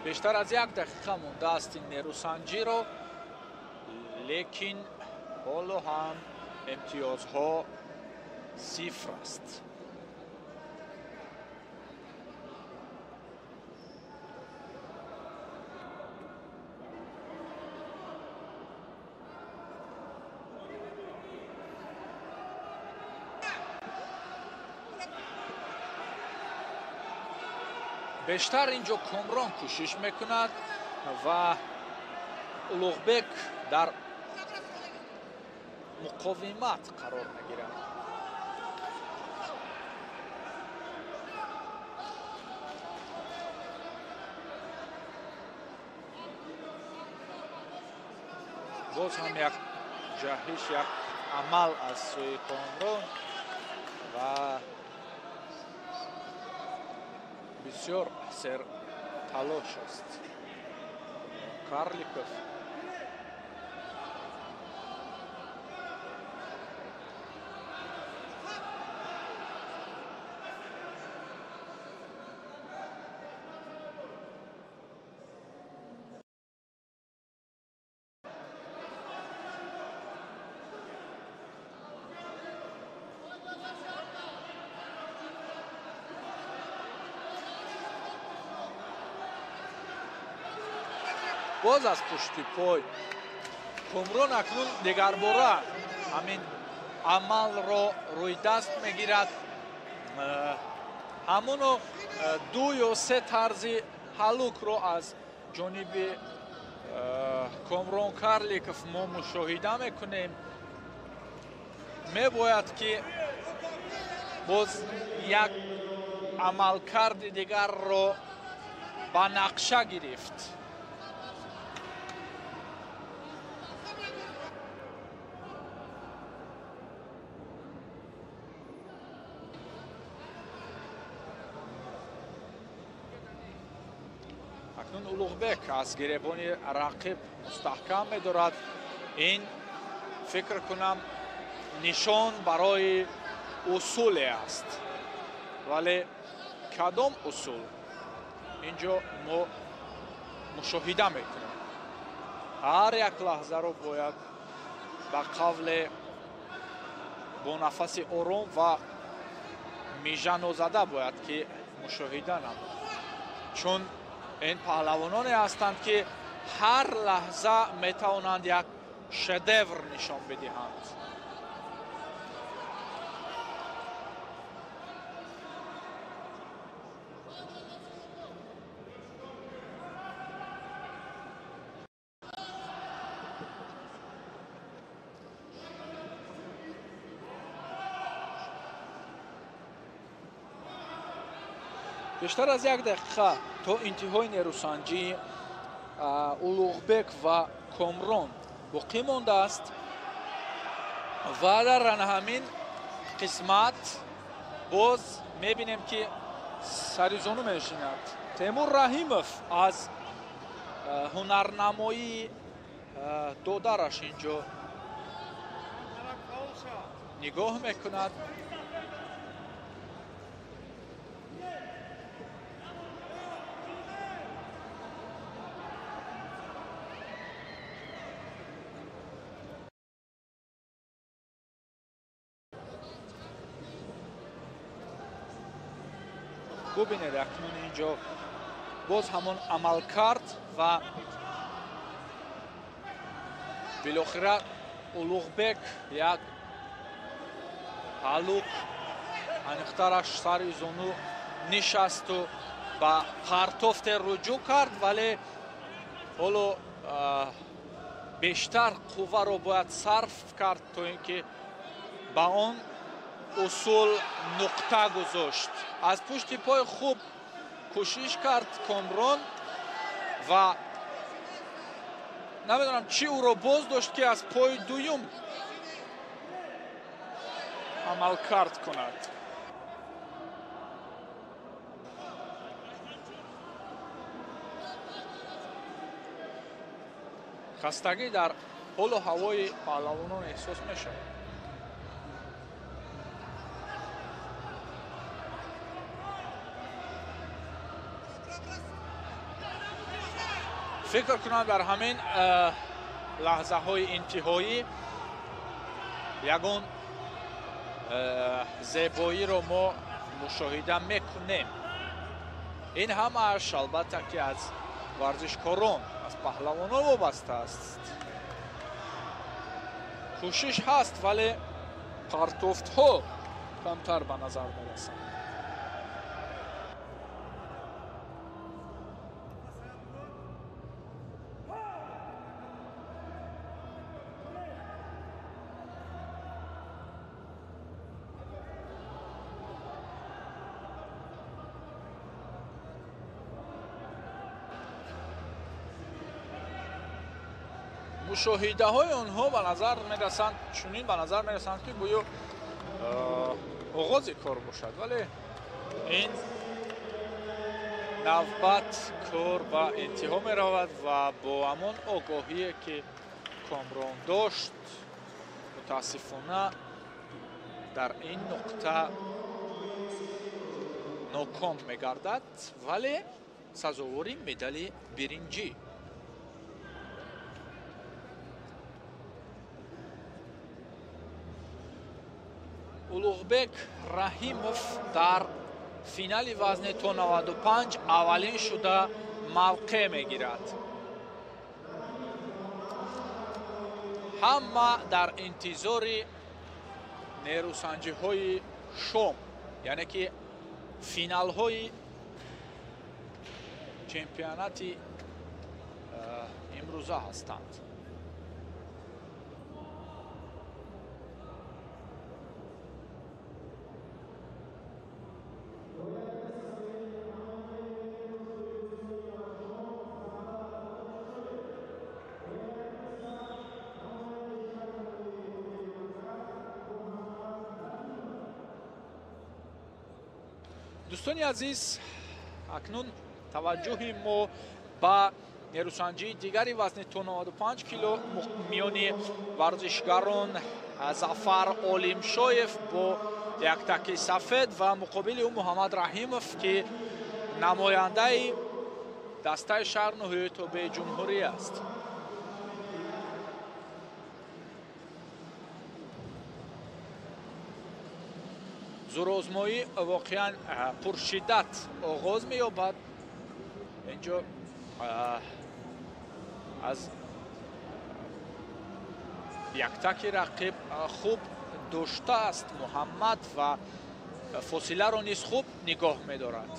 [SPEAKER 5] Бештар аз як дақиқа мондааст ин нерӯсанҷиро, лекин ҳоло ҳам имтиёзҳо сифр аст. Бештар инҷо Комрон кӯшиш мекунад ва Улуғбек дар муқовимат қарор мегирад. Боз ҳам як ҷаҳиш, як амал аз сӯи Комрон ва бисёр серталош аст Карликов. Боз аз пушти пой Комрон акнун дигарбора ҳамин амалро рӯи даст мегирад. Ҳамоно ду ё се тарзи ҳалукро аз ҷониби Комрон Карликов мо мушоҳида мекунем. Мебояд, ки боз як амалкарди дигарро ба нақша гирифт. Акнун Улуғбек аз гиребони рақиб мустаҳкам медорад. Ин фикр кунам нишон барои усуле аст, вале кадом усул инҷо мо мушоҳида мекунем. Ҳар як лаҳзаро бояд ба қавле бо нафаси ором ва мижанозада бояд ки мушоҳида намуд, чун ин паҳлавононе ҳастанд, ки ҳар лаҳза метавонанд як шедевр нишон бидиҳанд. Бештар аз як дақиқа то интиҳои нерӯсанҷии Улуғбек ва Комрон боқӣ мондааст ва дар ҳамин қисмат боз мебинем, ки саризону менишинад. Темур Раҳимов аз ҳунарнамоии додараш инҷо нигоҳ мекунад. Бубинед, акнун инҷо боз ҳамон амалкард ва билохира Улуғбек як ҳалук аниқтараш сари зону нишасту ба партофте руҷӯъ кард, вале ҳоло бештар қувваро бояд сарф кард, то ин ки ба он усул нуқта гузошт. Аз пушти пой хуб кӯшиш кард Комрон ва намедонам чӣ ӯро боз дошт, ки аз пои дуюм амалкард кунад. Хастагӣ дар ҳолу ҳавои паҳлавонон эҳсос мешавад. Фикр кунам, дар ҳамин лаҳзаҳои интиҳоӣ ягон зебоиро мо мушоҳида мекунем. Ин ҳамааш албатта ки аз варзишкорон, аз паҳлавонон вобаста аст. Кӯшиш ҳаст, вале партофтҳо камтар ба назар мерасанд. Мушоҳидаҳои онҳо ба назар мерасанд, чунин ба назар мерасанд, ки гӯё оғози кор бошад, вале ин навбат кор ба интиҳо меравад ва бо ҳамон огоҳие ки Комрон дошт, мутаассифона дар ин нуқта ноком мегардад, вале сазовори медали биринҷӣ. Улуғбек Раҳимов дар финали вазни то 95 аввалин шуда мавқеъ мегирад. Ҳама дар интизори нерӯсанҷиҳои шом, яъне ки финалҳои чемпионати имрӯза ҳастанд. Дӯстони азиз, акнун таваҷҷӯҳи мо ба нерӯсанҷии дигари вазни то 95 кило миёни варзишгарон Зафар Олимшоев бо яктаки сафед ва муқобили ӯ Муҳаммад Раҳимов, ки намояндаи дастаи шаҳр ноҳияи тобеи ҷумҳурӣ аст. Зӯрозмоӣ воқеан пуршиддат оғоз меёбад. Инҷо аз яктаки рақиб хуб доштааст Муҳаммад ва фосиларо низ хуб нигоҳ медорад.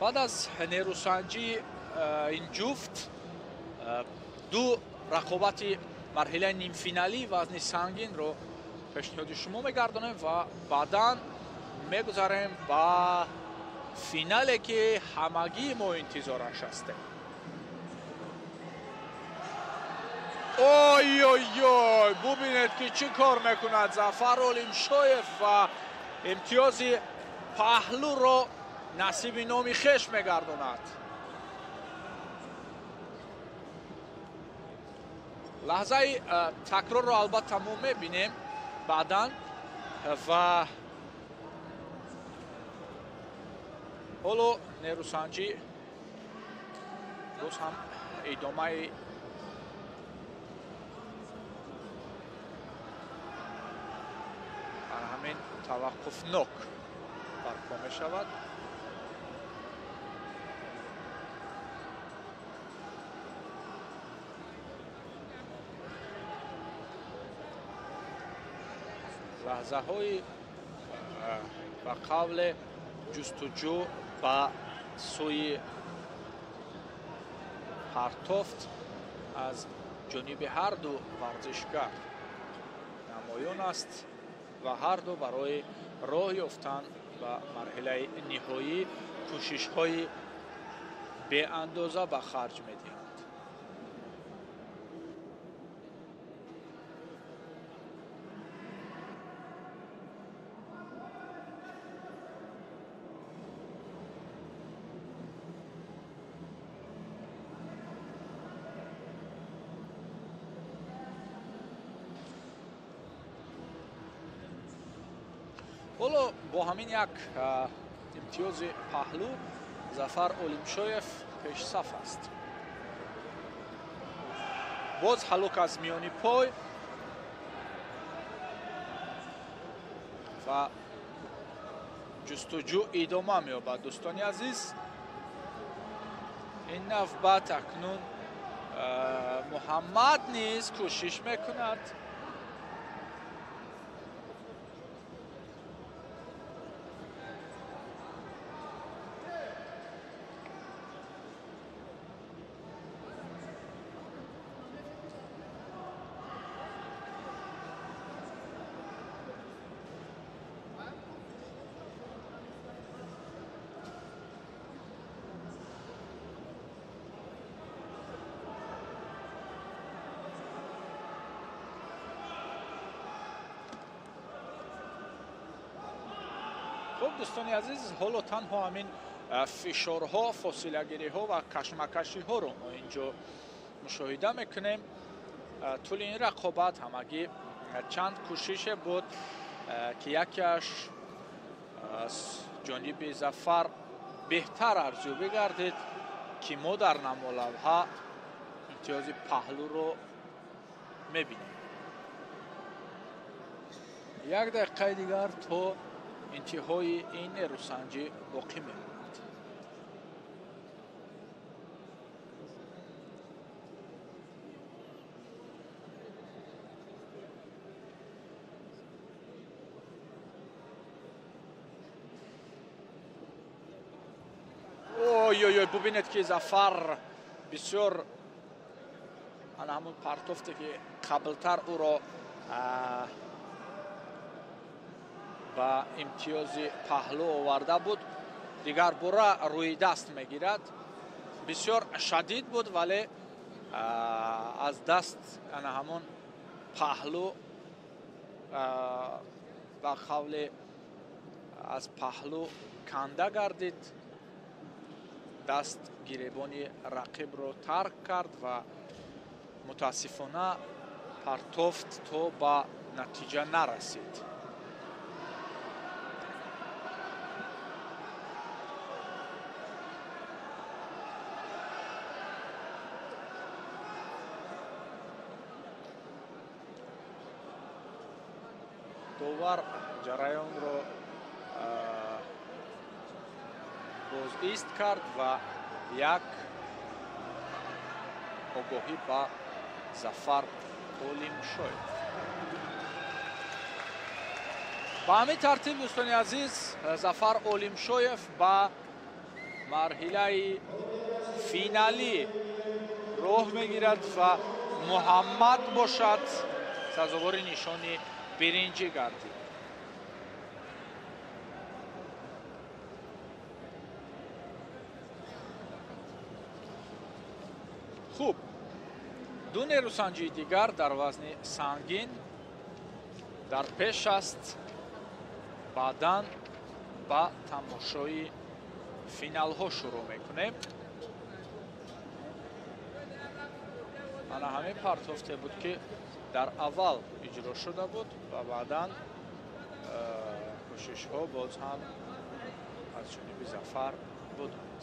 [SPEAKER 5] Баъд аз нерӯсанҷии ин ҷуфт ду рақобати марҳилаи нимфиналӣ вазни сангинро пешниҳоди шумо мегардонем ва баъдан мегузарем ба финале, ки ҳамагии мо интизораш ҳастем. Ой-ой-ой, бубинед, ки чӣ кор мекунад Зафар Олимшоев ва имтиёзи паҳлӯро насиби номи хеш мегардонад. Лаҳзаи такрорро албатта мо мебинем баъдан ва ҳоло нерӯсанҷӣ боз ҳам идомаи ҳамин таваққуфнок барпо мешавад. Лаҳзаҳои ба қавле ҷустуҷӯ ба сӯи партофт аз ҷониби ҳарду варзишгар намоён аст ва ҳарду барои роҳ ёфтан ба марҳилаи ниҳоӣ кӯшишҳои беандоза ба харҷ медиҳанд. Ҳоло бо ҳамин як имтиёзи паҳлӯ Зафар Олимшоев пешсаф аст. Боз ҳалок аз миёни пой ва ҷустуҷӯ идома меёбад. Дӯстони азиз, ин навбат акнун Муҳаммад низ кӯшиш мекунад. Хуб, дӯстони азиз, ҳоло танҳо ҳамин фишорҳо, фосилагириҳо ва кашмакашиҳоро мо инҷо мушоҳида мекунем. Тӯли ин рақобат ҳамагӣ чанд кӯшише буд ки якеаш аз ҷониби Зафар беҳтар арзёбӣ гардид ки мо дар намолавҳа имтиёзи паҳлӯро мебинем. Як дақиқаи дигар то интиҳои ин нерӯсанҷӣ боқӣ мемонад. Ой-ой-ой, бубинед ки Зафар бисёр ана ҳамон партофте ки қаблтар ӯро ба имтиёзи паҳлӯ оварда буд, дигар бора рӯи даст мегирад. Бисёр шадид буд, вале аз даст ана ҳамон паҳлӯ ба қавле аз паҳлӯ канда гардид. Даст гиребони рақибро тарк кард ва мутаассифона партофт то ба натиҷа нарасид. Довар ҷараёнро бозист кард ва як огоҳӣ ба Зафар Олимшоев. Ба ҳамин тартиб, дӯстони азиз, Зафар Олимшоев ба марҳилаи финалӣ роҳ мегирад ва Муҳаммад бошад сазовори нишони биринҷӣ гардид. Хуб, ду нерӯсанҷии дигар дар вазни сангин дар пеш аст. Баъдан ба тамошои Финалҳо шурӯъ мекунем. Ана ҳамин партофте буд, ки дар аввал иҷро шуда буд ва баъдан кӯшишҳо боз ҳам аз ҷониби Зафар буданд.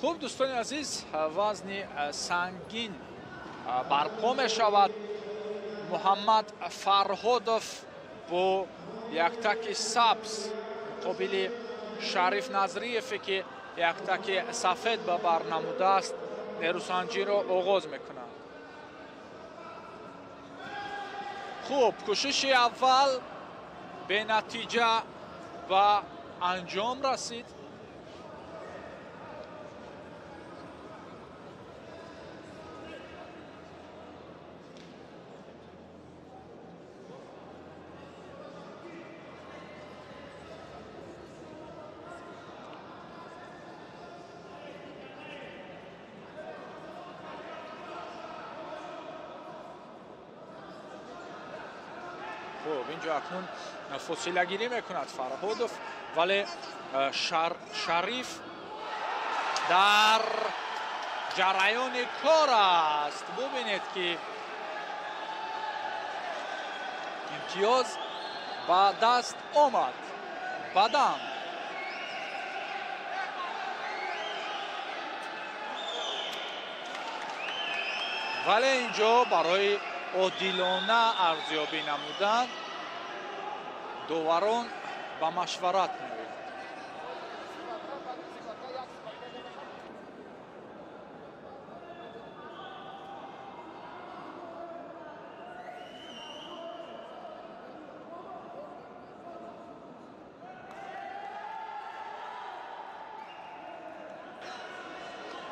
[SPEAKER 5] Хуб, дӯстони азиз, вазни сангин барпо мешавад. Муҳаммад Фарҳодов бо яктаки сабз муқобили Шариф Назриеве, ки яктаки сафед ба бар намудааст, нерӯсанҷиро оғоз мекунад. Хуб, кӯшиши аввал бенатиҷа ба анҷом расид. Хуб, инҷо акнун фосилагирӣ мекунад Фарҳодов, вале Шариф дар ҷараёни кор аст. Бубинед, ки имтиёз ба даст омад. Бадан вале инҷо барои одилона арзёбӣ намудан доварон ба машварат меоянд.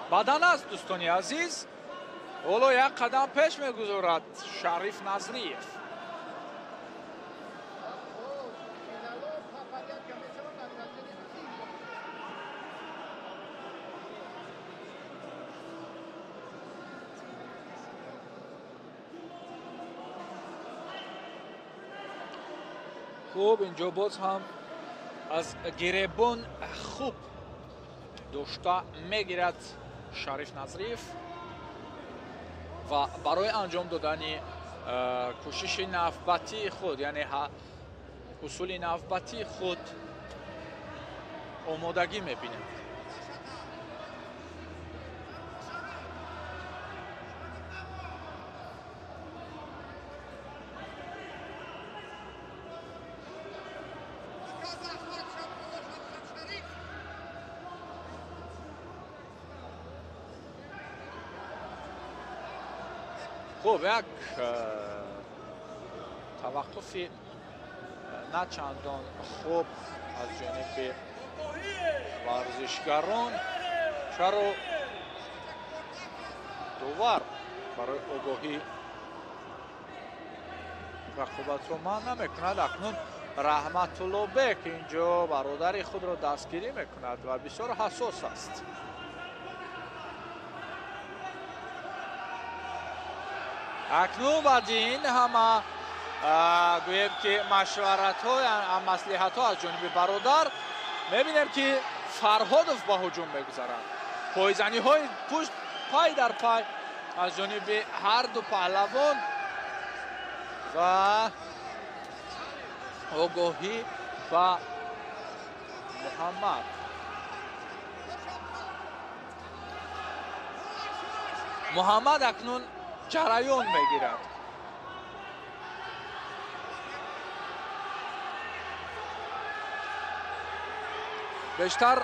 [SPEAKER 5] Бадан аст, дӯстони азиз, ҳоло як қадам пеш мегузорад Шариф Назриев. Хуб, инҷо боз ҳам аз гиребон хуб дошта мегирад Шариф Назриев ва барои анҷом додани кӯшиши навбатии худ, яъне усули навбатии худ омодагӣ мебинад. Хуб, як таваққуфи на чандон хуб аз ҷониби варзишгарон. Чаро довар барои огоҳӣ рақобатро манъ намекунад? Акнун Раҳматуллобек инҷо бародари худро дастгирӣ мекунад ва бисёр ҳассос аст. Акнун баъди ин ҳама гӯем, ки машваратҳо, маслиҳатҳо аз ҷониби бародар, мебинем, ки Фарҳодов ба ҳуҷум мегузарад. Пойзаниҳои пушт пай дар пай аз ҷониби ҳар ду паҳлавон ва огоҳӣ ба Муҳаммад. Муҳаммад акнун ҷараён мегирад. Бештар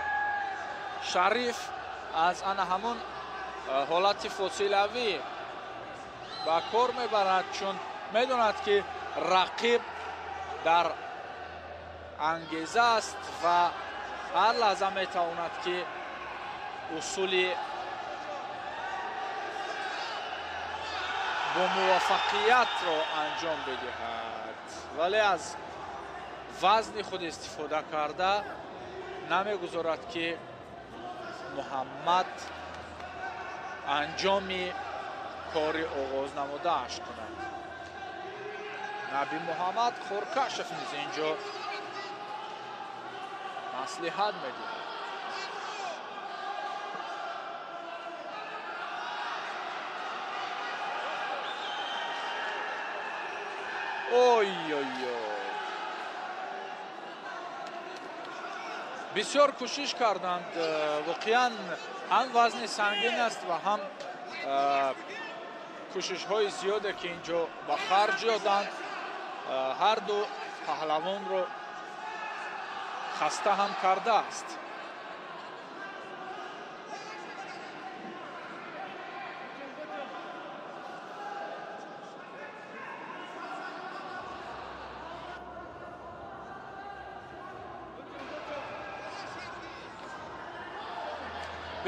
[SPEAKER 5] Шариф аз ана ҳамон ҳолати фосилавӣ ба кор мебарад, чун медонад, ки рақиб дар ангеза аст ва ҳар лаҳза метавонад, ки усули бо муваффақиятро анҷом бидиҳад, вале аз вазни худ истифода карда намегузорад, ки Муҳаммад анҷоми кори оғоз намудааш кунад. Наби Муҳаммад Хуркашев низ инҷо маслиҳат медиҳад. Ой-ой-ой, бисёр кӯшиш карданд. Воқеан ҳам вазни сангин аст ва ҳам кӯшишҳои зиёде, ки инҷо ба харҷ доданд, ҳар ду паҳлавонро хаста ҳам кардааст.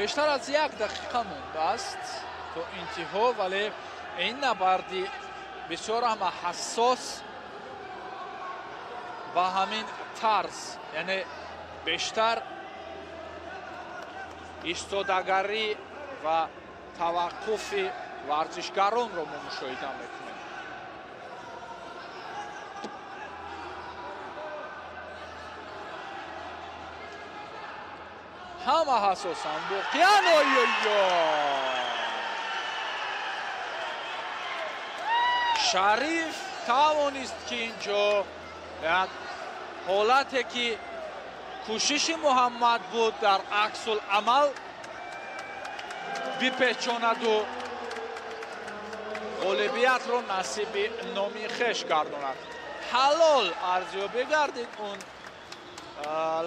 [SPEAKER 5] Бештар аз як дақиқа мондааст то интиҳо, вале ин набарди бисёр ҳама ҳассос ба ҳамин тарз, яъне бештар истодагарӣ ва таваққуфи варзишгаронро мо мушоҳида мекунем. Ҳама ҳассосанд воқеан. Ой-ой-ой, Шариф тавонист, ки инҷо як ҳолате, ки кӯшиши Муҳаммад буд, дар аксул-амал бипечонаду ғолибиятро насиби номи хеш гардонад. Ҳалол арзёбӣ гардид он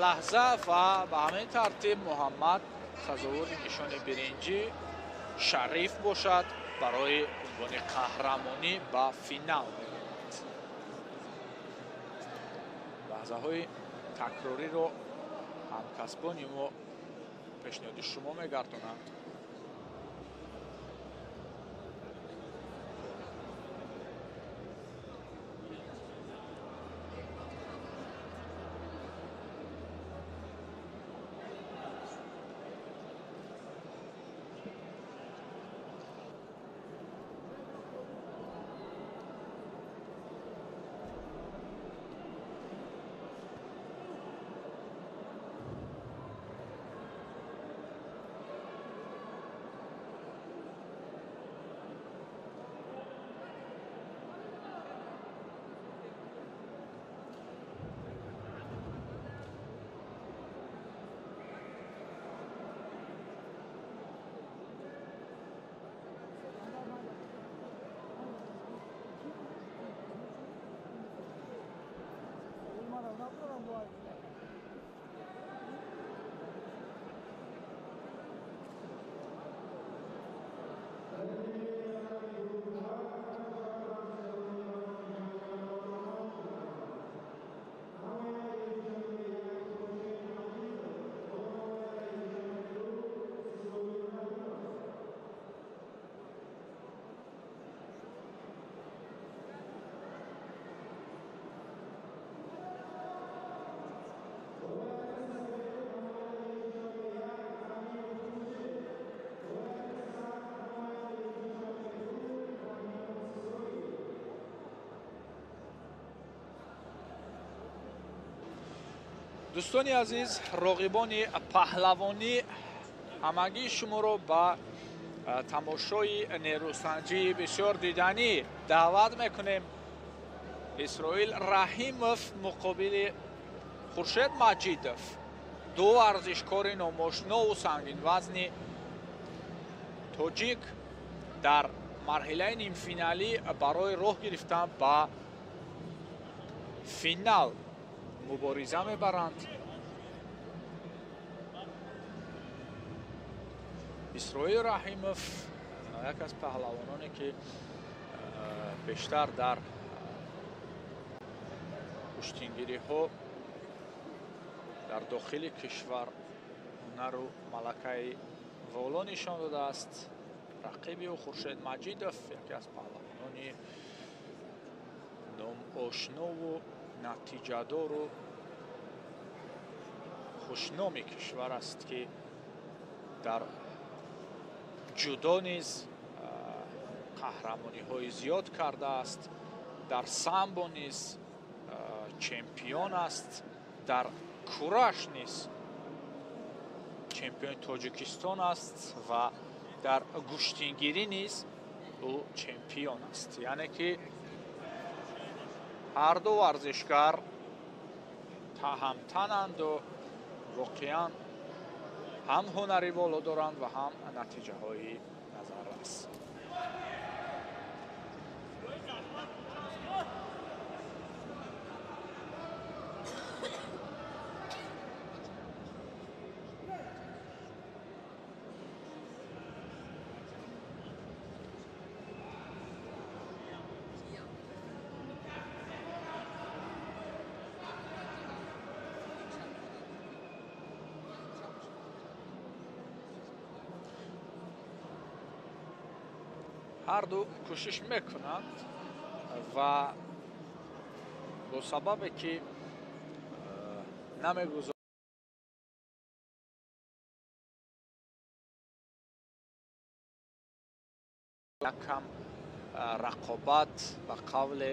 [SPEAKER 5] лаҳза ва ба ҳамин тартиб Муҳаммад сазовори нишони биринҷӣ, Шариф бошад барои унвони қаҳрамонӣ ба финал меравад. Лаҳзаҳои такрориро ҳамкасбони мо пешниҳоди шумо мегардонанд. Дӯстони азиз, роғибони паҳлавонӣ, ҳамагии шуморо ба тамошои нерӯсанҷии бисёр диданӣ даъват мекунем. Исроил Раҳимов муқобили Хуршед Маҷидов, ду варзишкори номошнову сангинвазни тоҷик дар марҳилаи нимфиналӣ барои роҳ гирифтан ба финал мубориза мебаранд. Исроил Раҳимов як аз паҳлавононе, ки бештар дар гӯштингириҳо дар дохили кишвар ҳунару малакаи воло нишон додааст. Рақиби ӯ Хуршед Маҷидов, яке аз паҳлавонони номошнову натиҷадору хушноми кишвар аст, ки дар ҷудо низ қаҳрамониҳои зиёд кардааст, дар самбо низ чемпион аст, дар кураш низ чемпиони Тоҷикистон аст ва дар гӯштингирӣ низ ӯ чемпион аст. Яъне ки ҳар ду варзишгар таҳамтананду воқеан ҳам ҳунари боло доранд ва ҳам натиҷаҳои назаррас. Ҳар ду кӯшиш мекунанд ва бо сабабе ки намегузоранд якам рақобат ба қавле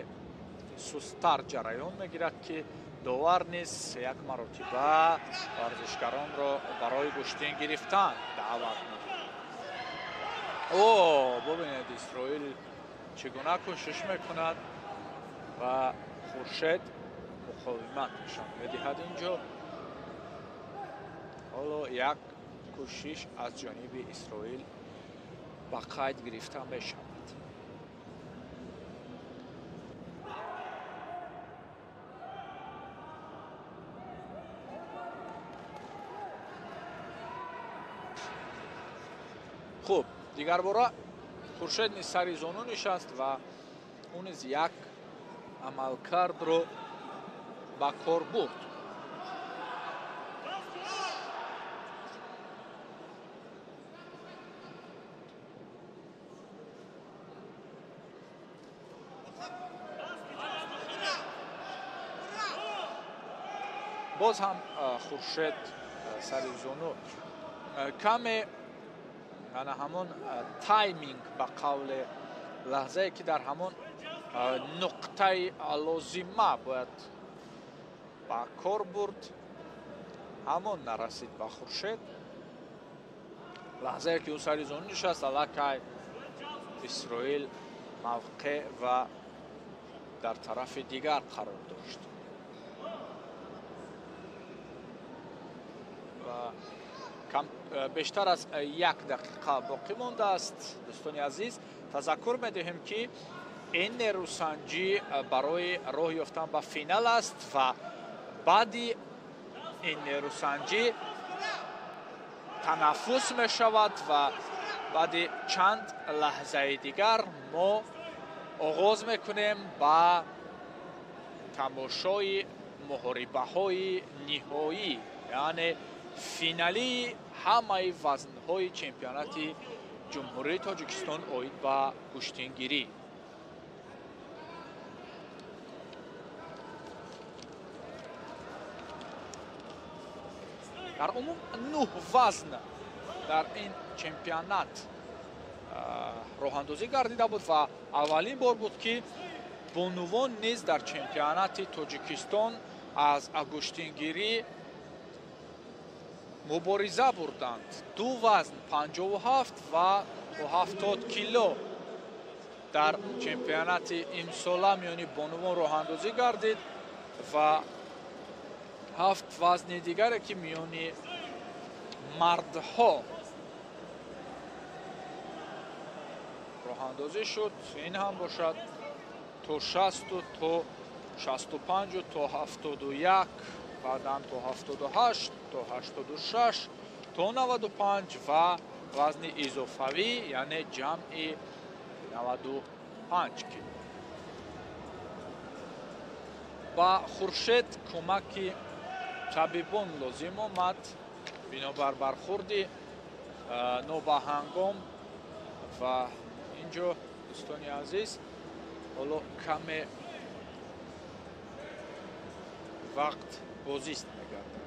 [SPEAKER 5] сусттар ҷараён мегирад, ки довар низ як маротиба варзишгаронро барои гӯштин гирифтан даъват мекунад. О, бубинед, Исроил чӣ гуна кӯшиш мекунад ва Хуршед муқовимат нишон медиҳад инҷо. Ҳоло як кӯшиш аз ҷониби Исроил ба қайд гирифта мешавад. Хуб, дигарбора Хуршед низ сари зону нишаст ва ӯ низ як амалкардро ба кор бурд. Боз ҳам Хуршед сари зону каме ана ҳамон тайминг, ба қавле лаҳзае ки дар ҳамон нуқтаи лозима бояд ба кор бурд, ҳамон нарасид ба Хуршед. Лаҳзае ки ӯ сари зону нишаст, аллакай Исроил мавқеъ ва дар тарафи дигар қарор дошт. Бештар аз як дақиқа боқӣ мондааст. Дӯстони азиз, тазаккур медиҳем, ки ин нерӯсанҷӣ барои роҳ ёфтан ба финал аст ва баъди ин нерӯсанҷӣ танаффус мешавад ва баъди чанд лаҳзаи дигар мо оғоз мекунем ба тамошои муҳорибаҳои ниҳоӣ, яъне финалии ҳамаи вазнҳои чемпионати Ҷумҳурии Тоҷикистон оид ба гӯштингирӣ. Дар умум 9 вазн дар ин чемпионат роҳандозӣ гардида буд ва аввалин бор буд, ки бонувон низ дар чемпионати Тоҷикистон аз гӯштингирӣ мубориза бурданд. Ду вазн 57 ва 70 кило дар чемпионати имсола миёни бонувон роҳандозӣ гардид ва 7 вазни дигаре, ки миёни мардҳо роҳандозӣ шуд, ин ҳам бошад то 60, то 65, то 71, баъдан то 78, то 86, то 95 ва вазни изофавӣ, яъне ҷамъи 95 кило. Ба Хуршед кӯмаки табибон лозим омад, бинобар бархӯрди нобаҳангом Ва инҷо, дӯстони азиз, ҳоло каме вақт бозист мегардад.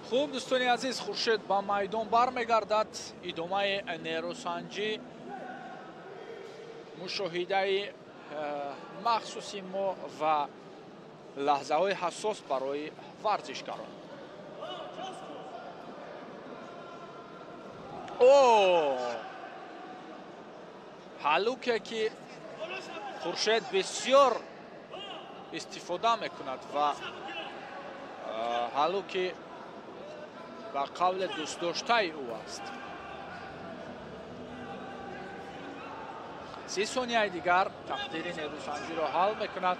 [SPEAKER 5] Хуб, дӯстони азиз, Хуршед ба майдон бармегардад. Идомаи нерӯсанҷӣ, мушоҳидаи махсуси мо ва лаҳзаҳои ҳассос барои варзишгарон. О, ҳалуке ки Хуршед бисёр истифода мекунад ва ҳалуки ба қавле дӯстдоштаи ӯ аст. 30 сонияи дигар тақдири нерӯсанҷиро ҳал мекунад.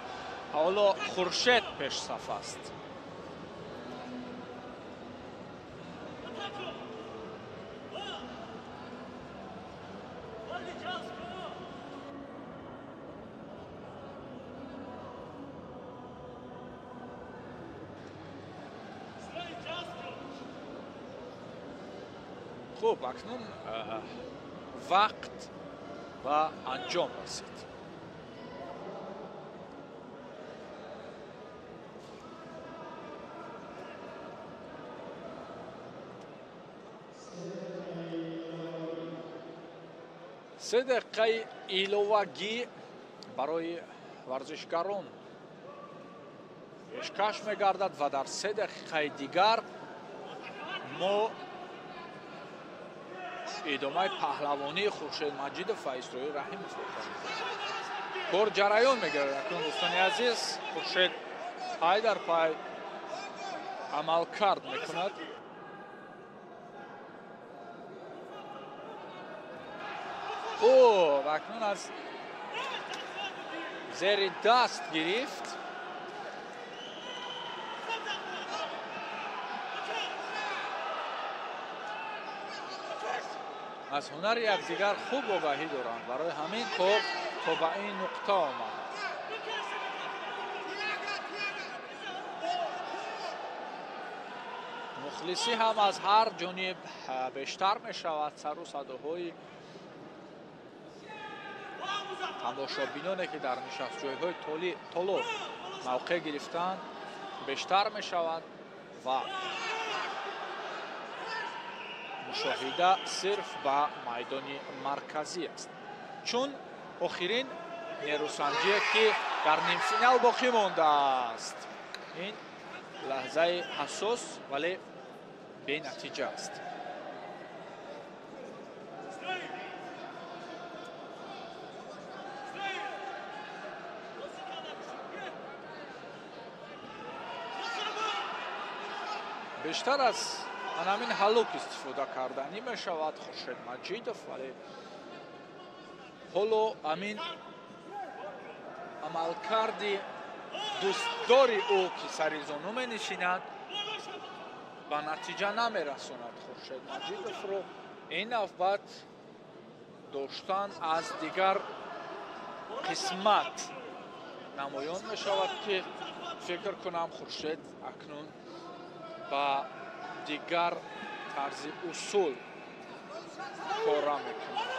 [SPEAKER 5] Ҳоло Хуршед пешсаф аст. Хуб, акнун вақт ба анҷом расид. Се дақиқаи иловагӣ барои варзишгарон пешкаш мегардад ва дар 3 дақиқаи дигар мо идомаи паҳлавонии Хуршед Маҷидов ва Исроил Раҳимовро хоҳем дид. Кор ҷараён мегардад. Акнун, дӯстони азиз, Хуршед пай дар пай амалкард мекунад. Хуб, акнун аз зери даст гирифт. Аз ҳунари якдигар хуб огаҳӣ доранд, барои ҳамин кор то ба ин нуқта омад. Мухлисӣ ҳам аз ҳар ҷониб бештар мешавад. Сару садоҳои тамошобиноне ки дар нишастҷойҳои толор мавқеъ гирифтанд бештар мешавад ва мушоҳида сирф ба майдони марказӣ аст, чун охирин нерӯсанҷие ки дар нимфинал боқӣ мондааст. Ин лаҳзаи ҳассос, вале бенатиҷа аст. Бештар аз ҳамин ҳалук истифода карданӣ мешавад Хуршед Маҷидов, вале ҳоло ҳамин амалкарди дӯстдори ӯ ки сари зону менишинад ба натиҷа намерасонад Хуршед Маҷидовро. Ин навбат доштан аз дигар қисмат намоён мешавад ки фикр кунам Хуршед акнун ба дигар тарзи усул кора мекунад.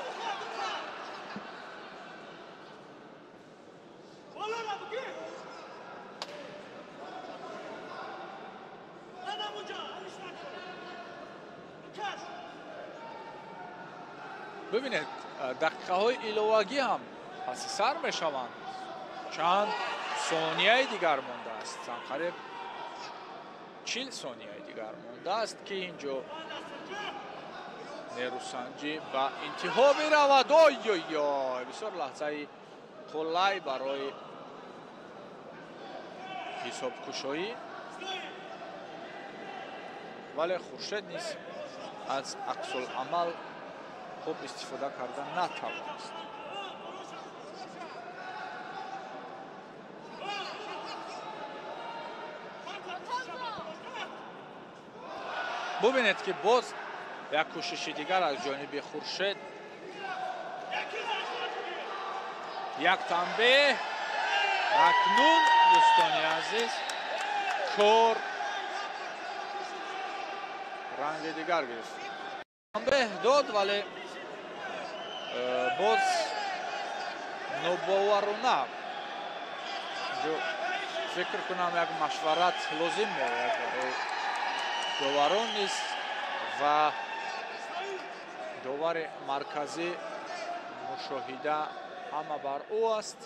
[SPEAKER 5] Бибинед, дақиқаҳои иловагӣ ҳам паси сар мешаванд. Чанд сонияи дигар мондааст, қариб 40 сонияи дигар мондааст ки инҷо нерӯсанҷӣ ба интиҳо меравад. Ой-ой-ой, бисёр лаҳзаи қулай барои ҳисобкушоӣ, вале Хуршед низ аз аксуламал хуб истифода карда натавонист. Бубинед, ки боз як кӯшиши дигар аз ҷониби Хуршед. Як танбеҳ. Акнун, дӯстони азиз, кор ранги дигар гирифт. Танбеҳ дод, вале боз нобоварона фикр кунам, як машварат лозим меояд барои доварон низ ва довари марказӣ. Мушоҳида ҳама бар ӯ аст.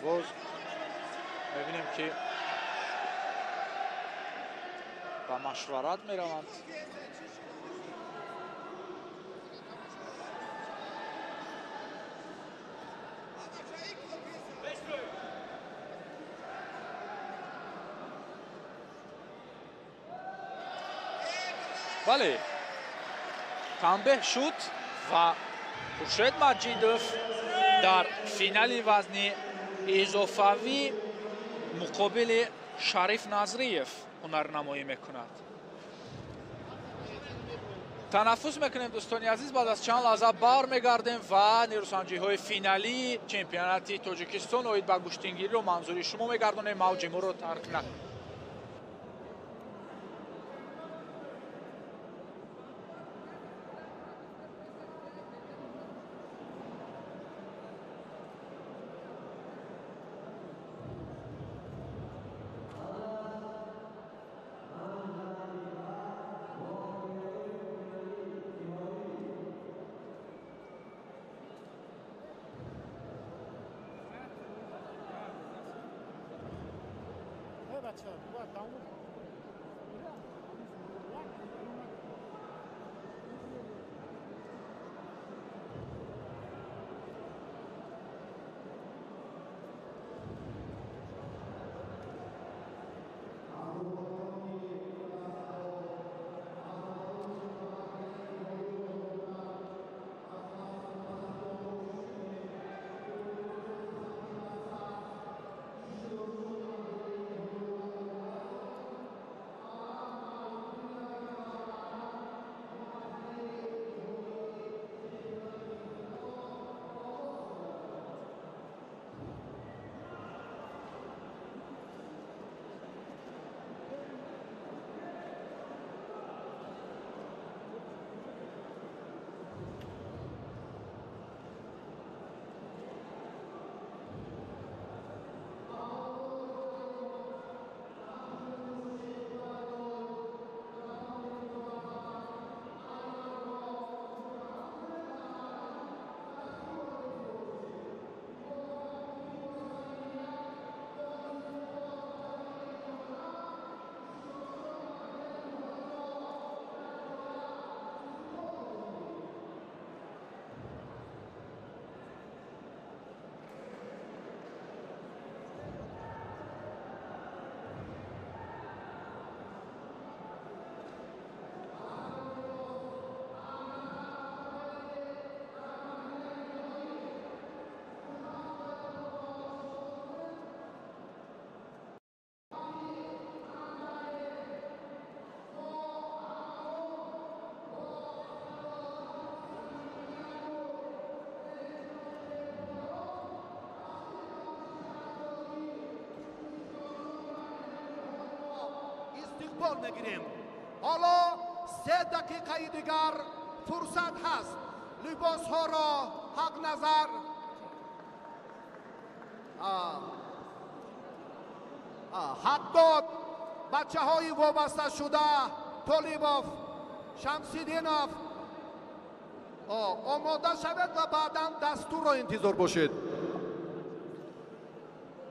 [SPEAKER 5] Боз мебинем, ки ба машварат мераванд. Бале, танбеҳ шуд ва Хуршед Маҷидов дар финали вазни изофавӣ муқобили Шариф Назриев ҳунарнамоӣ мекунад. Танаффус мекунем, дӯстони азиз. Баъд аз чанд лаҳза бармегардем ва нерӯсанҷиҳои финалии чемпионати Тоҷикистон оид ба гӯштингириро манзури шумо мегардонем. Мавҷи моро тарк накунед.
[SPEAKER 4] Истиқбол мегирем. Ҳоло 3 дақиқаи дигар фурсат ҳаст. Либосҳоро Ҳақназар ҳақ дод. Бачаҳои вобаста шуда, Толибов, Шамсиддинов, омода шавед ва баъдан дастурро интизор бошед.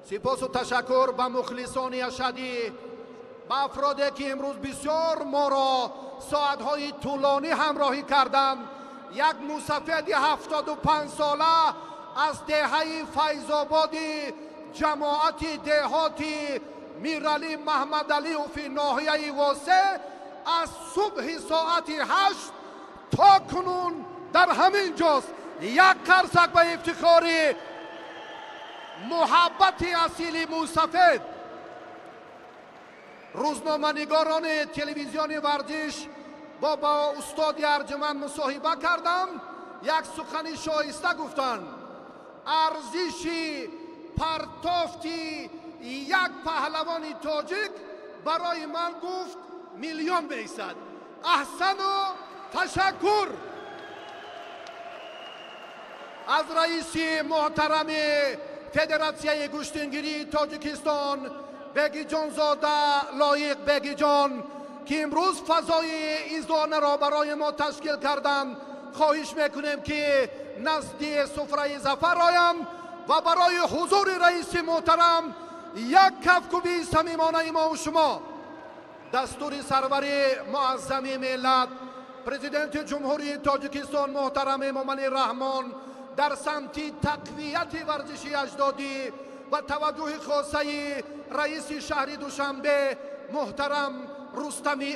[SPEAKER 4] Сипосу ташаккур ба мухлисони ашадӣ, ба афроде, ки имрӯз бисёр моро соатҳои тӯлонӣ ҳамроҳӣ карданд. Як мусафеди 75-сола аз деҳаи Файзободи ҷамоати деҳоти Миралӣ Маҳмадалиёви ноҳияи Восе аз субҳи соати 8 то кунун дар ҳамин ҷост. Як қарсак ба ифтихори муҳаббати асили мусафед. Рӯзноманигорони телевизиони варзиш бо устоди арҷуманд мусоҳиба кардам, як сухани шоиста гуфтанд: арзиши партофти як паҳлавони тоҷик барои ман, гуфт, миллион меистад. Аҳсану ташаккур аз раиси муҳтарами Федератсияи гӯштингирии Тоҷикистон Бегиҷонзода Лоиқ Бегиҷон, ки имрӯз фазои изонаро барои мо ташкил карданд. Хоҳиш мекунем, ки назди суфраи зафар оям ва барои ҳузури раиси муҳтарам як кафкӯбии самимонаи мову шумо. Дастури сарвари муаззами миллат, Президенти Ҷумҳурии Тоҷикистон муҳтарам Эмомалӣ Раҳмон дар самти тақвияти варзиши аҷдодӣ ва таваҷҷӯҳи хосаи раиси шаҳри Душанбе муҳтарам Рустами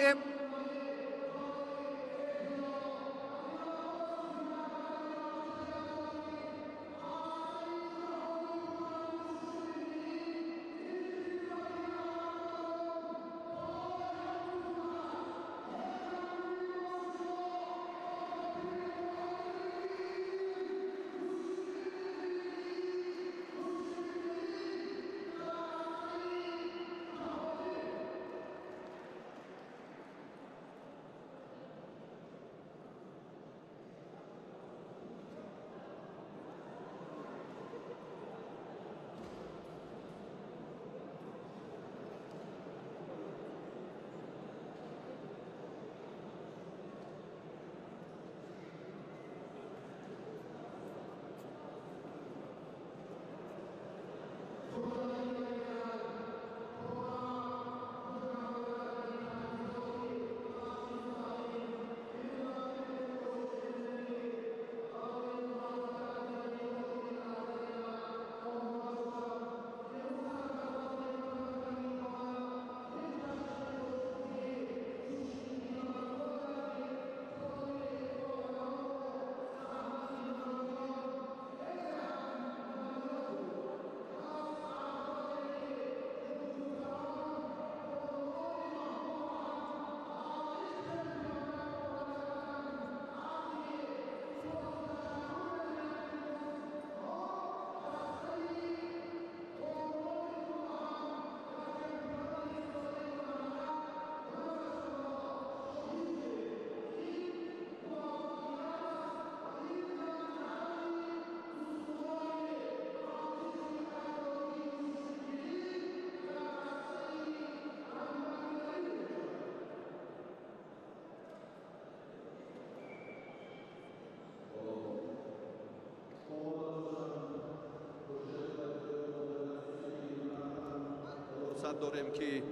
[SPEAKER 7] فرصت داریم که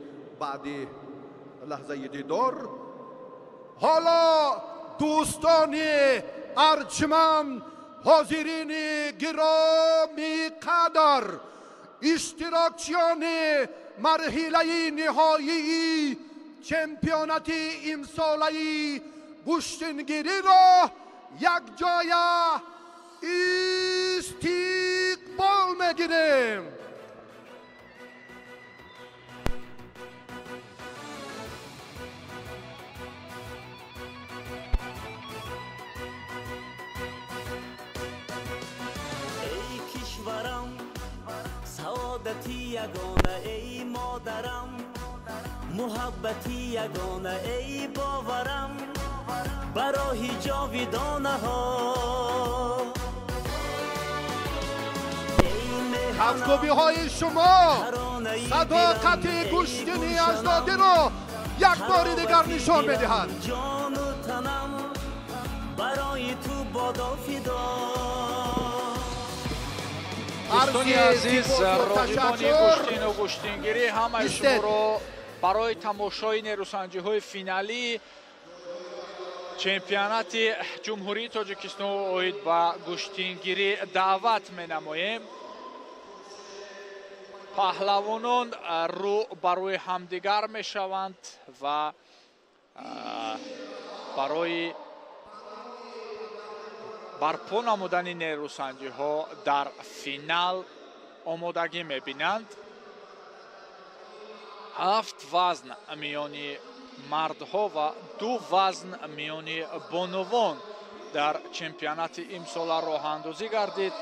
[SPEAKER 7] بعدی لحظه دیدار.
[SPEAKER 4] حالا دوستان ارجمند، حاضرین گرامی قدر، اشتراکچیان مرحله نهایی چمپیونات امساله گوشتینگیری را یک جای استقبال میگیریم.
[SPEAKER 8] سعادتی یگانه ای مادرم، محبتی یگانه ای باورم، برای جاویدانه ها.
[SPEAKER 4] کفکوبی های شما صداقت گوشتینی اجدادی را یک بار دیگر نشان میدهد.
[SPEAKER 8] جان و تنم برای تو بادا فدا.
[SPEAKER 5] دوستانی عزیز، راغبان گوشتین و گوشتینگیری، همه شما را برای تماشای نیروسنجی های فینالی چمپیونات جمهوری تاجیکستان оид ба гӯштингирӣ даъват менамоем. Паҳлавонон рӯ барои ҳамдигар мешаванд ва барои барпо намудани нерӯсанҷиҳо дар финал омодагӣ мебинанд. 7 вазн миёни мардҳо ва 2 вазн миёни бонувон дар чемпионати имсола роҳандозӣ гардид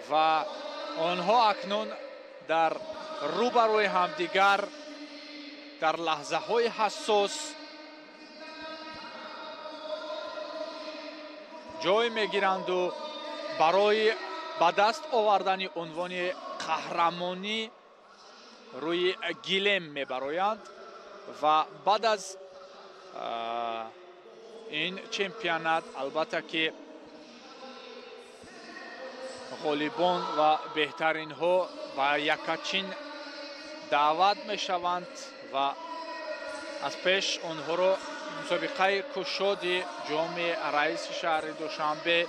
[SPEAKER 5] ва онҳо акнун дар рӯбарӯи ҳамдигар дар лаҳзаҳои ҳассос ҷой мегиранду барои ба даст овардани унвони қаҳрамонӣ рӯи гилем мебароянд ва баъд аз ин чемпионат албатта ки ғолибон ва беҳтаринҳо ба якачин даъват мешаванд ва аз пеш онҳоро мусобиқаи кушоди ҷоми раиси шаҳри Душанбе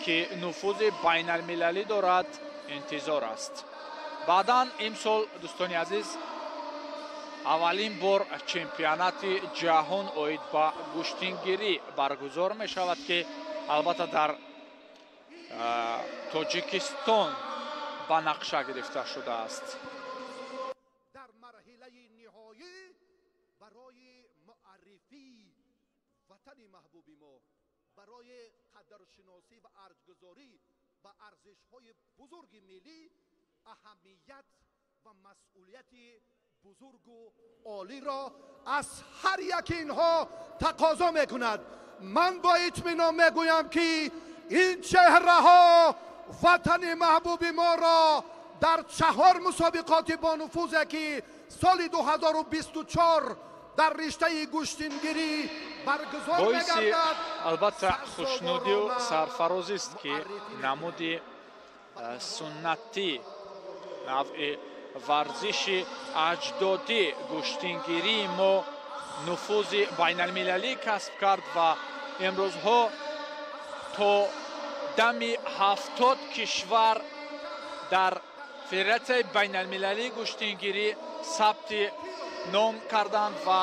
[SPEAKER 5] ки нуфузи байналмилалӣ дорад интизор аст. Баъдан имсол дӯстони азиз аввалин бор чемпионати ҷаҳон оид ба гӯштингирӣ баргузор мешавад ки албатта дар Тоҷикистон ба нақша гирифта шудааст.
[SPEAKER 4] Дар марҳилаи ниҳоӣ барои муаррифии ватани маҳбуби мо, барои қадршиносӣ ва арҷгузорӣ ба арзишҳои бузурги миллӣ аҳамият ва масъулияти бузургу олиро аз ҳар яки инҳо тақозо мекунад. Ман бо итминон мегӯям ки ин чеҳраҳо ватани маҳбуби моро дар 4 мусобиқоти бонуфузе ки соли 2024 дар риштаи гӯштингирӣ баргузор мегардад,
[SPEAKER 5] албатта хушнудию сарфарозист ки намуди суннатӣ навъи варзиши аҷдодӣ гӯштингирии мо нуфузи байналмилалӣ касб кард ва имрӯзҳо то дами 70 кишвар дар федератсияи байналмилалии гӯштингирӣ сабти ном карданд ва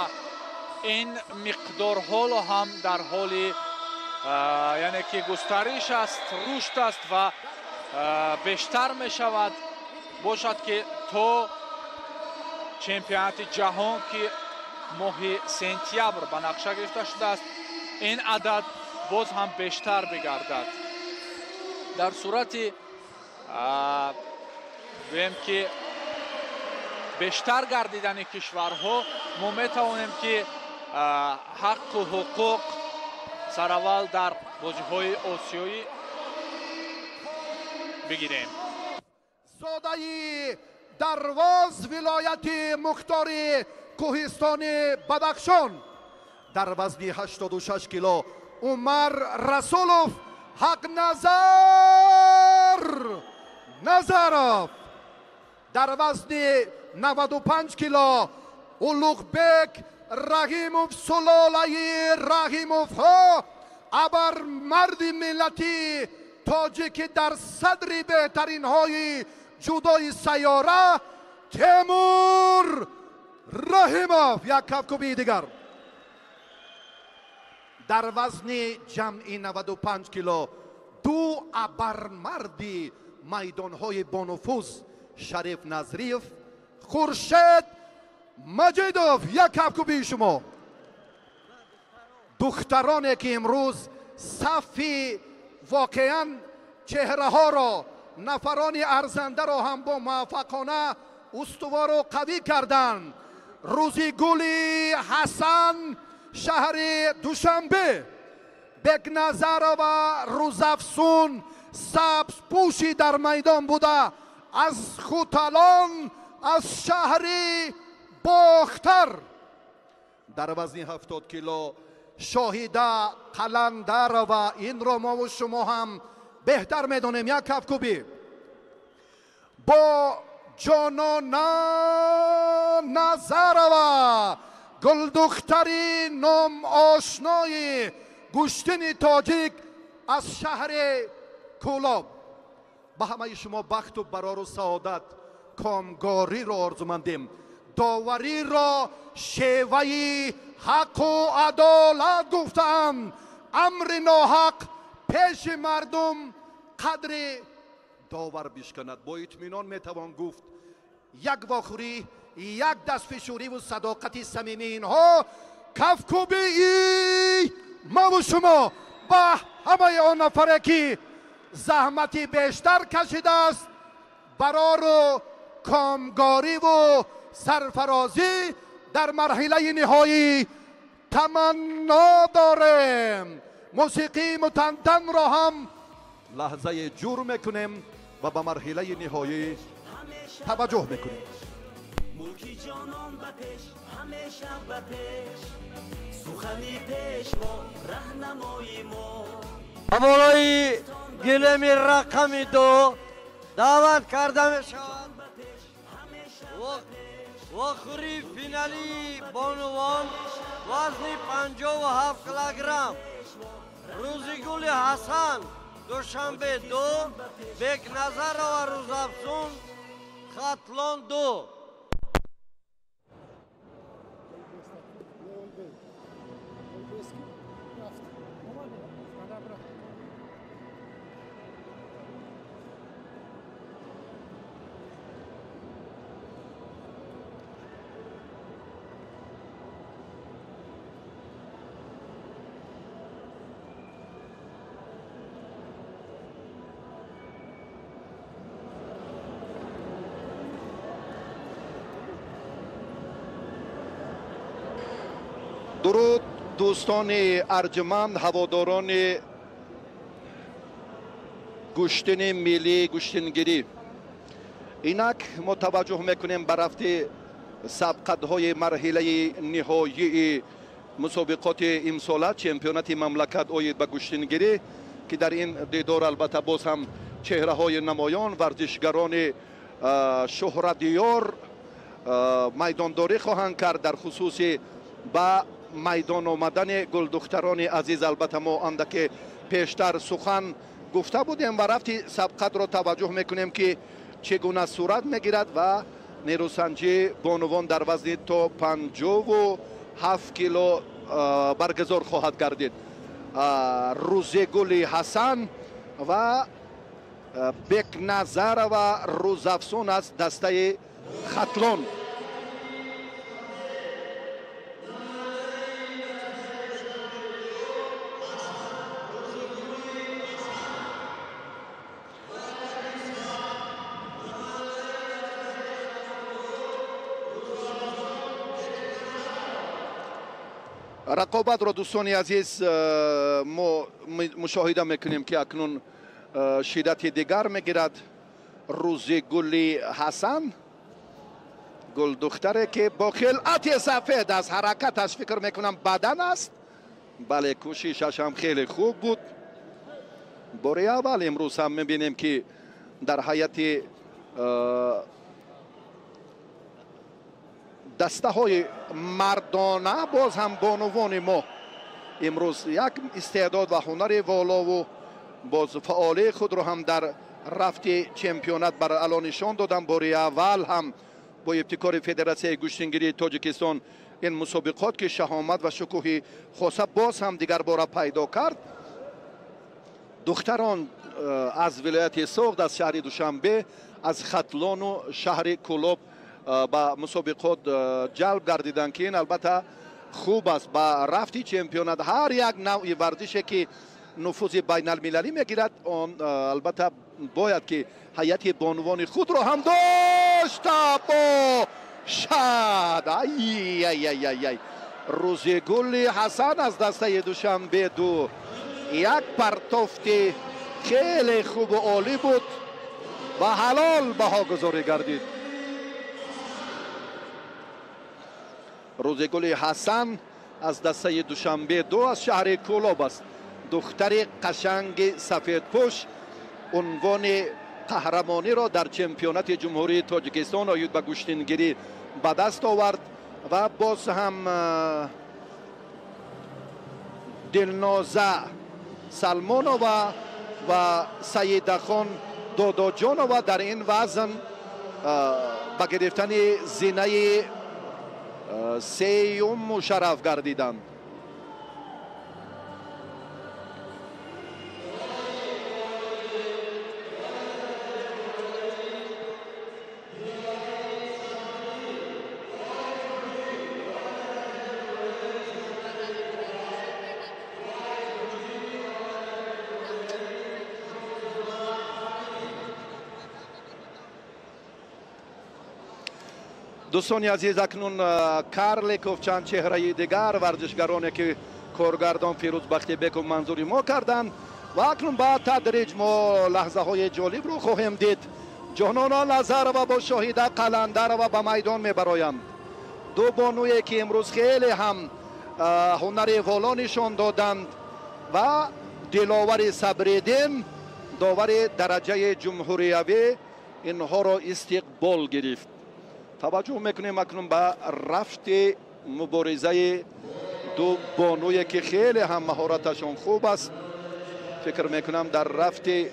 [SPEAKER 5] ин миқдор ҳоло ҳам дар ҳоли яъне ки густариш аст, рушд аст ва бештар мешавад. Бошад ки то чемпионати ҷаҳон ки моҳи сентябр ба нақша гирифта шудааст ин адад боз ҳам бештар бигардад. Дар сурати гӯем ки бештар гардидани кишварҳо мо метавонем ки ҳаққу ҳуқуқ сараввал дар бозиҳои осиёӣ бигирем.
[SPEAKER 4] Зодаи Дарвоз, вилояти мухтори кӯҳистони Бадахшон, дар вазни 86 кило Умар Расулов Ҳақназар Назаров, дар вазни 95 кило Улуғбек Раҳимов сулолаи Раҳимовҳо, абармарди миллати тоҷики дар садри беҳтаринҳои ҷудои сайёра Темур Раҳимов. Як кафкубии дигар. Дар вазни ҷамъи 95 кило ду абармарди майдонҳои бонуфуз Шариф Назриев, Хуршед Маҷидов. Як кафкубии шумо. Духтароне ки имрӯз сафи воқеан чеҳраҳоро, нафарони арзандаро ҳам бо муваффақона устувору қавӣ карданд. Рӯзигули Ҳасан, шаҳри Душанбе, Бекназарова Рӯзафсун, сабзпӯши дар майдон буда аз Хуталон, аз шаҳри Бохтар. Дар вазни 70 кило Шоҳида Қаландарова, инро мову шумо ҳам беҳтар медонем. Як кафкубӣ бо Ҷонона Назарова, гулдухтари номошнои гӯштини тоҷик аз шаҳри Кӯлоб. Ба ҳамаи шумо бахту барору саодат, комгориро орзумандем. Довариро шеваи ҳаққу адолат гуфтаам. Амри ноҳақ пеши мардум қадри довар бишканад. Бо итминон метавон гуфт як вохӯрӣ, Як дастфишурӣ садоқати самимии инҳо, кафкӯбии маву шумо ба ҳамаи он нафаре ки заҳмати бештар кашидааст, барору комгориву сарфарозӣ дар марҳилаи ниҳоӣ таманно дорем. Мусиқии мутантанро ҳам лаҳзае ҷур мекунем ва ба марҳилаи ниҳоӣ таваҷҷӯҳ мекунем.
[SPEAKER 8] Мулки ҷонон ба пеш, ҳамеша ба пеш, сухани пешво раҳнамои мо.
[SPEAKER 6] Болои гилеми рақами 2 даъват карда мешавад вохӯрии финалии бонувон вазни 57 килограмм Рӯзигули Ҳасан, Душанбе 2, Бекназарова Рӯзафзун, Хатлон 2.
[SPEAKER 7] Дуруд, дӯстони арҷманд, ҳаводорони гӯштини миллии гӯштингирӣ. Инак мо таваҷҷӯҳ мекунем ба рафти сабқатҳои марҳилаи ниҳоии мусобиқоти имсола чемпионати мамлакат оид ба гӯштингирӣ, ки дар ин дидор албатта боз ҳам чеҳраҳои намоён, варзишгарони шӯҳратдиёр майдондорӣ хоҳанд кард. Дар хусуси ба майдон омадани гулдухтарони азиз албатта мо андаке пештар сухан гуфта будем ва рафти сабқатро таваҷҷӯҳ мекунем, ки чӣ гуна сурат мегирад ва нерӯсанҷии бонувон дар вазни то 57 кило баргузор хоҳад гардид. Рӯзегули Ҳасан ва Бекназарова Рӯзафсун аз дастаи Хатлон. Рақобатро, дӯстони азиз, мо мушоҳида мекунем, ки акнун шиддати дигар мегирад. Рӯзигули Ҳасан, гулдухтаре ки бо хилъати сафед аз ҳаракаташ фикр мекунам бадан аст, бале, кӯшишаш ҳам хеле хуб буд. Бори аввал имрӯз ҳам мебинем, ки дар ҳайати дастаҳои мардона боз ҳам бонувони мо имрӯз як истеъдод ва ҳунари волову боз фаъолии худро ҳам дар рафти чемпионат бар ало нишон доданд. Бори аввал ҳам бо ибтикори Федератсияи гӯштингирии Тоҷикистон ин мусобиқот, ки шаҳомат ва шукӯҳи хоса боз ҳам дигар бора пайдо кард. Духтарон аз вилояти Суғд, аз шаҳри Душанбе, аз Хатлону шаҳри Кӯлоб ба мусобиқот ҷалб гардиданд, ки ин албатта хуб аст ба рафти чемпионат. Ҳар як навъи варзише ки нуфузи байналмилалӣ мегирад, он албатта бояд ки ҳайати бонувони худро ҳам дошта бошад. Ай-ай-ай-ай! Рӯзигули Ҳасан аз дастаи Душанбе 2 як партофти хеле хубу олӣ буд ва ҳалол баҳогузорӣ гардид. Рӯзигули Ҳасан аз дастаи Душанбе 2 аз шаҳри Кӯлоб аст. Духтари қашанги сафедпӯш унвони қаҳрамониро дар чемпионати Ҷумҳурии Тоҷикистон оид ба гӯштингирӣ ба даст овард ва боз ҳам Дилноза Салмонова ва Саидахон Додоҷонова дар ин вазн ба гирифтани зинаи сеюм мушарраф гардиданд. Дӯстони азиз, акнун Карликов чанд чеҳраи дигар варзишгароне ки коргардон Фирӯз Бахтибеков манзури мо карданд ва акнун ба тадриҷ мо лаҳзаҳои ҷолибро хоҳем дид. Ҷонона Назарова бо Шоҳида Қаландарова ба майдон мебароянд. Ду бонуе ки имрӯз хеле ҳам ҳунари воло нишон доданд ва Диловари Сабриддин, довари дараҷаи ҷумҳуриявӣ, инҳоро истиқбол гирифт. Таваҷҷӯҳ мекунем акнун ба рафти муборизаи ду бонуе ки хеле ҳам маҳораташон хуб аст. Фикр мекунам дар рафти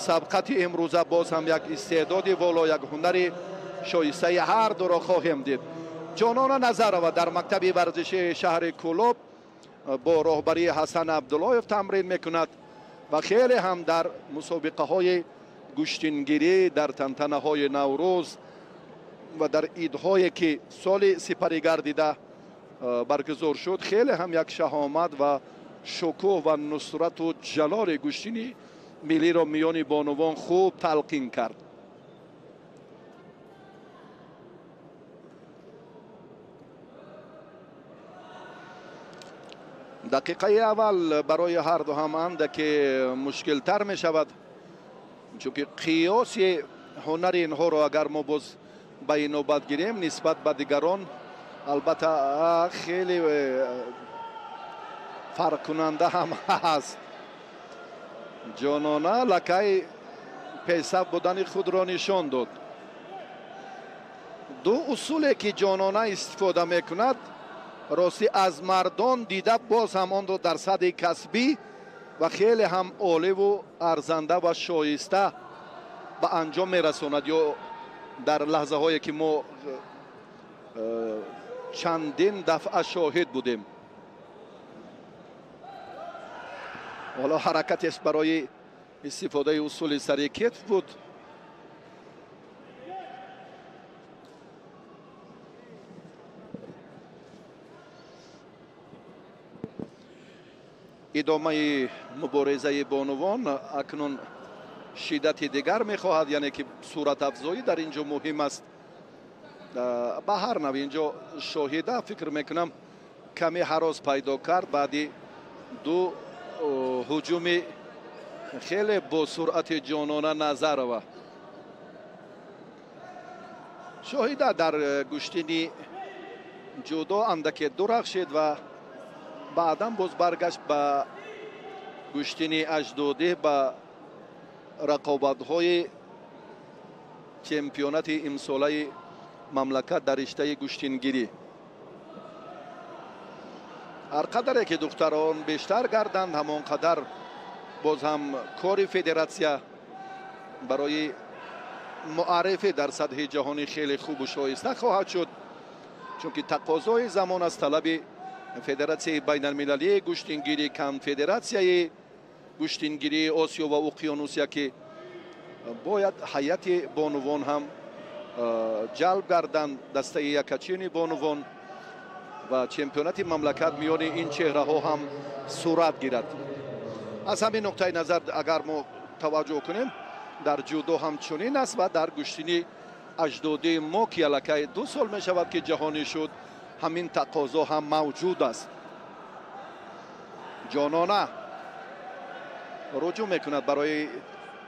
[SPEAKER 7] сабқати имрӯза боз ҳам як истеъдоди воло, як ҳунари шоистаи ҳар дуро хоҳем дид. Ҷонона Назарова дар мактаби варзишии шаҳри Кӯлоб бо роҳбарии Ҳасан Абдуллоев тамрин мекунад ва хеле ҳам дар мусобиқаҳои гӯштингирӣ, дар тантанаҳои Наврӯз ва дар идҳое ки соли сипарӣ гардида баргузор шуд, хеле ҳам як шаҳомат ва шукӯҳ ва нусрату ҷалоли гӯштини миллиро миёни бонувон хуб талқин кард. Дақиқаи аввал барои ҳар ду ҳам андаке мушкилтар мешавад, чунки қиёси ҳунари инҳоро агар мо боз ба инобат гирем нисбат ба дигарон, албатта хеле фарқкунанда ҳам ҳаст. Ҷонона лакай пешсаф будани худро нишон дод. Ду усуле ки Ҷонона истифода мекунад, ростӣ аз мардон дида боз ҳам онро дар сатҳи касбӣ ва хеле ҳам оливу арзанда ва шоиста ба анҷом мерасонад. Ё дар лаҳзаҳое ки мо чандин дафъа шоҳид будем. Ҳоло ҳаракатеш барои истифодаи усули сари кетф буд. Идомаи муборизаи бонувон акнун шиддати дигар мехоҳад, яъне ки суратафзоӣ дар ин ҷо муҳим аст. Ба ҳар нав ин ҷо Шоҳида фикр мекунам каме ҳарос пайдо кард баъди ду ҳуҷуми хеле бо суръати Ҷонона Назарова. Шоҳида дар гӯштини ҷудо андаке дурахшид ва баъдан боз баргашт ба гӯштини аҷдодӣ, ба рақобатҳои чемпионати имсолаи мамлакат дар риштаи гӯштингирӣ. Ҳар қадаре ки духтарон бештар гарданд, ҳамон қадар боз ҳам кори федератсия барои муаррифӣ дар сатҳи ҷаҳонӣ хеле хубу шоиста хоҳад шуд, чунки тақозои замон аз талаби федератсияи байналмилалии гӯштингирӣ, конфедератсияи гӯштингирии Осиё ва Уқёнусия ки бояд ҳайати бонувон ҳам ҷалб гарданд, дастаи якачини бонувон ва чемпионати мамлакат миёни ин чеҳраҳо ҳам сурат гирад. Аз ҳамин нуқтаи назар агар мо таваҷҷӯҳ кунем, дар ҷудо ҳам чунин аст ва дар гӯштини аҷдодии мо ки аллакай 2 сол мешавад ки ҷаҳонӣ шуд, ҳамин тақозо ҳам мавҷуд аст. Ҷонона руҷӯъ мекунад барои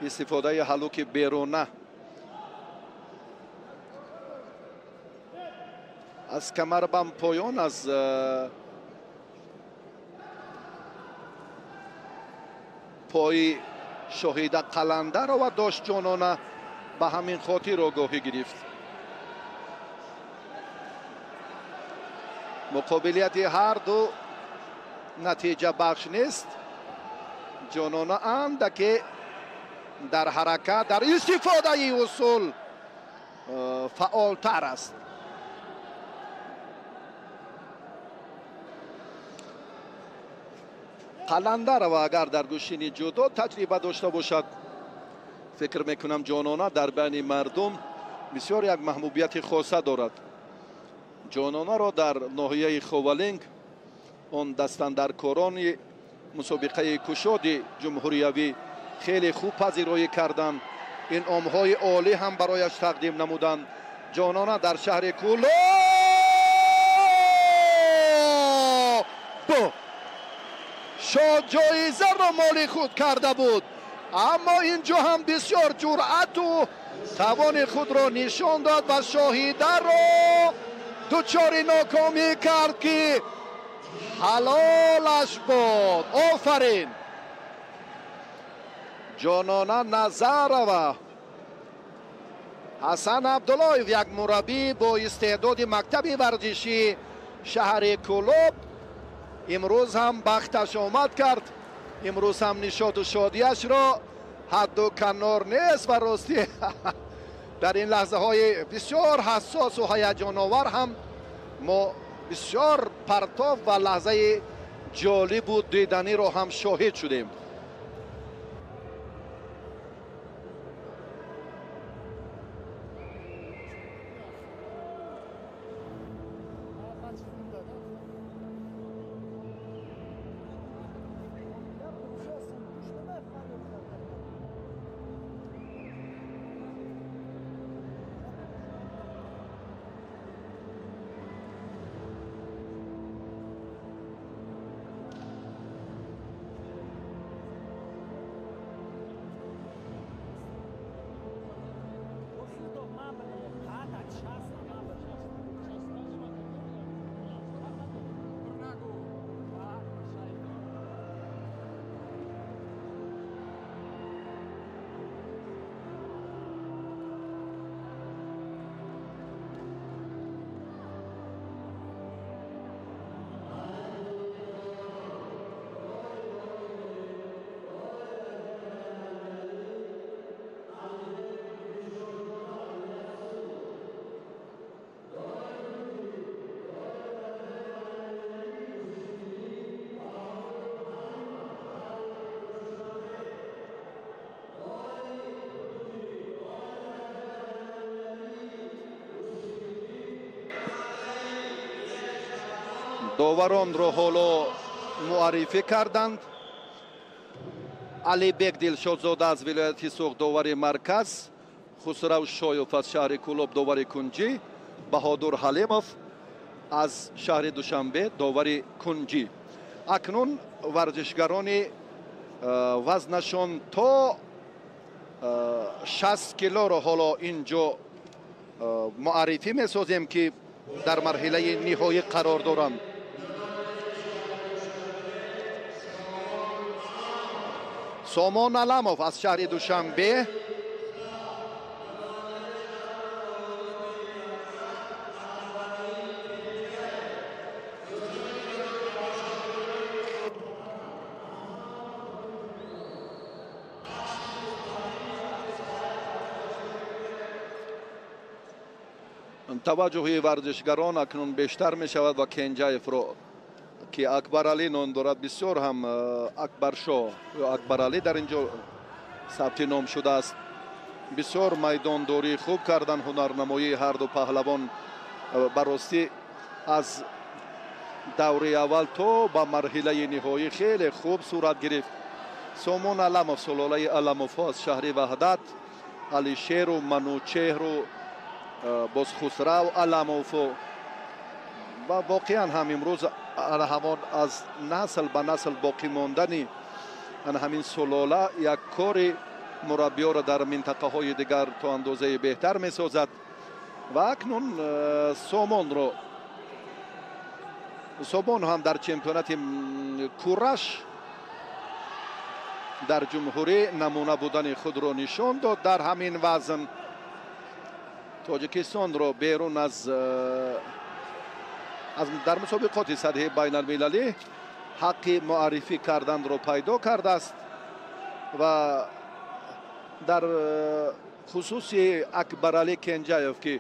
[SPEAKER 7] истифодаи ҳалуки беруна. Аз камарбам поён аз пои Шоҳида Қаландарова дошт Ҷонона, ба ҳамин хотир огоҳӣ гирифт. Муқобилияти ҳар ду натиҷа бахш нест. Ҷонона андаке дар ҳаракат, дар истифодаи усул фаъолтар аст. Қаландарова агар дар гӯштини ҷудо таҷриба дошта бошад, фикр мекунам Ҷонона дар байни мардум бисёр як маҳбубияти хоса дорад. Ҷононаро дар ноҳияи Ховалинг он дастандаркорони мусобиқаи кушоди ҷумҳуриявӣ хеле хуб пазироӣ карданд. Инъомҳои олӣ ҳам барояш тақдим намуданд. Ҷонона дар шаҳри Кӯлоб шоҳ-ҷоизаро моли худ карда буд, аммо инҷо ҳам бисёр ҷуръату тавони худро нишон дод ва Шоҳидаро дучори нокомӣ кард, ки ҳалолаш буд. Офарин, Ҷонона Назарова. Ҳасан Абдуллоев, як мураббӣ бо истеъдоди мактаби варзишии шаҳри Кӯлоб, имрӯз ҳам бахташ омад кард. Имрӯз ҳам нишоту шодиашро ҳадду канор нест ва ростӣ дар ин лаҳзаҳои бисёр ҳассосу ҳаяҷоновар ҳам мо бисёр партов ва лаҳзаи ҷолибу диданиро ҳам шоҳид шудем. Доваронро ҳоло муаррифӣ карданд. Алибек Дилшодзода аз вилояти Суғд, довари марказ, Хусрав Шоев аз шаҳри Кӯлоб, довари кунҷӣ, Баҳодур Ҳалимов аз шаҳри Душанбе, довари кунҷӣ. Акнун варзишгарони вазнашон то 60 килоро ҳоло инҷо муаррифӣ месозем, ки дар марҳилаи ниҳоӣ қарор доранд. Сомон Аламов аз шаҳри Душанбе, таваҷҷӯҳи варзишгарон акнун бештар мешавад ва Кенҷаевро, ки Акбаралӣ ном дорад, бисёр ҳам Акбаршоҳ ё Акбаралӣ дар инҷо сабти ном шудааст. Бисёр майдондорӣ хуб кардан, ҳунарнамоии ҳарду паҳлавон ба ростӣ аз даври аввал то ба марҳилаи ниҳоӣ хеле хуб сурат гирифт. Сомон Аламов, сулолаи Аламовҳо аз шаҳри Ваҳдат, Алишеру, Манучеҳру, боз Хусрав Аламову ва воқеан ҳам имрӯз ҳамон аз насл ба насл боқӣ мондани ҳамин сулола як кори мураббиёро дар минтақаҳои дигар то андозаи беҳтар месозад. Ва акнун Сомонро, Сомон ҳам дар чемпионати кураш дар ҷумҳурӣ намуна будани худро нишон дод. Дар ҳамин вазн Тоҷикистонро берун аз дар мусобиқоти сатҳи байналмилалӣ ҳаққи муаррифӣ карданро пайдо кардааст ва дар хусуси Акбаралӣ Кенҷаев, ки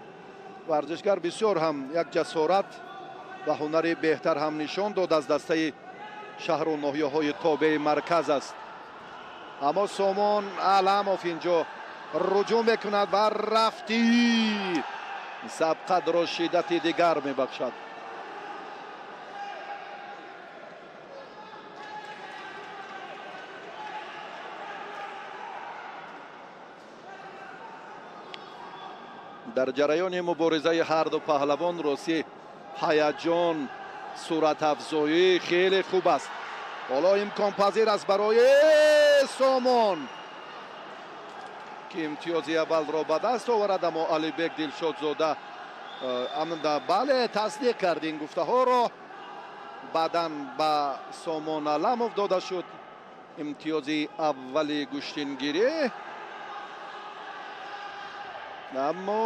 [SPEAKER 7] варзишгар бисёр ҳам як ҷасорат ва ҳунари беҳтар ҳам нишон дод, аз дастаи шаҳру ноҳияҳои тобеи марказ аст. Аммо Сомон Аламов инҷо руҷӯъ мекунад ва рафти сабқатро шиддати дигар мебахшад. Дар ҷараёни муборизаи ҳар ду паҳлавон рости ҳаяҷон, суръатафзоӣ хеле хуб аст. Ҳоло имконпазир аст барои Сомон, ки имтиёзи аввалро ба даст оварад, аммо Алибек Дилшодзода бале тасдиқ кард ин гуфтаҳоро. Баъдан ба Сомон Аламов дода шуд имтиёзи аввали гӯштингирӣ, аммо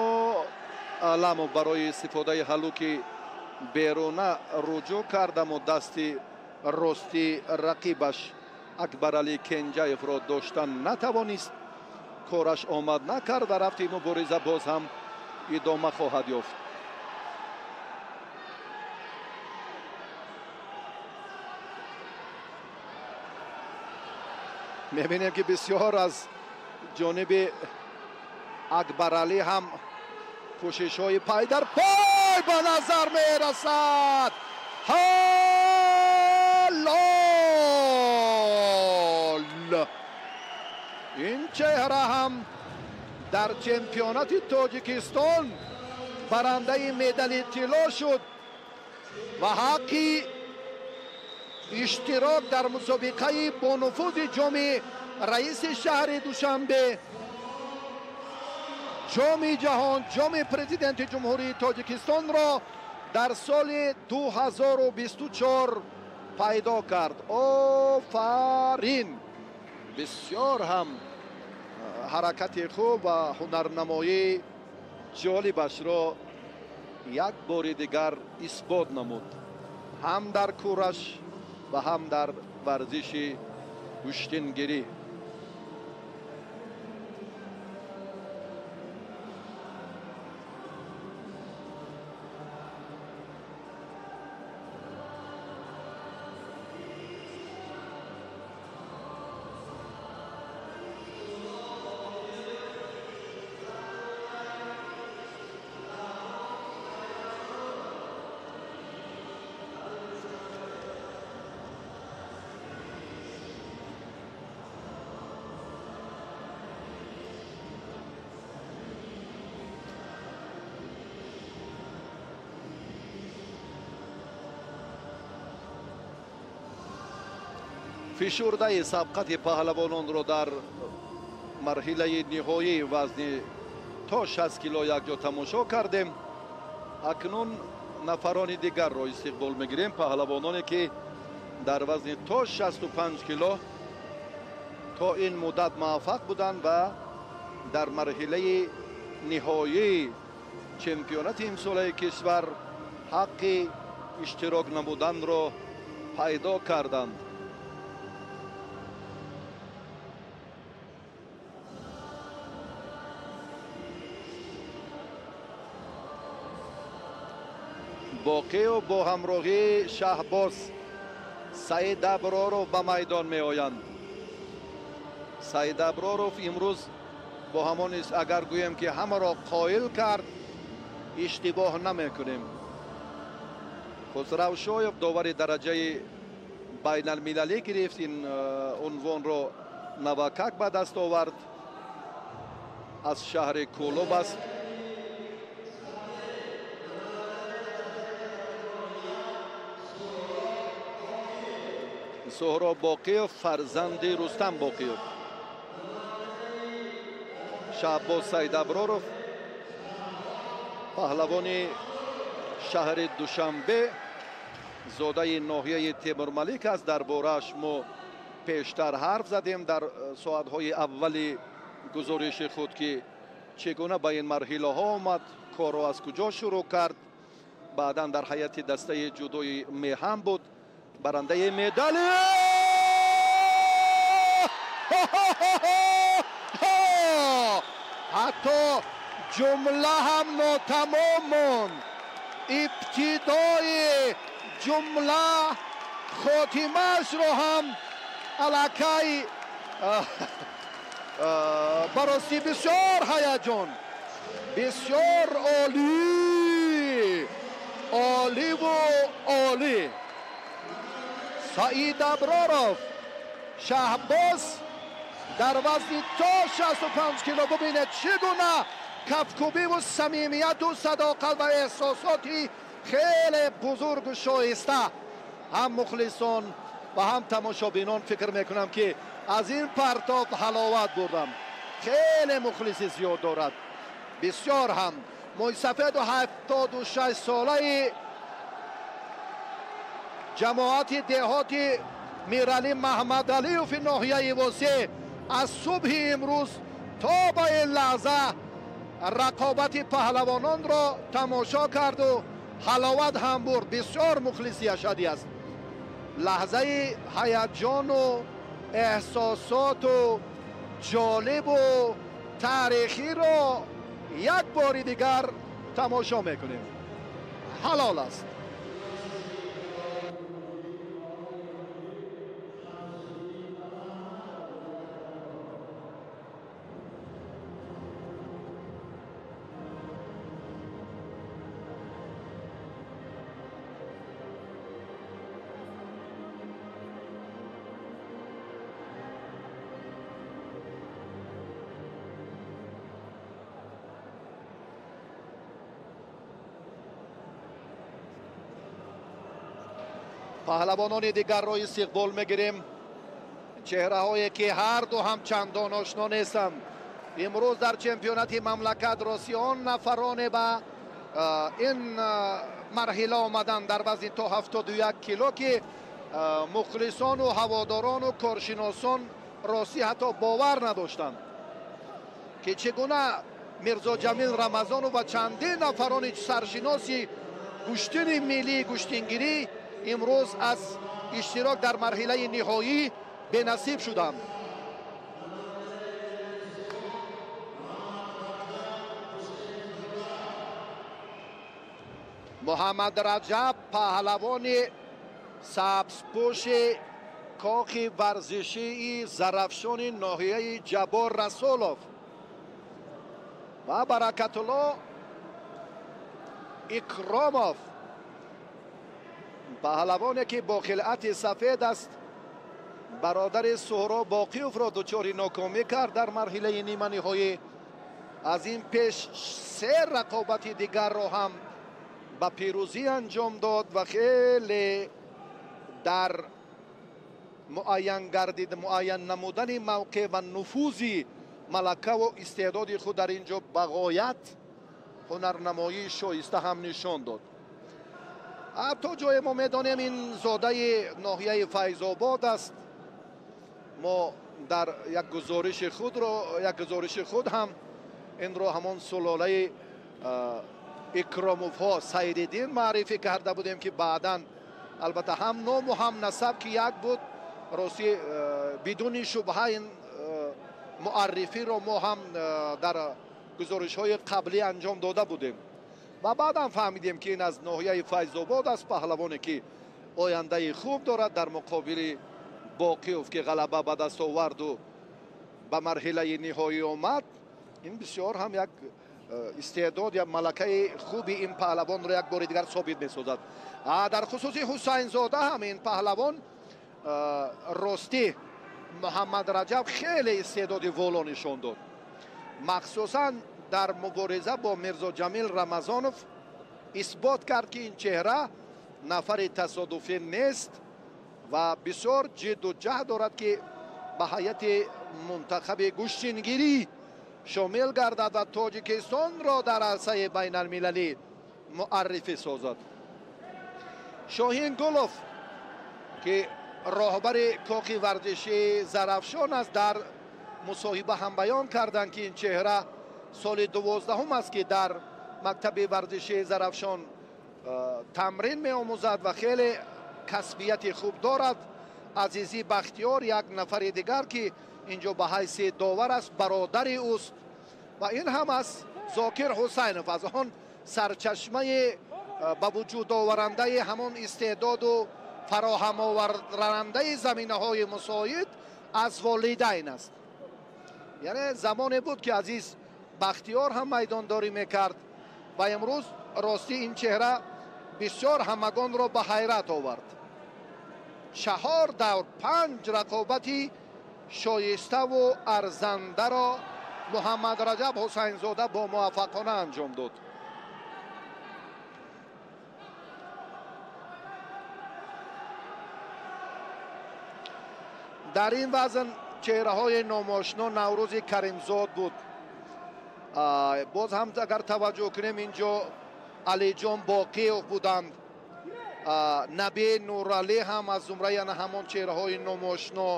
[SPEAKER 7] Аламов барои истифодаи ҳалуки беруна руҷӯъ кард, аммо дасти рости рақибаш Акбаралӣ Кенҷаевро доштан натавонист. Кораш омад накард ва рафти мубориза боз ҳам идома хоҳад ёфт. Мебинем, ки бисёр аз ҷониби Акбаралӣ ҳам кӯшишҳои пай дар пой ба назар мерасад. Ҳалол! Ин чеҳра ҳам дар чемпионати Тоҷикистон барандаи медали тилло шуд ва ҳаққи иштирок дар мусобиқаи бонуфузи ҷоми раиси шаҳри Душанбе, ҷоми ҷаҳон, ҷоми президенти Ҷумҳурии Тоҷикистонро дар соли 2024 пайдо кард. Офарин! Бисёр ҳам ҳаракати хуб ва ҳунарнамоии ҷолибашро як бори дигар исбот намуд, ҳам дар кӯраш ва ҳам дар варзиши гӯштингирӣ. Фишурдаи сабқати паҳлавононро дар марҳилаи ниҳоии вазни то 60 кило якҷо тамошо кардем. Акнун нафарони дигарро истиқбол мегирем, паҳлавононе ки дар вазни то 65 кило то ин муддат муваффақ буданд ва дар марҳилаи ниҳоии чемпионати имсолаи кишвар ҳаққи иштирок намуданро пайдо карданд. Боқиев бо ҳамроҳии Шаҳбоз Саид Аброров ба майдон меоянд. Саид Аброров имрӯз бо ҳамон агар гӯем ки ҳамаро қоил кард, иштибоҳ намекунем. Хусравшоев довари дараҷаи байналмилалӣ гирифт, ин унвонро навакак ба даст овард, аз шаҳри Кӯлоб аст. Суҳроб Боқиев фарзанди Рустам Боқиев. Шаҳбоз Саидаброров паҳлавони шаҳри Душанбе, зодаи ноҳияи Темурмалик аст. Дар борааш мо пештар ҳарф задем дар соатҳои аввали гузориши худ, ки чӣ гуна ба ин марҳилаҳо омад, корро аз куҷо шурӯъ кард. Баъдан дар ҳайати дастаи ҷудои меҳан буд, барандаи медали ҳатто ҷумла ҳам нотамом монд. Ибтидои ҷумла хотимаашро ҳам аллакай барости бисёр ҳаяҷон, бисёр олӣ, оливу олӣ. Саид Аброров Шаҳбоз дар вазни то 65 кило. Бубинед, чӣ гуна
[SPEAKER 1] Кафкӯбиву самимияту садоқат ва эҳсосоти хеле бузургу шоиста ҳам мухлисон ва ҳам тамошобинон фикр мекунам, ки аз ин партоб ҳаловат бурдам. Хеле мухлиси зиёд дорад, бисёр ҳам мӯйсафеду 76 солаи ҷамоати деҳоти Миралӣ Маҳмадалиёви ноҳияи Восеъ аз субҳи имрӯз то ба ин лаҳза рақобати паҳлавононро тамошо карду ҳаловат ҳам бурд. Бисёр мухлиси ашадӣ аст. Лаҳзаи ҳаяҷону эҳсосоту ҷолибу таърихиро як бори дигар тамошо мекунем. Ҳалол аст. Паҳлавонони дигарро истиқбол мегирем, чеҳраҳое ки ҳарду ҳам чандон ошно нестанд. Имрӯз дар чемпионати мамлакат рости он нафароне ба ин марҳила омаданд дар вазни то 71 кило, ки мухлисону ҳаводорону коршиносон ростӣ ҳатто бовар надоштанд, ки чӣ гуна Мирзоҷамил Рамазонов ва чандин нафарони саршиноси гӯштини миллии гӯштингирӣ имрӯз аз иштирок дар марҳилаи ниҳоӣ бенасиб шуданд. Муҳаммад Раҷаб, паҳлавони сабзпӯши кохи варзишии Зарафшони ноҳияи Ҷаббор Расулов, ва Баракатулло Икромов, паҳлавоне ки бо хилъати сафед аст, бародари Суҳроб Боқиевро дучори нокомӣ кард дар марҳилаи ниманиҳоӣ. Аз ин пеш се рақобати дигарро ҳам ба пирӯзӣ анҷом дод ва хеле дар муайян гардид, муайян намудани мавқеъ ва нуфузи малакаву истеъдоди худ дар ин ҷо ба ғоят ҳунарнамоии шоиста ҳам нишон дод. То ҷое мо медонем, ин зодаи ноҳияи Файзобод аст. Мо дар як гузориши худ ҳам инро ҳамон сулолаи Икромовҳо Сайриддин маърифӣ карда будем, ки баъдан албатта ҳам ному ҳам насаб ки як буд, ростӣ бидуни шубҳа ин муаррифиро мо ҳам дар гузоришҳои қаблӣ анҷом дода будем ва баъдан фаҳмидем, ки ин аз ноҳияи Файзобод аст. Паҳлавоне ки ояндаи хуб дорад, дар муқобили Боқиёв ки ғалаба ба даст оварду ба марҳилаи ниҳоӣ омад, ин бисёр ҳам як истеъдод, як малакаи хуби ин паҳлавонро як бори дигар собит месозад. Дар хусуси Ҳусайнзода ҳам ин паҳлавон, ростӣ Муҳаммад Раҷаб хеле истеъдоди воло нишон дод, махсусан дар мубориза бо Мирзоҷамил Рамазонов исбот кард, ки ин чеҳра нафари тасодуфӣ нест ва бисёр ҷидду ҷаҳд дорад, ки ба ҳайати мунтахаби гӯштингирӣ шомил гардад ва Тоҷикистонро дар арсаи байналмилалӣ муаррифӣ созад. Шоҳин Гулов, ки роҳбари кохи варзишии Зарафшон аст, дар мусоҳиба ҳам баён карданд, ки ин чеҳра соли 12-ум аст, ки дар мактаби варзишии Зарафшон тамрин меомӯзад ва хеле касбияти хуб дорад. Азизӣ Бахтиёр, як нафари дигар, ки инҷо ба ҳайси довар аст, бародари ӯст, ва ин ҳам аз Зокир Ҳусайнов, аз он сарчашмаи ба вуҷуд оварандаи ҳамон истеъдоду фароҳамоварандаи заминаҳои мусоид аз волидайн аст. Яъне замоне буд, ки Азиз Бахтиёр ҳам майдондорӣ мекард ва имрӯз ростӣ ин чеҳра бисёр ҳамагонро ба ҳайрат овард. Чаҳор давр, панҷ рақобати шоиставу арзандаро
[SPEAKER 7] Муҳаммад Раҷаб Ҳусайнзода бо муваффақона анҷом дод. Дар ин вазн чеҳраҳои номошино Наврӯзи Каримзод буд. Боз ҳам агар таваҷҷӯҳ кунем, инҷо Алиҷон Боқиев буданд, Наби Нуралӣ ҳам аз зумраи ана ҳамон чеҳраҳои номошино,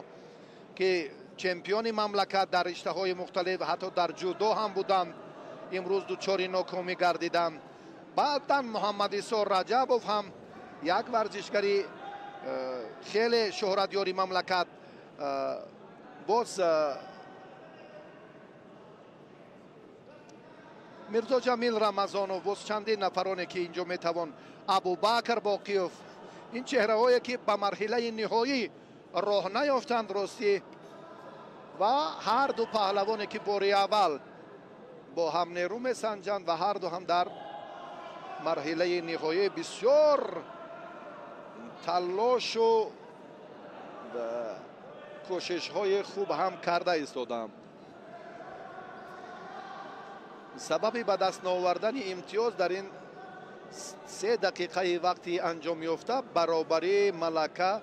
[SPEAKER 7] ки чемпиони мамлакат дар риштаҳои мухталиф, ҳатто дар ҷудо ҳам буданд, имрӯз дучори нокомӣ гардиданд. Баъдан Муҳаммадисо Раҷабов ҳам як варзишгари хеле шӯҳратёри мамлакат, боз Мирзо Ҷамил Рамазонов, боз чандин нафароне ки инҷо метавон, Абубакр Боқиев, ин чеҳраҳое ки ба марҳилаи ниҳоӣ роҳ наёфтанд ростӣ, ва ҳар ду паҳлавоне ки бори аввал бо ҳам нерӯ месанҷанд ва ҳар ду ҳам дар марҳилаи ниҳоӣ бисёр талошу кӯшишҳои хуб ҳам карда истоданд. Сабаби ба даст наовардани имтиёз дар ин 3 дақиқаи вақти анҷом ёфта баробарии малака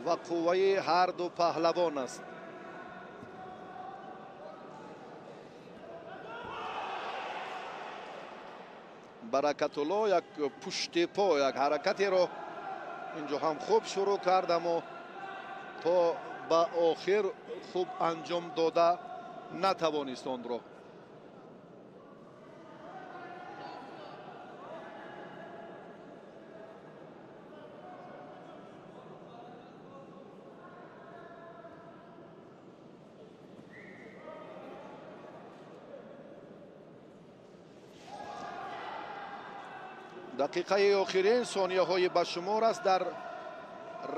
[SPEAKER 7] ва қувваи ҳар ду паҳлавон аст. Баракатулло як пушти по, як ҳаракатеро инҷо ҳам хуб шурӯъ кард, аммо то ба охир хуб анҷом дода натавонист онро. Дақиқаи охирин сонияҳои ба шумор аст дар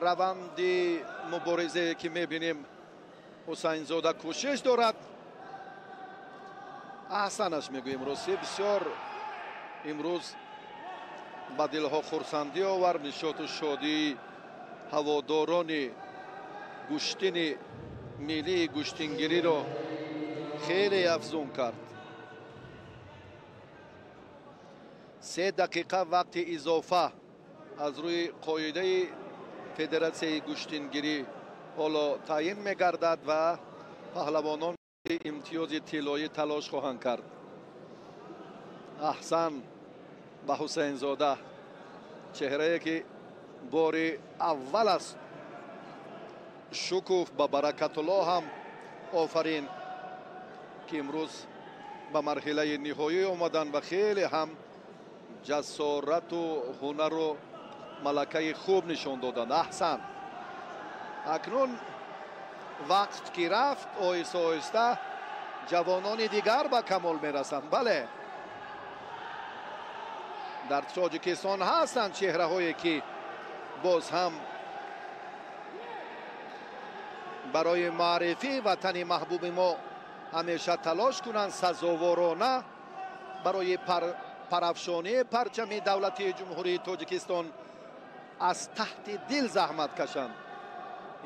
[SPEAKER 7] раванди муборизае ки мебинем. Ҳусайнзода кӯшиш дорад, аҳсанаш мегӯем, ростӣ бисёр имрӯз ба дилҳо хурсандӣ овард. Нишоту шодии ҳаводорони гӯштини миллии гӯштингириро хеле афзун кард. 3 дақиқа вақти изофа аз рӯи қоидаи федератсияи гӯштингирӣ ҳоло таъин мегардад ва паҳлавонон имтиёзи тиллоӣ талош хоҳанд кард. Аҳсан ба Ҳусайнзода, чеҳрае ки бори аввал аст шукуф, ба Баракатулло ҳам офарин, ки имрӯз ба марҳилаи ниҳоӣ омаданд ва хеле ҳам ҷасорату ҳунару малакаи хуб нишон доданд. Аҳсан. Акнун вақт ки рафт, оҳиста оҳиста ҷавонони дигар ба камол мерасанд. Бале, дар Тоҷикистон ҳастанд чеҳраҳое ки боз ҳам барои маърифии ватани маҳбуби мо ҳамеша талош кунанд, сазоворона барои парафшонии парчами давлати Ҷумҳурии Тоҷикистон аз таҳти дил заҳмат кашанд.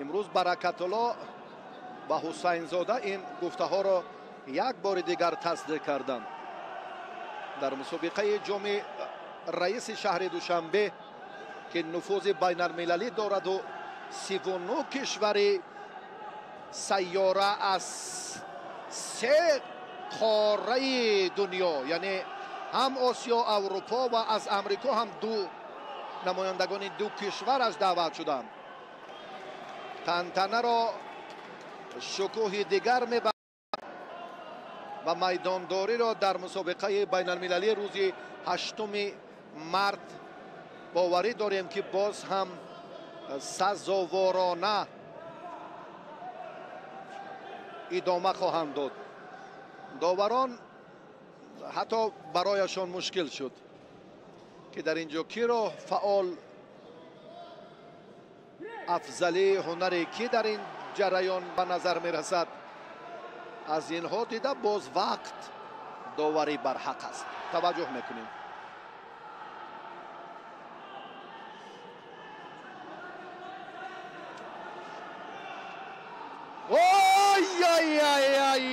[SPEAKER 7] Имрӯз Баракатулло ва Ҳусайнзода ин гуфтаҳоро як бори дигар тасдиқ карданд. Дар мусобиқаи ҷоми раиси шаҳри Душанбе, ки нуфузи байналмилалӣ дораду 39 кишвари сайёра аз 3 қораи дунё, яъне ҳам Осиё, Аврупо ва аз Амрико ҳам 2 намояндагони 2 кишвараш даъват шуданд. Тантанаро шукӯҳи дигар мебарад ва майдондориро дар мусобиқаи байналмилалии рӯзи 8 март боварӣ дорем, ки боз ҳам сазоворона идома хоҳанд дод. Доварон ҳатто барояшон мушкил шуд, ки дар инҷо киро фаъол, афзалии ҳунари ки дар ин ҷараён ба назар мерасад. Аз инҳо дида боз вақт доварӣ барҳақ аст. Таваҷҷӯҳ мекунем. Ой-ай-ай-ай!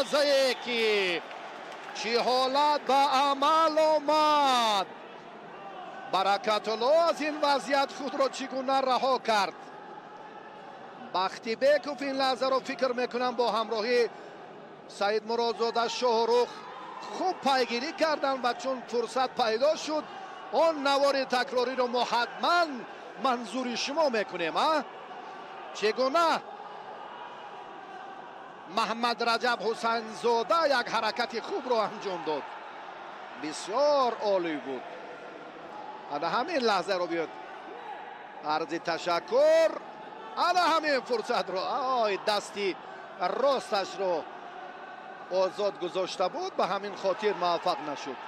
[SPEAKER 1] Лаҳзае ки чӣ ҳолат ба амал омад, Баракатулло аз ин вазъият худро чӣ гуна раҳо кард. Бахтибеков ин лаҳзаро фикр мекунам бо ҳамроҳии Саид Муродзода Шоҳрух хуб пайгирӣ карданд ва чун фурсат пайдо шуд, он навори такрориро мо ҳатман манзури шумо мекунем. Чӣ гуна Маҳмад Раҷаб Ҳусайнзода як ҳаракати хубро анҷом дод, бисёр олӣ буд. Ана ҳамин лаҳзаро биёд, арзи ташаккур. Ана ҳамин фурсатро, ой, дасти росташро озод гузошта буд, ба ҳамин хотир муваффақ нашуд.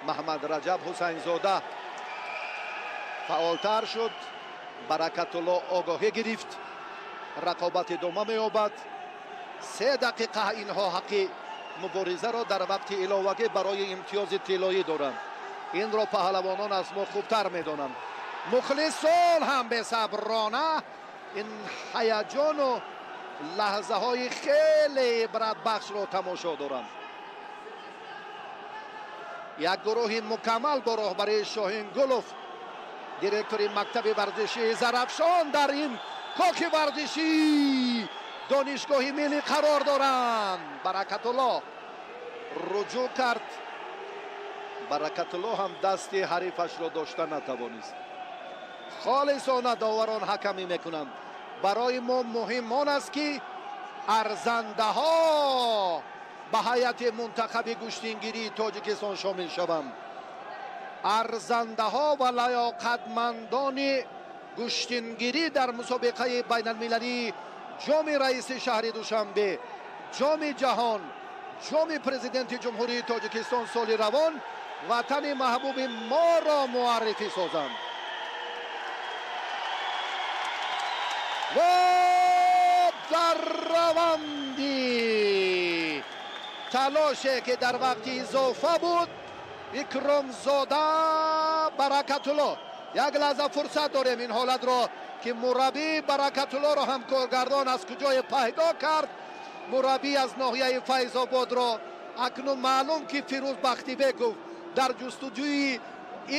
[SPEAKER 1] Маҳмад Раҷаб Ҳусайнзода фаъолтар шуд, Баракатулло огоҳӣ гирифт, рақобат идома меёбад. 3 дақиқа инҳо ҳаққи муборизаро дар вақти иловагӣ барои имтиёзи тиллоӣ доранд. Инро паҳлавонон аз мо хубтар медонанд. Мухлисон ҳам бесаброна ин ҳаяҷону лаҳзаҳои хеле ибратбахшро тамошо доранд. Як гурӯҳи мукаммал бо роҳбарии Шоҳингулов, директори мактаби варзишии Зарафшон, дар ин коки варзишӣ Донишгоҳи миллӣ қарор доранд. Баракатулло руҷӯъ кард. Баракатулло ҳам дасти ҳарифашро дошта натавонист. Холисона доварон ҳакамӣ мекунанд. Барои мо муҳим он аст ки арзандаҳо ба ҳайати мунтахаби гӯштингирии Тоҷикистон шомил шаванд. Арзандаҳо ва лаёқатмандони гӯштингирӣ дар мусобиқаи байналмилалии ҷоми раиси шаҳри Душанбе, ҷоми ҷаҳон, ҷоми президенти Ҷумҳурии Тоҷикистон соли равон ватани маҳбуби моро муаррифӣ созанд. Ва дар раванди талоше ки дар вақти изофа буд, Икромзода Баракатулло, як лаҳза фурсат дорем ин ҳолатро ки мураббӣ Баракатуллоро ҳам коргардон аз куҷое пайдо кард. Мураббӣ аз ноҳияи Файзободро акнун маълум ки Фирӯз Бахтибеков дар ҷустуҷӯи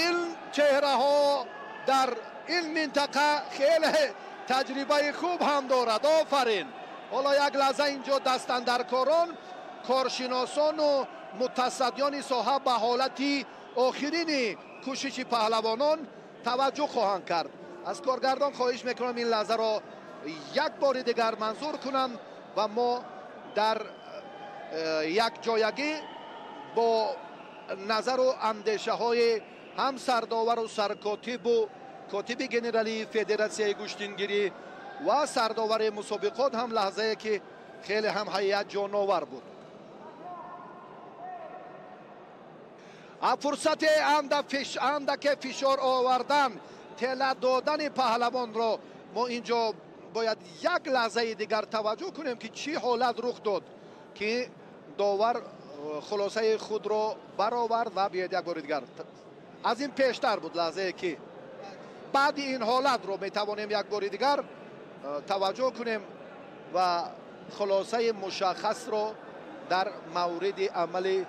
[SPEAKER 1] ин чеҳраҳо дар ин минтақа хеле таҷрибаи хуб ҳам дорад. Офарин! Ҳоло як лаҳза инҷо дастандаркорон, коршиносону мутасаддиёни соҳа ба ҳолати охирини кӯшиши паҳлавонон таваҷҷӯҳ хоҳанд кард. Аз коргардон хоҳиш мекунам ин лаҳзаро як бори дигар манзур кунам ва мо дар якҷоягӣ бо назару андешаҳои ҳам сардовару саркотибу котиби генералии федератсияи гӯштингирӣ ва сардовари мусобиқот ҳам лаҳзае ки хеле ҳам ҳаяҷоновар буд. Фурсати андаке фишор овардан, тела додани паҳлавонро мо инҷо бояд як лаҳзаи дигар таваҷҷӯҳ кунем ки чӣ ҳолат рух дод ки довар хулосаи худро баровард. Ва биёед як бори дигар, аз ин пештар буд лаҳзае ки баъди ин ҳолатро метавонем як бори дигар таваҷҷӯҳ кунем ва хулосаи мушаххасро дар мавриди амали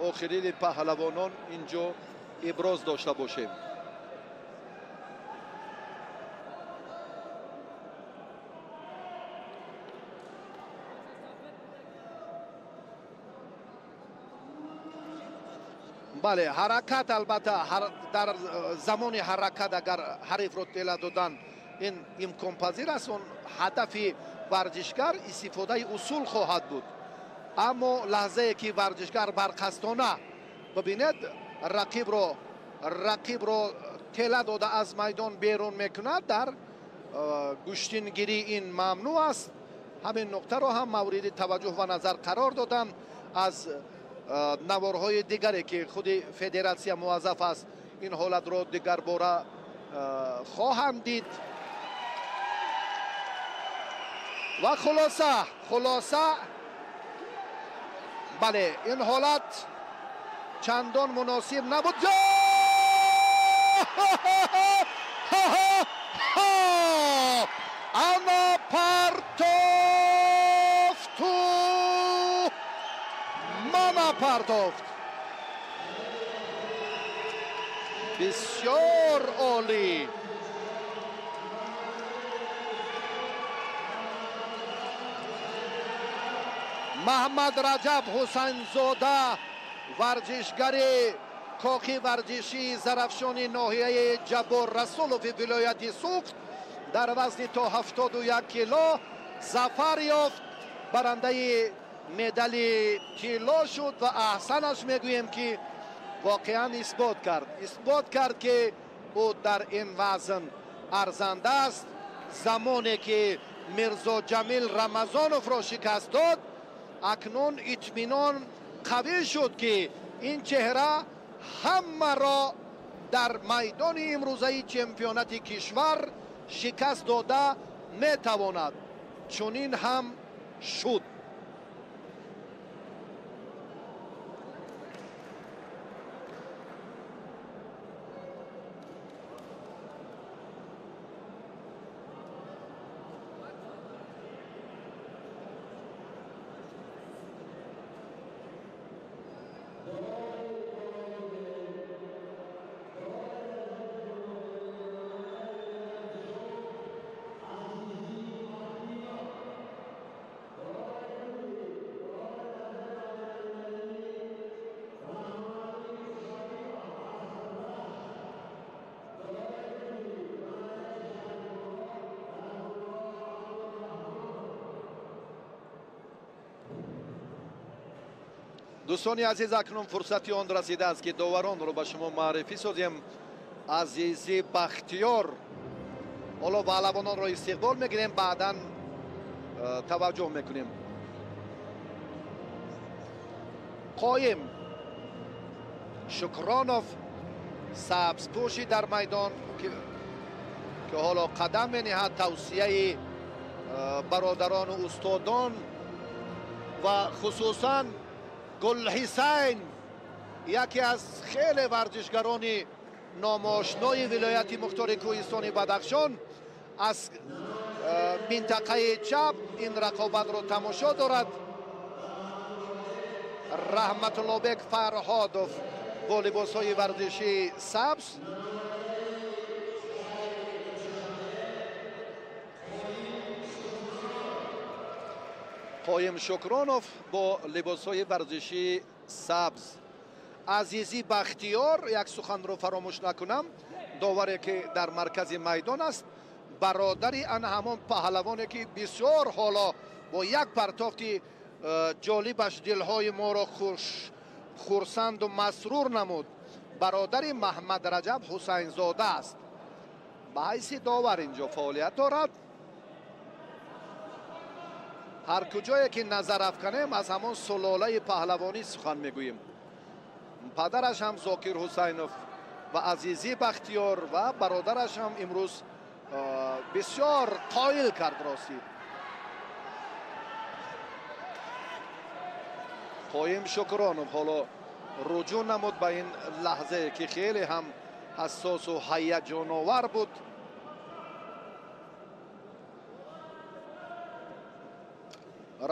[SPEAKER 1] охирини паҳлавонон инҷо иброз дошта бошем. Бале, ҳаракат албатта дар замони ҳаракат агар ҳарифро тела додан ин имконпазир аст, он ҳадафи варзишгар истифодаи усул хоҳад буд. Аммо лаҳзае ки варзишгар барқасдона бибинед рақибро тела дода аз майдон берун мекунад, дар гӯштингирӣ ин мамнӯъ аст. Ҳамин нуқтаро ҳам мавриди таваҷҷӯҳ ва назар қарор доданд. Аз наворҳои дигаре ки худи федератсия муваззаф аст ин ҳолатро дигарбора хоҳанд дид. Ва хулоса бале, ин ҳолат чандон муносиб набуд. Ана партофту
[SPEAKER 7] партофт. Бисёр олӣ. Маҳмад Раҷаб Ҳусайнзода, варзишгари кохи варзишии Зарафшони ноҳияи Ҷаббор Расулови вилояти Суғд, дар вазни то 71 кило зафар ёфт, барандаи медали тилло шуд ва аҳсанаш мегӯем, ки воқеан исбот кард, исбот кард, ки ӯ дар ин вазн арзанда аст. Замоне ки Мирзо Ҷамил Рамазоновро шикаст дод, акнун итминон қавӣ шуд, ки ин чеҳра ҳамаро дар майдони имрӯзаи чемпионати кишвар шикаст дода метавонад. Чунин ҳам шуд. Дӯстони азиз, акнун фурсати он расидааст, ки доваронро ба шумо маърифӣ созем. Азизи Бахтиёр, ҳоло паҳлавононро истиқбол мегирем, баъдан таваҷҷӯҳ мекунем. Қоим Шукронов, сабзпӯши дар майдон, ки ҳоло қадам мениҳад, тавсияи бародарону устодон ва хусусан Гулҳисайн, яке аз хеле варзишгарони номошнои вилояти мухтори кӯҳистони Бадахшон, аз минтақаи чап ин рақобатро тамошо дорад. Раҳматуллобек Фарҳодов бо либосҳои варзишии сабз. Қоим Шукронов бо либосҳои варзишии сабз. Азизи Бахтиёр, як суханро фаромӯш накунам, доваре ки дар маркази майдон аст, бародари ана ҳамон паҳлавоне, ки бисёр ҳоло бо як партофти ҷолибаш дилҳои моро хурсанду масрур намуд, бародари Маҳмад Раҷаб Ҳусайнзода аст. Ба ҳайси довар инҷо фаъолият дорад. Ҳар куҷое ки назар афканем, аз ҳамон сулолаи паҳлавонӣ сухан мегӯем. Падараш ҳам Зокир Ҳусайнов ва Азизи Бахтиёр ва бародараш ҳам имрӯз бисёр қоил кард ростӣ. Қоим Шукронов ҳоло руҷӯъ намуд ба ин лаҳзае, ки хеле ҳам ҳассосу ҳаяҷоновар буд.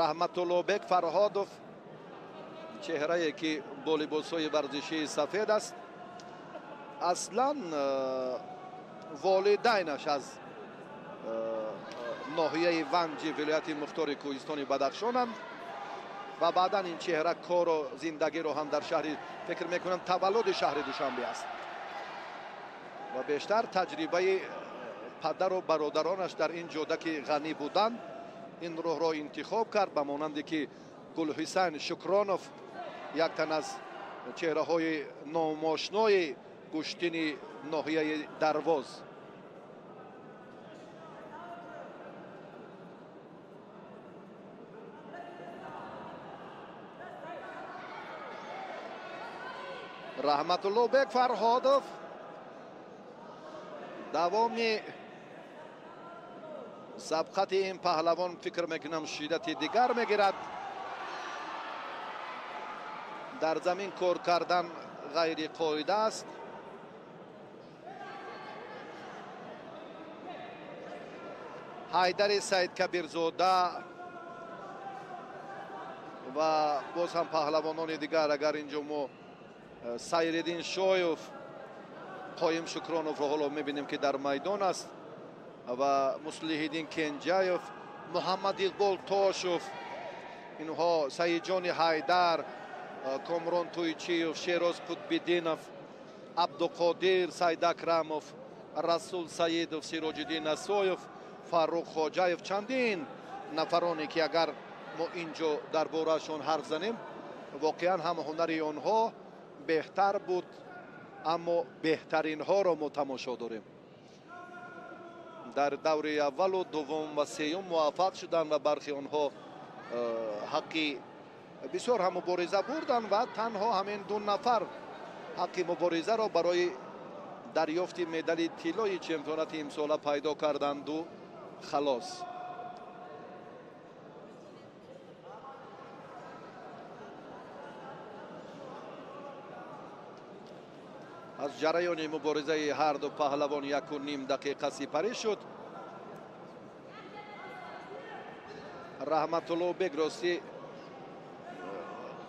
[SPEAKER 7] Раҳматуллобек Фарҳодов, чеҳрае ки бо либосҳои варзишии сафед аст, аслан волидайнаш аз ноҳияи Ванҷи вилояти мухтори кӯҳистони Бадахшонанд ва баъдан ин чеҳра кору зиндагиро ҳам дар шаҳри, фикр мекунам, таваллуди шаҳри Душанбе аст ва бештар таҷрибаи падару бародаронаш дар ин ҷода ки ғанӣ буданд, ин роҳро интихоб кард, ба монанде ки Гулҳисайн Шукронов, як тан аз чеҳраҳои номошнои гӯштини ноҳияи Дарвоз. Раҳматуллобек Фарҳодов давоми сабқати ин паҳлавон, фикр мекунам, шиддати дигар мегирад. Дар замин кор кардан ғайриқоида аст. Ҳайдари Саидкабирзода Ва боз ҳам паҳлавонони дигар, агар инҷо мо Сайриддин Шоев, Қоим Шукроновро ҳоло мебинем, ки дар майдон аст, ва Муслиҳиддин Кенҷаев, Муҳаммад Иқбол Тошев, инҳо Саидҷони Ҳайдар, Комрон Тӯйчиев, Шероз Қутбиддинов, Абдуқодир Сайдакрамов, Расул Саидов, Сироҷиддин Асоев, Фаррух Хоҷаев, чандин нафароне ки агар мо инҷо дар бораашон ҳарф занем, воқеан ҳам ҳунари онҳо беҳтар буд, аммо беҳтаринҳоро мо тамошо дорем. Дар даври аввалу дуввум ва сеюм муваффақ шуданд ва бархи онҳо ҳаққи бисёр ҳам мубориза бурданд ва танҳо ҳамин ду нафар ҳаққи муборизаро барои дарёфти медали тиллои чемпионати имсола пайдо карданду халос. Аз ҷараёни муборизаи ҳарду паҳлавон 1,5 дақиқа сипарӣ шуд. Раҳматуллобек ростӣ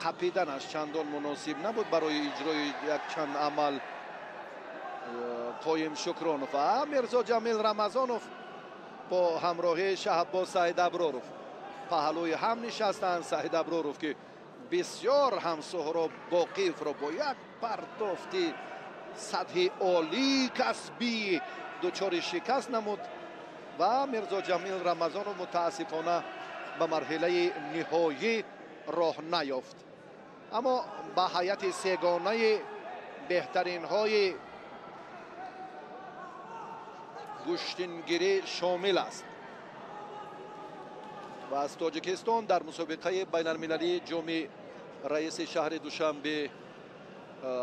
[SPEAKER 7] қапиданаш чандон муносиб набуд барои иҷрои якчанд амал. Қоим Шукронов ва Мирзо Ҷамил Рамазонов бо ҳамроҳии Шаҳбоз Саидаброров паҳлӯи ҳам нишастанд. Саидаброров, ки бисёр ҳам Суҳроб Боқиевро бо як партофти сатҳи олии касбӣ дучори шикаст намуд ва Мирзо Ҷамил Рамазонов мутаассифона ба марҳилаи ниҳоӣ роҳ наёфт. Аммо ба ҳайати сегонаи беҳтаринҳои гӯштингирӣ шомил аст ва аз Тоҷикистон дар мусобиқаи байналмилалии ҷоми раиси шаҳри Душанбе,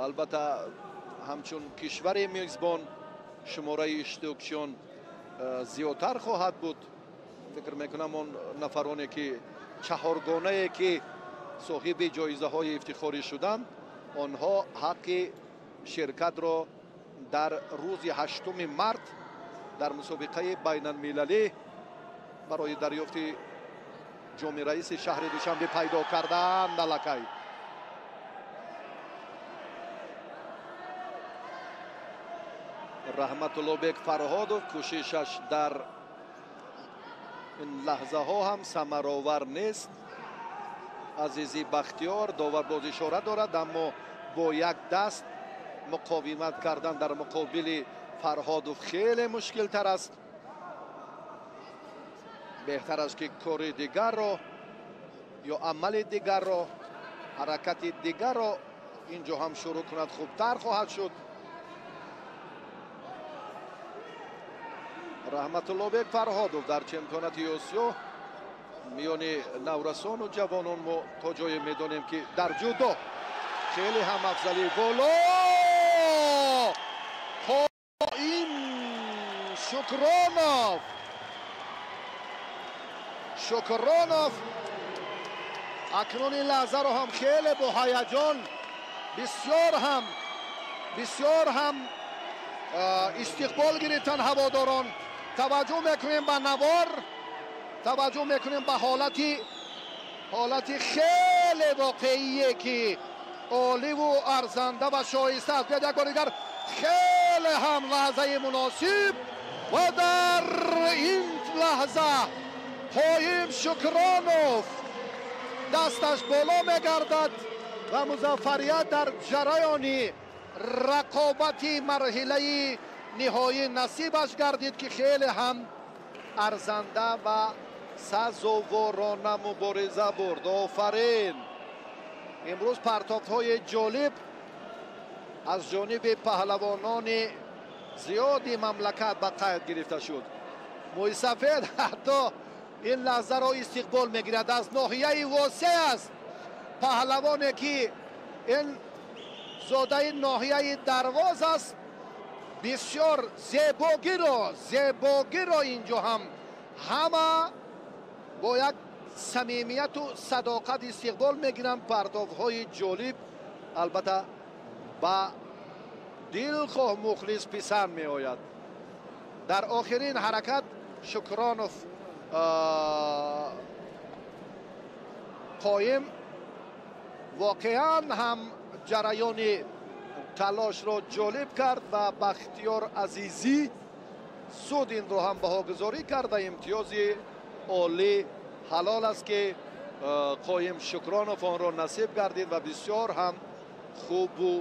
[SPEAKER 7] албатта ҳамчун кишвари мизбон, шумораи иштирокчиён зиёдтар хоҳад буд. Фикр мекунам он нафароне ки чаҳоргонае ки соҳиби ҷоизаҳои ифтихорӣ шуданд, онҳо ҳаққи ширкатро дар рӯзи 8 март дар мусобиқаи байналмилалӣ барои дарёфти ҷоми раиси шаҳри Душанбе пайдо карданд. Аллакай Раҳматуллобек Фарҳодов кӯшишаш дар ин лаҳзаҳо ҳам самаровар нест. Азизи Бахтиёр довар боз ишора дорад, аммо бо як даст муқовимат кардан дар муқобили Фарҳодов хеле мушкилтар аст. Беҳтар аст ки кори дигарро ё амали дигарро, ҳаракати дигарро инҷо ҳам шурӯъ кунад, хубтар хоҳад шуд. Раҳматуллобек Фарҳодов дар чемпионати Осиё миёни наврасону ҷавонон мо то ҷое медонем, ки дар ҷудо хеле ҳам афзалӣ боло. Қоим Шукронов, Шукронов акнун ин лаҳзаро ҳам хеле бо ҳаяҷон, бисёр ҳам истиқбол гирифтанд ҳаводорон. Таваҷҷӯҳ мекунем ба навор, таваҷҷӯҳ мекунем ба ҳолати хеле воқеие ки оливу арзанда ва шоиста аст. Биёд як бор дигар, хеле ҳам лаҳзаи муносиб ва дар ин лаҳза Қоим Шукронов дасташ боло мегардад ва музаффарият дар ҷараёни рақобати марҳилаи ниҳоӣ насибаш гардид, ки хеле ҳам арзанда ва сазоворона мубориза бурд. Офарин! Имрӯз партофтҳои ҷолиб аз ҷониби паҳлавонони зиёди мамлакат ба қайд гирифта шуд. Мӯйсафед ҳатто ин лаҳзаро истиқбол мегирад. Аз ноҳияи Восеъ аст паҳлавоне ки ин зодаи ноҳияи Дарвоз аст. Бисёр зебогиро инҷо ҳам ҳама бо як самимияту садоқат истиқбол мегиранд. Партовҳои ҷолиб албатта ба дилхоҳ мухлис писанд меояд. Дар охирин ҳаракат Шукронов Қоим
[SPEAKER 1] Воқеан ҳам ҷараёни талошро ҷолиб кард ва Бахтиёр Азизӣ суд инро ҳам баҳогузорӣ кард ва имтиёзи олӣ ҳалол аст, ки Қоим Шукронов онро насиб гардид ва бисёр ҳам хубу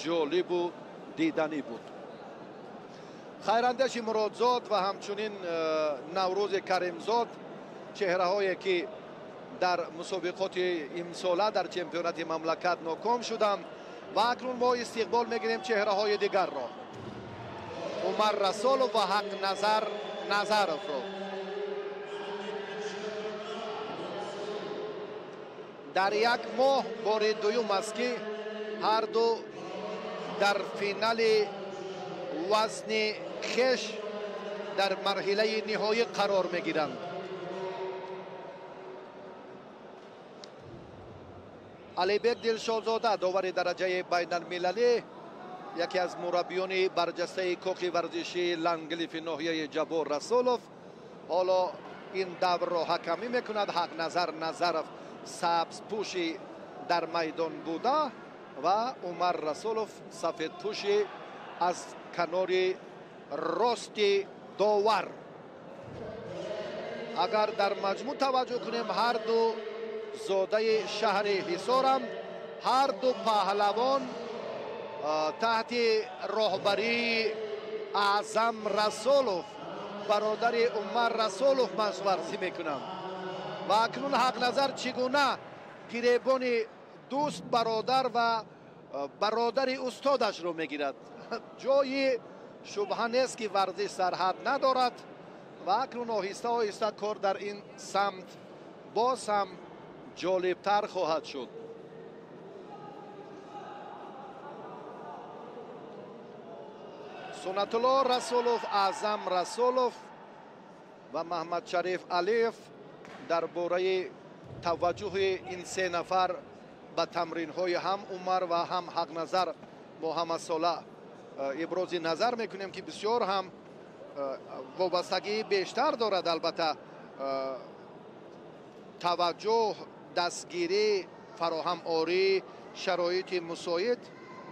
[SPEAKER 1] ҷолибу диданӣ буд. Хайрандеши Муродзод ва ҳамчунин Наврӯзи Каримзод, чеҳраҳое ки дар мусобиқоти имсола дар чемпионати мамлакат ноком шуданд ва акнун мо истиқбол мегирем чеҳраҳои дигарро, Умар Расулов ва Ҳақназар Назаровро. Дар як моҳ бори дуюм аст, ки ҳар ду дар финали вазни хеш дар марҳилаи ниҳоӣ қарор мегиранд. Алибек Дилшодзода, довари дараҷаи байналмилалӣ, яке аз мураббиёни барҷастаи кохи варзишии Ланглифи ноҳияи Ҷаббор Расулов, ҳоло ин даврро ҳакамӣ мекунад. Ҳақназар Назаров сабзпӯши дар майдон буда ва Умар Расулов сафедпӯши аз канори рости довар. Агар дар маҷмӯъ таваҷҷӯҳ кунем, ҳар ду зодаи шаҳри Ҳисорам, ҳар ду паҳлавон таҳти роҳбарии Аъзам Расулов, бародари Умар Расулов, машварзӣ мекунанд. Ва акнун Ҳақназар чӣ гуна гиребони дӯст, бародар ва бародари устодашро мегирад. Ҷои шубҳа нест, ки варзиш сарҳад надорад ва акнун оҳиста оҳиста кор дар ин самт боз ҳам ҷолибтар хоҳад шуд. Суннатулло Расулов, Аъзам Расулов ва Маҳмадшариф Алиев дар бораи таваҷҷӯҳи ин се нафар ба тамринҳои ҳам Умар ва ҳам Ҳақназар мо ҳамасола ибрози назар мекунем, ки бисёр ҳам вобастагии бештар дорад. Албатта таваҷҷӯҳ, дастгирӣ, фароҳаморӣ, шароити мусоид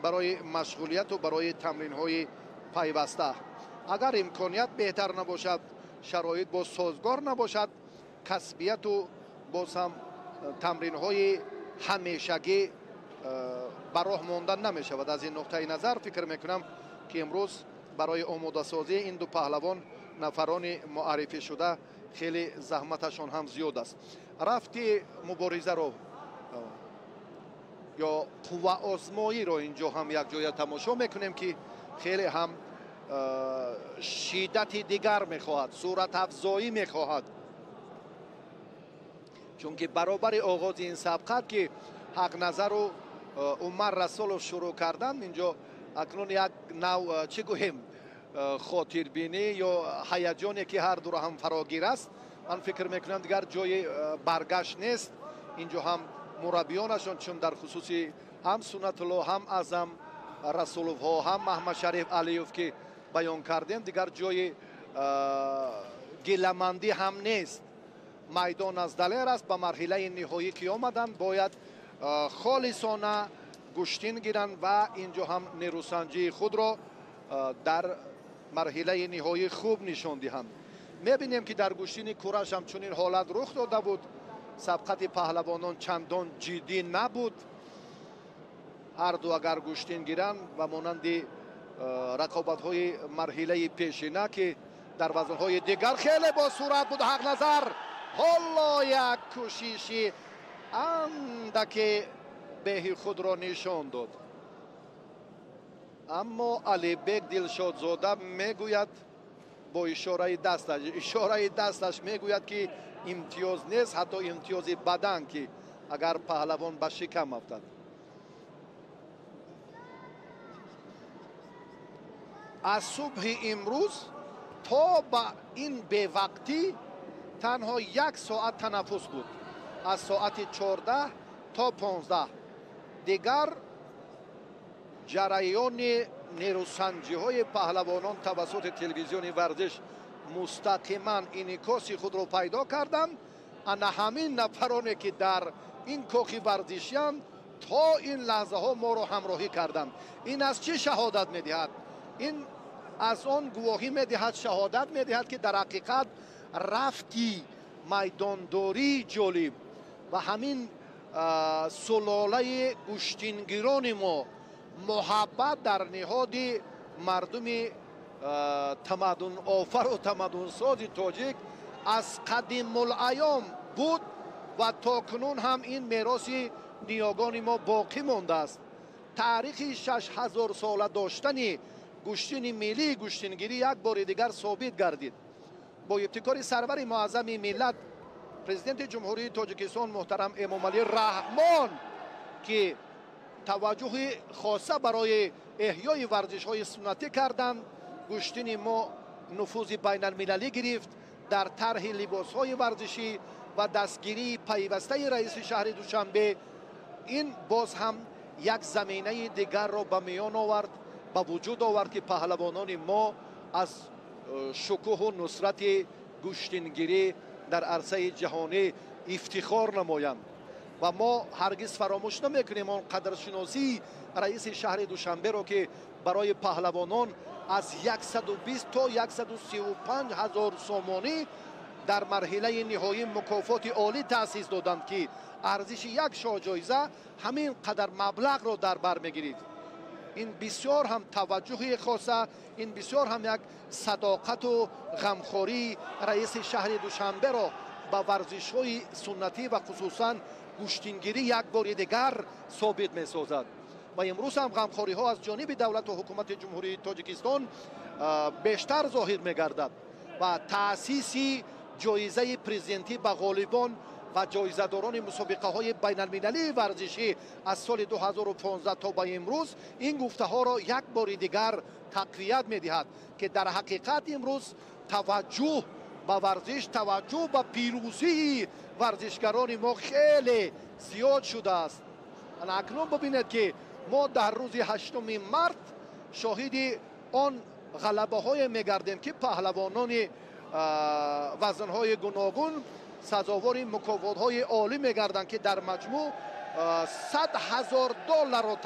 [SPEAKER 1] барои машғулияту барои тамринҳои пайваста. Агар имконият беҳтар набошад, шароит боз созгор набошад, касбияту боз ҳам тамринҳои ҳамешагӣ ба роҳ мондан намешавад. Аз ин нуқтаи назар фикр мекунам, ки имрӯз барои омодасозии ин ду паҳлавон нафарони муаррифӣ шуда хеле заҳматашон ҳам зиёд аст. Рафти муборизаро ё қувваозмоиро инҷо ҳам якҷоя тамошо мекунем, ки хеле ҳам шиддати дигар мехоҳад, суратафзоӣ мехоҳад, чунки баробари оғози ин сабқат, ки Ҳақназару Умар Расулов шурӯъ карданд, инҷо акнун як нав чӣ гӯем, хотирбинӣ ё ҳаяҷоне, ки ҳар дуро ҳам фарогир аст. Ман фикр мекунам, дигар ҷои баргашт нест. Инҷо ҳам мураббиёнашон, чун дар хусуси ҳам Суннатулло, ҳам Аъзам Расуловҳо, ҳам Маҳмадшариф Алиев, ки баён кардем, дигар ҷои гиламандӣ ҳам нест. Майдон аз далер аст. Ба марҳилаи ниҳоӣ ки омаданд, бояд холисона гӯштин гиранд ва инҷо ҳам нерӯсанҷии худро дар марҳилаи ниҳоӣ хуб нишон диҳанд. Мебинем, ки дар гӯштини кураш ҳам чунин ҳолат рух дода буд. Сабқати паҳлавонон чандон ҷиддӣ набуд. Ҳар ду агар гӯштин гиранд ва монанди рақобатҳои марҳилаи пешина, ки дар вазнҳои дигар хеле бо суръат буд Ҳақназар, ҳоло як кӯшиши андаке беҳи худро нишон дод. Аммо Алибек Дилшодзода мегӯяд бо ишораи дасташ, ишораи дасташ мегӯяд, ки имтиёз нест, ҳатто имтиёзи бадан, ки агар паҳлавон ба шикам афтад. Аз субҳи имрӯз то ба ин бевақтӣ танҳо як соат танаффус буд, аз соати 14 то 15. Дигар ҷараёни нерӯсанҷиҳои паҳлавонон тавассути телевизиони варзиш мустақиман инъикоси худро пайдо карданд. Ана ҳамин нафароне, ки дар ин кохи варзишиянд, То ин лаҳзаҳо моро ҳамроҳӣ карданд. Ин аз чӣ шаҳодат медиҳад? Ин аз он гувоҳӣ медиҳад, шаҳодат медиҳад, ки дар ҳақиқат рафти майдондории ҷолиб ва ҳамин сулолаи гӯштингирони мо муҳаббат дар ниҳоди мардуми тамаддунофару тамаддунсози тоҷик аз қадимулайём буд ва то кунун ҳам ин мероси ниёгони мо боқӣ мондааст. Таърихи 6000 сола доштани гӯштини миллии гӯштингирӣ як бори дигар собит гардид. Бо ибтикори сарвари муаззами миллат, президенти Ҷумҳурии Тоҷикистон муҳтарам Эмомалӣ Раҳмон, ки таваҷҷӯҳи хоса барои эҳёи варзишҳои суннатӣ карданд, гӯштини мо нуфузи байналмилалӣ гирифт дар тарҳи либосҳои варзишӣ ва дастгирии пайвастаи раиси шаҳри Душанбе. Ин боз ҳам як заминаи дигарро ба миён овард, ба вуҷуд овард, ки паҳлавонони мо аз шукӯҳу нусрати гӯштингирӣ дар арсаи ҷаҳонӣ ифтихор намоянд. Ва мо ҳаргиз фаромӯш намекунем он қадршиносии раиси шаҳри Душанберо, ки барои паҳлавонон аз 120 то 135 ҳазор сомонӣ дар марҳилаи ниҳоӣ мукофоти олӣ таъсис доданд, ки арзиши як шоҳҷоиза ҳамин қадар маблағро дар бар мегирифт. Ин бисёр ҳам таваҷҷӯҳи хоса, ин бисёр ҳам як садоқату ғамхории раиси шаҳри Душанберо ба варзишҳои суннатӣ ва хусусан гӯштингирӣ як бори дигар собит месозад. Ва имрӯз ҳам ғамхориҳо аз ҷониби давлату ҳукумати Ҷумҳурии Тоҷикистон бештар зоҳир мегардад ва таъсиси ҷоизаи президентӣ ба ғолибон ва ҷоизадорони мусобиқаҳои байналмилалии варзишӣ аз соли 2015 то ба имрӯз ин гуфтаҳоро як бори дигар тақвият медиҳад, ки дар ҳақиқат имрӯз таваҷҷӯҳ ба варзиш, таваҷҷӯҳ ба пирӯзии варзишгарони мо хеле зиёд шудааст. Акнун бибинед, ки мо дар рӯзи 8 март шоҳиди он ғалабаҳое мегардем, ки паҳлавонони вазнҳои гуногун сазовори мукофотҳои олӣ мегарданд, ки дар маҷмӯъ 100 000 долларро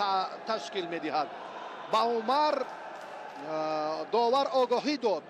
[SPEAKER 1] ташкил медиҳад. Ба Умар довар огоҳӣ дод.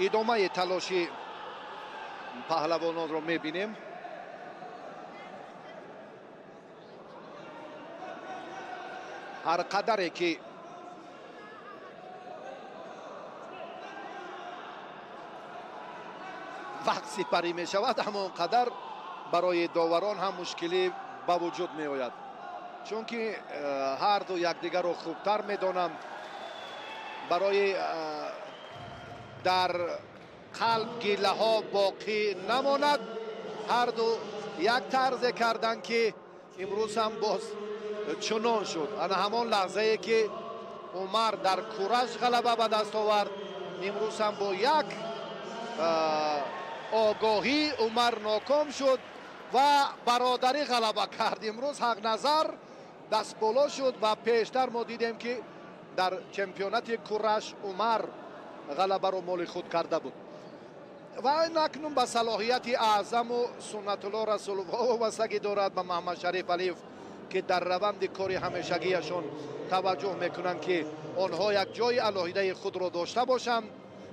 [SPEAKER 1] Идомаи талоши паҳлавононро мебинем. Ҳар қадаре ки вақт сипарӣ мешавад, ҳамон қадар барои доварон ҳам мушкилӣ ба вуҷуд меояд, чунки ҳар ду якдигарро хубтар медонанд. Барои дар қалб гилаҳо боқӣ намонад, ҳар ду як тарзе карданд, ки имрӯз ҳам боз чунон шуд. Ана ҳамон лаҳзае ки Умар дар кураш ғалаба ба даст овард, имрӯз ҳам бо як огоҳӣ Умар ноком шуд ва бародарӣ ғалаба кард. Имрӯз Ҳақназар дастболо шуд ва пештар мо дидем, ки дар чемпионати кураш Умар ғалабаро моли худ карда буд. Ва ин акнун ба салоҳияти Аъзаму Суннатулло Расуловҳо вобастагӣ дорад ба Маҳмадшариф Алиев, ки дар раванди кори ҳамешагиашон таваҷҷӯҳ мекунанд, ки онҳо як ҷои алоҳидаи худро дошта бошанд.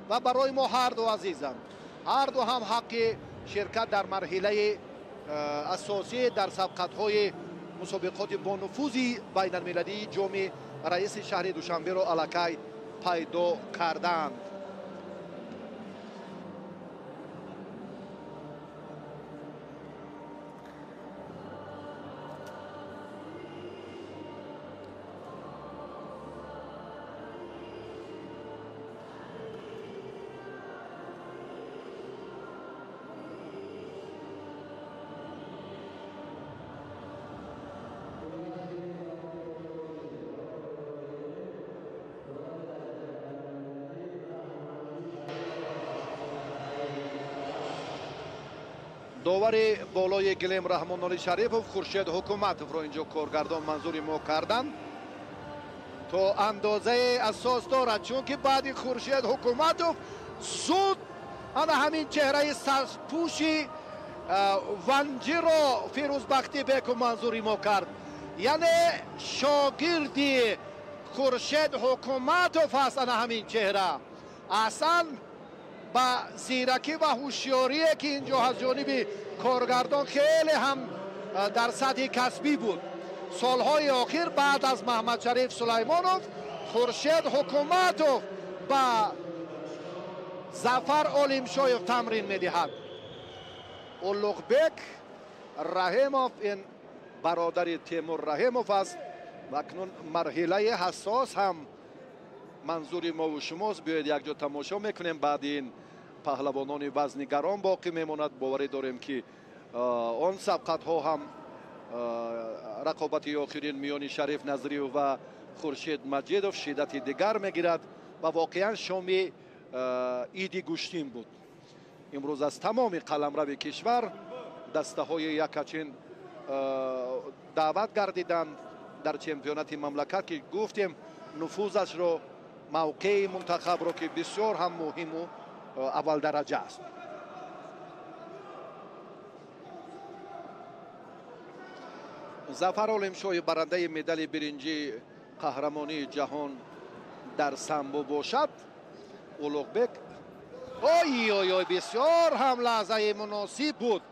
[SPEAKER 1] Ва барои мо ҳар ду азизанд, ҳар ду ҳам ҳаққи ширкат дар марҳилаи асосӣ дар сабқатҳои мусобиқоти бонуфузи байналмилалии ҷоми раиси шаҳри Душанберо аллакай пайдо кардаанд.
[SPEAKER 7] Довари болои гилем Раҳмоноли Шарипов Хуршед Ҳукуматовро инҷо коргардон манзури мо карданд. То андозаи асос дорад, чунки баъди Хуршед Ҳукуматов зуд ана ҳамин чеҳраи сарпӯши ванҷиро Фирӯзбахтибеку манзури мо кард. Яъне шогирди Хуршед Ҳукуматов аст ана ҳамин чеҳра. Аслан ба зиракӣ ва ҳушёрие ки инҷо аз ҷониби коргардон хеле ҳам дар сатҳи касбӣ буд. Солҳои охир баъд аз Маҳмадшариф Сулаймонов Хуршед Ҳукуматов ба Зафар Олимшоев тамрин медиҳад. Улуғбек Раҳимов ин бародари Темур Раҳимов аст ва акнун марҳилаи ҳассос ҳам манзури мову шумост. Биёед якҷо тамошо мекунем. Баъди ин паҳлавонони вазни гарон боқӣ мемонад. Боварӣ дорем ки он сабқатҳо ҳам рақобати охирин миёни Шариф Назриев ва Хуршед Маҷидов шиддати дигар мегирад ва воқеан шоми иди гӯштин буд. Имрӯз аз тамоми қаламрави кишвар дастаҳои якачин даъват гардиданд дар чемпионати мамлакат ки гуфтем нуфузашро, мавқеи мунтахабро ки бисёр ҳам муҳиму аввалдараҷа аст. Зафар Олимшоҳи барандаи медали биринҷии қаҳрамонии ҷаҳон дар самбо бошад. Улуғбек ой ой ой, бисёр ҳам лаҳзаи муносиб буд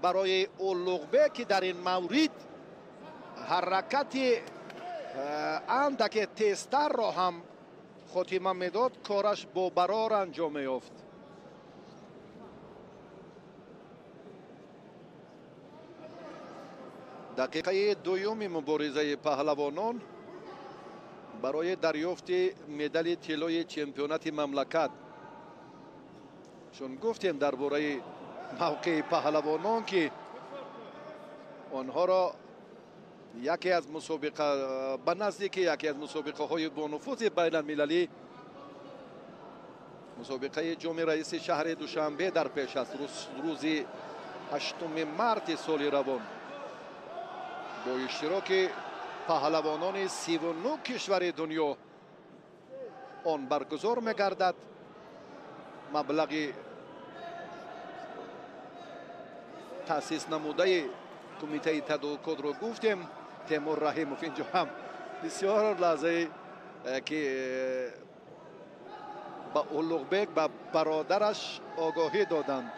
[SPEAKER 7] барои Улуғбек ки дар ин маврид ҳаракати андаке тезтарро ҳам хотима медод, кораш бо барор анҷом меёфт. Дақиқаи дуюми муборизаи паҳлавонон барои дарёфти медали тиллои чемпионати мамлакат. Чун гуфтем дар бораи мавқеи паҳлавонон ки онҳоро яке аз мусобиқа ба наздики яке аз мусобиқаҳои бонуфузи байналмилалӣ мусобиқаи ҷоми раиси шаҳри Душанбе дар пеш аст. Рӯзи 8 марти соли равон бо иштироки паҳлавонони 39 кишвари дунё он баргузор мегардад. Маблағи таъсис намудаи кумитаи тадорукотро гуфтем. Темур Раҳимов инҷо ҳам бисёр лаҳзае ки ба Улуғбек ба бародараш огоҳӣ доданд.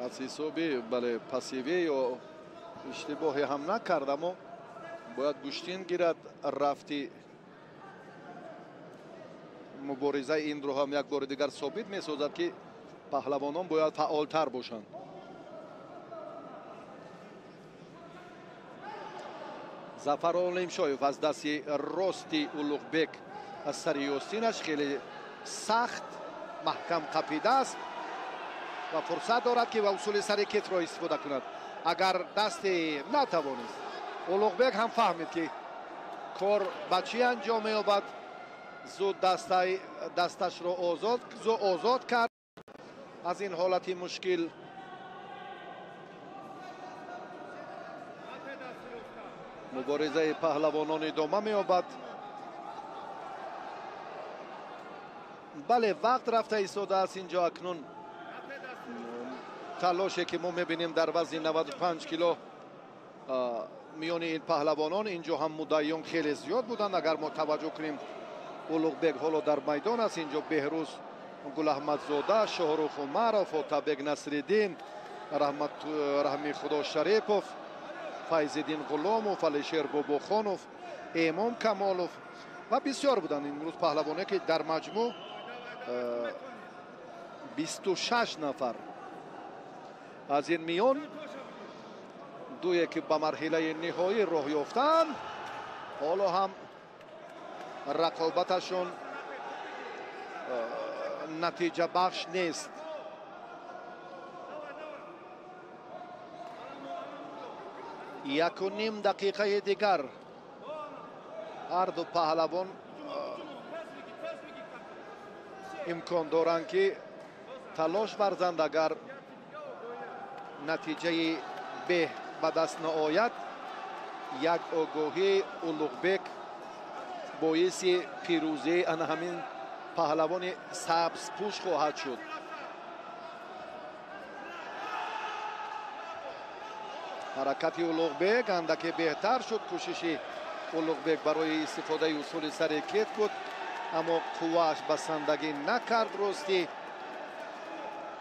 [SPEAKER 7] Аз ҳисоби бале пассивӣ ё иштибоҳе ҳам накард, аммо бояд гӯштин гирад. Рафти муборизаи инро ҳам як бори дигар собит месозад ки паҳлавонон бояд фаъолтар бошанд. Зафар Олимшоев аз дасти рости Улуғбек аз сари ёстинаш хеле сахт маҳкам қапидааст ва фурсат дорад ки ба усули сари кетро истифода кунад. Агар дасти натавонист, Улуғбек ҳам фаҳмид ки кор ба чӣ анҷом меёбад. Зуд дасташро озод кард аз ин ҳолати мушкил. Муборизаи паҳлавонон идома меёбад. Бале, вақт рафта истодааст инҷо. Акнун талоше ки мо мебинем дар вазни 95 кило миёни ин паҳлавонон, инҷо ҳам муддаиён хеле зиёд буданд. Агар мо таваҷҷӯҳ кунем, Улуғбек ҳоло дар майдон аст. Инҷо Беҳрӯз Гулаҳмадзода, Шоҳрух Умаров, Отабек Насриддин, Раҳми Худо Шарипов, Файзиддин Ғуломов, Алишер Бобохонов, Эмом Камолов ва бисёр буданд имрӯз паҳлавоне ки дар маҷмӯъ 26 нафар. Аз ин миён дуе ки ба марҳилаи ниҳоӣ роҳ ёфтанд, ҳоло ҳам рақобаташон натиҷабахш нест. 1.5 дақиқаи дигар ҳар ду паҳлавон Имкон доранд, ки талош варзанд, агар натиҷаи беҳ ба даст наояд, як огоҳии Улуғбек боиси пирӯзии ана ҳамин паҳлавони сабзпӯш хоҳад шуд. Ҳаракати Улуғбек андаке беҳтар шуд. Кӯшиши Улуғбек барои истифодаи усули сари кет буд, аммо қуввааш басандагӣ накард. Рости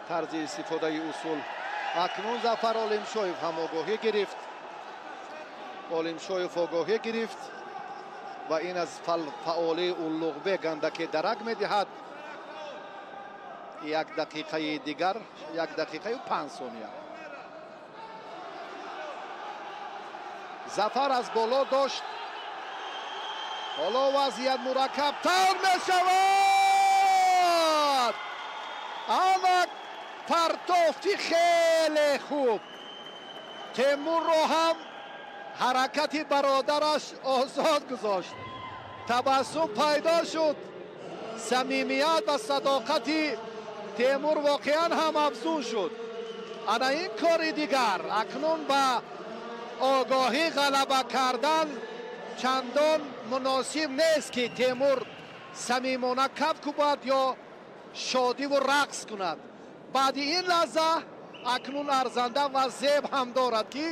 [SPEAKER 7] тарзи истифодаи усул. Акнун Зафар Олимшоев ҳам огоҳӣ гирифт. Олимшоев огоҳӣ гирифт ва ин аз фаъолии Улуғбек андаке дарак медиҳад. Як дақиқаи дигар, 1 дақиқаю 5 сония. Зафар аз боло дошт. Ҳоло вазъият мураккабтар мешавад. Ана партофти хеле хуб. Темурро ҳам ҳаракати бародараш озод гузошт. Табассум пайдо шуд. Самимият ва садоқати Темур воқеан ҳам афзун шуд. Ана ин кори дигар. Акнун ба огоҳӣ ғалаба кардан чандон муносиб нест, ки Темур самимона каф кӯбад ё шодиву рақс кунад. Баъди ин лаҳза акнун арзанда ва зеб ҳам дорад, ки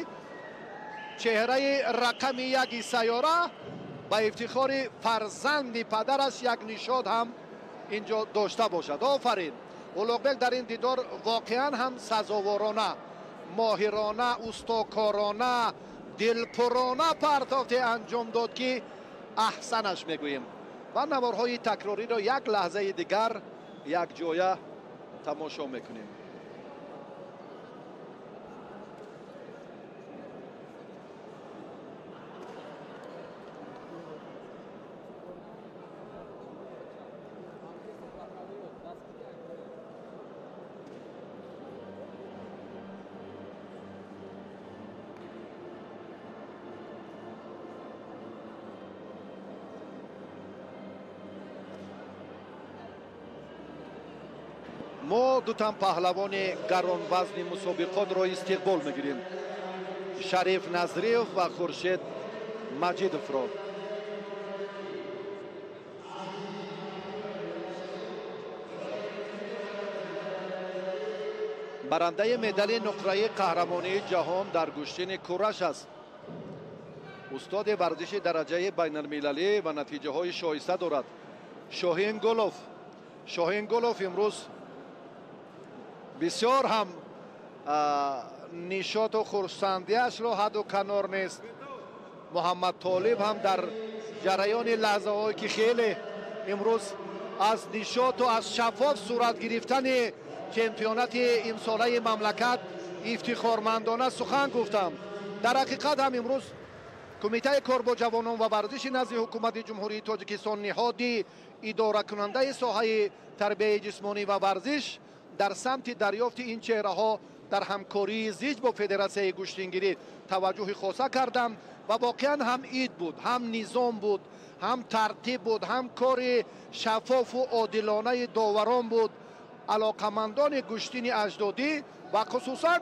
[SPEAKER 7] чеҳраи рақами яки сайёра ба ифтихори фарзанди падараш як нишод ҳам инҷо дошта бошад. Офарин, Улуғбек дар ин дидор воқеан ҳам сазоворона, моҳирона, устокорона, дилпурона партофте анҷом дод, ки аҳсанаш мегӯем. Ва наворҳои такрориро як лаҳзаи дигар якҷоя тамошо мекунем. Мо дутан паҳлавони гаронвазни мусобиқотро истиқбол мегирем, Шариф Назриев ва Хуршед Маҷидовро. Барандаи медали нуқраи қаҳрамонии ҷаҳон дар гӯштини кураш аст, устоди варзиши дараҷаи байналмилалӣ ва натиҷаҳои шоиста дорад, Шоҳин Гулов. Шоҳин Гулов имрӯз бисёр ҳам нишоту хурсандиашро ҳадду канор нест. Муҳаммад Толиб ҳам дар ҷараёни лаҳзаҳое, ки хеле имрӯз аз нишоту аз шаффоф сурат гирифтани чемпионати имсолаи мамлакат ифтихормандона сухан гуфтам. Дар ҳақиқат ҳам имрӯз Кумитаи кор бо ҷавонон ва варзиши назди Ҳукумати Ҷумҳурии Тоҷикистон, ниҳоди идоракунандаи соҳаи тарбияи ҷисмонӣ ва варзиш, дар самти дарёфти ин чеҳраҳо дар ҳамкории зич бо Федератсияи гӯштингирӣ таваҷҷӯҳи хоса кардам. Ва воқеан ҳам ид буд, ҳам низом буд, ҳам тартиб буд, ҳам кори шаффофу одилонаи доварон буд. Алоқамандони гӯштини аҷдодӣ ва хусусан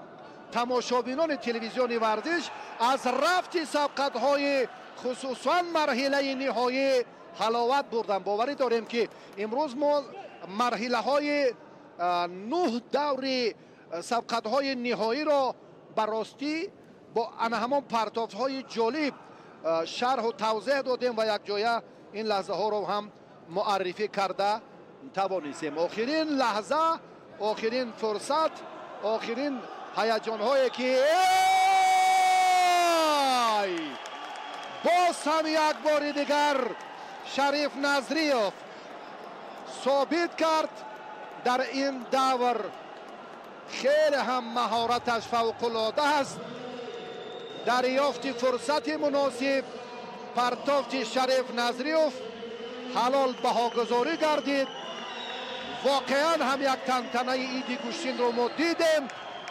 [SPEAKER 7] тамошобинони телевизиони варзиш аз рафти сабқатҳои хусусан марҳилаи ниҳоӣ ҳаловат бурданд. Боварӣ дорем, ки имрӯз мо марҳилаҳои нӯҳ даври сабқатҳои ниҳоиро ба ростӣ бо ана ҳамон партофтҳои ҷолиб шарҳу тавзеҳ додем ва якҷоя ин лаҳзаҳоро ҳам муаррифӣ карда тавонистем. Охирин лаҳза, охирин фурсат, охирин ҳаяҷонҳое, ки боз ҳам як бори дигар Шариф Назриев собит кард, дар ин давр хеле ҳам маҳораташ фавқулода аст. Дарёфти фурсати муносиб, партофти Шариф Назриев ҳалол баҳогузорӣ гардид. Воқеан ҳам як тантанаи иди гӯштинро мо дидем.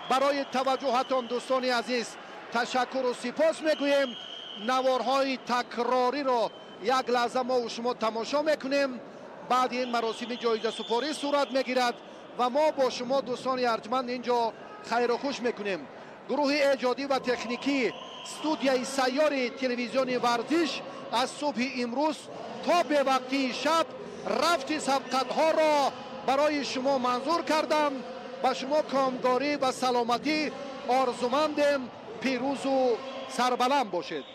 [SPEAKER 7] Барои таваҷҷӯҳатон, дӯстони азиз, ташаккуру сипос мегӯем. Наворҳои такрориро як лаҳза мову шумо тамошо мекунем.
[SPEAKER 1] Баъди ин маросими ҷоизасупорӣ сурат мегирад ва мо бо шумо, дӯстони арҷманд, инҷо хайру хуш мекунем. Гурӯҳи эҷодӣ ва техникӣ студияи сайёри телевизиони варзиш аз субҳи имрӯз то бевақтии шаб рафти сабқатҳоро барои шумо манзур кардам. Ба шумо комгорӣ ва саломатӣ орзумандем. Пирӯзу сарбаланд бошед.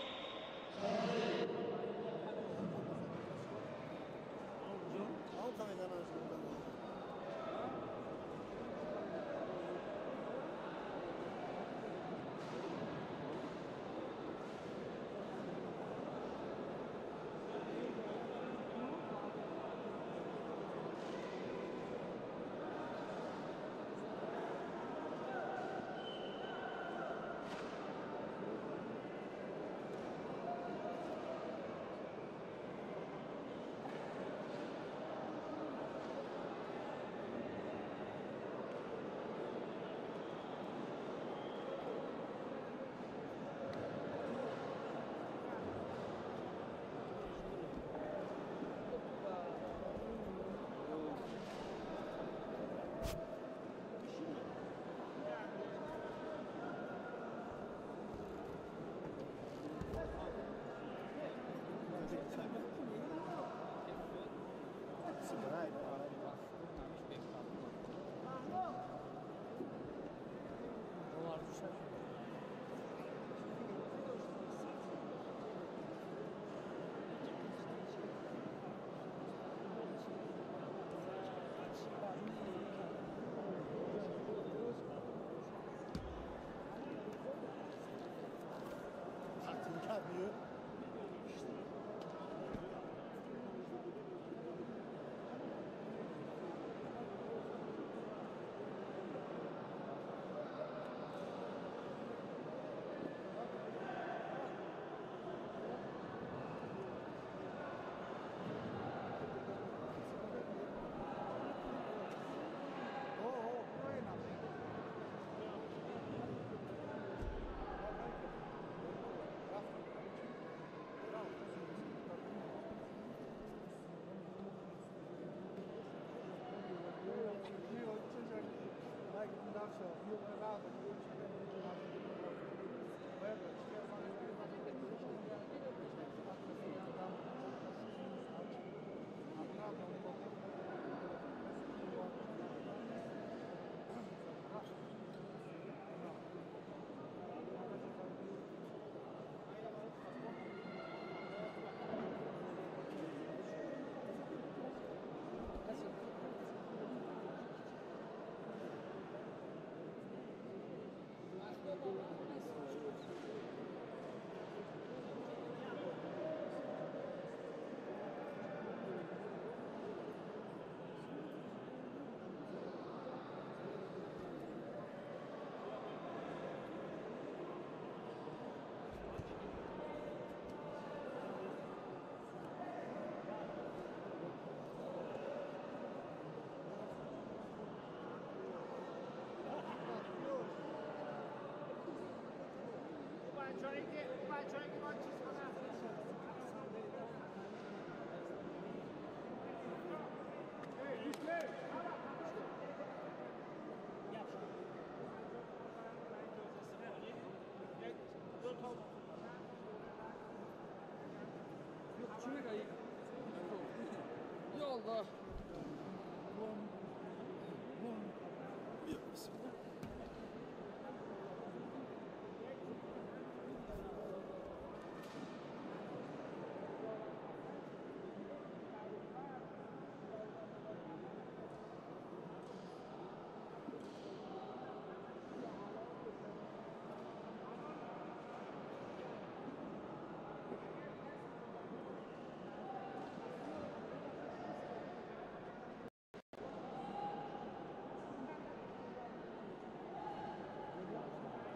[SPEAKER 9] Ya Allah.